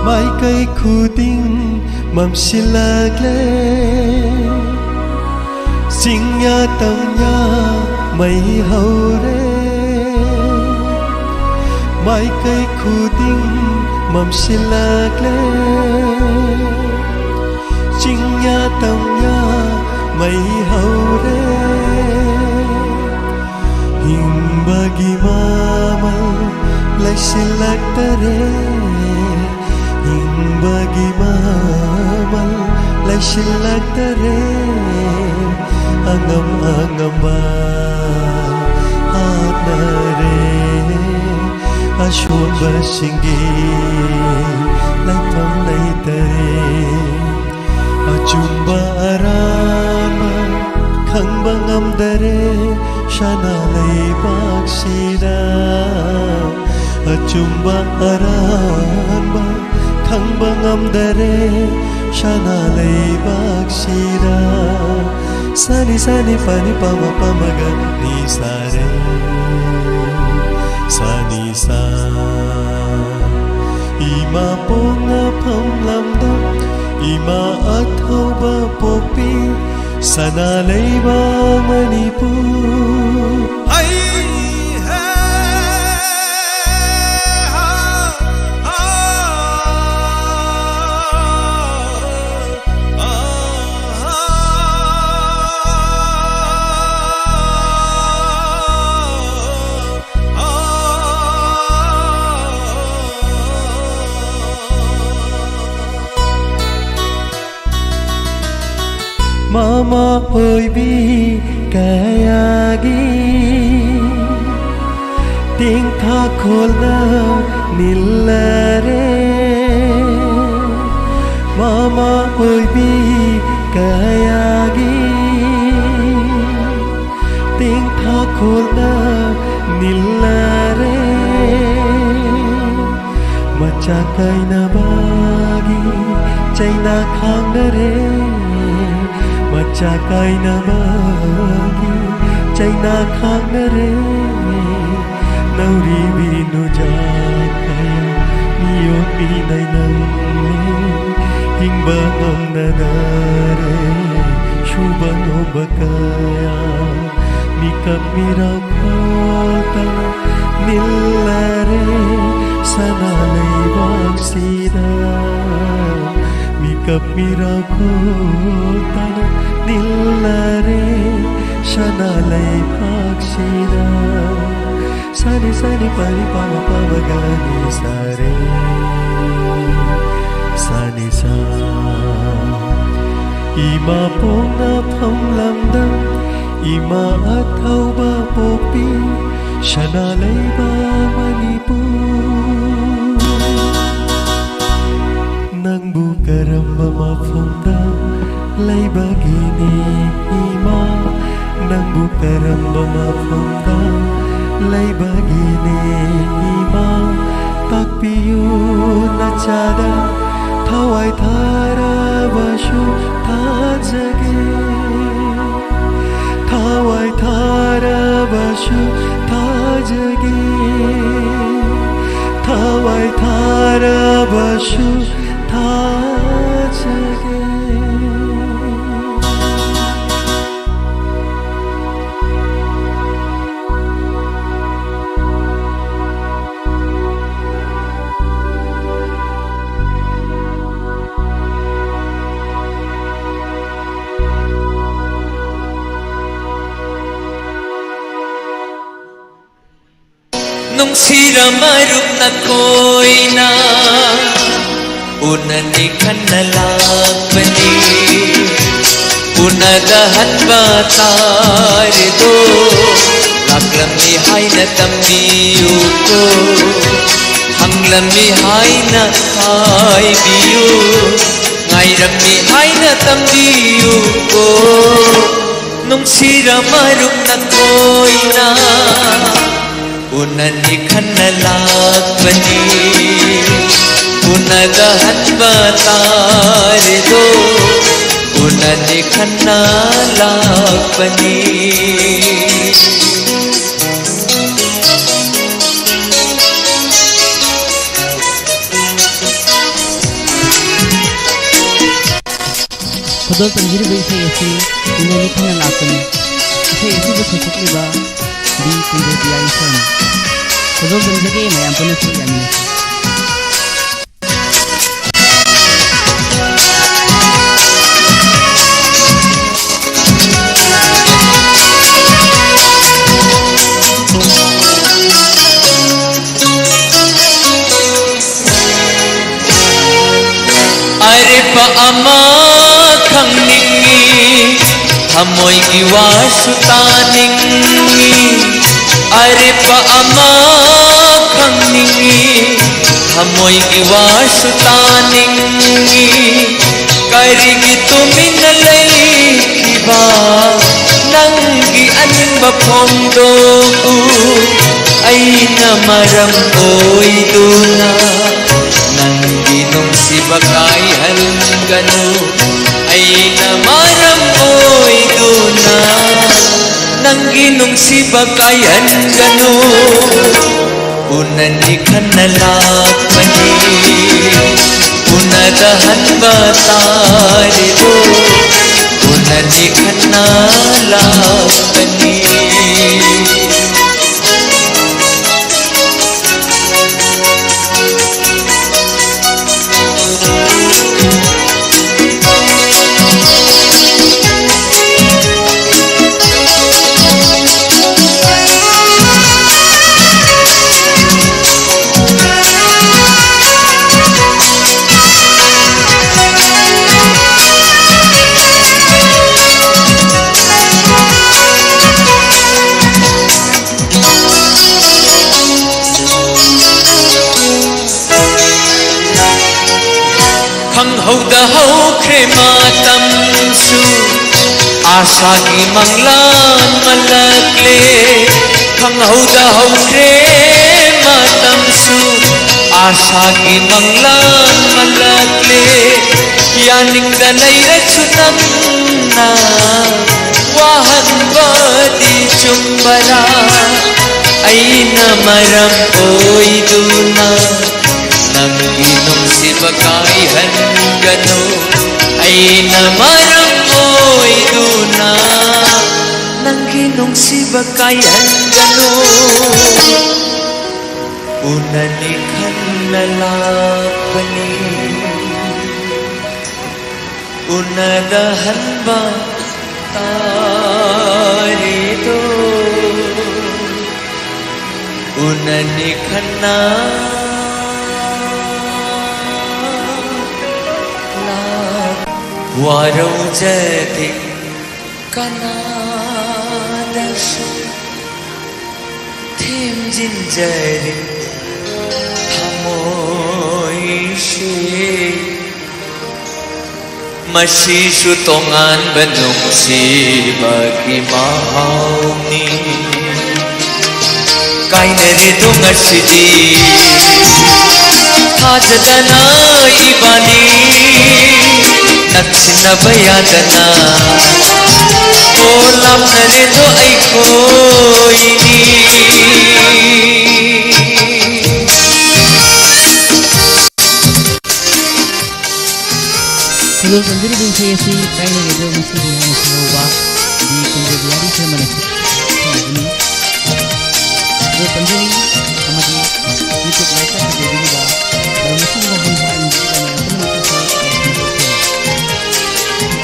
ꯃꯥꯏꯀꯩ ꯈꯨꯗꯤꯡ ꯃꯝꯁꯤꯜꯂꯛꯂꯦ, ꯆꯤꯡꯌꯥ ꯇꯝꯌꯥ ꯃꯩ ꯍꯧꯔꯦ꯫ ꯃꯥꯏꯀꯩ ꯈꯨꯗꯤꯡ ꯃꯝꯁꯤꯜꯂꯛꯂꯦ, ꯆꯤꯡꯌꯥ ꯇꯝꯌꯥ ꯃꯩ ꯍꯧꯔꯦ꯫ ꯍꯤꯡꯕꯒꯤ ꯃꯃꯜ ꯂꯩꯁꯤꯜꯂꯛꯇꯔꯦ, ꯍꯤꯡꯕꯒꯤ ꯃꯃꯜ ꯂꯩꯁꯤꯜꯂꯛꯇꯔꯦ꯫ ꯑꯉꯝ ꯑꯉꯝꯕ ꯍꯥꯠꯅꯔꯦ, ꯑꯁꯣꯟꯕꯁꯤꯡꯒꯤ ꯂꯩꯐꯝ ꯂꯩꯇꯔꯦ꯫ ꯑꯆꯨꯝꯕ ꯑꯔꯥꯟꯕ ꯈꯪꯕ ꯉꯝꯗꯔꯦ, ꯁꯅꯥ ꯂꯩꯕꯥꯛꯁꯤꯗ꯫ ꯑꯆꯨꯝꯕ ꯑꯔꯥꯟꯕ ꯈꯪꯕ ꯉꯝꯗꯔꯦ, ꯁꯅꯥ ꯂꯩꯕꯥꯛꯁꯤꯗ꯫ ꯁꯥꯅꯤ ꯁꯥꯅꯤ ꯄꯥꯅꯤ ꯄꯥꯃ ꯄꯥꯃꯒꯅꯤ ꯁꯥꯔꯦ꯫ ꯁꯥꯅꯤ ꯁꯥ꯫ ꯏꯃꯥ ꯄꯣꯛꯅꯐꯝ ꯂꯝꯗꯝ, ꯏꯃꯥ ꯑꯊꯧꯕ ꯄꯣꯛꯄꯤ, ꯁꯅꯥ ꯂꯩꯕꯥꯛ ꯃꯅꯤꯄꯨꯔ꯫ ꯍꯩ ꯍꯦ ꯍꯥ, ꯍꯥ, ꯍꯥ, ꯍꯥ꯫ ꯃꯃꯥ ꯑꯣꯏꯕꯤ ꯀꯌꯥꯒꯤ ꯇꯤꯡꯊꯥ ꯈꯣꯜꯅ ꯅꯤꯜꯂꯔꯦ꯫ ꯃꯃꯥ ꯑꯣꯏꯕꯤ ꯀꯌꯥꯒꯤ ꯇꯤꯡꯊꯥ ꯈꯣꯜꯅ ꯅꯤꯜꯂꯔꯦ꯫ ꯃꯆꯥ ꯀꯥꯏꯅꯕꯒꯤ ꯆꯩꯅꯥ ꯈꯥꯡꯅꯔꯦ꯫ ꯃꯆꯥ ꯀꯥꯏꯅꯕꯒꯤ ꯆꯩꯅꯥ ꯈꯥꯡꯅꯔꯦ꯫ ꯅꯧꯔꯤꯕꯤ ꯅꯨꯖꯥ ꯀꯌꯥ ꯃꯤꯑꯣꯠ ꯃꯤꯅꯩ ꯅꯪꯂꯦ꯫ ꯍꯤꯡꯕ ꯉꯝꯅꯗꯔꯦ ꯁꯨꯕ ꯅꯣꯝꯕ ꯀꯌꯥ꯫ ꯃꯤꯀꯞ ꯃꯤꯔꯥꯎ ꯈꯣꯜꯇꯅ ꯅꯤꯜꯂꯔꯦ ꯁꯅꯥ ꯂꯩꯕꯥꯛꯁꯤꯗ꯫ ꯃꯤꯀꯞ ꯃꯤꯔꯥꯎ ꯈꯣꯜꯇꯅ ꯅꯤꯜꯂꯔꯦ ꯁꯅꯥ ꯂꯩꯕꯥꯛꯁꯤꯗ꯫ ꯁꯥꯅꯤ ꯁꯥꯅꯤ ꯄꯥꯅꯤ ꯄꯥꯃ ꯄꯥꯃ ꯒꯥꯅꯤ ꯁꯥꯔꯦ꯫ ꯁꯥꯅꯤ ꯁꯥ꯫ ꯏꯃꯥ ꯄꯣꯛꯅꯐꯝ ꯂꯝꯗꯝ, ꯏꯃꯥ ꯑꯊꯧꯕ ꯄꯣꯛꯄꯤ, ꯁꯅꯥ ꯂꯩꯕꯥꯛ ꯃꯅꯤꯄꯨꯔ꯫ ꯅꯪꯕꯨ ꯀꯔꯝꯕ ꯃꯐꯝꯗ ꯂꯩꯕꯒꯤꯅꯦ ꯏꯃꯥ? ꯅꯪꯕꯨ ꯀꯔꯝꯕ ꯃꯐꯝꯗ ꯂꯩꯕꯒꯤꯅꯦ ꯏꯃꯥ? ꯇꯥꯛꯄꯤꯌꯨ ꯅꯆꯥꯗ ꯊꯋꯥꯏ ꯊꯥꯔꯕꯁꯨ ꯊꯥꯖꯒꯦ꯫ ꯊꯋꯥꯏ ꯊꯥꯔꯕꯁꯨ ꯊꯥꯖꯒꯦ꯫ ꯋꯥꯏꯊꯥꯔꯕꯁꯨ ꯊꯥꯖꯒꯦ꯫ ꯅꯨꯡꯁꯤꯔ ꯃꯔꯨꯞ ꯅꯈꯣꯏꯅ ꯎꯅꯅꯤ ꯈꯟꯅ ꯂꯥꯛꯄꯅꯤ꯫ ꯎꯅꯗꯍꯟꯕ ꯇꯥꯔꯦꯗꯣ, ꯂꯥꯛꯂꯝꯃꯤ ꯍꯥꯏꯅ ꯇꯝꯕꯤꯌꯨꯀꯣ꯫ ꯍꯪꯂꯝꯃꯤ ꯍꯥꯏꯅ ꯍꯥꯏꯕꯤꯌꯨ꯫ ꯉꯥꯏꯔꯝꯃꯤ ꯍꯥꯏꯅ ꯇꯝꯕꯤꯌꯨꯀꯣ꯫ ꯅꯨꯡꯁꯤꯔ ꯃꯔꯨꯞ ꯅꯈꯣꯏꯅ ꯎꯅꯅꯤ ꯈꯟꯅ ꯂꯥꯛꯄꯅꯤ꯫ ꯎꯅꯗꯍꯟꯕ ꯇꯥꯔꯦꯗꯣ, ꯎꯅꯅꯤ ꯈꯟꯅ ꯂꯥꯛꯄꯅꯤ꯫ ꯈꯨꯗꯣꯜ ꯇꯝꯖꯔꯤꯕ ꯏꯁꯩ ꯑꯁꯤ ꯎꯅꯅꯤ ꯈꯟꯅ ꯂꯥꯛꯄꯅꯤ꯫ ꯏꯁꯩ ꯑꯁꯤꯕꯨ ꯁꯩꯁꯛꯂꯤꯕ ꯕꯤ ꯀꯨꯟꯖꯕꯤꯌꯥꯔꯤ ꯁꯔꯃ꯫ ꯈꯨꯗꯣꯜ ꯇꯝꯖꯒꯦ, ꯃꯌꯥꯝ ꯄꯨꯟꯅ ꯁꯔꯨꯛ ꯌꯥꯃꯤꯟꯅꯁꯤ꯫ ꯑꯔꯦꯞꯄ ꯑꯃ ꯈꯪꯅꯤꯡꯏ, ꯊꯃꯣꯏꯒꯤ ꯋꯥꯁꯨ ꯇꯥꯅꯤꯡꯏ꯫ ꯑꯔꯦꯞꯄ ꯑꯃ ꯈꯪꯅꯤꯡꯏ, ꯊꯃꯣꯏꯒꯤ ꯋꯥꯁꯨ ꯇꯥꯅꯤꯡꯏ꯫ ꯀꯔꯤꯒꯤ ꯇꯨꯃꯤꯟꯅ ꯂꯩꯈꯤꯕ ꯅꯪꯒꯤ ꯑꯅꯤꯡꯕ ꯐꯣꯡꯗꯣꯛꯎ꯫ ꯑꯩꯅ ꯃꯔꯝ ꯑꯣꯏꯗꯨꯅ ꯅꯪꯒꯤ ꯅꯨꯡꯁꯤꯕ ꯀꯥꯏꯍꯟꯒꯅꯨ꯫ ꯑꯩꯅ ꯃꯔꯝ ꯑꯣꯏꯗꯨꯅ ꯅꯪꯒꯤ ꯅꯨꯡꯁꯤꯕ ꯀꯥꯏꯍꯟꯒꯅꯨ꯫ ꯎꯅꯅꯤ ꯈꯟꯅ ꯂꯥꯛꯄꯅꯤ, ꯎꯅꯗꯍꯟꯕ ꯇꯥꯔꯦꯗꯣ, ꯎꯅꯅꯤ ꯈꯟꯅ ꯂꯥꯛꯄꯅꯤ꯫ ꯈꯪꯍꯧꯗ ꯍꯧꯈ꯭ꯔꯦ ꯃꯇꯝꯁꯨ, ꯑꯥꯁꯥꯒꯤ ꯃꯪꯂꯥꯟ ꯃꯜꯂꯛꯂꯦ꯫ ꯈꯪꯍꯧꯗ ꯍꯧꯈ꯭ꯔꯦ ꯃꯇꯝꯁꯨ, ꯑꯥꯁꯥꯒꯤ ꯃꯪꯂꯥꯟ ꯃꯜꯂꯛꯂꯦ꯫ ꯌꯥꯅꯤꯡꯗ ꯂꯩꯔꯁꯨ ꯅꯪꯅ ꯋꯥꯍꯟꯕꯗꯤ ꯆꯨꯝꯕꯔꯥ? ꯑꯩꯅ ꯃꯔꯝ ꯑꯣꯏꯗꯨꯅ ꯅꯪꯒꯤ ꯅꯨꯡꯁꯤꯕ ꯀꯥꯏꯍꯟꯒꯅꯨ꯫ ꯑꯩꯅ ꯃꯔꯝ ꯑꯣꯏꯗꯨꯅ ꯅꯪꯒꯤ ꯅꯨꯡꯁꯤꯕ ꯀꯥꯏꯍꯟꯒꯅꯨ꯫ ꯎꯅꯅꯤ ꯈꯟꯅ ꯂꯥꯛꯄꯅꯤ, ꯎꯅꯗꯍꯟꯕ ꯇꯥꯔꯦꯗꯣ, ꯎꯅꯅꯤ ꯈꯟꯅ ꯂꯥꯛ-, ꯋꯥꯔꯧꯖꯗꯦ ꯀꯅꯥꯗꯁꯨ ꯊꯦꯝꯖꯤꯟꯖꯔꯤ ꯊꯃꯣꯏꯁꯦ꯫ ꯃꯁꯤꯁꯨ ꯇꯣꯉꯥꯟꯕ ꯅꯨꯡꯁꯤꯕꯒꯤ ꯃꯍꯥꯎꯅꯤ꯫ ꯀꯥꯏꯅꯔꯦꯗꯣ ꯉꯁꯤꯗꯤ ꯊꯥꯖꯗꯅ ꯏꯕꯥꯅꯤ, ꯅꯛꯁꯤꯟꯅꯕ ꯌꯥꯗꯅ꯫ ꯑꯣ, ꯂꯥꯞꯅꯔꯦꯗꯣ ꯑꯩꯈꯣꯏꯅꯤ꯫ ꯁꯤ ꯀꯥꯏꯅꯔꯦ ꯑꯗꯣ ꯉꯁꯤꯒꯤ ꯍꯥꯏꯅ ꯁꯤꯍꯧꯕ ꯗꯤ ꯀꯨꯟꯖꯕꯤꯍꯥꯔꯤ ꯁꯔꯃꯅ ꯁꯛꯈꯤꯕꯅꯤ꯫ ꯑꯗꯣ ꯇꯝꯖꯔꯤ ꯑꯃꯗꯤ YouTube live ꯇ ꯐꯖꯕꯤꯔꯤꯕ ꯂꯩ ꯃꯁꯤꯒꯤ ꯃꯐꯝ ꯍꯥꯏꯅ ꯃꯌꯥꯝ ꯄꯨꯝꯅꯃꯛꯇꯁꯨ ꯐꯣꯡꯗꯣꯛꯆꯔꯤ꯫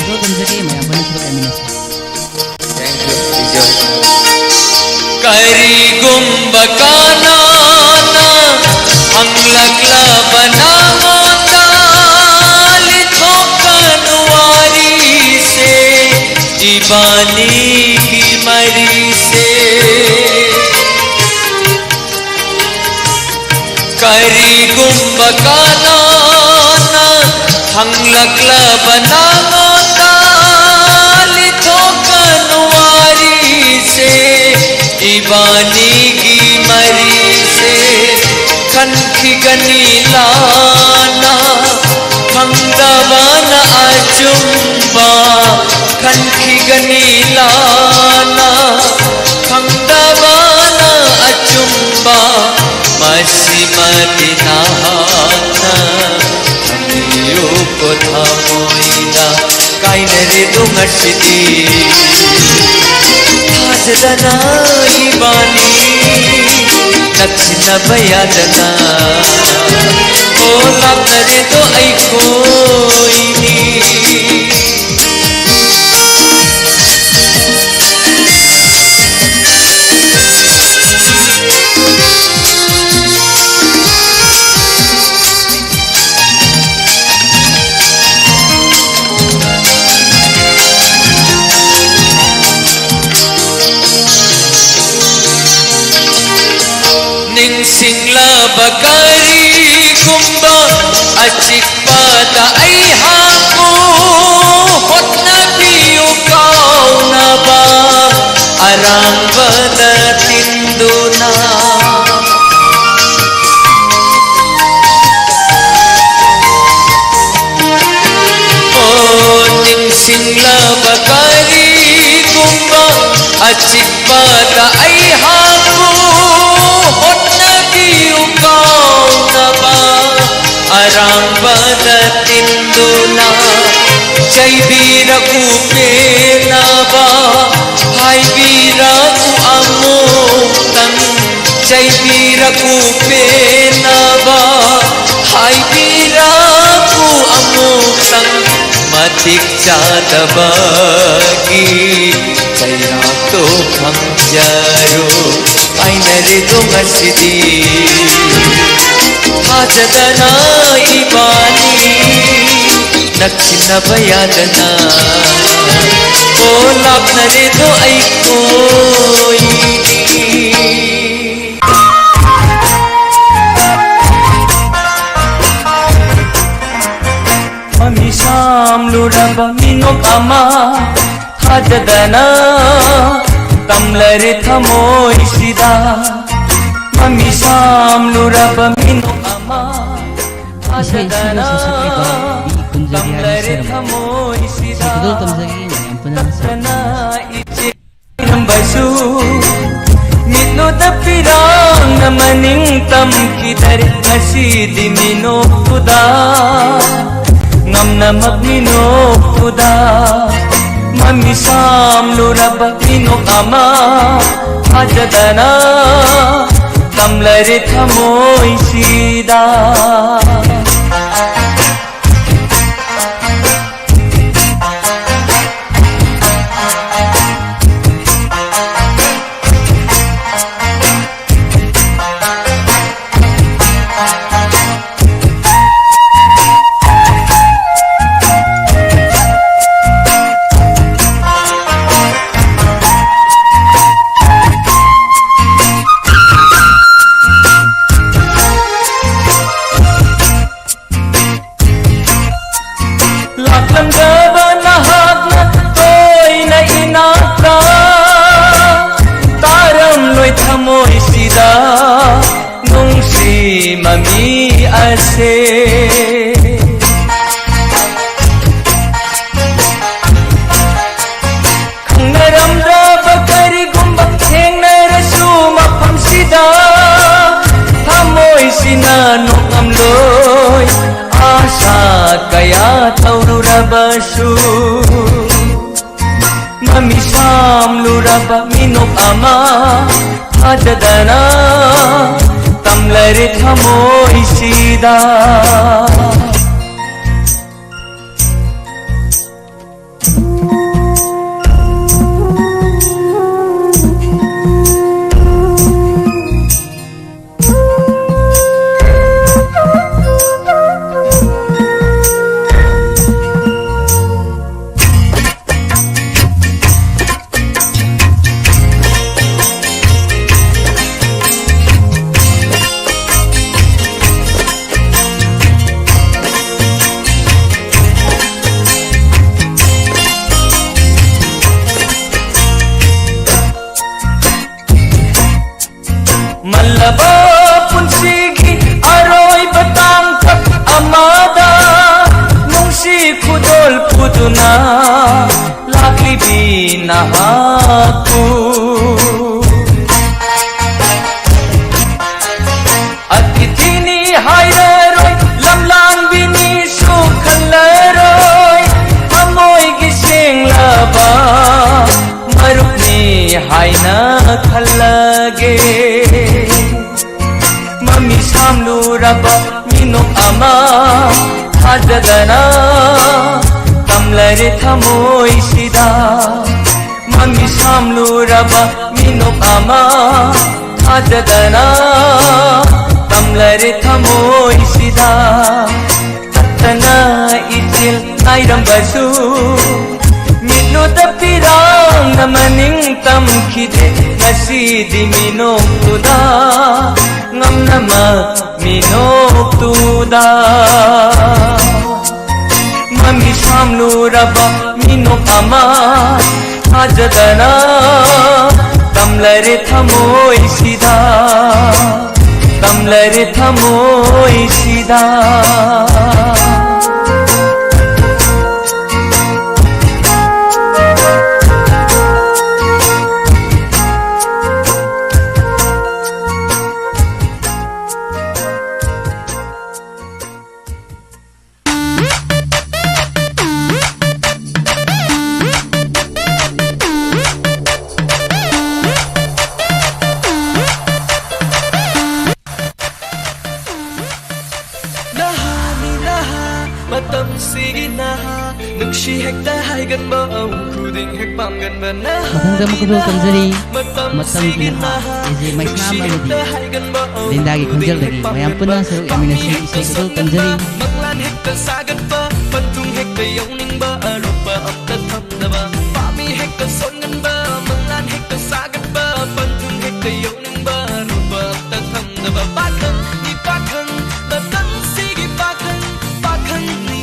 ꯑꯗꯣ ꯇꯝꯖꯒꯦ, ꯃꯌꯥꯝ ꯄꯨꯟꯅ ꯁꯔꯨꯛ ꯌꯥꯃꯤꯟꯅꯁꯤ꯫ Thank you, Bijoy. ꯀꯔꯤꯒꯨꯝꯕ ꯀꯅꯥꯅ ꯍꯪꯂꯛꯂꯕ ꯅꯉꯣꯟꯗ, ꯂꯤꯊꯣꯛꯀꯅꯨ ꯋꯥꯔꯤꯁꯦ, ꯏꯕꯥꯅꯤꯒꯤ ꯃꯔꯤꯁꯦ꯫ ꯀꯔꯤꯒꯨꯝꯕ ꯀꯅꯥꯅ ꯍꯪꯂꯛꯂꯕ ꯅꯉꯣꯟꯗ, ꯂꯤꯊꯣꯛꯀꯅꯨ ꯋꯥꯔꯤꯁꯦ, ꯏꯕꯥꯅꯤꯒꯤ ꯃꯔꯤꯁꯦ꯫ ꯈꯟꯈꯤꯒꯅꯤ ꯂꯥꯟꯅ, ꯈꯪꯗꯕꯅ ꯑꯆꯨꯝꯕ, ꯈꯟꯈꯤꯒꯅꯤ ꯂꯥꯟꯅ, ꯈꯪꯗꯕꯅ ꯑꯆꯨꯝꯕ, ꯃꯁꯤꯃꯗꯤ ꯅꯍꯥꯛꯅ ꯈꯪꯕꯤꯌꯨꯀꯣ ꯊꯃꯣꯏꯗ꯫ ꯀꯥꯏꯅꯔꯦꯗꯣ ꯉꯁꯤꯗꯤ ꯊꯥꯖꯗꯅ ꯏꯕꯥꯅꯤ ꯅꯛꯁꯤꯟꯅꯕ ꯌꯥꯗꯅ꯫ ꯑꯣ ꯂꯥꯞꯅꯔꯦꯗꯣ ꯑꯩꯈꯣꯏꯅꯤ꯫ ꯅꯤꯡꯁꯤꯡꯂꯕ ꯀꯔꯤꯒꯨꯝꯕ ꯑꯆꯤꯛꯄꯗ ꯑꯩꯍꯥꯛꯄꯨ ꯍꯣꯠꯅꯕꯤꯌꯨ ꯀꯥꯎꯅꯕ ꯑꯔꯥꯡꯕꯗ ꯇꯤꯟꯗꯨꯅ꯫ ꯑꯣ ꯅꯤꯡꯁꯤꯡꯂꯕ ꯀꯔꯤꯒꯨꯝꯕ ꯑꯆꯤꯛꯄꯗ ꯑꯩꯍꯥꯛꯄꯨ ꯍꯣꯠꯅꯕꯤꯌꯨ ꯀꯥꯎꯅꯕ ꯑꯔꯥꯡꯕꯗ ꯇꯤꯟꯗꯨꯅ꯫ ꯆꯩꯕꯤꯔꯛꯎ ꯄꯦꯟꯅꯕ, ꯍꯥꯏꯕꯤꯔꯛꯎ ꯑꯃꯨꯛꯇꯪ꯫ ꯆꯩꯕꯤꯔꯛꯎ ꯄꯦꯟꯅꯕ, ꯍꯥꯏꯕꯤꯔꯛꯎ ꯑꯃꯨꯛꯇꯪ꯫ ꯃꯇꯤꯛ ꯆꯥꯗꯕꯒꯤ ꯆꯩꯔꯥꯛꯇꯣ ꯐꯪꯖꯔꯣ꯫ ꯀꯥꯏꯅꯔꯦꯗꯣ ꯉꯁꯤꯗꯤ ꯊꯥꯖꯗꯅ ꯏꯕꯥꯅꯤ, ꯅꯛꯁꯤꯟꯅꯕ ꯌꯥꯗꯅ꯫ ꯑꯣ ꯂꯥꯞꯅꯔꯦꯗꯣ ꯑꯩꯈꯣꯏꯗꯤ꯫ ꯃꯃꯤꯁꯥꯝꯂꯨꯔꯕ ꯃꯤꯅꯣꯛ ꯑꯃ ꯊꯥꯖꯗꯅ ꯇꯝꯂꯔꯦ ꯊꯃꯣꯏꯁꯤꯗ꯫ ꯃꯃꯤꯁꯥꯝꯂꯨꯔꯕ ꯃꯤꯅꯣꯛ ꯑꯃ ꯏꯁꯩ ꯑꯁꯤꯕꯨ ꯊꯥꯖꯗꯅ ꯁꯛꯁꯛꯂꯤꯕ ꯕꯤ ꯀꯨꯟꯖꯕꯤꯍꯥꯔꯤ ꯇꯝꯂꯔꯦ ꯁꯔꯃ꯫ ꯊꯃꯣꯏꯁꯤꯗ꯫ ꯏꯁꯩ ꯈꯨꯗꯣꯜ ꯇꯝꯖꯒꯦ, ꯃꯌꯥꯝ ꯄꯨꯟꯅ ꯁꯛꯃꯤꯟꯅꯁꯤ꯫ ꯇꯞꯇꯅ ꯏꯆꯦ ꯏꯔꯝꯕꯁꯨ ꯃꯤꯠꯂꯨꯗ ꯄꯤꯔꯥꯡꯅ ꯃꯅꯤꯡ ꯇꯝꯈꯤꯗꯔꯦ꯫ ꯉꯁꯤꯗꯤ ꯃꯤꯅꯣꯛꯄꯨꯗ ꯉꯝꯅꯃꯛ ꯃꯤꯅꯣꯛꯄꯨꯗ ꯃꯃꯤꯁꯥꯝꯂꯨꯔꯕ ꯃꯤꯅꯣꯛ ꯑꯃ ꯊꯥꯖꯗꯅ ꯇꯝꯂꯔꯦ ꯊꯃꯣꯏꯁꯤꯗ꯫ ꯃꯤꯅꯣꯛ ꯑꯃ ꯊꯥꯖꯗꯅ ꯇꯝꯂꯔꯦ ꯊꯃꯣꯏꯁꯤꯗ꯫ ꯃꯜꯂꯕ ꯄꯨꯟꯁꯤꯒꯤ ꯑꯔꯣꯏꯕ ꯇꯥꯡꯀꯛ ꯑꯃꯗ ꯅꯨꯡꯁꯤ ꯈꯨꯗꯣꯜ ꯄꯨꯗꯨꯅ ꯂꯥꯛꯂꯤꯕꯤ ꯅꯍꯥꯛꯄꯨ ꯑꯇꯤꯊꯤꯅꯤ ꯍꯥꯏꯔꯔꯣꯏ, ꯂꯝꯂꯥꯟꯕꯤꯅꯤꯁꯨ ꯈꯜꯂꯔꯣꯏ, ꯊꯃꯣꯏꯒꯤ ꯁꯦꯡꯂꯕ ꯃꯔꯨꯞꯅꯤ ꯍꯥꯏꯅ ꯈꯜꯂꯒꯦ꯫ ꯃꯃꯤ ꯁꯥꯝꯂꯨꯔꯕ ꯃꯤꯅꯣꯛ ꯑꯃ ꯊꯥꯖꯗꯅ ꯇꯝꯂꯔꯦ ꯊꯃꯣꯏꯁꯤꯗ꯫ ꯃꯃꯤ ꯁꯥꯝꯂꯨꯔꯕ ꯃꯤꯅꯣꯛ ꯑꯃ ꯊꯥꯖꯗꯅ ꯇꯝꯂꯔꯦ ꯊꯃꯣꯏꯁꯤꯗ꯫ ꯇꯠꯇꯅ ꯏꯆꯤꯜ ꯅꯥꯏꯔꯝꯕꯁꯨ ꯃꯤꯠꯂꯨꯗ ꯄꯤꯔꯥꯡꯅ ꯃꯅꯤꯡ ꯇꯝꯈꯤꯗꯦ꯫ ꯉꯁꯤꯗꯤ ꯃꯤꯅꯣꯛꯇꯨꯗ ꯉꯝꯅꯃꯛ ꯃꯤꯅꯣꯛꯇꯨꯗ ꯃꯃꯤ ꯁꯥꯝꯂꯨꯔꯕ ꯃꯤꯅꯣꯛ ꯑꯃ ꯊꯥꯖꯗꯅ ꯇꯝꯂꯔꯦ ꯊꯃꯣꯏꯁꯤꯗ, ꯇꯝꯂꯔꯦ ꯊꯃꯣꯏꯁꯤꯗ꯫ ꯁꯤ ꯍꯦꯛꯇ ꯍꯥꯏꯒꯟꯕ, ꯈꯨꯗꯤꯡ ꯍꯦꯛ ꯄꯥꯝꯒꯟꯕ ꯅꯍꯥ꯫ ꯃꯊꯪꯗ ꯑꯃꯨꯛꯀꯁꯨ ꯇꯝꯖꯔꯤ꯫ ꯃꯇꯝꯁꯤꯒꯤ ꯃꯇꯝꯒꯤ ꯅꯍꯥ, ꯅꯍꯥ, ꯑꯦ ꯖꯦ ꯃꯩꯁꯅꯥꯝ ꯁꯤ ꯑꯃꯗꯤ ꯍꯦꯛꯇ ꯍꯥꯏꯒꯟꯕ, ꯂꯤꯟꯗꯥꯒꯤ ꯈꯨꯗꯤꯡ ꯈꯣꯟꯖꯦꯜꯗꯒꯤ ꯍꯦꯛ ꯃꯌꯥꯝ ꯄꯥꯝꯒꯟꯕ, ꯄꯨꯟꯅ ꯁꯔꯨꯛ ꯌꯥꯃꯤꯟꯅꯁꯤ꯫ ꯄꯥꯝꯃꯤ ꯍꯦꯛꯇ ꯏꯁꯩ ꯈꯨꯗꯣꯜ ꯁꯣꯟꯒꯟꯕ, ꯇꯝꯖꯔꯤ꯫ ꯃꯪꯂꯥꯟ ꯍꯦꯛꯇ ꯁꯥꯒꯠꯄ, ꯄꯟꯊꯨꯡ ꯍꯦꯛꯇ ꯌꯧꯅꯤꯡꯕ, ꯑꯔꯣꯞꯄ ꯑꯝꯇ ꯊꯝꯗꯕ, ꯄꯥꯝꯃꯤ ꯍꯦꯛꯇ ꯁꯣꯟꯒꯟꯕ, ꯃꯪꯂꯥꯟ ꯍꯦꯛꯇ ꯁꯥꯒꯠꯄ, ꯄꯟꯊꯨꯡ ꯍꯦꯛꯇ ꯌꯧꯅꯤꯡꯕ, ꯑꯔꯣꯞꯄ ꯑꯝꯇ ꯊꯝꯗꯕ, ꯄꯥꯈꯪꯅꯤ ꯄꯥꯈꯪ, ꯃꯇꯝꯁꯤꯒꯤ ꯄꯥꯈꯪ, ꯄꯥꯈꯪꯅꯤ꯫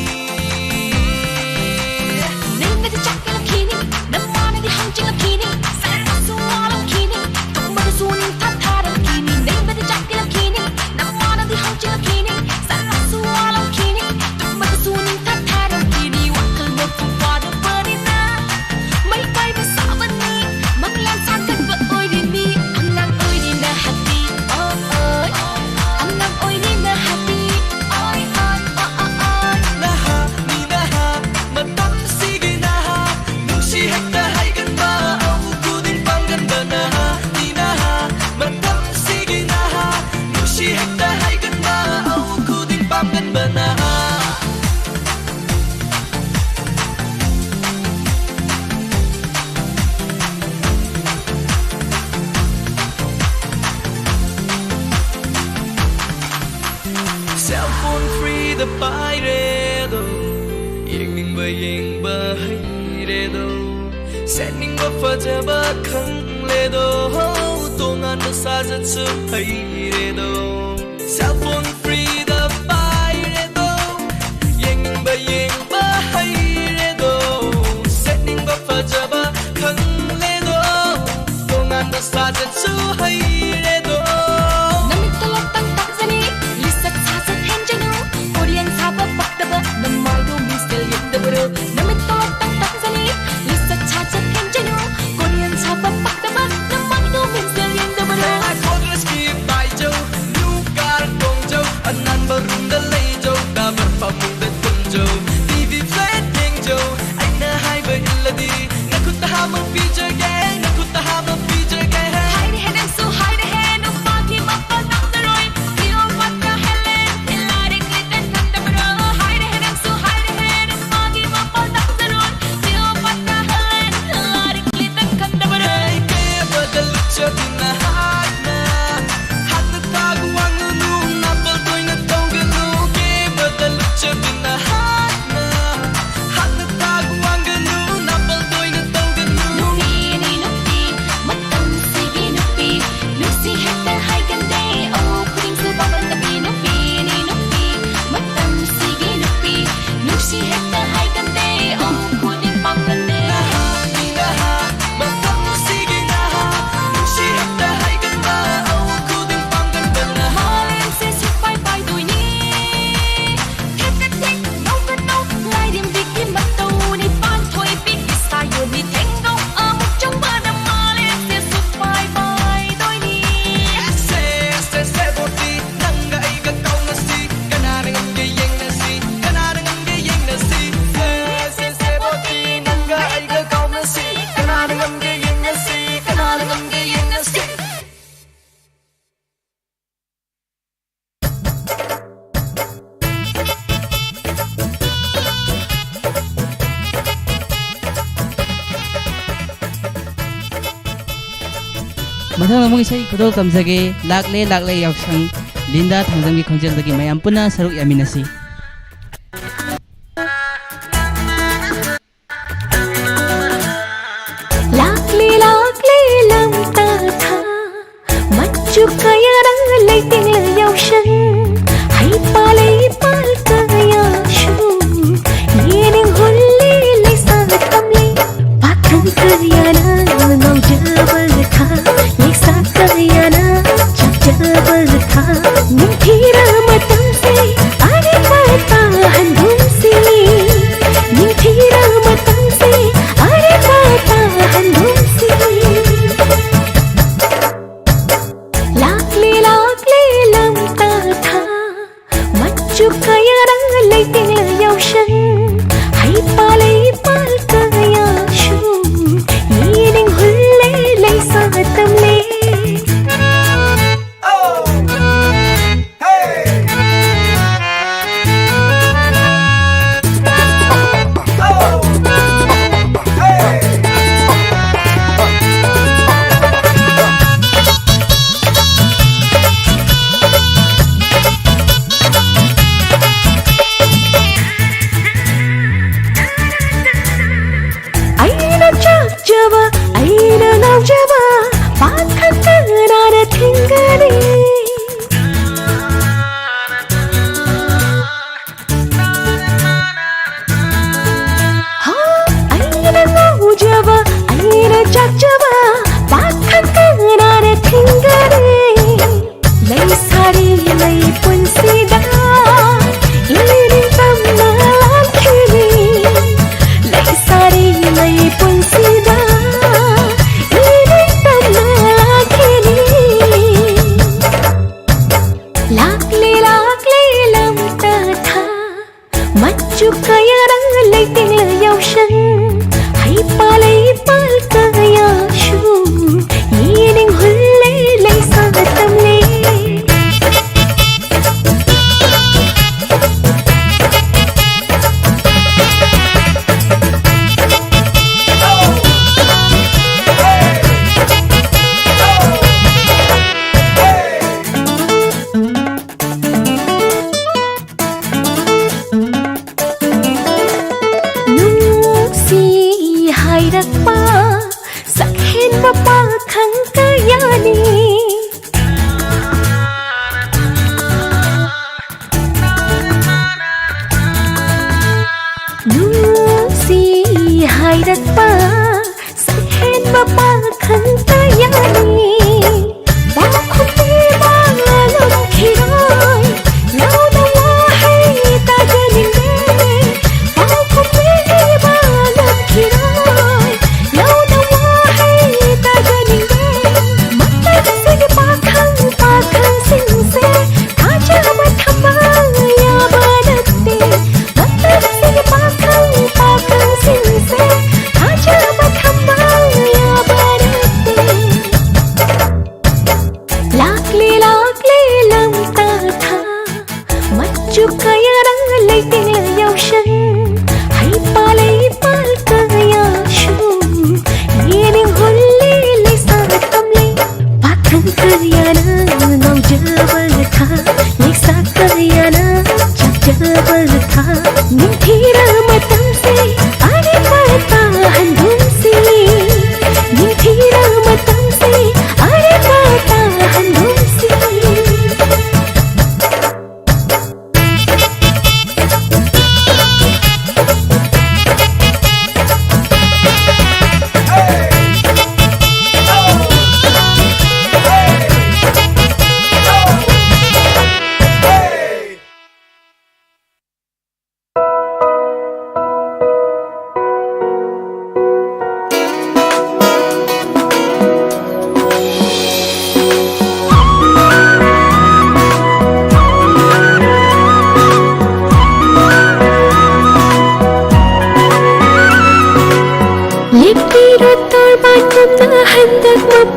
ꯅꯪꯒꯗꯤ ꯆꯠꯀꯂꯛꯈꯤꯅꯤ, ꯅꯃꯥꯅꯗꯤ ꯍꯧꯖꯤꯜꯂꯛꯈꯤꯅꯤ, ꯁꯔꯁꯨ ꯋꯥꯂꯛꯈꯤꯅꯤ, ꯇꯨꯝꯕꯗꯁꯨ ꯅꯤꯡꯊꯥ ꯊꯥꯔꯛꯈꯤꯅꯤ꯫ ꯅꯪꯒꯗꯤ ꯆꯠꯀꯂꯛꯈꯤꯅꯤ, ꯅꯃꯥꯅꯗꯤ ꯍꯧꯖꯤꯜꯂꯛꯈꯤꯅꯤ, ꯁꯔꯁꯨ ꯋꯥꯂꯛꯈꯤꯅꯤ, ꯇꯨꯝꯕꯗꯁꯨ ꯅꯤꯡꯊꯥ ꯊꯥꯔꯛꯈꯤꯅꯤ꯫ ꯋꯥꯈꯜ ꯃꯄꯨꯡ ꯐꯥꯗꯕꯅꯤꯅ ꯃꯩ ꯄꯥꯏꯕ ꯁꯥꯕꯅꯤ, ꯃꯪꯂꯥꯟ ꯁꯥꯒꯠꯄ ꯑꯣꯏꯔꯤꯅꯤ꯫ ꯑꯉꯥꯡ ꯑꯣꯏꯔꯤ ꯅꯍꯥꯛꯇꯤ, ꯑꯣ, ꯑꯣ, ꯑꯉꯥꯡ ꯑꯣꯏꯔꯤ ꯅꯍꯥꯛꯇꯤ, ꯑꯣꯏ, ꯑꯣꯏ, ꯑꯣ, ꯑꯣ, ꯑꯣꯏ꯫ ꯅꯍꯥꯛꯅꯤ ꯅꯍꯥꯛ, ꯃꯇꯝꯁꯤꯒꯤ ꯅꯍꯥꯛ, ꯅꯨꯡꯁꯤ ꯍꯦꯛꯇ ꯍꯥꯏꯒꯟꯕ, ꯑꯎ ꯈꯨꯗꯤꯡ ꯄꯥꯝꯒꯟꯕ ꯅꯍꯥꯛꯅꯤ ꯅꯍꯥꯛ, ꯃꯇꯝꯁꯤꯒꯤ ꯅꯍꯥꯛ, ꯅꯨꯡꯁꯤ ꯍꯦꯛꯇ ꯍꯥꯏꯒꯟꯕ, ꯑꯎ ꯈꯨꯗꯤꯡ ꯄꯥꯝꯒꯟꯕ ꯅꯍꯥꯛ꯫ Cell phone freeꯗ ꯄꯥꯏꯔꯦꯗꯣ, ꯌꯦꯡꯅꯤꯡꯕ ꯌꯦꯡꯕ ꯍꯩꯔꯦꯗꯣ, ꯁꯦꯠꯅꯤꯡꯕ ꯐꯖꯕ ꯈꯪꯂꯦꯗꯣ, ꯇꯣꯉꯥꯟꯕ ꯁꯥꯖꯠꯁꯨ ꯍꯩꯔꯦꯗꯣ꯫ Cell phone freeꯗ ꯄꯥꯏꯔꯦꯗꯣ, ꯌꯦꯡꯅꯤꯡꯕ ꯌꯦꯡꯕ ꯍꯩꯔꯦꯗꯣ, ꯁꯦꯠꯅꯤꯡꯕ ꯐꯖꯕ ꯈꯪꯂꯦꯗꯣ, ꯇꯣꯉꯥꯟꯕ ꯁꯥꯖꯠꯁꯨ ꯍꯩꯔꯦꯗꯣ꯫ ꯅꯃꯤꯠꯇ ꯂꯣꯛꯇꯪ ꯇꯥꯛꯆꯅꯤ, ꯂꯤꯆꯠ ꯁꯥꯖꯠ ꯍꯦꯟꯖꯅꯨ, ꯀꯣꯔꯤꯌꯟ ꯁꯥꯕ ꯄꯛꯇꯕ, ꯅꯃꯥꯏꯗꯣ ꯃꯤꯡꯁꯦꯜ ꯌꯦꯡꯗꯕ꯭ꯔꯣ? ꯅꯃꯤꯠꯇ ꯂꯣꯛꯇꯪ ꯇꯥꯛꯆꯅꯤ, ꯂꯤꯆꯠ ꯁꯥꯖꯠ ꯍꯦꯟꯖꯅꯨ, ꯀꯣꯔꯤꯌꯟ ꯁꯥꯕ ꯄꯛꯇꯕ, ꯅꯃꯥꯏꯗꯣ ꯃꯤꯡꯁꯦꯜ ꯌꯦꯡꯗꯕ꯭ꯔꯣ? ꯒꯣꯗ꯭ꯔꯦꯖꯀꯤ ꯄꯥꯏꯖꯧ, ꯅ꯭ꯌꯨ ꯀꯥꯔ ꯇꯣꯡꯖꯧ, ꯑꯅꯥꯟꯕ ꯔꯨꯝꯗ ꯂꯩꯖꯧ, ꯗꯕꯜ ꯐꯃꯨꯡꯗ ꯇꯨꯝꯖꯧ, ꯇꯤ ꯚꯤ ꯐ꯭ꯂꯦꯠ ꯌꯦꯡꯖꯧ, ꯑꯩꯅ ꯍꯥꯏꯕ ꯏꯜꯂꯗꯤ ꯅꯈꯨꯠꯇ ꯍꯥꯝꯃ ꯄꯤꯖꯒꯦ, ꯅꯈꯨꯠꯇ ꯍꯥꯝꯃ ꯄꯤꯖꯒꯦ꯫ ꯍꯥꯏꯔꯦ ꯅꯪꯁꯨ ꯆꯕꯤꯅ ꯍꯥꯠꯅ, ꯍꯥꯠꯅ ꯊꯥꯒ ꯋꯥꯡꯉꯨꯅꯨ, ꯅꯥꯄꯜ ꯇꯣꯏꯅ ꯇꯧꯒꯅꯨ, ꯀꯦꯕꯗ ꯂꯨꯞꯆꯕꯤꯅ ꯍꯥꯠꯅ, ꯍꯥꯠꯅ ꯊꯥꯒ ꯋꯥꯡꯒꯅꯨ, ꯅꯥꯄꯜ ꯇꯣꯏꯅ ꯇꯧꯒꯅꯨ꯫ ꯅꯨꯄꯤꯅꯤ ꯅꯨꯄꯤ, ꯃꯇꯝꯁꯤꯒꯤ ꯅꯨꯄꯤ, ꯅꯨꯡꯁꯤ ꯍꯦꯛꯇ ꯍꯥꯏꯒꯟꯗꯦ, ꯑꯣ ꯈꯨꯗꯤꯡꯁꯨ ꯄꯥꯕꯟꯗꯕꯤ, ꯅꯨꯄꯤꯅꯤ ꯅꯨꯄꯤ, ꯃꯇꯝꯁꯤꯒꯤ ꯅꯨꯄꯤ, ꯅꯨꯡꯁꯤ ꯍꯦꯛꯇ ꯍꯥꯏꯒꯟꯗꯦ, ꯑꯣ ꯈꯨꯗꯤꯡ ꯄꯥꯡꯒꯟꯗꯦ꯫ ꯅꯍꯥꯅꯤ ꯅꯍꯥ, ꯃꯇꯝꯁꯤꯒꯤ ꯅꯍꯥ, ꯅꯨꯡꯁꯤ ꯍꯦꯛꯇ ꯍꯥꯏꯒꯟꯕ, ꯑꯋꯥ ꯈꯨꯗꯤꯡ ꯄꯥꯡꯒꯟꯕ ꯅꯍꯥ꯫ ꯃꯥꯂꯦꯝꯁꯦ ꯁꯤꯠꯄꯥꯏ ꯄꯥꯏꯗꯣꯏꯅꯤ꯫ ꯊꯦꯛꯀ ꯊꯦꯛ, ꯅꯧꯀ ꯅꯧ, ꯂꯥꯏꯔꯦꯝꯕꯤꯒꯤ ꯃꯇꯧꯅꯤ꯫ ꯄꯥꯟꯊꯣꯏꯕꯤꯒꯤ ꯁꯥꯌꯣꯟꯅꯤ꯫ ꯊꯦꯡꯒꯧ ꯑꯃꯨꯛ ꯆꯣꯡꯕꯅ ꯃꯥꯂꯦꯝꯁꯦ ꯁꯤꯠꯄꯥꯏ ꯄꯥꯏꯗꯣꯏꯅꯤ꯫ ꯁꯦ, ꯁꯦ, ꯁꯦꯕꯣꯠꯇꯤ, ꯅꯪꯒ ꯑꯩꯒ ꯀꯥꯎꯅꯁꯤ꯫ ꯀꯅꯥꯅ ꯉꯝꯒꯦ ꯌꯦꯡꯅꯁꯤ, ꯀꯅꯥꯅ ꯉꯝꯒꯦ ꯌꯦꯡꯅꯁꯤ꯫ ꯁꯦ, ꯁꯦ, ꯁꯦꯕꯣꯠꯇꯤ, ꯅꯪꯒ ꯑꯩꯒ ꯀꯥꯎꯅꯁꯤ꯫ ꯀꯅꯥꯅ ꯉꯝꯒꯦ ꯌꯦꯡꯅꯁꯤ, ꯀꯅꯥꯅ ꯉꯝꯒꯦ ꯌꯦꯡꯅꯁꯤ꯫ ꯃꯊꯪꯗ ꯑꯃꯨꯛ ꯏꯁꯩ ꯈꯨꯗꯣꯜ ꯇꯝꯖꯒꯦ꯫ ꯂꯥꯛꯂꯦ ꯂꯥꯛꯂꯦ ꯌꯥꯎꯁꯪ, ꯂꯤꯟꯗꯥ ꯊꯥꯡꯖꯝꯒꯤ ꯈꯣꯟꯖꯦꯜꯗꯒꯤ ꯃꯌꯥꯝ ꯄꯨꯟꯅ ꯁꯔꯨꯛ ꯌꯥꯃꯤꯟꯅꯁꯤ꯫ ꯂꯥꯛꯂꯦ ꯂꯥꯛꯂꯦ ꯂꯝꯇꯥ ꯊꯥ, ꯃꯆꯨ ꯀꯌꯥꯅ ꯂꯩꯇꯦꯡꯂ ꯌꯥꯎꯁꯪ, ꯍꯩꯄꯥꯜ ꯂꯩꯄꯥꯜ ꯀꯌꯥꯁꯨ ꯌꯦꯅꯤꯡ ꯍꯨꯜꯂꯤ ꯂꯩꯁꯥ ꯇꯝꯂꯤ꯫ ꯄꯥꯈꯪ ꯀꯌꯥꯅ ꯉꯥꯎꯖꯕ ꯊꯥ, ꯂꯩꯁꯥ ꯀꯌꯥꯅ ꯆꯥꯛꯆꯕ ꯊꯥ, ꯅꯤꯡꯊꯤꯔ ꯃꯇꯝꯁꯦ ꯑꯔꯤꯕ ꯇꯥꯍꯟꯒꯨꯝꯁꯤ, ꯅꯤꯡꯊꯤꯔ ꯃꯇꯝꯁꯦ ꯑꯔꯤꯕ ꯇꯥꯍꯟꯒꯨꯝꯁꯤ꯫ ꯂꯥꯛꯂꯦ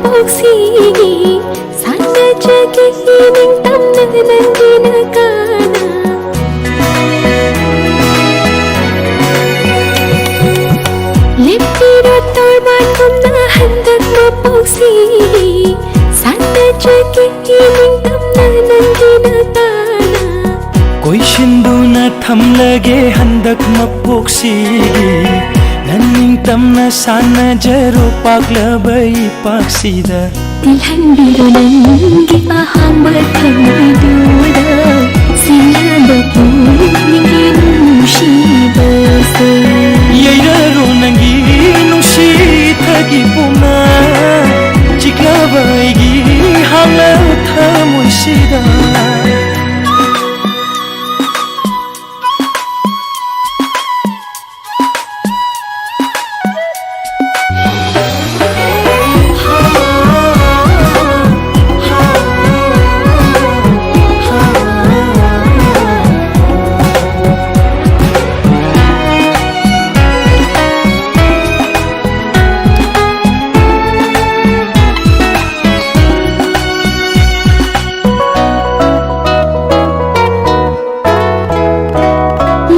ꯄꯣꯛꯁꯤꯒꯤ ꯁꯥꯟꯅꯖꯒꯦ ꯏꯅꯤꯡ ꯇꯝꯅ ꯅꯪꯒꯤ ꯅꯀꯥꯅ꯫ ꯂꯦꯞꯄꯤꯔꯣ ꯇꯣꯔꯕꯥꯟꯒꯨꯝꯅ ꯍꯟꯗꯛ ꯃꯄꯣꯛꯁꯤꯒꯤ ꯁꯥꯟꯅꯖꯒꯦ ꯏꯅꯤꯡ ꯇꯝꯅ ꯅꯪꯒꯤ ꯅꯇꯥꯅ꯫ ꯀꯣꯏꯁꯤꯟꯗꯨꯅ ꯊꯝꯂꯒꯦ ꯍꯟꯗꯛ ꯃꯄꯣꯛꯁꯤꯒꯤ ꯅꯪ ꯅꯤꯡꯇꯝꯅ ꯁꯥꯟꯅꯖꯔꯣ ꯄꯥꯛꯂꯕ ꯏꯄꯥꯛꯁꯤꯗ꯫ ꯇꯤꯜꯍꯟꯕꯤꯔꯣ ꯅꯪꯒꯤ ꯑꯍꯥꯡꯕ ꯊꯃꯣꯏꯗꯨꯗ ꯁꯤꯟꯅꯕ ꯄꯨꯛꯅꯤꯡꯒꯤ ꯅꯨꯡꯁꯤꯕꯁꯦ꯫ ꯌꯩꯔꯔꯣ ꯅꯪꯒꯤ ꯅꯨꯡꯁꯤꯠ ꯊꯒꯤ ꯄꯨꯝꯅ ꯆꯤꯛꯂꯕ ꯑꯩꯒꯤ ꯍꯥꯡꯂ ꯊꯃꯣꯏꯁꯤꯗ꯫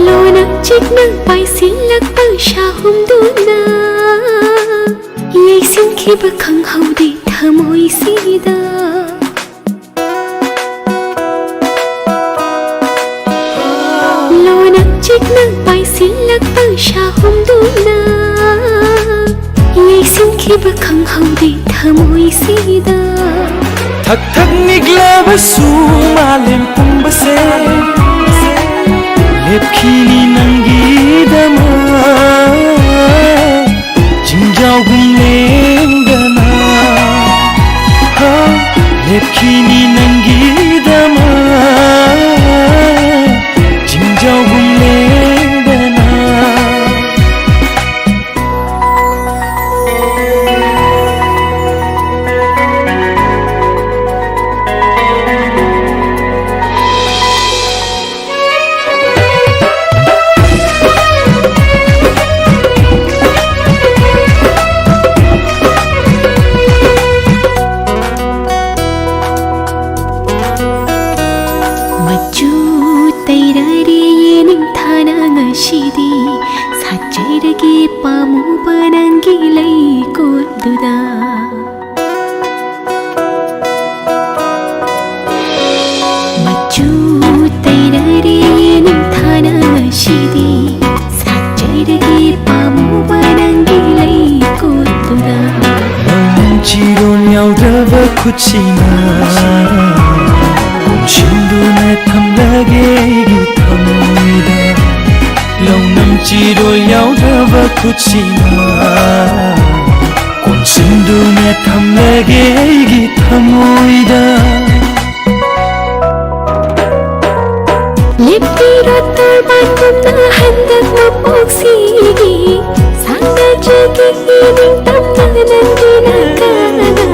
ꯂꯣꯅ ꯆꯤꯛꯅ ꯄꯥꯏꯁꯤꯜꯂꯛꯄ ꯁꯥꯍꯨꯝꯗꯨꯅ ꯌꯩꯁꯤꯟꯈꯤꯕ ꯈꯪꯍꯧꯗꯦ ꯊꯃꯣꯏꯁꯤꯗ꯫ ꯂꯣꯅ ꯆꯤꯛꯅ ꯄꯥꯏꯁꯤꯜꯂꯛꯄ ꯁꯥꯍꯨꯝꯗꯨꯅ ꯌꯩꯁꯤꯟꯈꯤꯕ ꯈꯪꯍꯧꯗꯦ ꯊꯃꯣꯏꯁꯤꯗ꯫ ꯊꯛ ꯊꯛ ꯅꯤꯛꯂꯕꯁꯨ ꯃꯥꯂꯦꯝ ꯄꯨꯝꯕꯁꯦ ꯂꯦꯞꯈꯤꯅꯤ ꯅꯪꯒꯤꯗꯃꯛ꯫ ꯆꯤꯡꯖꯥꯎꯒꯨꯝ ꯂꯦꯡꯗꯅ ꯍꯥ, ꯂꯦꯞꯈꯤꯅꯤ ꯅꯪꯒꯤꯗꯃꯛ꯫ ꯆꯤꯡꯖꯥꯎꯒꯨꯝ ꯂꯦꯡꯗꯅ꯫ ꯌꯥꯎꯗ꯭ꯔꯕ ꯈꯨꯠꯁꯤꯅ ꯀꯣꯟꯁꯤꯟꯗꯨꯅ ꯊꯝꯂꯒꯦ ꯑꯩꯒꯤ ꯊꯃꯣꯏꯗ꯫ ꯂꯧꯅꯝ ꯆꯤꯔꯣꯏ ꯌꯥꯎꯗ꯭ꯔꯕ ꯈꯨꯠꯁꯤꯅ ꯀꯣꯟꯁꯤꯟꯗꯨꯅ ꯊꯝꯂꯒꯦ ꯑꯩꯒꯤ ꯊꯃꯣꯏꯗ꯫ ꯂꯦꯞꯄꯤꯔꯣ ꯇꯣꯔꯕꯥꯟꯒꯨꯝꯅ ꯍꯟꯗꯛ ꯃꯄꯣꯛꯁꯤꯒꯤ ꯁꯥꯟꯅꯖꯒꯦ ꯏꯅꯤꯡꯇꯝꯅ ꯅꯪꯒꯤ ꯅꯥꯀꯟꯗ꯫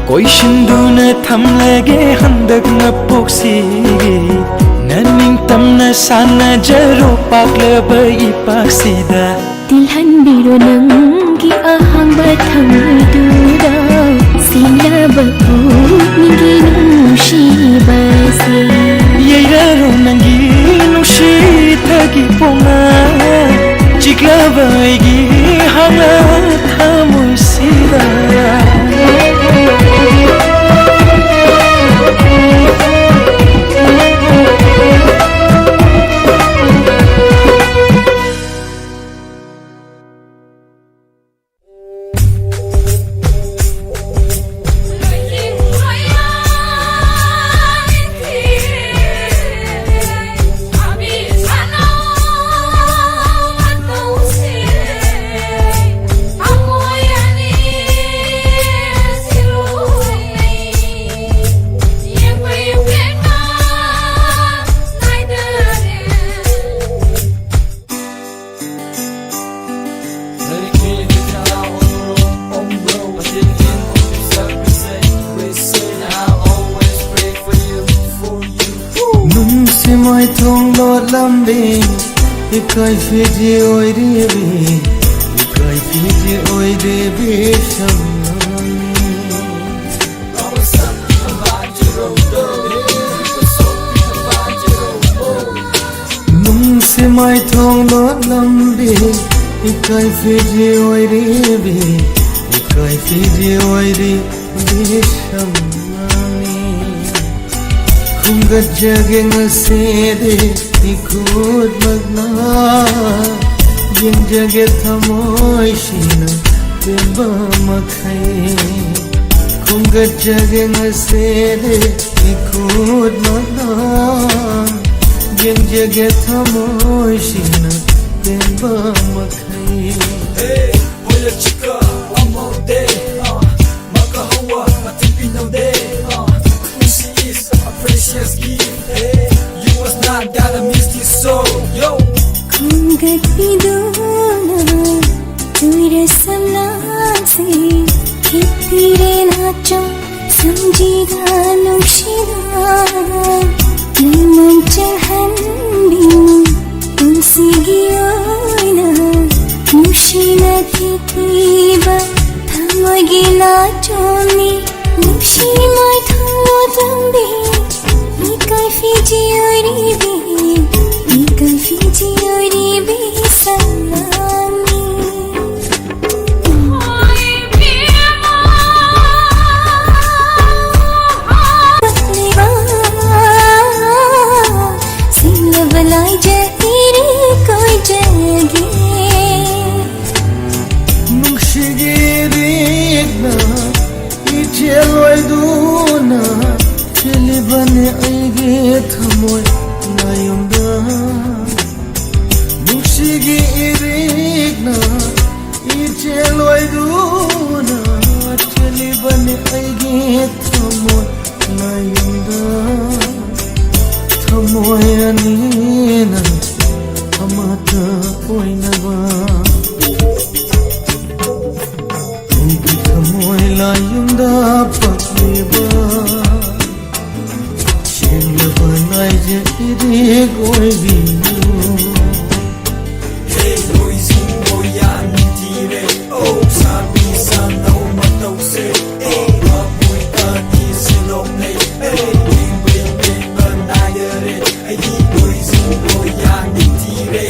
ꯀꯣꯏꯁꯤꯟꯗꯨꯅ ꯊꯝꯂꯒꯦ ꯍꯟꯗꯛ ꯃꯄꯣꯛꯁꯤꯒꯤ ꯅꯅꯤꯡꯇꯝꯅ ꯁꯥꯟꯅꯖꯔꯣ ꯄꯥꯛꯂꯕ ꯏꯄꯥꯛꯁꯤꯗ꯫ ꯇꯤꯜꯍꯟꯕꯤꯔꯣ ꯅꯪꯒꯤ ꯑꯍꯥꯡꯕ ꯊꯃꯣꯏꯗꯨꯗ ꯁꯦꯡꯂꯕ ꯄꯨꯛꯅꯤꯡꯒꯤ ꯅꯨꯡꯁꯤꯕꯁꯦ꯫ ꯌꯩꯔꯔꯣ ꯅꯪꯒꯤ ꯅꯨꯡꯁꯤꯠꯇꯒꯤ ꯄꯣꯛꯅ ꯆꯤꯛꯂꯕ ꯑꯩꯒꯤ ꯍꯥꯡꯂ ꯊꯃꯣꯏꯁꯤꯗ꯫ ꯅꯨꯡꯁꯤ ꯃꯥꯏꯊꯣꯡ ꯂꯣꯠꯂꯝꯕꯤ ꯏꯀꯥꯏ ꯐꯤꯖꯤ ꯑꯣꯏꯔꯤꯕꯤ ꯏꯀꯥꯏ ꯐꯤꯖꯤ ꯑꯣꯏꯔꯤꯕꯤ ꯁꯝꯂꯕꯤ꯫ ꯅꯨꯡꯁꯤ ꯃꯥꯏꯊꯣꯡ ꯂꯣꯠꯂꯝꯕꯤ ꯏꯀꯥꯏ ꯐꯤꯖꯤ ꯑꯣꯏꯔꯤꯕꯤ ꯏꯀꯥꯏ ꯐꯤꯖꯤ ꯑꯣꯏꯔꯤꯕꯤ ꯁꯝꯂꯕꯤ꯫ ꯈꯨꯝꯒꯠꯆꯒꯦ ꯉꯁꯤꯗꯤ ꯏꯈꯨꯠꯃꯛꯅ ꯌꯦꯡꯖꯒꯦ ꯊꯃꯣꯏꯁꯤꯅ ꯄꯦꯟꯕ ꯃꯈꯩ꯫ ꯈꯣꯝꯒꯠꯆꯒꯦ ꯉꯁꯤꯗꯤ ꯏꯈꯨꯠ ꯃꯉꯥ, ꯌꯦꯡꯖꯒꯦ ꯊꯃꯣꯏꯁꯤꯅ ꯄꯦꯟꯕ ꯃꯈꯩ꯫ Hey, hola chica, I'm all day, uh, makahawa, matipinode, uh, pussy is a precious gift, hey, you was not gotta miss this soul, yo. ꯈꯣꯝꯒꯠꯄꯤꯗꯨꯅ ꯇꯨꯏꯔ ꯁꯝꯂꯥꯡꯁꯤ ꯈꯤꯠꯇꯤꯔꯦ ꯅꯥꯆꯣꯝ ꯁꯨꯝꯖꯤꯗ ꯅꯨꯡꯁꯤꯅ ꯂꯩꯃꯣꯟ ꯆꯦꯜꯍꯟꯕꯤꯅꯨ ꯄꯨꯟꯁꯤꯒꯤ ꯑꯣꯏꯅ ꯅꯨꯡꯁꯤꯅ ꯊꯤꯊꯤꯕ ꯊꯃꯣꯏꯒꯤ ꯅꯥꯆꯣꯝꯅꯤ ꯅꯨꯡꯁꯤ ꯃꯥꯏꯊꯣꯡ ꯇꯝꯕꯤ ꯏꯀꯥꯏ ꯐꯤꯖꯤ ꯑꯣꯏꯔꯤꯕꯤ ꯏꯀꯥꯏ ꯐꯤꯖꯤ ꯑꯣꯏꯔꯤꯕꯤ ꯁꯝꯂꯥꯡꯅꯤ꯫ ꯁꯤꯡꯂꯕ ꯂꯥꯏꯖ ꯏꯔꯦ ꯀꯣꯏꯖꯒꯦ꯫ ꯅꯨꯡꯁꯤꯒꯤ ꯏꯔꯤꯛꯅ ꯏꯆꯦꯜ ꯑꯣꯏꯗꯨꯅ ꯆꯦꯜꯂꯤꯕꯅꯤ ꯑꯩꯒꯤ ꯊꯃꯣꯏ ꯅꯥꯌꯨꯝꯗ꯫ ꯅꯨꯡꯁꯤꯒꯤ ꯏꯔꯤꯛꯅ ꯏꯆꯦꯜ ꯑꯣꯏꯗꯨꯅ ꯆꯦꯜꯂꯤꯕꯅꯤ ꯑꯩꯒꯤ ꯊꯃꯣꯏ ꯅꯥꯌꯨꯝꯗ꯫ ꯊꯃꯣꯏ ꯑꯅꯤꯅ ꯑꯃꯠꯇ ꯑꯣꯏꯅꯕ꯫ ꯑꯩꯒꯤ ꯊꯃꯣꯏ ꯂꯥꯌꯨꯝꯗ ꯄꯛꯂꯤꯕ ꯁꯦꯡꯂꯕ ꯂꯥꯏꯖ ꯏꯔꯤꯛ ꯑꯣꯏꯕꯤꯌꯨ꯫ Hey, ꯂꯣꯏꯁꯤꯡ ꯂꯣꯏꯌꯥ ꯅꯤꯡꯊꯤꯔꯦ꯫ Oh, ꯁꯥꯕꯤ ꯁꯥꯅꯧ ꯃꯇꯧꯁꯦ꯫ Hey, ꯃꯃꯣꯏ ꯑꯅꯤ ꯁꯤꯂꯣꯡꯅꯩ꯫ Hey, ꯌꯦꯡꯕ ꯌꯦꯡꯕ ꯅꯥꯏꯔꯦ꯫ ꯑꯩꯒꯤ ꯂꯣꯏꯁꯤꯡ ꯂꯣꯏꯌꯥ ꯅꯤꯡꯊꯤꯔꯦ꯫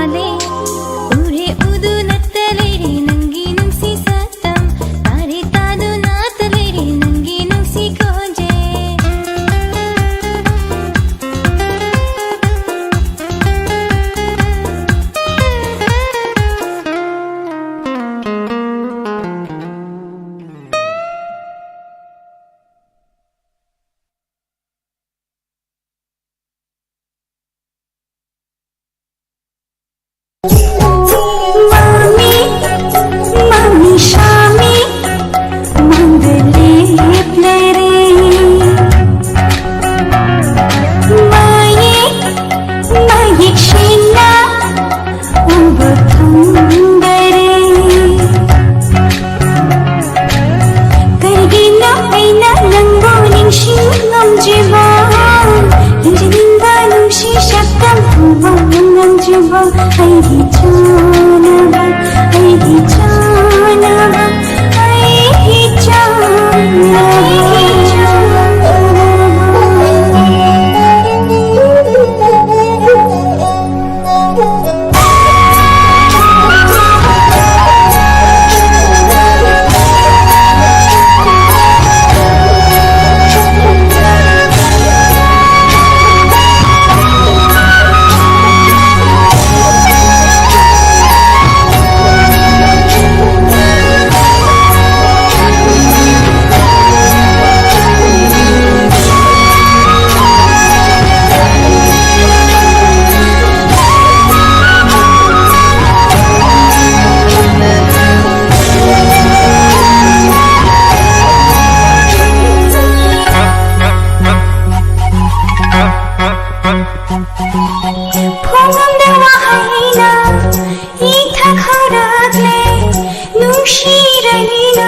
ꯎꯔꯦ ꯎꯗꯨꯅꯠꯇ ꯂꯩꯔꯦ ꯅꯪꯒꯤ ꯅꯨꯡꯁꯤ ꯁꯛꯇꯝ, ꯇꯥꯔꯦ ꯇꯥꯗꯨꯅꯠꯇ ꯂꯩꯔꯦ ꯅꯪꯒꯤ ꯅꯨꯡꯁꯤ ꯈꯣꯟꯖꯦꯜ꯫ ꯃꯃꯤ, ꯃꯃꯤ ꯁꯥꯃꯤ, ꯃꯪꯗ ꯂꯦꯞꯂꯔꯦ꯫ ꯃꯌꯦꯛ, ꯃꯌꯦꯛ ꯁꯦꯡꯅ ꯎꯕ ꯐꯪꯗꯔꯦ꯫ ꯀꯔꯤꯒꯤꯅꯣ ꯑꯩꯅ ꯅꯪꯕꯨ ꯅꯤꯡꯁꯤꯡ ꯉꯝꯗ꯭ꯔꯤꯕ? ꯌꯦꯡꯖꯅꯤꯡꯕ ꯅꯨꯡꯁꯤ ꯁꯛꯇꯝ ꯎꯕ ꯉꯝꯗ꯭ꯔꯤꯕ? ꯑꯩꯒꯤ ꯆꯥꯅꯕ, ꯑꯩꯒꯤ ꯆꯥꯅꯕ, ꯑꯩꯒꯤ ꯆꯥꯅꯕ꯫ ꯐꯣꯡꯉꯝꯗ ꯋꯥꯍꯩꯅ ꯏꯊꯛ ꯍꯧꯔꯛꯂꯦ, ꯅꯨꯡꯁꯤꯔꯩꯅ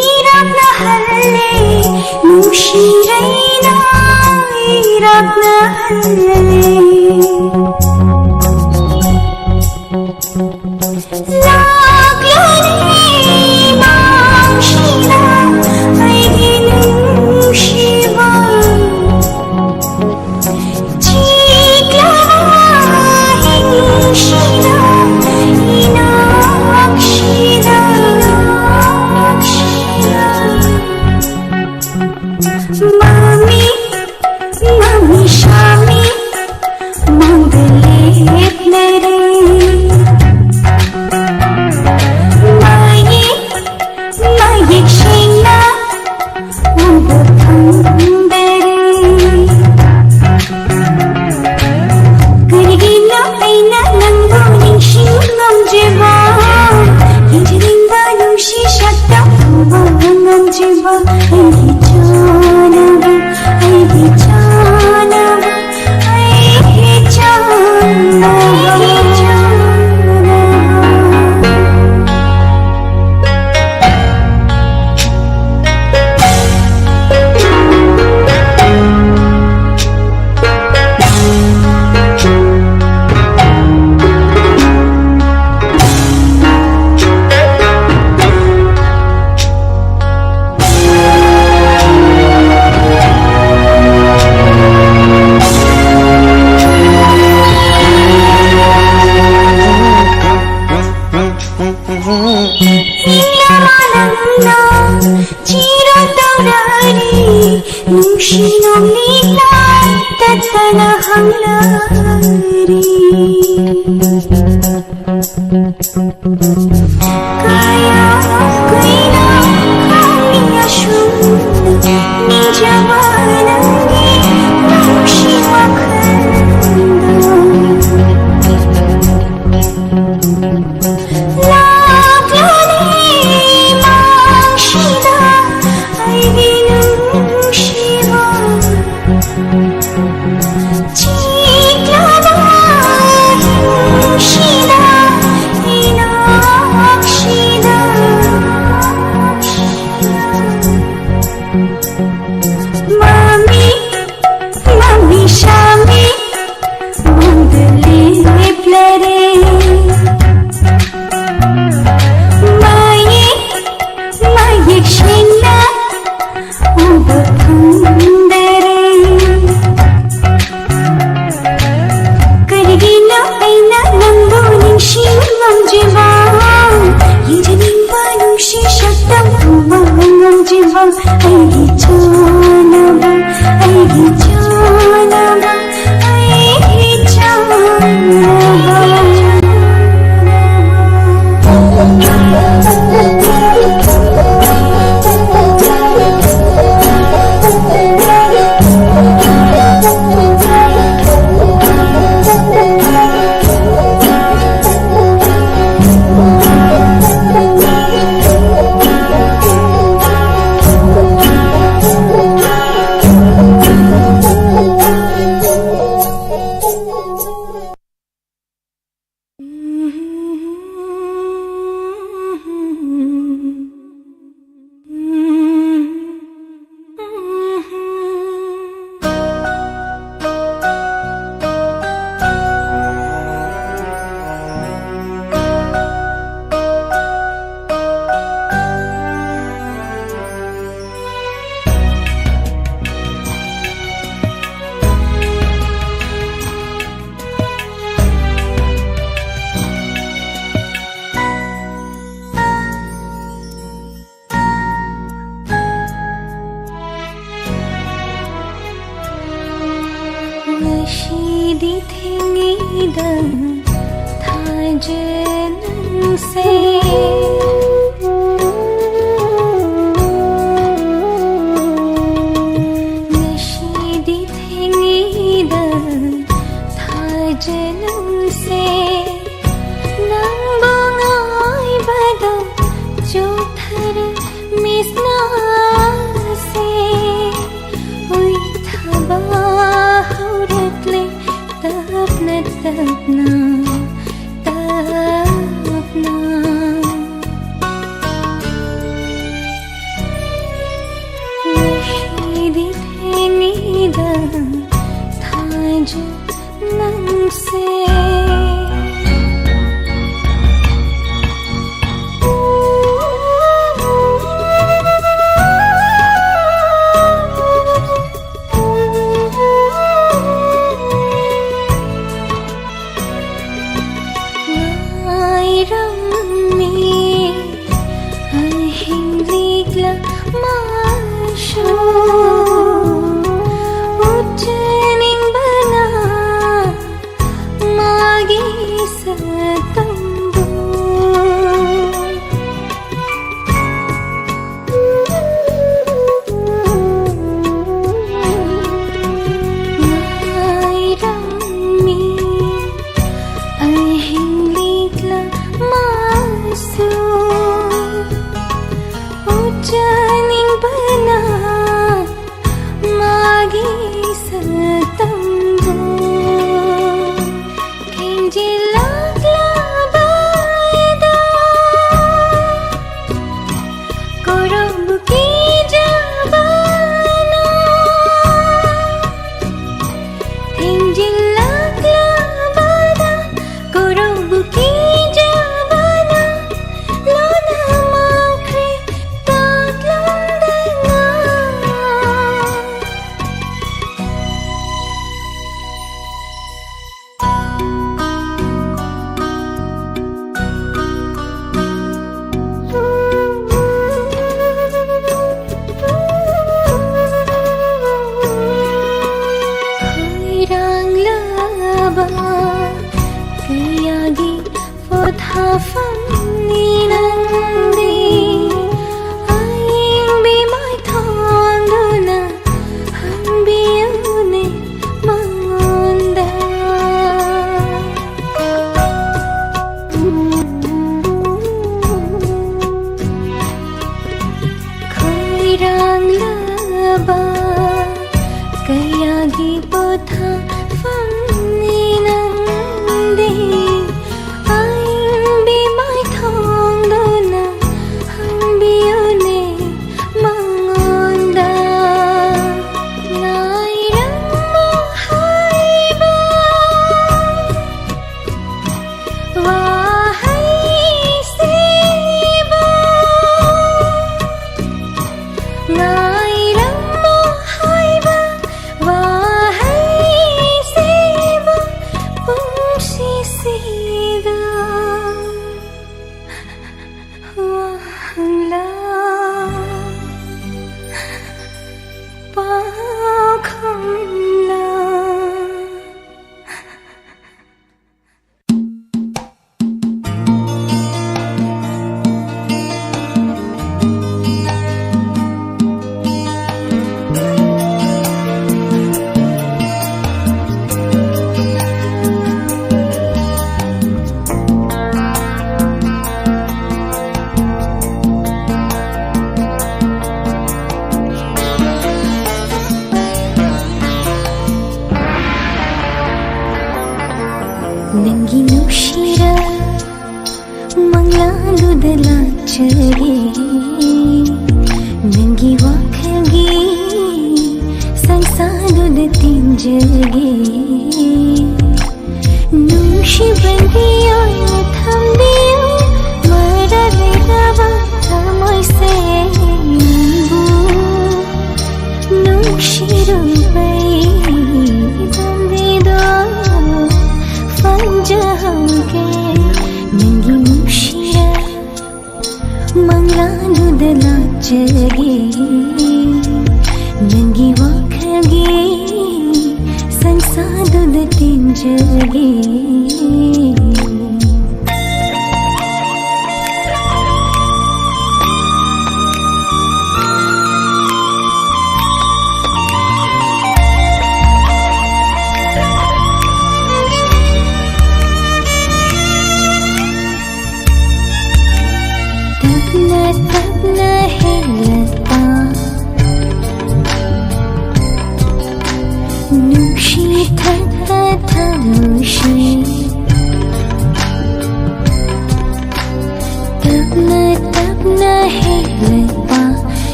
ꯏꯔꯥꯛꯅꯍꯜꯂꯦ, ꯅꯨꯡꯁꯤꯔꯩꯅ ꯏꯔꯥꯛꯅꯍꯜꯂꯦ꯫ ꯂꯥꯛꯂꯅꯤ ꯃꯥꯡꯁꯤꯗ ꯑꯩꯒꯤ ꯅꯨꯡꯁꯤꯕ꯫ ꯆꯤꯛꯂꯕ ꯍꯤꯡ ꯅꯪꯅ ꯆꯤꯔꯣ ꯇꯧꯔꯔꯤ, ꯅꯨꯡꯁꯤ ꯅꯣꯡꯂꯤꯛꯅ ꯇꯠꯇꯅ ꯍꯪꯂꯔꯤ꯫ ꯀꯌꯥꯝ ꯀꯨꯏꯅ ꯈꯥꯡꯅꯤ ꯑꯁꯨꯝꯅ ꯅꯤꯡꯖꯕ ꯅꯪꯒꯤ ꯅꯨꯡꯁꯤ ꯋꯥꯈꯜꯗꯣ꯫ ꯂꯥꯛꯂꯅꯤ ꯃꯥꯡꯁꯤꯗ ꯑꯩꯒꯤ ꯅꯨꯡꯁꯤꯕ꯫ ꯆꯤꯛꯂꯕ ꯍꯤꯡꯁꯤꯗ ꯏꯅꯥꯛꯁꯤꯗ꯫ ꯃꯃꯤ ꯃꯃꯤ ꯁꯥꯃꯤ ꯃꯪꯗ ꯂꯦꯞꯂꯔꯦ꯫ ꯃꯌꯦꯛ ꯃꯌꯦꯛ ꯁꯦꯡꯅ ꯎꯕ ꯐꯪꯗꯔꯦ꯫ ꯀꯔꯤꯒꯤꯅꯣ ꯑꯩꯅ ꯅꯪꯕꯨ ꯅꯤꯡꯁꯤꯡ ꯉꯝꯗ꯭ꯔꯤꯕ? ꯌꯦꯡꯖꯅꯤꯡꯕ ꯅꯨꯡꯁꯤ ꯁꯛꯇꯝ ꯎꯕ ꯉꯝꯗ꯭ꯔꯤꯕ? ꯑꯩꯒꯤ ꯆꯥꯅꯕ, ꯑꯩꯒꯤ ꯆꯥꯅꯕ, ꯑꯩꯒꯤ ꯆꯥꯅꯕ꯫ ꯅꯪꯁꯦ꯫ ꯉꯁꯤꯗꯤ ꯊꯦꯡꯉꯤꯗ ꯊꯥꯖ ꯅꯪꯁꯦ꯫ ꯅꯪꯕꯨ ꯉꯥꯏꯕꯗ ꯆꯣꯛꯊꯔꯦ ꯃꯤꯠꯅꯥꯁꯦ꯫ ꯎꯏꯊꯕ ꯍꯧꯔꯛꯂꯦ ꯇꯞꯅ ꯇꯞꯅ, ꯇꯞꯅ꯫ ꯉꯁꯤꯗꯤ ꯊꯦꯡꯉꯤꯗ ꯊꯥꯖ ꯅꯪꯁꯦ꯫ ꯉꯥꯏꯔꯝꯃꯤ ꯑꯍꯤꯡ ꯂꯤꯛꯂꯥ ꯃꯥꯁꯨ, ꯎꯠꯆꯅꯤꯡꯕꯅ ꯃꯥꯒꯤ ꯁꯛꯇꯝꯕꯨ꯫ ꯉꯥꯏꯔꯝꯃꯤ ꯑꯍꯤꯡ ꯂꯤꯛꯂꯥ ꯃꯥꯁꯨ, ꯎꯠꯆꯅꯤꯡꯕꯅ ꯃꯥꯒꯤ ꯁꯛꯇꯝꯕꯨ꯫ ꯊꯦꯡꯖꯤꯜꯂꯛꯂꯕꯗ ꯀꯣꯔꯧꯕꯨ ꯀꯤꯖꯕꯅ꯫ ꯊꯦꯡꯖꯤꯜꯂꯛꯂꯕꯗ ꯀꯣꯔꯧꯕꯨ ꯀꯤꯖꯕꯅ ꯂꯣꯟꯅ ꯃꯥꯡꯈ꯭ꯔꯦ ꯇꯥꯛꯂꯝꯗꯅ꯫ ꯈꯣꯏꯔꯥꯡꯂꯕ ꯀꯌꯥꯒꯤ ꯄꯣꯊꯥꯐꯝꯅꯤ ꯅꯪꯗꯤ꯫ ꯑꯏꯪꯕꯤ ꯃꯥꯏꯊꯣꯡꯗꯨꯅ ꯍꯪꯕꯤꯌꯨꯅꯦ ꯃꯉꯣꯟꯗ꯫ ꯈꯣꯏꯔꯥꯡꯂꯕ ꯀꯌꯥꯒꯤ ꯄꯣꯊꯥꯐꯝꯅꯤ ꯅꯪꯗꯤ꯫ ꯑꯏꯪꯕꯤ ꯃꯥꯏꯊꯣꯡꯗꯨꯅ ꯍꯪꯕꯤꯌꯨꯅꯦ ꯃꯉꯣꯟꯗ꯫ ꯉꯥꯏꯔꯝꯃꯣ ꯍꯥꯏꯕ ꯋꯥꯍꯩꯁꯤꯕꯨ꯫ ꯉꯥꯏꯔꯝꯃꯣ ꯍꯥꯏꯕ ꯋꯥꯍꯩꯁꯤꯕꯨ ꯄꯨꯟꯁꯤꯁꯤꯗ ꯋꯥꯍꯪꯂ ꯄꯥꯎꯈꯨꯝꯂ꯫ ꯅꯪꯒꯤ ꯅꯨꯡꯁꯤꯔ ꯃꯪꯂꯥꯟꯗꯨꯗ ꯂꯥꯛꯆꯒꯦ꯫ ꯅꯪꯒꯤ ꯋꯥꯈꯜꯒꯤ ꯁꯪꯁꯥꯔꯗꯨꯗ ꯇꯤꯟꯖꯒꯦ꯫ ꯅꯨꯡꯁꯤꯕꯒꯤ ꯑꯣꯏꯅ ꯊꯝꯕꯤꯌꯨ ꯃꯔꯥꯜ ꯂꯩꯔꯕ ꯊꯃꯣꯏꯁꯦ ꯅꯪꯕꯨ꯫ ꯅꯨꯡꯁꯤꯔꯨꯕꯩ ꯂꯝꯕꯤꯗꯣ ꯐꯪꯖꯍꯧꯒꯦ꯫ ꯅꯪꯒꯤ ꯅꯨꯡꯁꯤꯔ ꯃꯪꯂꯥꯟꯗꯨꯗ ꯂꯥꯛꯆꯒꯦ꯫ ꯅꯪꯒꯤ ꯋꯥꯈꯜꯒꯤ ꯁꯪꯁꯥꯔꯗꯨꯗ ꯇꯤꯟꯖꯒꯦ꯫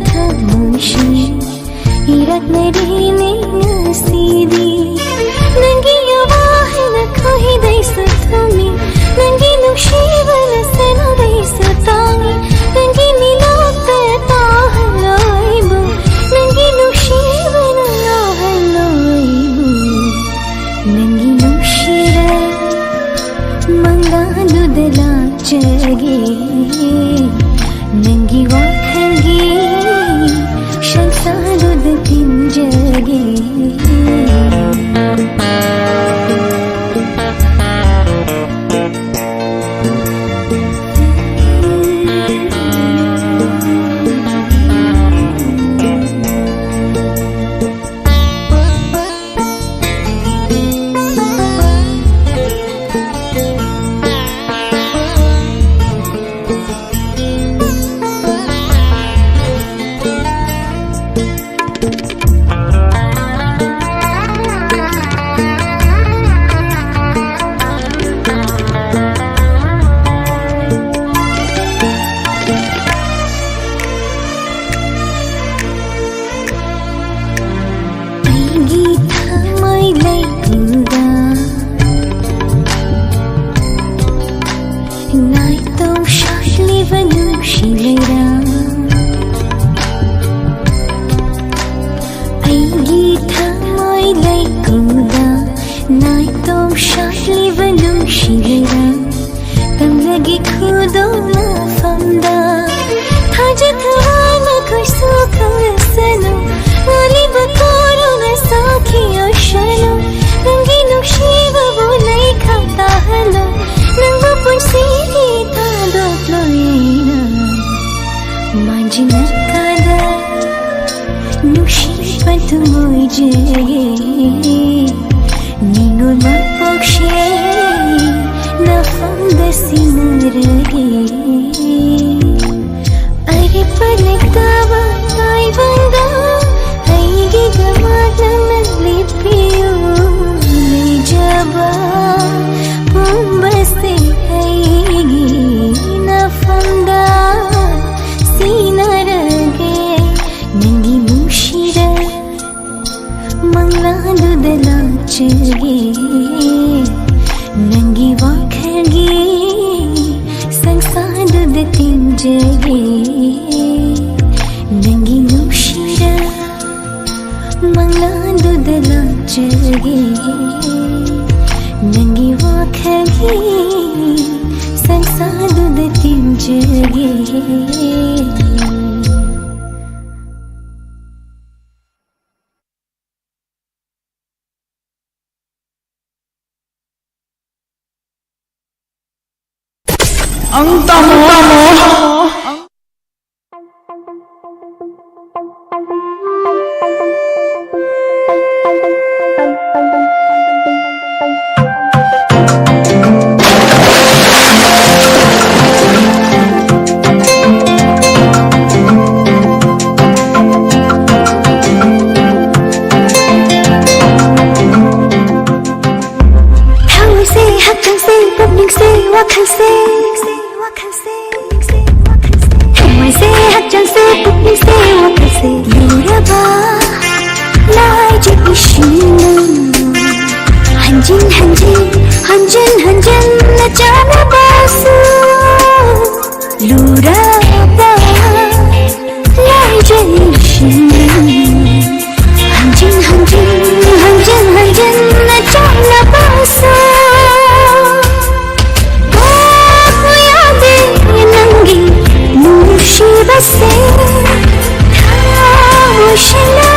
ꯊꯃꯣꯏꯁꯤ ꯏꯔꯛꯅꯔꯤꯅꯦ ꯉꯁꯤꯗꯤ꯫ ꯅꯪꯒꯤ ꯑꯋꯥꯍꯩꯅ ꯈꯣꯏꯗꯩꯁꯨ ꯊꯝꯃꯤ, ꯅꯪꯒꯤ ꯅꯨꯡꯁꯤꯕꯅ ꯁꯅꯥꯗꯩꯁꯨ ꯇꯥꯡꯉꯤ꯫ ꯅꯪꯒꯤ ꯃꯤꯅꯣꯛꯇ ꯇꯥꯍꯜꯂꯣꯏꯕꯨ, ꯅꯪꯒꯤ ꯅꯨꯡꯁꯤꯕꯅ ꯌꯥꯍꯜꯂꯣꯏꯕꯨ꯫ ꯅꯪꯒꯤ ꯅꯨꯡꯁꯤꯔ ꯃꯪꯂꯥꯟꯗꯨꯗ ꯂꯥꯛꯆꯒꯦ, ꯅꯪꯒꯤ ꯋꯥꯈꯜꯒꯤ ꯁꯪꯁꯥꯔꯗꯨꯗ ꯇꯤꯟꯖꯒꯦ꯫ ꯑꯩꯒꯤ ꯊꯃꯣꯏ ꯂꯩꯇꯤꯟꯗ ꯅꯥꯏꯇꯣꯝ ꯁꯥꯠꯂꯤꯕ ꯅꯨꯡꯁꯤ ꯂꯩꯔꯥ꯫ ꯑꯩꯒꯤ ꯊꯃꯣꯏ ꯂꯩꯀꯣꯜꯗ ꯅꯥꯏꯇꯣꯝ ꯁꯥꯠꯂꯤꯕ ꯅꯨꯡꯁꯤ ꯂꯩꯔꯥ꯫ ꯇꯝꯂꯒꯦ ꯈꯨꯗꯣꯜ ꯃꯐꯝꯗ ꯊꯥꯖ ꯊꯋꯥꯅ ꯀꯩꯁꯨ ꯈꯪꯂꯁꯅꯨ꯫ ꯉꯥꯜꯂꯤꯕ ꯀꯣꯂꯨꯅ ꯁꯥꯈꯤ ꯑꯣꯏꯁꯅꯨ꯫ ꯅꯪꯒꯤ ꯅꯨꯡꯁꯤꯕꯕꯨ ꯂꯩꯈꯥ ꯇꯥꯍꯜꯂꯨ꯫ ꯅꯪꯕꯨ ꯄꯨꯟꯁꯤꯒꯤ ꯊꯥꯗꯣꯛꯂꯣꯏꯅ ꯃꯥꯡꯖꯤꯜꯂꯛꯀꯥꯟꯗ ꯅꯨꯡꯁꯤꯕ ꯊꯃꯣꯏꯖꯦ ꯅꯤꯡꯉꯣꯜ ꯃꯄꯣꯛꯁꯦ ꯅꯐꯝꯗ ꯁꯤꯟꯅꯔꯒꯦ꯫ ꯑꯔꯦꯞꯄ ꯂꯩꯇꯕ ꯇꯥꯏꯕꯪꯗ ꯑꯩꯒꯤꯗꯃꯛ ꯅꯪꯅ ꯂꯦꯞꯄꯤꯌꯨ꯫ ꯂꯩꯖꯕ ꯄꯨꯝꯕꯁꯦ ꯑꯩꯒꯤ ꯅꯐꯝꯗ ꯁꯤꯟꯅꯔꯒꯦ꯫ ꯅꯪꯒꯤ ꯋꯥꯈꯜꯒꯤ ꯁꯪꯁꯥꯔꯗꯨꯗ ꯇꯤꯟꯖꯒꯦ꯫ ꯑꯪ ꯇꯥꯃꯣ꯫ ꯊꯋꯥꯏꯁꯦ, ꯍꯛꯆꯥꯡꯁꯦ, ꯄꯨꯛꯅꯤꯡꯁꯦ, ꯋꯥꯈꯜꯁꯦ꯫ ꯊꯋꯥꯏꯁꯦ, ꯍꯛꯆꯥꯡꯁꯦ, ꯄꯨꯛꯅꯤꯡꯁꯦ, ꯋꯥꯈꯜꯁꯦ ꯂꯨꯔꯕ ꯂꯥꯏꯖ ꯏꯁꯤꯡꯅ ꯍꯟꯖꯤꯟ ꯍꯟꯖꯤꯟ, ꯍꯟꯖꯤꯟ ꯍꯟꯖꯤꯟꯅ ꯆꯥꯅꯕꯁꯨ ꯂꯨꯔꯕ ꯂꯥꯏꯖ ꯏꯁꯤꯡꯅ ꯍꯟꯖꯤꯟ ꯍꯟꯖꯤꯟ, ꯍꯟꯖꯤꯟ ꯍꯟꯖꯤꯟꯅ ꯆꯥꯅꯕꯁꯨ ꯀꯣꯛꯄ ꯌꯥꯗꯦ ꯅꯪꯒꯤ ꯅꯨꯡꯁꯤꯕꯁꯦ꯫ ꯊꯃꯣꯏꯁꯤꯅ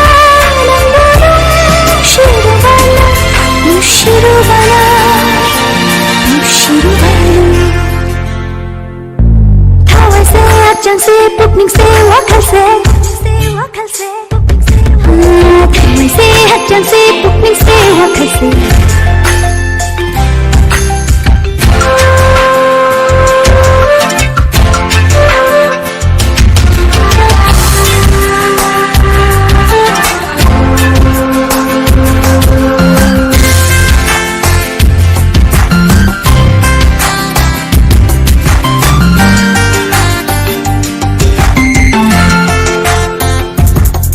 ꯅꯪꯕꯨ ꯅꯨꯡꯁꯤꯔꯨꯕꯅ, ꯅꯨꯡꯁꯤꯔꯨꯕꯅ, ꯅꯨꯡꯁꯤꯔꯨꯕꯅ꯫ ꯊꯋꯥꯏꯁꯦ, ꯍꯛꯆꯥꯡꯁꯦ, ꯄꯨꯛꯅꯤꯡꯁꯦ, ꯋꯥꯈꯜꯁꯦ꯫ ꯊꯋꯥꯏꯁꯦ, ꯍꯛꯆꯥꯡꯁꯦ, ꯄꯨꯛꯅꯤꯡꯁꯦ, ꯋꯥꯈꯜꯁꯦ꯫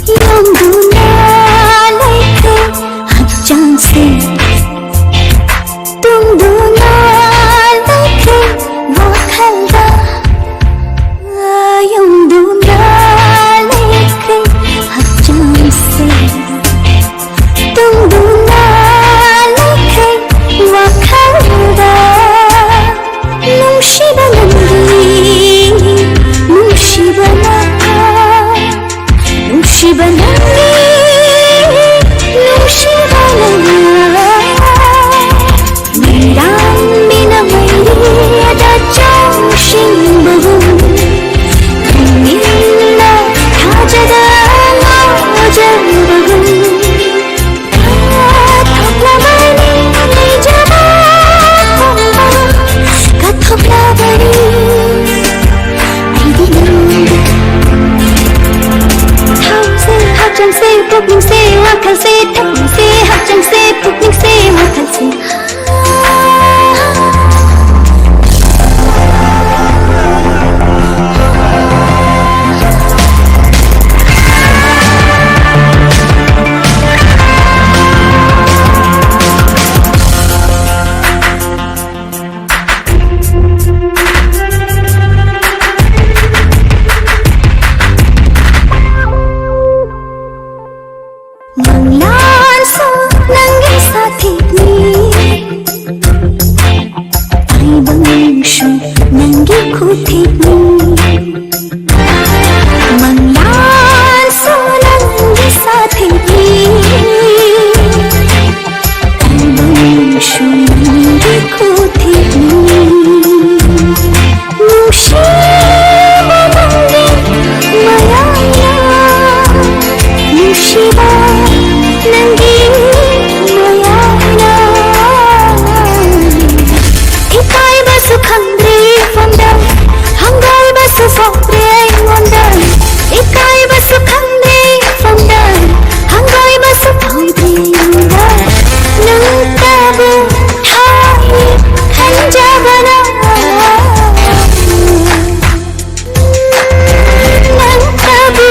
ꯌꯣꯝꯗꯨꯅ ꯂꯩꯈ꯭ꯔꯦ ꯍꯛꯆꯥꯡꯁꯦ꯫ ꯈꯨꯊꯤꯛꯅꯤ ꯃꯪꯂꯥꯟꯁꯨ ꯅꯪꯒꯤ ꯁꯥꯊꯤꯡꯅꯤ ꯇꯥꯏꯕꯪꯁꯨ ꯅꯪꯒꯤ ꯈꯨꯊꯤꯛꯅꯤ ꯅꯨꯡꯁꯤꯕ ꯅꯪꯒꯤ ꯃꯌꯥꯏꯅ ꯅꯨꯡꯁꯤꯕ ꯅꯪꯒꯤ ꯃꯌꯥꯏꯅ ꯏꯀꯥꯏꯕꯁꯨ ꯈꯪꯗ꯭ꯔꯤ ꯐꯝꯗ ꯍꯪꯒꯣꯏꯕꯁꯨ ꯐꯥꯎꯗ꯭ꯔꯦ ꯑꯩꯉꯣꯟꯗ ꯏꯀꯥꯏꯕꯁꯨ ꯈꯪꯗ꯭ꯔꯤ ꯐꯝꯗ ꯍꯪꯒꯣꯏꯕꯁꯨ ꯐꯥꯎꯗ꯭ꯔꯤ ꯑꯩꯉꯣꯟꯗ ꯅꯪꯇꯕꯨ ꯍꯥꯏ ꯈꯟꯖꯕꯅ ꯅꯪꯇꯕꯨ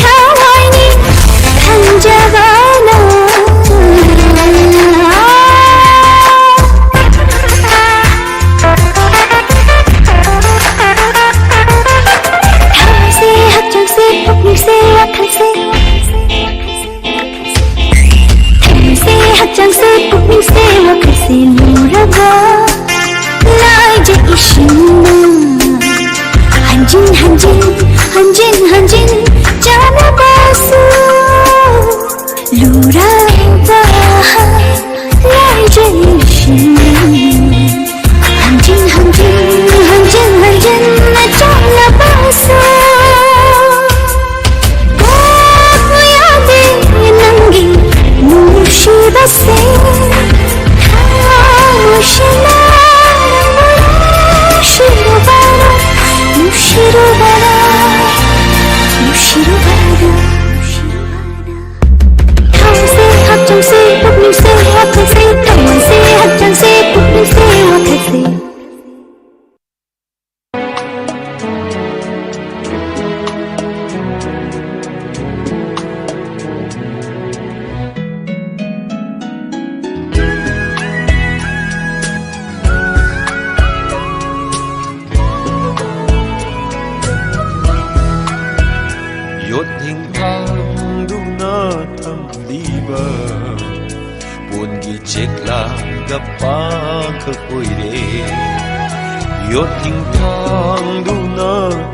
ꯊꯋꯥꯏꯅꯤ ꯈꯟꯖꯕꯅ ꯊꯃꯣꯏꯁꯦ ꯍꯛꯆꯥꯡꯁꯦ ꯄꯨꯛꯅꯤꯡꯁꯦ ꯋꯥꯈꯜꯁꯦ ꯊꯃꯣꯏꯁꯦ ꯍꯛꯆꯥꯡꯁꯦ ꯄꯨꯛꯅꯤꯡꯁꯦ ꯋꯥꯈꯜꯁꯦ ꯂꯨꯔꯕ ꯂꯥꯏꯖ ꯏꯁꯤꯡꯅ ꯍꯟꯖꯤꯟ ꯍꯟꯖꯤꯟ ꯍꯟꯖꯤꯟ ꯍꯟꯖꯤꯟ ꯆꯥꯅꯕꯁꯨ ꯂꯨꯔꯕ ꯂꯥꯏꯖ ꯏꯁꯤꯡꯅ ꯍꯟꯖꯤꯟ ꯍꯟꯖꯤꯟ ꯍꯟꯖꯤꯟ ꯍꯟꯖꯤꯟ ꯆꯥꯅꯕꯁꯨ ꯀꯥꯎꯕ ꯌꯥꯗꯦ ꯅꯪꯒꯤ ꯅꯨꯡꯁꯤꯕꯁꯦ ꯊꯃꯣꯏꯁꯤꯅ ꯅꯪꯕꯨ ꯅꯨꯡꯁꯤꯔꯨꯕꯅ ꯅꯨꯡꯁꯤꯔꯨꯕꯅ ꯅꯨꯡꯁꯤꯔꯨꯕꯅ ꯊꯃꯣꯏꯁꯦ ꯍꯛꯆꯥꯡꯁꯦ ꯄꯨꯛꯅꯤꯡꯁꯦ ꯋꯥꯈꯜꯁꯦ ꯊꯃꯣꯏꯁꯦ ꯍꯛꯆꯥꯡꯁꯦ ꯄꯨꯛꯅꯤꯡꯁꯦ ꯋꯥꯈꯜꯁꯦ ꯌꯣꯠ ꯊꯤꯡꯐꯝꯗꯨꯅ ꯊꯝꯂꯤꯕ ꯄꯣꯟꯒꯤ ꯆꯦꯛꯂꯥꯒ ꯄꯥꯈꯛ ꯑꯣꯏꯔꯦ꯫ ꯌꯣꯠ ꯊꯤꯡꯊꯥꯡꯗꯨꯅ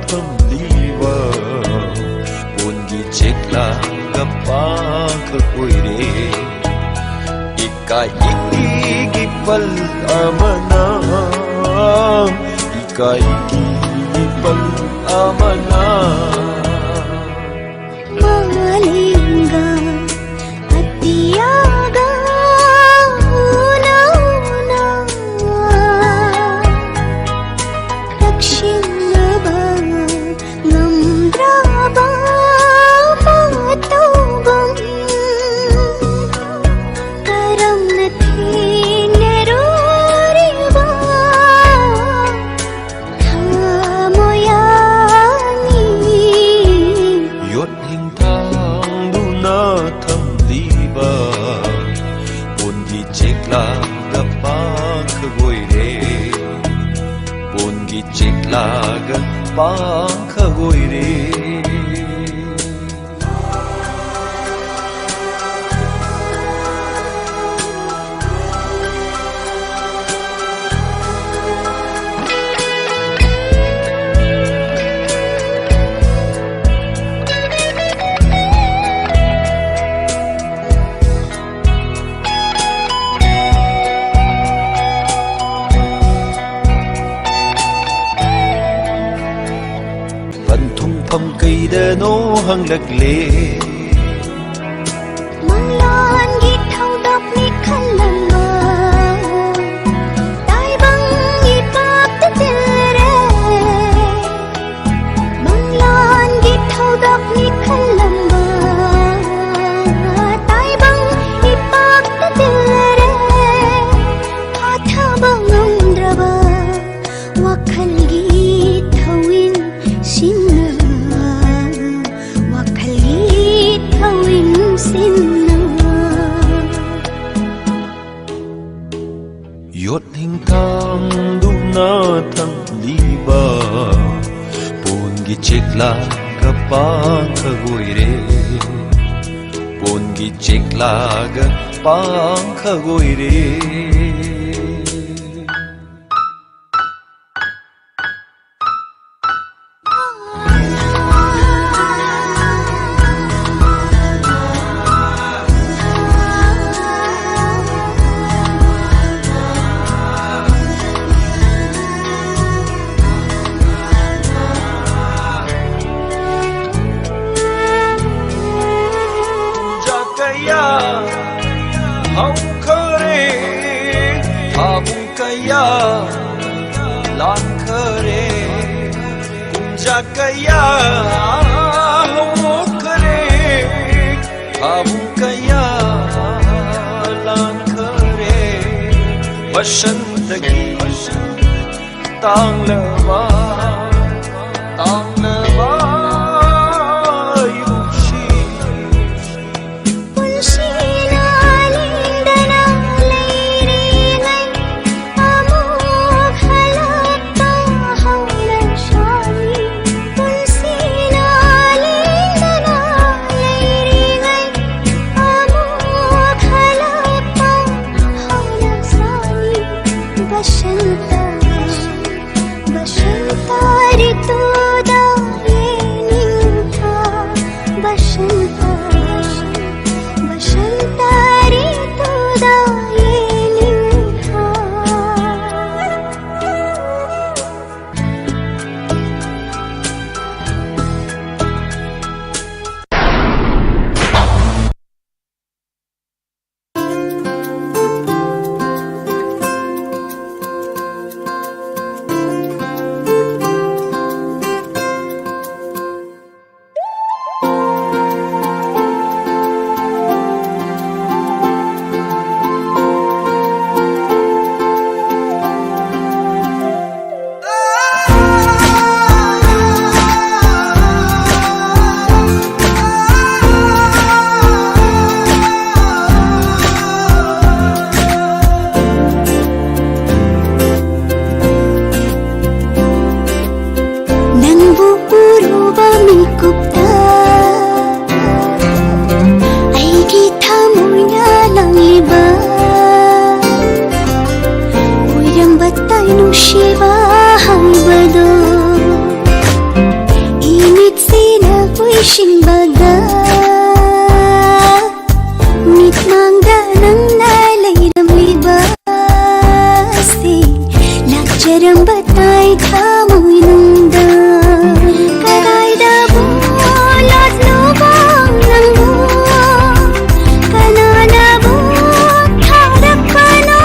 ꯊꯝꯂꯤꯕ ꯄꯣꯟꯒꯤ ꯆꯦꯛꯂꯥꯒ ꯄꯥꯡꯈꯛ ꯑꯣꯏꯔꯦ꯫ ꯏꯀꯥꯏꯒꯤ ꯄꯜ ꯑꯃꯅ, ꯏꯀꯥꯏꯒꯤ ꯄꯜ ꯑꯃꯅ꯫ ꯃꯥꯂꯦꯝꯒ ꯑꯇꯤꯌꯥꯒ ꯎꯅ ꯎꯅ ꯂꯛꯁꯤꯟꯅꯕ ꯉꯝꯗ꯭ꯔꯕ ꯃꯇꯧꯒꯨꯝ ꯀꯔꯝꯅ ꯊꯦꯡꯅꯔꯨꯔꯤꯕ ꯊꯃꯣꯌꯥꯅꯤ꯫ ꯌꯣꯠ ꯍꯤꯡꯊꯥꯡꯗꯨꯅ ꯊꯝꯂꯤꯕ ꯄꯣꯟꯒꯤ ꯆꯦꯛꯂꯥꯒ ꯄꯥꯡꯈꯛ ꯑꯣꯏꯔꯦ꯫ ꯄꯣꯟꯒꯤ ꯆꯦꯛꯂꯥꯒ ꯄꯥꯡꯈꯛ ꯑꯣꯏꯔꯦ꯫ ꯄꯟꯊꯨꯡꯐꯝ ꯀꯩꯗꯅꯣ ꯍꯪꯂꯛꯂꯦ꯫ ꯃꯪꯂꯥꯟꯒꯤ ꯊꯧꯗꯣꯛꯅꯤ ꯈꯜꯂꯝꯕ ꯇꯥꯏꯕꯪ ꯏꯄꯥꯛꯇ ꯇꯤꯜꯂꯦ꯫ ꯃꯪꯂꯥꯟꯒꯤ ꯊꯧꯗꯣꯛꯅꯤ ꯈꯜꯂꯝꯕ ꯇꯥꯏꯕꯪ ꯏꯄꯥꯛꯇ ꯇꯤꯜꯂꯦ꯫ ꯐꯥꯊꯕ ꯉꯝꯗ꯭ꯔꯕ ꯋꯥꯈꯜꯒꯤ ꯊꯧꯋꯤꯟꯁꯤꯡꯅ, ꯋꯥꯈꯜꯒꯤ ꯊꯧꯋꯤꯟꯁꯤꯡꯅ꯫ ꯌꯣꯠ ꯍꯤꯡꯊꯥꯡꯗꯨꯅ ꯊꯝꯂꯤꯕ ꯄꯣꯟꯒꯤ ꯆꯦꯛꯂꯥꯒ ꯄꯥꯡꯈꯛ ꯑꯣꯏꯔꯦ꯫ ꯄꯣꯟꯒꯤ ꯆꯦꯛꯂꯥꯒ ꯄꯥꯡꯈꯛ ꯑꯣꯏꯔꯦ꯫ ꯂꯥꯟꯈꯔꯦ꯫ ꯀꯨꯝꯖꯥ ꯀꯌꯥ ꯍꯧꯈ꯭ꯔꯦ꯫ ꯊꯥꯕꯨꯡ ꯀꯌꯥ ꯂꯥꯟꯈꯔꯦ꯫ ꯕꯁꯟꯇꯒꯤ ꯇꯥꯡꯂꯕ, ꯇꯥꯡꯂꯕ ꯌꯨꯝꯁꯤ꯫ ꯄꯨꯟꯁꯤꯅ ꯂꯦꯡꯗꯅ ꯂꯩꯔꯤꯉꯩ ꯑꯃꯨꯛ ꯍꯜꯂꯛꯄ ꯍꯧꯅꯁꯥꯅꯤ꯫ ꯄꯨꯟꯁꯤꯅ ꯂꯦꯡꯗꯅ ꯂꯩꯔꯤꯉꯩ ꯑꯃꯨꯛ ꯍꯜꯂꯛꯄ ꯍꯧꯅꯁꯥꯅꯤ꯫ ꯕꯁꯟꯇ, ꯕꯁꯟꯇ ꯔꯤꯇꯨꯗ ꯌꯦꯅꯤꯡꯊꯥ꯫ ꯕꯁꯟꯇ, ꯕꯁꯟꯇ ꯔꯤꯇꯨꯗ ꯌꯦꯅꯤꯡꯊꯥ꯫ ꯅꯪꯕꯨ ꯎꯔꯨꯕ ꯃꯤꯀꯨꯞꯇ ꯑꯩꯒꯤ ꯊꯃꯣꯏꯅ ꯂꯪꯂꯤꯕ ꯑꯣꯏꯔꯝꯕ ꯇꯥꯏ ꯅꯨꯡꯁꯤꯕ ꯍꯥꯏꯕꯗꯣ ꯏꯃꯤꯠꯁꯤꯅ ꯎꯏꯁꯤꯟꯕꯗ ꯃꯤꯠꯃꯥꯡꯗ ꯅꯪꯅ ꯂꯩꯔꯝꯂꯤꯕ ꯁꯤ ꯂꯥꯛꯆꯔꯝꯕ ꯇꯥꯏ ꯊꯃꯣꯏꯅꯨꯡꯗ꯫ ꯀꯗꯥꯏꯗꯕꯨ ꯂꯣꯠꯂꯨꯕ ꯅꯪꯕꯨ? ꯀꯅꯥꯅꯕꯨ ꯊꯥꯔꯛꯄꯅꯣ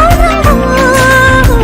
ꯅꯪꯕꯨ?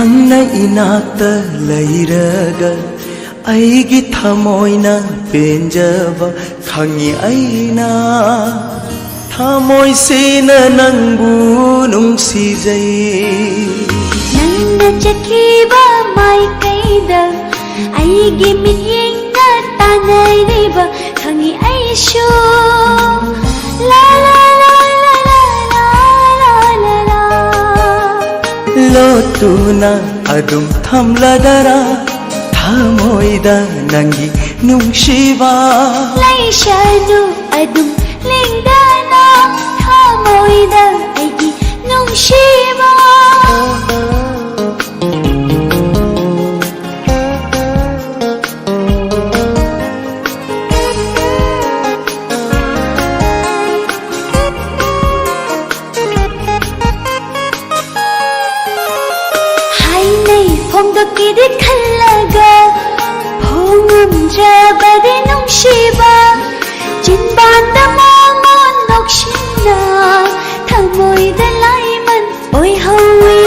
ꯅꯪꯅ ꯏꯅꯥꯛꯇ ꯂꯩꯔꯒ ꯑꯩꯒꯤ ꯊꯃꯣꯏꯅ ꯄꯦꯟꯖꯕ ꯈꯪꯉꯤ ꯑꯩꯅ꯫ ꯊꯃꯣꯏꯁꯤꯅ ꯅꯪꯕꯨ ꯅꯨꯡꯁꯤꯖꯩ꯫ ꯅꯪꯅ ꯆꯠꯈꯤꯕ ꯃꯥꯏꯀꯩꯗ ꯑꯩꯒꯤ ꯃꯤꯠꯌꯦꯡꯅ ꯇꯥꯟꯅꯔꯤꯕ ꯈꯪꯉꯤ ꯑꯩꯁꯨ꯫ ꯂꯥ, ꯂꯥ, ꯂꯥ꯫ ꯂꯣꯠꯇꯨꯅ ꯑꯗꯨꯝ ꯊꯝꯂꯗꯔꯥ ꯊꯃꯣꯏꯗ ꯅꯪꯒꯤ ꯅꯨꯡꯁꯤꯕ? ꯂꯩꯁꯅꯨ ꯑꯗꯨꯝ ꯂꯦꯡꯗꯅ ꯊꯃꯣꯏꯗ ꯑꯩꯒꯤ ꯅꯨꯡꯁꯤꯕ꯫ ꯍꯥꯏꯅꯩ ꯐꯣꯡꯗꯣꯛꯀꯦꯗꯤ ꯈꯜꯂꯒ ꯐꯣꯡꯉꯝꯗ꯭ꯔꯕꯗꯤ ꯅꯨꯡꯁꯤꯕ꯫ ꯆꯤꯟꯕꯥꯟꯗ ꯃꯣꯃꯣꯟ ꯅꯣꯛꯁꯤꯟꯅ ꯊꯃꯣꯏꯗ ꯂꯥꯏꯃꯟ ꯑꯣꯏꯍꯧꯏ꯫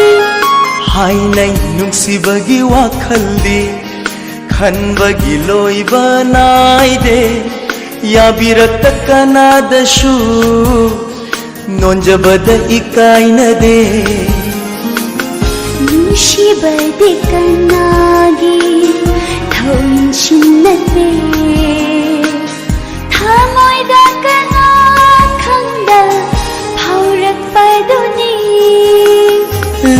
ꯍꯥꯏꯅꯩ ꯅꯨꯡꯁꯤꯕꯒꯤ ꯋꯥꯈꯜꯗꯤ ꯈꯟꯕꯒꯤ ꯂꯣꯏꯕ ꯅꯥꯏꯗꯦ꯫ ꯌꯥꯕꯤꯔꯛꯇ ꯀꯅꯥꯗꯁꯨ ꯅꯣꯟꯖꯕꯗ ꯏꯀꯥꯏꯅꯗꯦ꯫ ꯅꯨꯡꯁꯤꯕꯗꯤ ꯀꯅꯥꯒꯤ ꯊꯧꯏꯟꯁꯤꯟ ꯅꯠꯇꯦ꯫ ꯊꯃꯣꯏꯗ ꯀꯅꯥ ꯈꯪꯗ ꯐꯥꯎꯔꯛꯄꯗꯨꯅꯤ꯫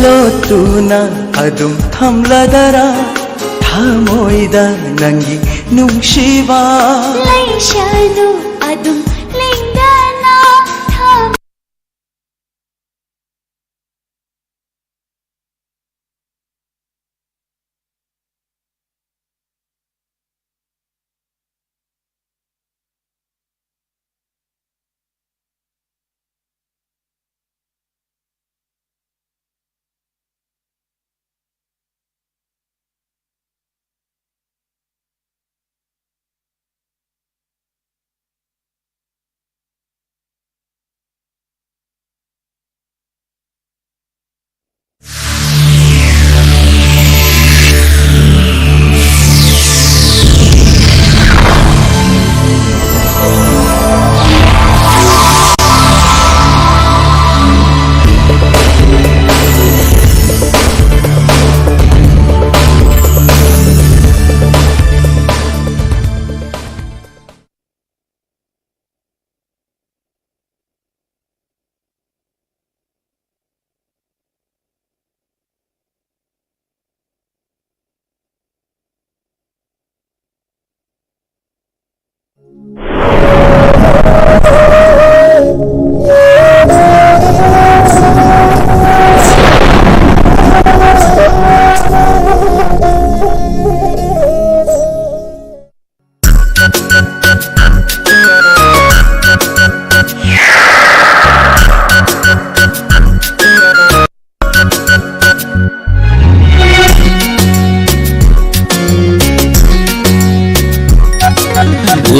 ꯂꯣꯠꯇꯨꯅ ꯑꯗꯨꯝ ꯊꯝꯂꯗꯔꯥ ꯊꯃꯣꯏꯗ ꯅꯪꯒꯤ ꯅꯨꯡꯁꯤꯕ? ꯂꯩꯁꯅꯨ ꯑꯗꯨꯝ ꯂꯦꯡꯗꯅ ꯊꯝ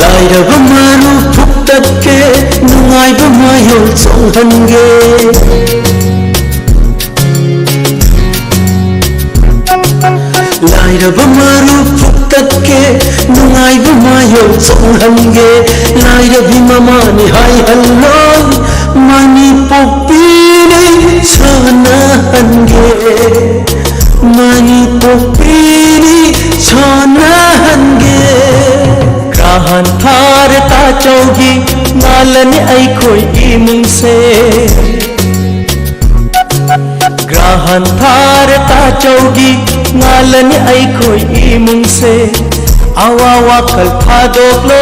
ꯂꯥꯏꯔꯕ ꯃꯔꯨ ꯐꯨꯛꯇꯠꯀꯦ, ꯅꯨꯡꯉꯥꯏꯕ ꯃꯌꯣꯜ ꯆꯣꯡꯍꯟꯒꯦ꯫ ꯂꯥꯏꯔꯕ ꯃꯔꯨ ꯐꯨꯛꯇꯠꯀꯦ, ꯅꯨꯡꯉꯥꯏꯕ ꯃꯌꯣꯜ ꯆꯣꯡꯍꯟꯒꯦ꯫ ꯂꯥꯏꯔꯕꯤ ꯃꯃꯥꯅꯤ ꯍꯥꯏꯍꯜꯂꯣꯏ, ꯃꯅꯤ ꯄꯣꯛꯄꯤꯅꯤ ꯁꯥꯟꯅꯍꯟꯒꯦ꯫ ꯃꯅꯤ ꯄꯣꯛꯄꯤꯅꯤ ꯁꯥꯟꯅꯍꯟꯒꯦ꯫ ꯒ꯭ꯔꯍꯟ ꯊꯥꯔꯦ ꯇꯥꯆꯧꯒꯤ, ꯉꯥꯜꯂꯅꯤ ꯑꯩꯈꯣꯏ ꯏꯃꯨꯡꯁꯦ꯫ ꯒ꯭ꯔꯍꯟ ꯊꯥꯔꯦ ꯇꯥꯆꯧꯒꯤ, ꯉꯥꯜꯂꯅꯤ ꯑꯩꯈꯣꯏ ꯏꯃꯨꯡꯁꯦ꯫ ꯑꯋꯥ ꯋꯥꯈꯜ ꯊꯥꯗꯣꯛꯂꯣ,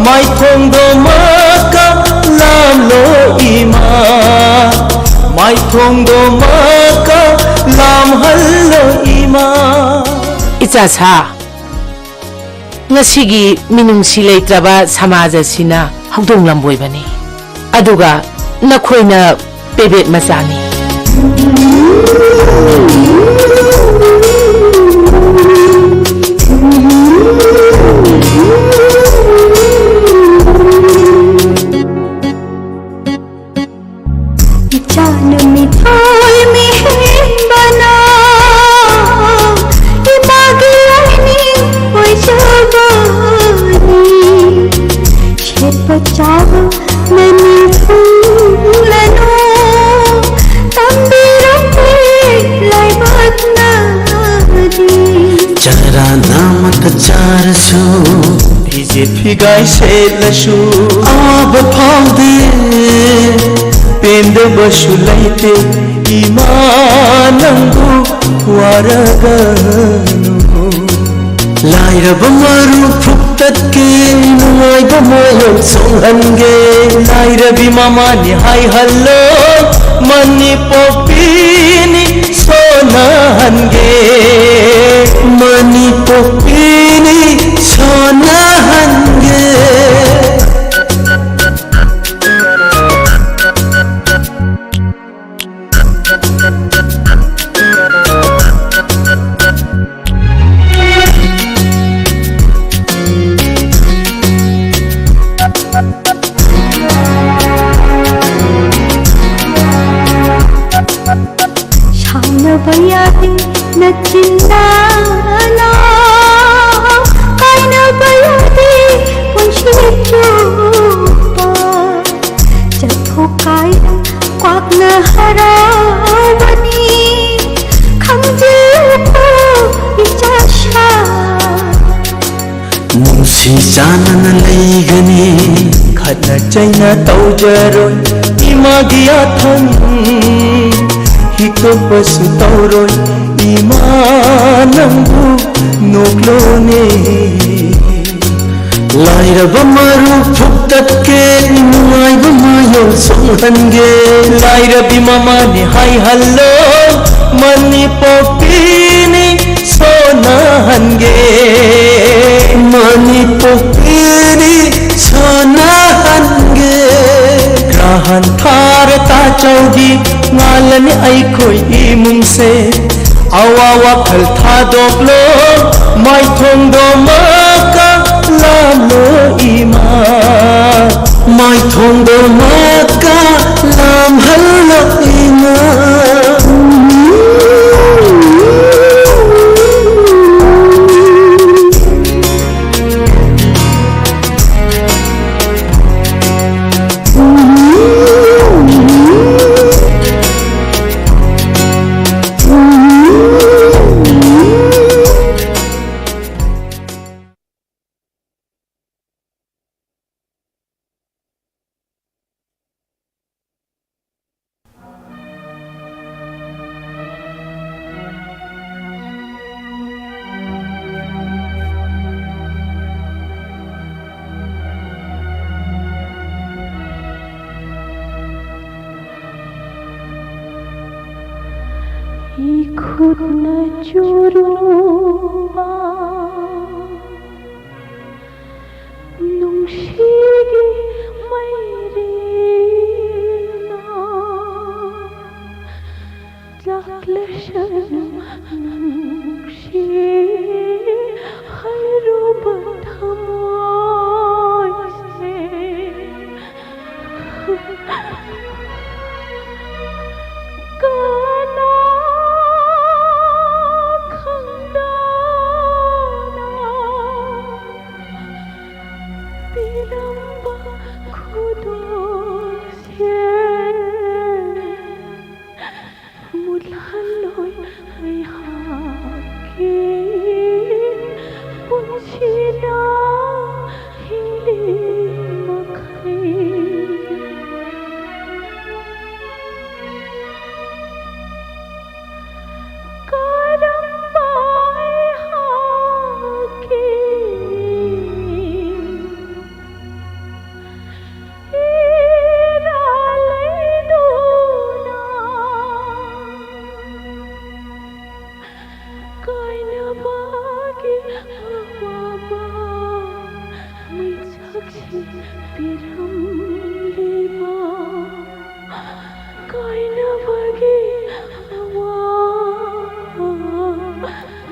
ꯃꯥꯏꯊꯣꯡꯗꯣ ꯃꯀ ꯂꯥꯝꯂꯣ ꯏꯃꯥ꯫ ꯃꯥꯏꯊꯣꯡꯗꯣ ꯃꯀ ꯂꯥꯝꯍꯜꯂꯣ ꯏꯃꯥ꯫ ꯏꯆꯥꯁꯥ, ꯉꯁꯤꯒꯤ ꯃꯤꯅꯨꯡꯁꯤ ꯂꯩꯇ꯭ꯔꯕ ꯁꯃꯥꯖ ꯑꯁꯤꯅ ꯍꯧꯗꯣꯡ ꯂꯝꯕꯣꯏꯕꯅꯤ, ꯑꯗꯨꯒ ꯅꯈꯣꯏꯅ ꯄꯦꯕꯦꯠ ꯃꯆꯥꯅꯤ꯫ ꯏꯆꯥꯅ ꯃꯤꯊꯣꯏ ꯃꯤꯍꯦꯟꯕꯅ ꯏꯃꯥꯒꯤ ꯂꯥꯏꯅꯤꯡ ꯑꯣꯏꯖꯕꯅꯤ꯫ ꯁꯦꯠꯄ ꯆꯥꯕ ꯃꯅꯤꯡ ꯊꯨꯡꯂꯅꯨ ꯇꯝꯕꯤꯔꯝꯃꯤ ꯂꯥꯏꯕꯛꯅꯗꯤ꯫ ꯆꯔꯥ ꯅꯥꯃꯠꯇ ꯆꯥꯔꯁꯨ, ꯐꯤꯖꯦꯠ ꯐꯤꯒꯥꯏ ꯁꯦꯠꯂꯁꯨ ꯑꯋꯥꯕ ꯐꯥꯎꯗꯦ꯫ ꯄꯦꯟꯗꯕꯁꯨ ꯂꯩꯇꯦ ꯏꯃꯥ ꯅꯪꯕꯨ ꯋꯥꯔꯒꯅꯨ꯫ ꯂꯥꯏꯔꯕ ꯃꯔꯨ ꯐꯨꯛꯇꯠꯀꯦ, ꯅꯨꯡꯉꯥꯏꯕ ꯃꯌꯣꯜ ꯆꯣꯡꯍꯟꯒꯦ꯫ ꯂꯥꯏꯔꯕꯤ ꯃꯃꯥꯅꯤ ꯍꯥꯏꯍꯜꯂꯣ, ꯃꯅꯤ ꯄꯣꯛꯄꯤꯅꯤ ꯁꯣꯟꯅꯍꯟꯒꯦ꯫ ꯃꯅꯤ ꯄꯣꯛꯄꯤꯅꯤ ꯁꯣꯟꯅꯍꯟꯒꯦ꯫ ꯂꯥ ꯂꯥ ꯀꯥꯏꯅꯕ ꯌꯥꯗꯦ ꯄꯨꯟꯁꯤ ꯆꯨꯞꯄ꯫ ꯆꯠꯊꯣꯛ ꯀꯥꯏꯅ ꯀ꯭ꯋꯥꯛꯅ ꯍꯔꯥꯎꯕꯅꯤ꯫ ꯈꯪꯖꯤꯜꯂꯨꯀꯣ ꯏꯆꯥꯁꯥ꯫ ꯅꯨꯡꯁꯤ ꯆꯥꯟꯅꯅ ꯂꯩꯒꯅꯤ꯫ ꯈꯠꯅ ꯆꯩꯅ ꯇꯧꯖꯔꯣꯏ ꯏꯃꯥꯒꯤ ꯌꯥꯊꯪ ꯍꯤꯛꯇꯣꯛꯄꯁꯨ ꯇꯧꯔꯣꯏ ꯏꯃꯥ ꯅꯪꯕꯨ ꯅꯣꯛꯂꯣꯅꯦ꯫ ꯂꯥꯏꯔꯕ ꯃꯔꯨꯞ ꯐꯨꯛꯇꯠꯀꯦ ꯅꯨꯡꯉꯥꯏꯕ ꯃꯌꯣꯜ ꯁꯣꯛꯍꯟꯒꯦ꯫ ꯂꯥꯏꯔꯕꯤ ꯃꯃꯥꯅꯤ ꯍꯥꯏꯍꯜꯂꯣ ꯃꯅꯤ ꯄꯣꯛꯄꯤꯅꯤ ꯁꯣꯟꯅꯍꯟꯒꯦ꯫ ꯃꯅꯤ ꯄꯣꯛꯄꯤꯅꯤ ꯁꯣꯟꯅꯍꯟꯒꯦ꯫ ꯒ꯭ꯔꯍꯟ ꯊꯥꯔ ꯇꯥꯆꯧꯒꯤ ꯉꯥꯜꯂꯅꯤ ꯑꯩꯈꯣꯏ ꯏꯃꯨꯡꯁꯦ꯫ ꯑꯋꯥ ꯋꯥꯈꯜ ꯊꯥꯗꯣꯛꯂꯣ ꯃꯥꯏꯊꯣꯡꯗꯣ ꯃꯀꯥ ꯂꯥꯝꯂꯣ ꯏꯃꯥ꯫ ꯃꯥꯏꯊꯣꯡꯗꯣ ꯃꯀꯥ ꯂꯥꯝꯍꯜꯂꯣ ꯏꯃꯥ꯫ ꯏꯈꯨꯠꯅ ꯆꯨꯔꯨꯕ ꯅꯨꯡꯁꯤꯒꯤ ꯃꯩꯔꯤꯅ ꯆꯥꯛꯂꯁꯅꯨ ꯅꯨꯡꯁꯤ ꯍꯥꯏꯔꯨꯕ ꯊꯃꯣꯏꯁꯦ꯫ ꯀꯅꯥ ꯑꯋꯥꯕ ꯃꯩꯁꯥꯛꯁꯤ ꯄꯤꯔꯝꯂꯤꯕ ꯀꯥꯏꯅꯕꯒꯤ ꯑꯋꯥꯕ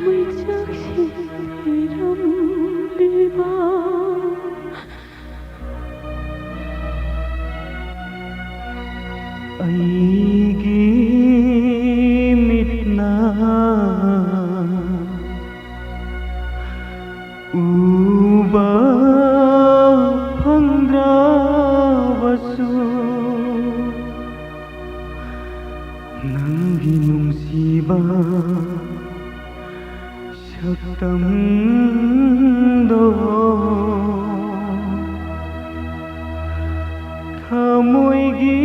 ꯃꯩꯁꯥꯛꯁꯤ ꯄꯤꯔꯝꯂꯤꯕ ꯑꯩꯒꯤ ꯃꯤꯠꯅ ꯎꯕ ꯐꯪꯗ꯭ꯔꯕꯁꯨ, ꯅꯪꯒꯤ ꯅꯨꯡꯁꯤꯕ ꯁꯛꯇꯝꯗꯣ ꯊꯃꯣꯏꯒꯤ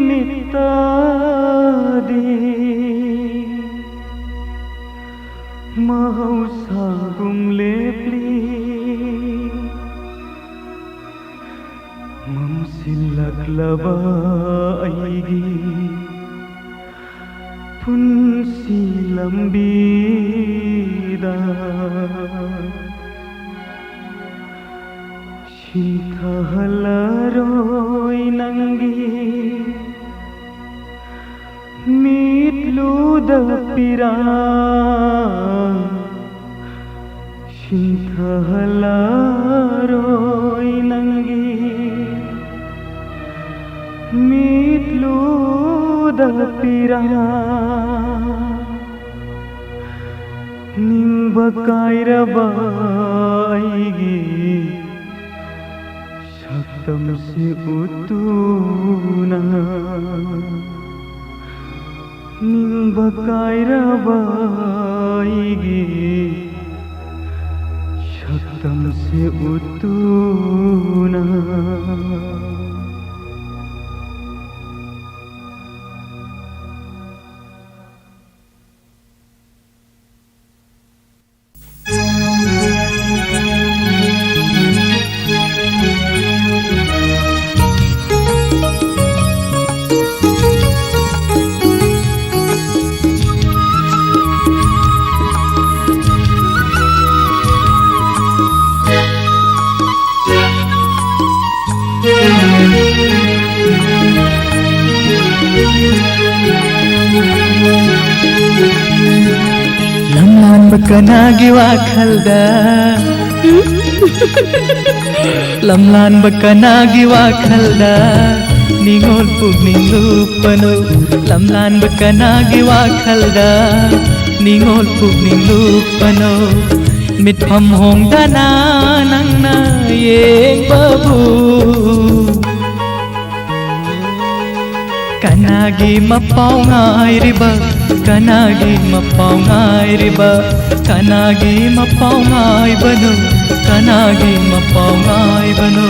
ꯃꯤꯠꯇꯗꯤ ꯃꯍꯧꯁꯥꯒꯨꯝ ꯂꯦꯞꯂꯤ꯫ ꯃꯝꯁꯤꯜꯂꯛꯂꯕ ꯑꯩꯒꯤ ꯄꯨꯟꯁꯤ ꯂꯝꯕꯤꯗ ꯁꯤꯟꯊꯍꯜꯂꯔꯣꯏ ꯅꯪꯒꯤ ꯃꯤꯠꯂꯨꯗ ꯄꯤꯔꯥꯡ, ꯁꯤꯟꯊꯍꯜꯂꯔꯣꯏ ꯅꯪꯒꯤ ꯃꯤꯠꯂꯨꯗ ꯄꯤꯔꯥꯡ꯫ ꯅꯤꯡꯕ ꯀꯥꯏꯔꯕ ꯑꯩꯒꯤ ꯁꯛꯇꯝꯁꯤ ꯎꯠꯇꯨꯅ, ꯅꯤꯡꯕ ꯀꯥꯏꯔꯕ ꯑꯩꯒꯤ ꯁꯛꯇꯝꯁꯤ ꯎꯠꯇꯨꯅ꯫ ꯀꯅꯥꯒꯤ ꯋꯥꯈꯜꯗ? ꯂꯝꯂꯥꯟꯕ ꯀꯅꯥꯒꯤ ꯋꯥꯈꯜꯗ? ꯅꯤꯡꯉꯣꯜ ꯄꯨꯛꯅꯤꯡ ꯂꯨꯞꯄꯅꯣ? ꯂꯝꯂꯥꯟꯕ ꯀꯅꯥꯒꯤ ꯋꯥꯈꯜꯗ? ꯅꯤꯡꯉꯣꯜ ꯄꯨꯛꯅꯤꯡ ꯂꯨꯞꯄꯅꯣ? ꯃꯤꯠꯐꯝ ꯍꯣꯡꯗꯅ ꯅꯪꯅ ꯌꯦꯡꯕꯕꯨ ꯀꯅꯥꯒꯤ ꯃꯄꯥꯎ ꯉꯥꯏꯔꯤꯕ? ꯀꯅꯥꯒꯤ ꯃꯄꯥꯎ ꯉꯥꯏꯔꯤꯕ? ꯀꯅꯥꯒꯤ ꯃꯄꯥꯎ ꯉꯥꯏꯕꯅꯣ? ꯀꯅꯥꯒꯤ ꯃꯄꯥꯎ ꯉꯥꯏꯕꯅꯣ?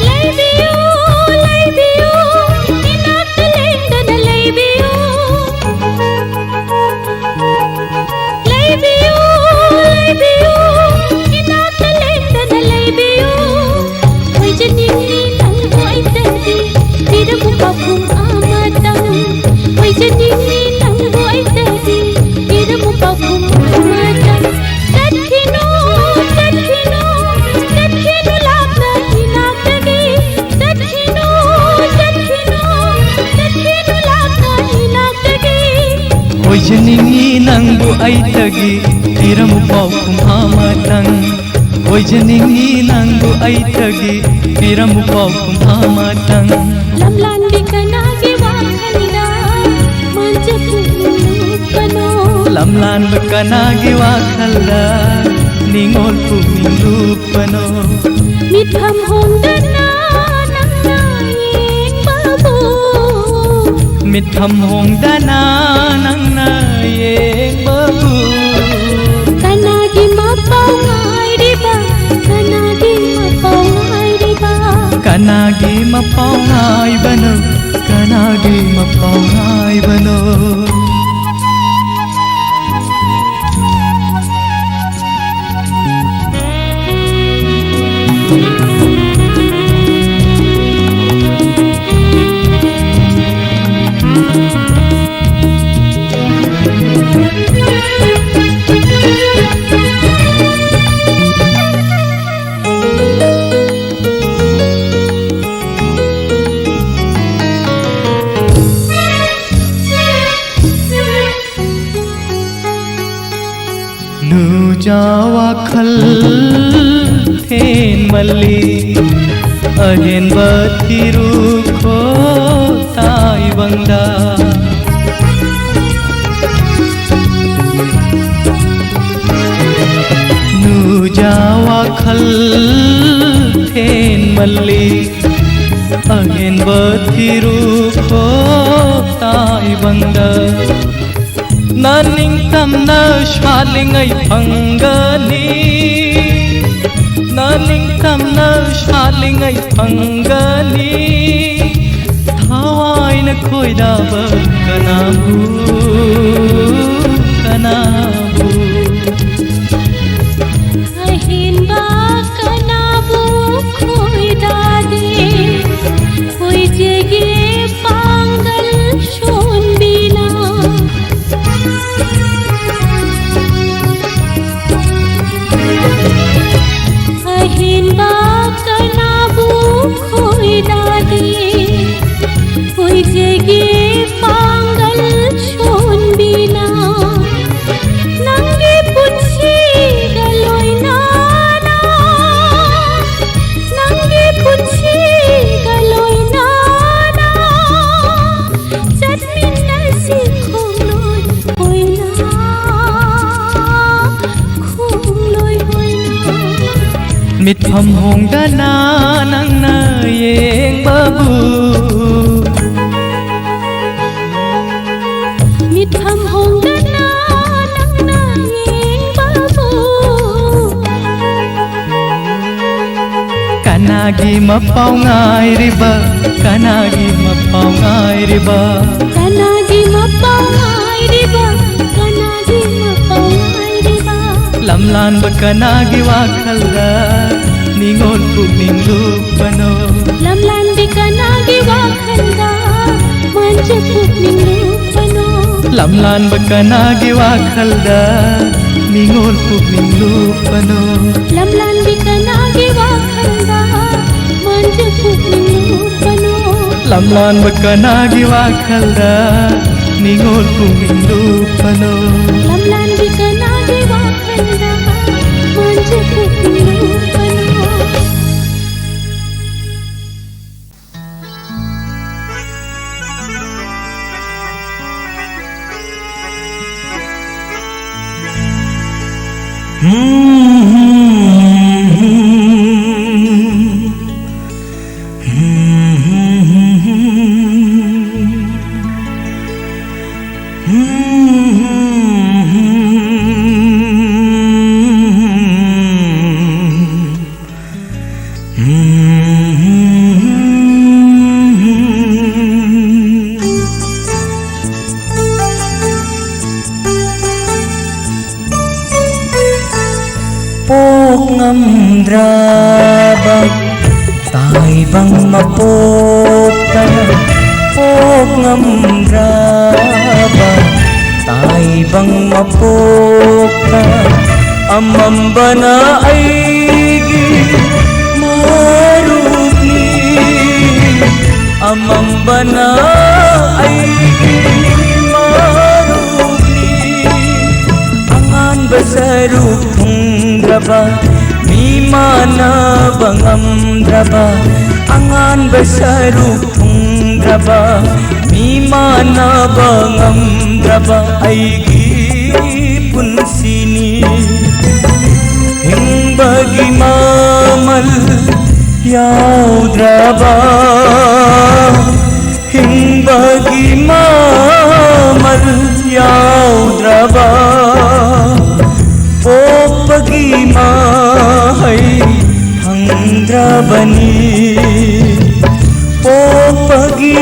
ꯂꯩꯕꯤꯌꯨ, ꯂꯩꯕꯤꯌꯨ, ꯏꯅꯥꯛꯇ ꯂꯦꯡꯗꯅ ꯂꯩꯕꯤꯌꯨ꯫ ꯂꯩꯕꯤꯌꯨ, ꯂꯩꯕꯤꯌꯨ, ꯏꯅꯥꯛꯇ ꯂꯦꯡꯗꯅ ꯂꯩꯕꯤꯌꯨ꯫ ꯑꯣꯏꯖꯅꯤꯡꯉꯤ ꯅꯪꯕꯨ ꯑꯩꯇꯗꯤ, ꯄꯤꯔꯝꯃꯨ ꯄꯥꯎꯈꯨꯝ ꯑꯃꯇꯪ꯫ ꯑꯣꯏꯖꯅꯤꯡꯉꯤ ꯅꯪꯕꯨ ꯑꯩꯇꯗꯤ, ꯄꯤꯔꯝꯃꯨ ꯄꯥꯎꯈꯨꯝ ꯑꯃꯇꯪ꯫ ꯆꯠꯈꯤꯅꯨ, ꯆꯠꯈꯤꯅꯨ, ꯆꯠꯈꯤꯅꯨ ꯂꯥꯞꯅ ꯏꯅꯥꯛꯇꯒꯤ꯫ ꯆꯠꯈꯤꯅꯨ, ꯆꯠꯈꯤꯅꯨ, ꯆꯠꯈꯤꯅꯨ ꯂꯥꯞꯅ ꯏꯅꯥꯛꯇꯒꯤ꯫ ꯑꯣꯏꯖꯅꯤꯡꯉꯤ ꯅꯪꯕꯨ ꯑꯩꯇꯒꯤ, ꯄꯤꯔꯝꯃꯨ ꯄꯥꯎꯈꯨꯝ ꯑꯃꯇꯪ꯫ ꯑꯣꯏꯖꯅꯤꯡꯉꯤ ꯅꯪꯕꯨ ꯑꯩꯇꯒꯤ, ꯄꯤꯔꯝꯃꯨ ꯄꯥꯎꯈꯨꯝ ꯑꯃꯇꯪ꯫ ꯂꯝꯂꯥꯟꯕꯤ ꯀꯅꯥꯒꯤ ꯋꯥꯈꯜꯗ ꯃꯥꯟꯖ ꯄꯨꯛꯅꯤꯡ ꯂꯨꯞꯄꯅꯣ? ꯂꯝꯂꯥꯟꯕ ꯀꯅꯥꯒꯤ ꯋꯥꯈꯜꯗ ꯅꯤꯡꯉꯣꯜ ꯄꯨꯛꯅꯤꯡ ꯂꯨꯞꯄꯅꯣ? ꯃꯤꯠꯐꯝ ꯍꯣꯡꯗꯅ ꯅꯪꯅ ꯌꯦꯡꯕꯕꯨ꯫ ꯃꯤꯠꯐꯝ ꯍꯣꯡꯗꯅ ꯅꯪꯅ ꯌꯦꯡꯕꯕꯨ꯫ ꯀꯅꯥꯒꯤ ꯃꯄꯥꯎ ꯉꯥꯏꯔꯤꯕ? ꯀꯅꯥꯒꯤ ꯃꯄꯥꯎ ꯉꯥꯏꯔꯤꯕ? ꯀꯅꯥꯒꯤ ꯃꯄꯥꯎ ꯉꯥꯏꯕꯅꯣ? ꯀꯅꯥꯒꯤ ꯃꯄꯥꯎ ꯉꯥꯏꯕꯅꯣ? ꯋꯥꯈꯜ ꯊꯦꯟꯃꯜꯂꯤ꯫ ꯑꯍꯦꯟꯕ ꯊꯤꯔꯨꯈꯣ ꯇꯥꯏꯕꯪꯗ꯫ ꯅꯨꯖꯥ ꯋꯥꯈꯜ ꯊꯦꯟꯃꯜꯂꯤ꯫ ꯑꯍꯦꯟꯕ ꯊꯤꯔꯨꯈꯣ ꯇꯥꯏꯕꯪꯗ꯫ ꯅꯅꯤꯡꯇꯝꯅ ꯁꯥꯠꯂꯤꯉꯩ ꯐꯪꯒꯅꯤ꯫ ꯅꯅꯤꯡꯇꯝꯅ ꯁꯥꯠꯂꯤꯉꯩ ꯐꯪꯒꯅꯤ꯫ ꯊꯋꯥꯏꯅ ꯈꯣꯏꯗꯥꯕ ꯀꯅꯥꯕꯨ, ꯀꯅꯥꯕꯨ? ꯑꯍꯦꯟꯕ ꯀꯅꯥꯕꯨ ꯈꯣꯏꯗꯥꯗꯦ, ꯈꯣꯏꯖꯒꯦ ꯄꯥꯡꯒꯜ ꯁꯣꯟꯕꯤꯅ꯫ ꯑꯍꯦꯟꯕ ꯀꯅꯥꯕꯨ ꯈꯣꯏꯗꯥꯗꯦ, ꯈꯣꯏꯖꯒꯦ ꯄꯥꯡꯒꯜ ꯁꯣꯟꯕꯤꯅ꯫ ꯅꯪꯒꯤ ꯄꯨꯟꯁꯤꯒ ꯂꯣꯏꯅꯅ, ꯅꯪꯒꯤ ꯄꯨꯟꯁꯤꯒ ꯂꯣꯏꯅꯅ ꯆꯠꯃꯤꯟꯅꯁꯤ ꯈꯣꯡꯂꯣꯏ ꯑꯣꯏꯅ, ꯈꯣꯡꯂꯣꯏ ꯑꯣꯏꯅ꯫ ꯃꯤꯠꯐꯝ ꯍꯣꯡꯗꯅ ꯅꯪꯅ ꯌꯦꯡꯕꯕꯨ꯫ ꯃꯤꯠꯐꯝ ꯍꯣꯡꯗꯅ ꯅꯪꯅ ꯌꯦꯡꯕꯕꯨ꯫ ꯀꯅꯥꯒꯤ ꯃꯄꯥꯎ ꯉꯥꯏꯔꯤꯕ? ꯀꯅꯥꯒꯤ ꯃꯄꯥꯎ ꯉꯥꯏꯔꯤꯕ? ꯀꯅꯥꯒꯤ ꯃꯄꯥꯎ ꯉꯥꯏꯔꯤꯕ? ꯀꯅꯥꯒꯤ ꯃꯄꯥꯎ ꯉꯥꯏꯔꯤꯕ? ꯂꯝꯂꯥꯟꯕ ꯀꯅꯥꯒꯤ ꯋꯥꯈꯜꯗ ꯅꯤꯡꯉꯣꯜ ꯄꯨꯛꯅꯤꯡ ꯂꯨꯞꯄꯅꯣ? ꯂꯝꯂꯥꯟꯕꯤ ꯀꯅꯥꯒꯤ ꯋꯥꯈꯜꯗ ꯃꯥꯟꯖ ꯄꯨꯛꯅꯤꯡ ꯂꯨꯞꯄꯅꯣ? ꯂꯝꯂꯥꯟꯕ ꯀꯅꯥꯒꯤ ꯋꯥꯈꯜꯗ ꯅꯤꯡꯉꯣꯜ ꯄꯨꯛꯅꯤꯡ ꯂꯨꯞꯄꯅꯣ? ꯂꯝꯂꯥꯟꯕꯤ ꯀꯅꯥꯒꯤ ꯋꯥꯈꯜꯗ ꯃꯥꯟꯖ ꯄꯨꯛꯅꯤꯡ ꯂꯨꯞꯄꯅꯣ? ꯂꯝꯂꯥꯟꯕ ꯀꯅꯥꯒꯤ ꯋꯥꯈꯜꯗ ꯅꯤꯡꯉꯣꯜ ꯄꯨꯛꯅꯤꯡ ꯂꯨꯞꯄꯅꯣ? ꯂꯝꯂꯥꯟꯕꯤ ꯀꯅꯥꯒꯤ ꯋꯥꯈꯜꯗ ꯃꯥꯟꯖ ꯄꯣꯛ ꯉꯝꯗ꯭ꯔꯕ ꯇꯥꯏꯕꯪ ꯃꯄꯣꯛꯇ, ꯄꯣꯛ ꯉꯝꯗ꯭ꯔꯕ ꯇꯥꯏꯕꯪ ꯃꯄꯣꯛꯇ, ꯑꯃꯝꯕꯅ ꯑꯩꯒꯤ ꯃꯔꯨꯞꯅꯤ, ꯑꯃꯝꯕꯅ ꯑꯩꯒꯤ ꯃꯔꯨꯞꯅꯤ꯫ ꯑꯉꯥꯟꯕ ꯁꯔꯨꯛ ꯊꯨꯡꯗ꯭ꯔꯕ, ꯃꯤ ꯃꯥꯟꯅꯕ ꯉꯝꯗ꯭ꯔꯕ, ꯑꯉꯥꯟꯕ ꯁꯔꯨꯛ ꯊꯨꯡꯗ꯭ꯔꯕ, ꯃꯤ ꯃꯥꯟꯅꯕ ꯉꯝꯗ꯭ꯔꯕ ꯑꯩꯒꯤ ꯄꯨꯟꯁꯤꯅꯤ꯫ ꯍꯤꯡꯕꯒꯤ ꯃꯃꯜ ꯌꯥꯎꯗ꯭ꯔꯕ, ꯍꯤꯡꯕꯒꯤ ꯃꯃꯜ ꯌꯥꯎꯗ꯭ꯔꯕ, ꯄꯣꯛꯄꯒꯤ ꯃꯍꯩ ꯐꯪꯗ꯭ꯔꯕꯅꯤ, ꯄꯣꯛꯄꯒꯤ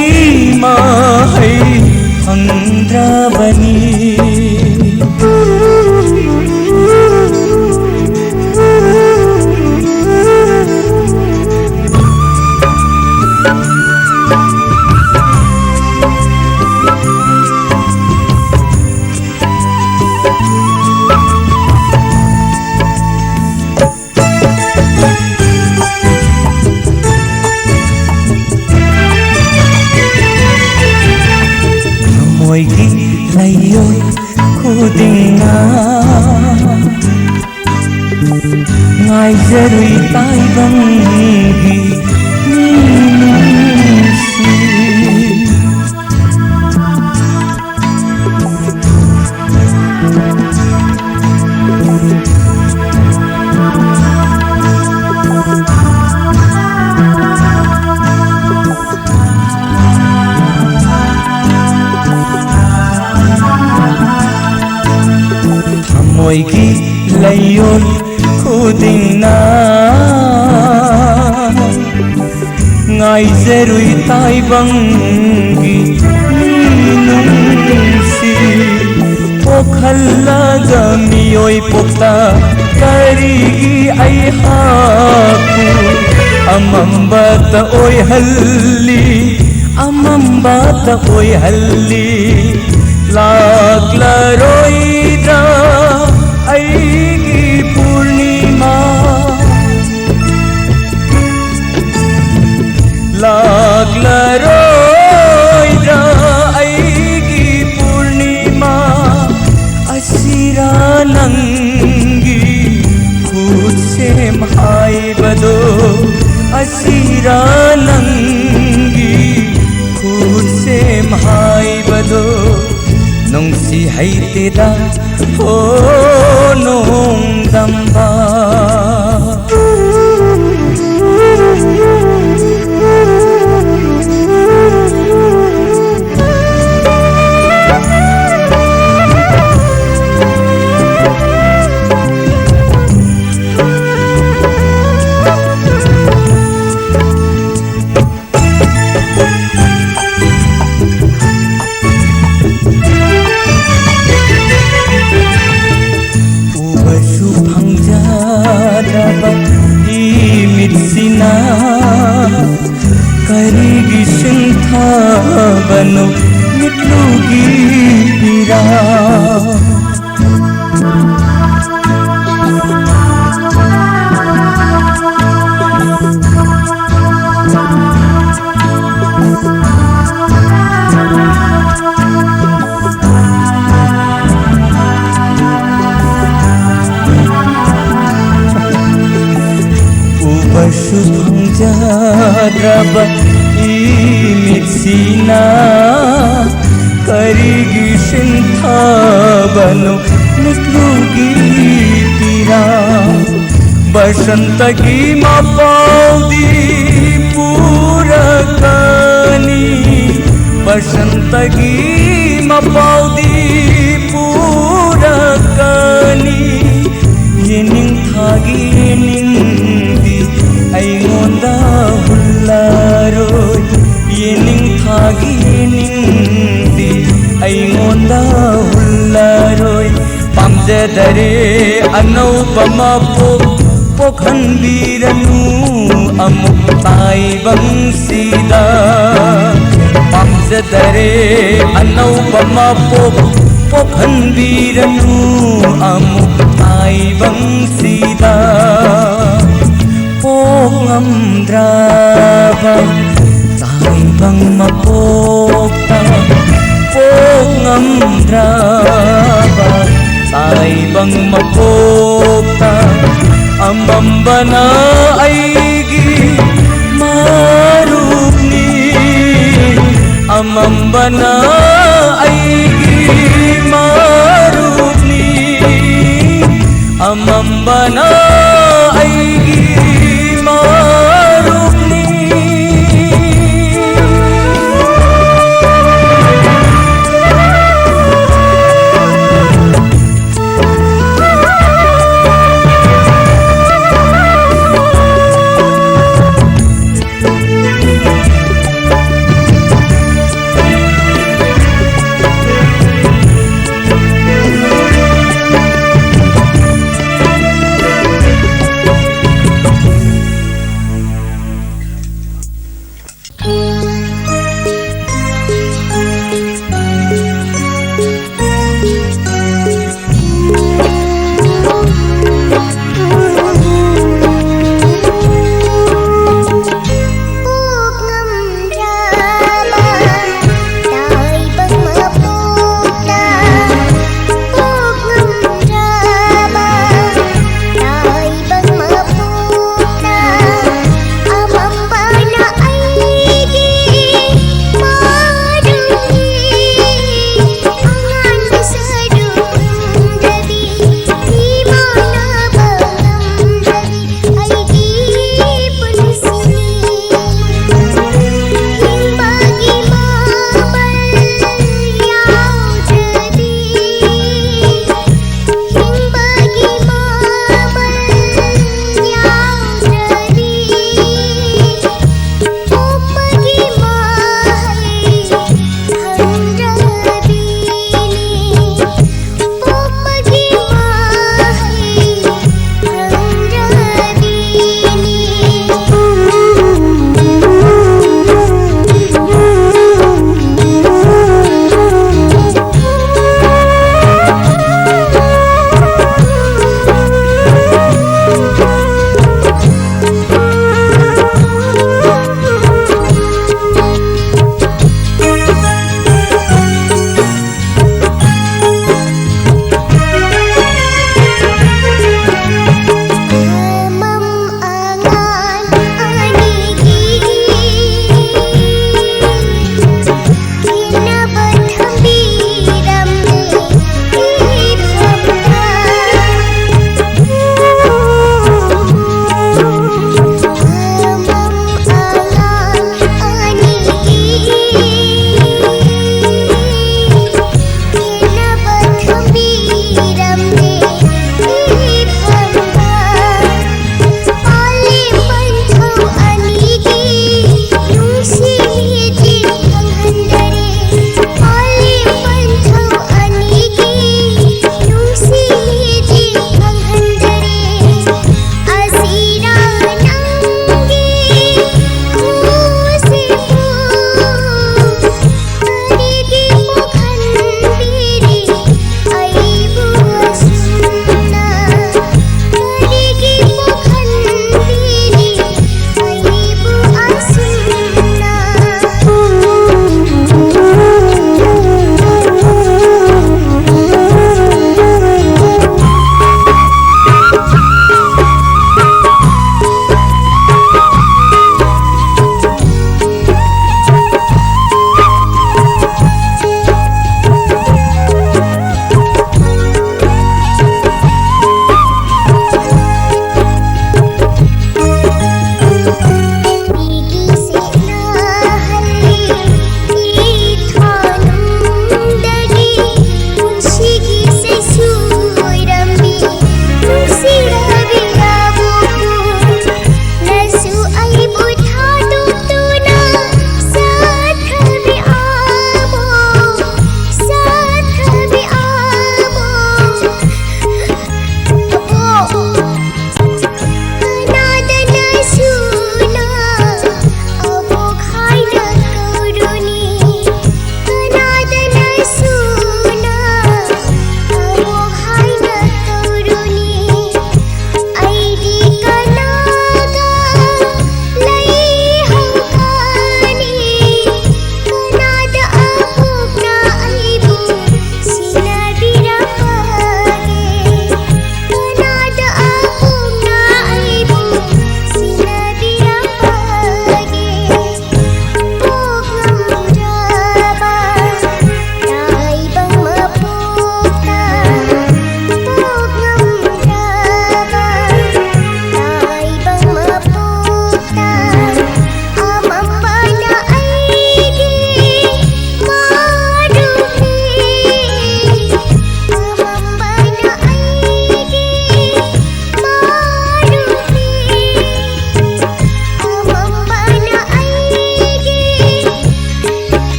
ꯃꯍꯩ ꯐꯪꯗ꯭ꯔꯕꯅꯤ꯫ ꯊꯃꯣꯏꯒꯤ ꯂꯩꯌꯨ ꯇꯥꯏꯕꯪꯒꯤ ꯃꯤꯅꯨꯡꯁꯤ꯫ ꯊꯃꯣꯏꯒꯤ ꯂꯩꯌꯣꯜ ꯈꯨꯗꯤꯡꯅ ꯉꯥꯏꯖꯔꯨꯏ ꯇꯥꯏꯕꯪꯒꯤ ꯃꯤꯅꯨꯡꯁꯤ꯫ ꯄꯣꯛꯍꯜꯂꯒ ꯃꯤꯑꯣꯏ ꯄꯣꯛꯇ ꯀꯔꯤꯒꯤ ꯑꯩꯍꯥꯛꯄꯨ ꯑꯃꯝꯕꯇ ꯑꯣꯏꯍꯜꯂꯤ, ꯑꯃꯝꯕꯇ ꯑꯣꯏꯍꯜꯂꯤ? ꯂꯥꯛꯂꯔꯣꯏꯗ꯭ꯔꯥ ꯑꯩꯒꯤ ꯄꯨꯔꯅꯤꯃꯥ? ꯂꯥꯛꯂꯔꯣꯏꯗ꯭ꯔꯥ ꯑꯩꯒꯤ ꯄꯨꯔꯅꯤꯃꯥ? ꯑꯁꯤꯔꯥ ꯅꯪꯒꯤ ꯈꯨꯠꯁꯦꯝ ꯍꯥꯏꯕꯗꯣ? ꯑꯁꯤꯔꯥ ꯅꯪꯒꯤ ꯈꯨꯠꯁꯦꯝ ꯍꯥꯏꯕꯗꯣ? ꯅꯨꯡꯁꯤ ꯍꯩꯇꯦꯗ ꯍꯣ ꯅꯣꯡꯗꯝꯕ꯫ ꯎꯕꯁꯨ ꯐꯪꯖꯗ꯭ꯔꯕ ꯏꯃꯤꯠꯁꯤꯅ ꯀꯔꯤꯒꯤ ꯁꯤꯡꯊꯕꯅꯣ ꯃꯤꯠꯂꯨꯒꯤ ꯄꯤꯔꯥ? ꯁꯨ ꯐꯪꯖꯗ꯭ꯔꯕ ꯏꯃꯤꯠꯁꯤꯅ ꯀꯔꯤꯒꯤ ꯁꯤꯟꯊꯕꯅꯣ ꯃꯤꯠꯂꯨꯒꯤ ꯄꯤꯔꯥꯡ? ꯕꯁꯟꯇꯒꯤ ꯃꯄꯥꯎꯗꯤ ꯄꯨꯔꯛꯀꯅꯤ, ꯕꯁꯟꯇꯒꯤ ꯃꯄꯥꯎꯗꯤ ꯄꯨꯔꯛꯀꯅꯤ꯫ ꯌꯦꯅꯤꯡꯊꯥꯒꯤ ꯌꯦꯅꯤꯡꯗꯤ ꯑꯩꯉꯣꯟꯗ ꯍꯨꯜꯂꯔꯣꯏ, ꯌꯦꯅꯤꯡꯊꯥꯒꯤ ꯌꯦꯅꯤꯡꯗꯤ ꯑꯩꯉꯣꯟꯗ ꯍꯨꯜꯂꯔꯣꯏ꯫ ꯄꯥꯝꯖꯗꯔꯦ ꯑꯅꯧꯕ ꯃꯄꯣꯛ ꯄꯣꯛꯍꯟꯕꯤꯔꯅꯨ ꯑꯃꯨꯛ ꯇꯥꯏꯕꯪꯁꯤꯗ꯫ ꯄꯥꯝꯖꯗꯔꯦ ꯑꯅꯧꯕ ꯃꯄꯣꯛ ꯄꯣꯛꯍꯟꯕꯤꯔꯅꯨ ꯑꯃꯨꯛ ꯇꯥꯏꯕꯪꯁꯤꯗ꯫ ꯄꯣꯛ ꯉꯝꯗ꯭ꯔꯕ ꯇꯥꯏꯕꯪ ꯃꯄꯣꯛꯇ, ꯄꯣꯛ ꯉꯝꯗ꯭ꯔꯕ ꯇꯥꯏꯕꯪ ꯃꯄꯣꯛꯇ꯫ ꯑꯃꯝꯕꯅ ꯑꯩꯒꯤ ꯃꯔꯨꯞꯅꯤ, ꯑꯃꯝꯕꯅ ꯑꯩꯒꯤ ꯃꯔꯨꯞꯅꯤ, ꯑꯃꯝꯕꯅ ꯑꯩꯒꯤ ꯃꯔꯨꯞꯅꯤ꯫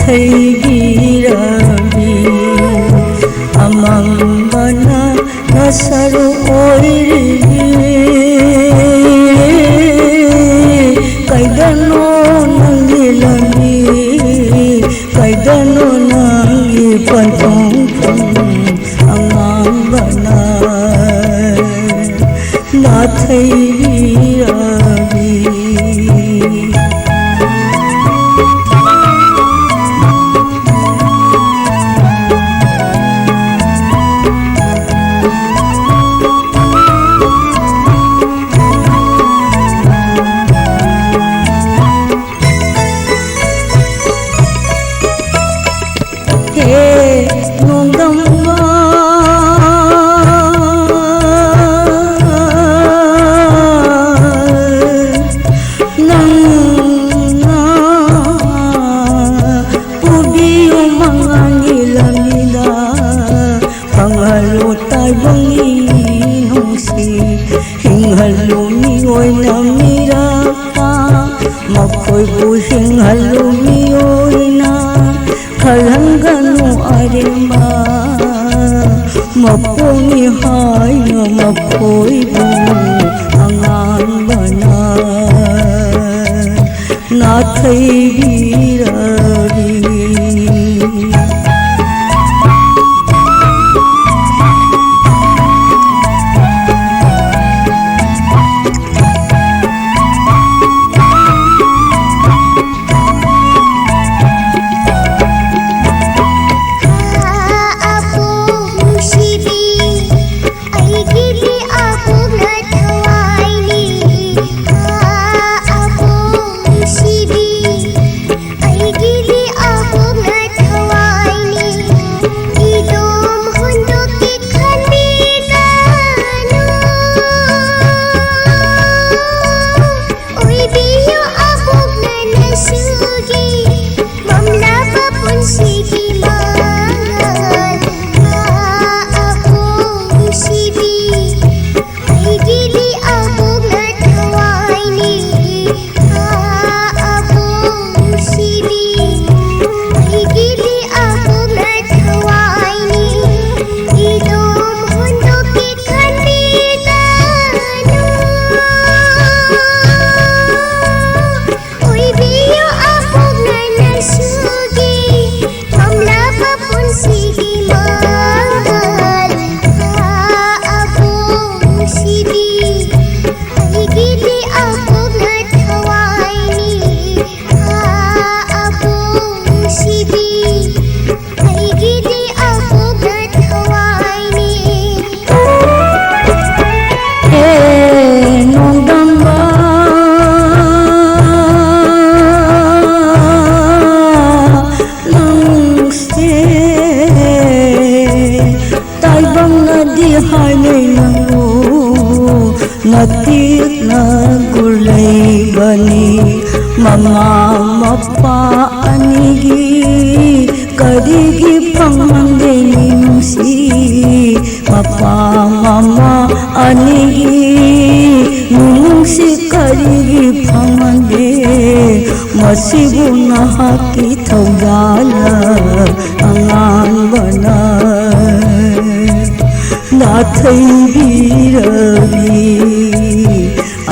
ꯍꯩꯕꯤꯔꯕꯤ ꯑꯃꯝꯕꯅ ꯅꯁꯔꯨ ꯑꯣꯏꯔꯤꯕꯤ꯫ ꯀꯩꯗꯅꯣ ꯅꯪꯒꯤ ꯂꯝꯕꯤ, ꯀꯩꯗꯅꯣ ꯅꯪꯒꯤ ꯄꯟꯊꯨꯡꯐꯝ ꯑꯉꯥꯡꯕꯅ ꯅꯥꯊꯩꯕꯤꯔꯕꯤ꯫ ꯍꯦ ꯅꯣꯡꯗꯝꯕ, ꯅꯪꯅ ꯄꯨꯕꯤꯌꯨ ꯃꯉꯥꯜꯒꯤ ꯂꯝꯕꯤꯗ, ꯐꯪꯍꯜꯂꯨ ꯇꯥꯏꯕꯪꯒꯤ ꯅꯨꯡꯁꯤ, ꯍꯤꯡꯍꯜꯂꯨ ꯃꯤꯑꯣꯏꯅ ꯃꯤꯔꯥꯄꯥ, ꯃꯈꯣꯏꯕꯨ ꯍꯤꯡꯍꯜꯂꯨ ꯃꯤꯑꯣꯏꯅ, ꯈꯜꯍꯟꯒꯅꯨ ꯑꯔꯦꯝꯕ꯫ ꯃꯄꯣꯛꯅꯤ ꯍꯥꯏꯅ ꯃꯈꯣꯏꯕꯨ ꯑꯉꯥꯡꯕꯅ ꯅꯥꯊꯩꯕꯤꯔꯕꯤ꯫ ꯗꯤ ꯍꯥꯏꯅꯩ ꯅꯪꯕꯨ ꯅꯇꯦꯛꯅ ꯒꯨꯔ ꯂꯩꯕꯅꯤ꯫ ꯃꯃꯥ ꯃꯄꯥ ꯑꯅꯤꯒꯤ ꯀꯔꯤꯒꯤ ꯐꯪꯍꯟꯗꯦ ꯃꯤꯅꯨꯡꯁꯤ? ꯃꯄꯥ ꯃꯃꯥ ꯑꯅꯤꯒꯤ ꯃꯤꯅꯨꯡꯁꯤ ꯀꯔꯤꯒꯤ ꯐꯪꯍꯟꯗꯦ? ꯃꯁꯤꯕꯨ ꯅꯍꯥꯛꯀꯤ ꯊꯧꯖꯥꯜ ꯑꯉꯥꯟꯕꯅ ꯅꯥꯊꯩꯕꯤꯔꯕꯤ꯫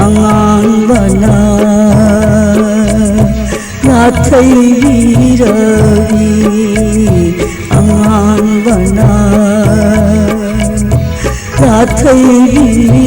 ꯑꯉꯥꯟꯕꯅ ꯅꯥꯊꯩꯕꯤꯔꯕꯤ꯫ ꯑꯉꯥꯟꯕꯅ ꯅꯥꯊꯩꯕꯤꯔꯕꯤ꯫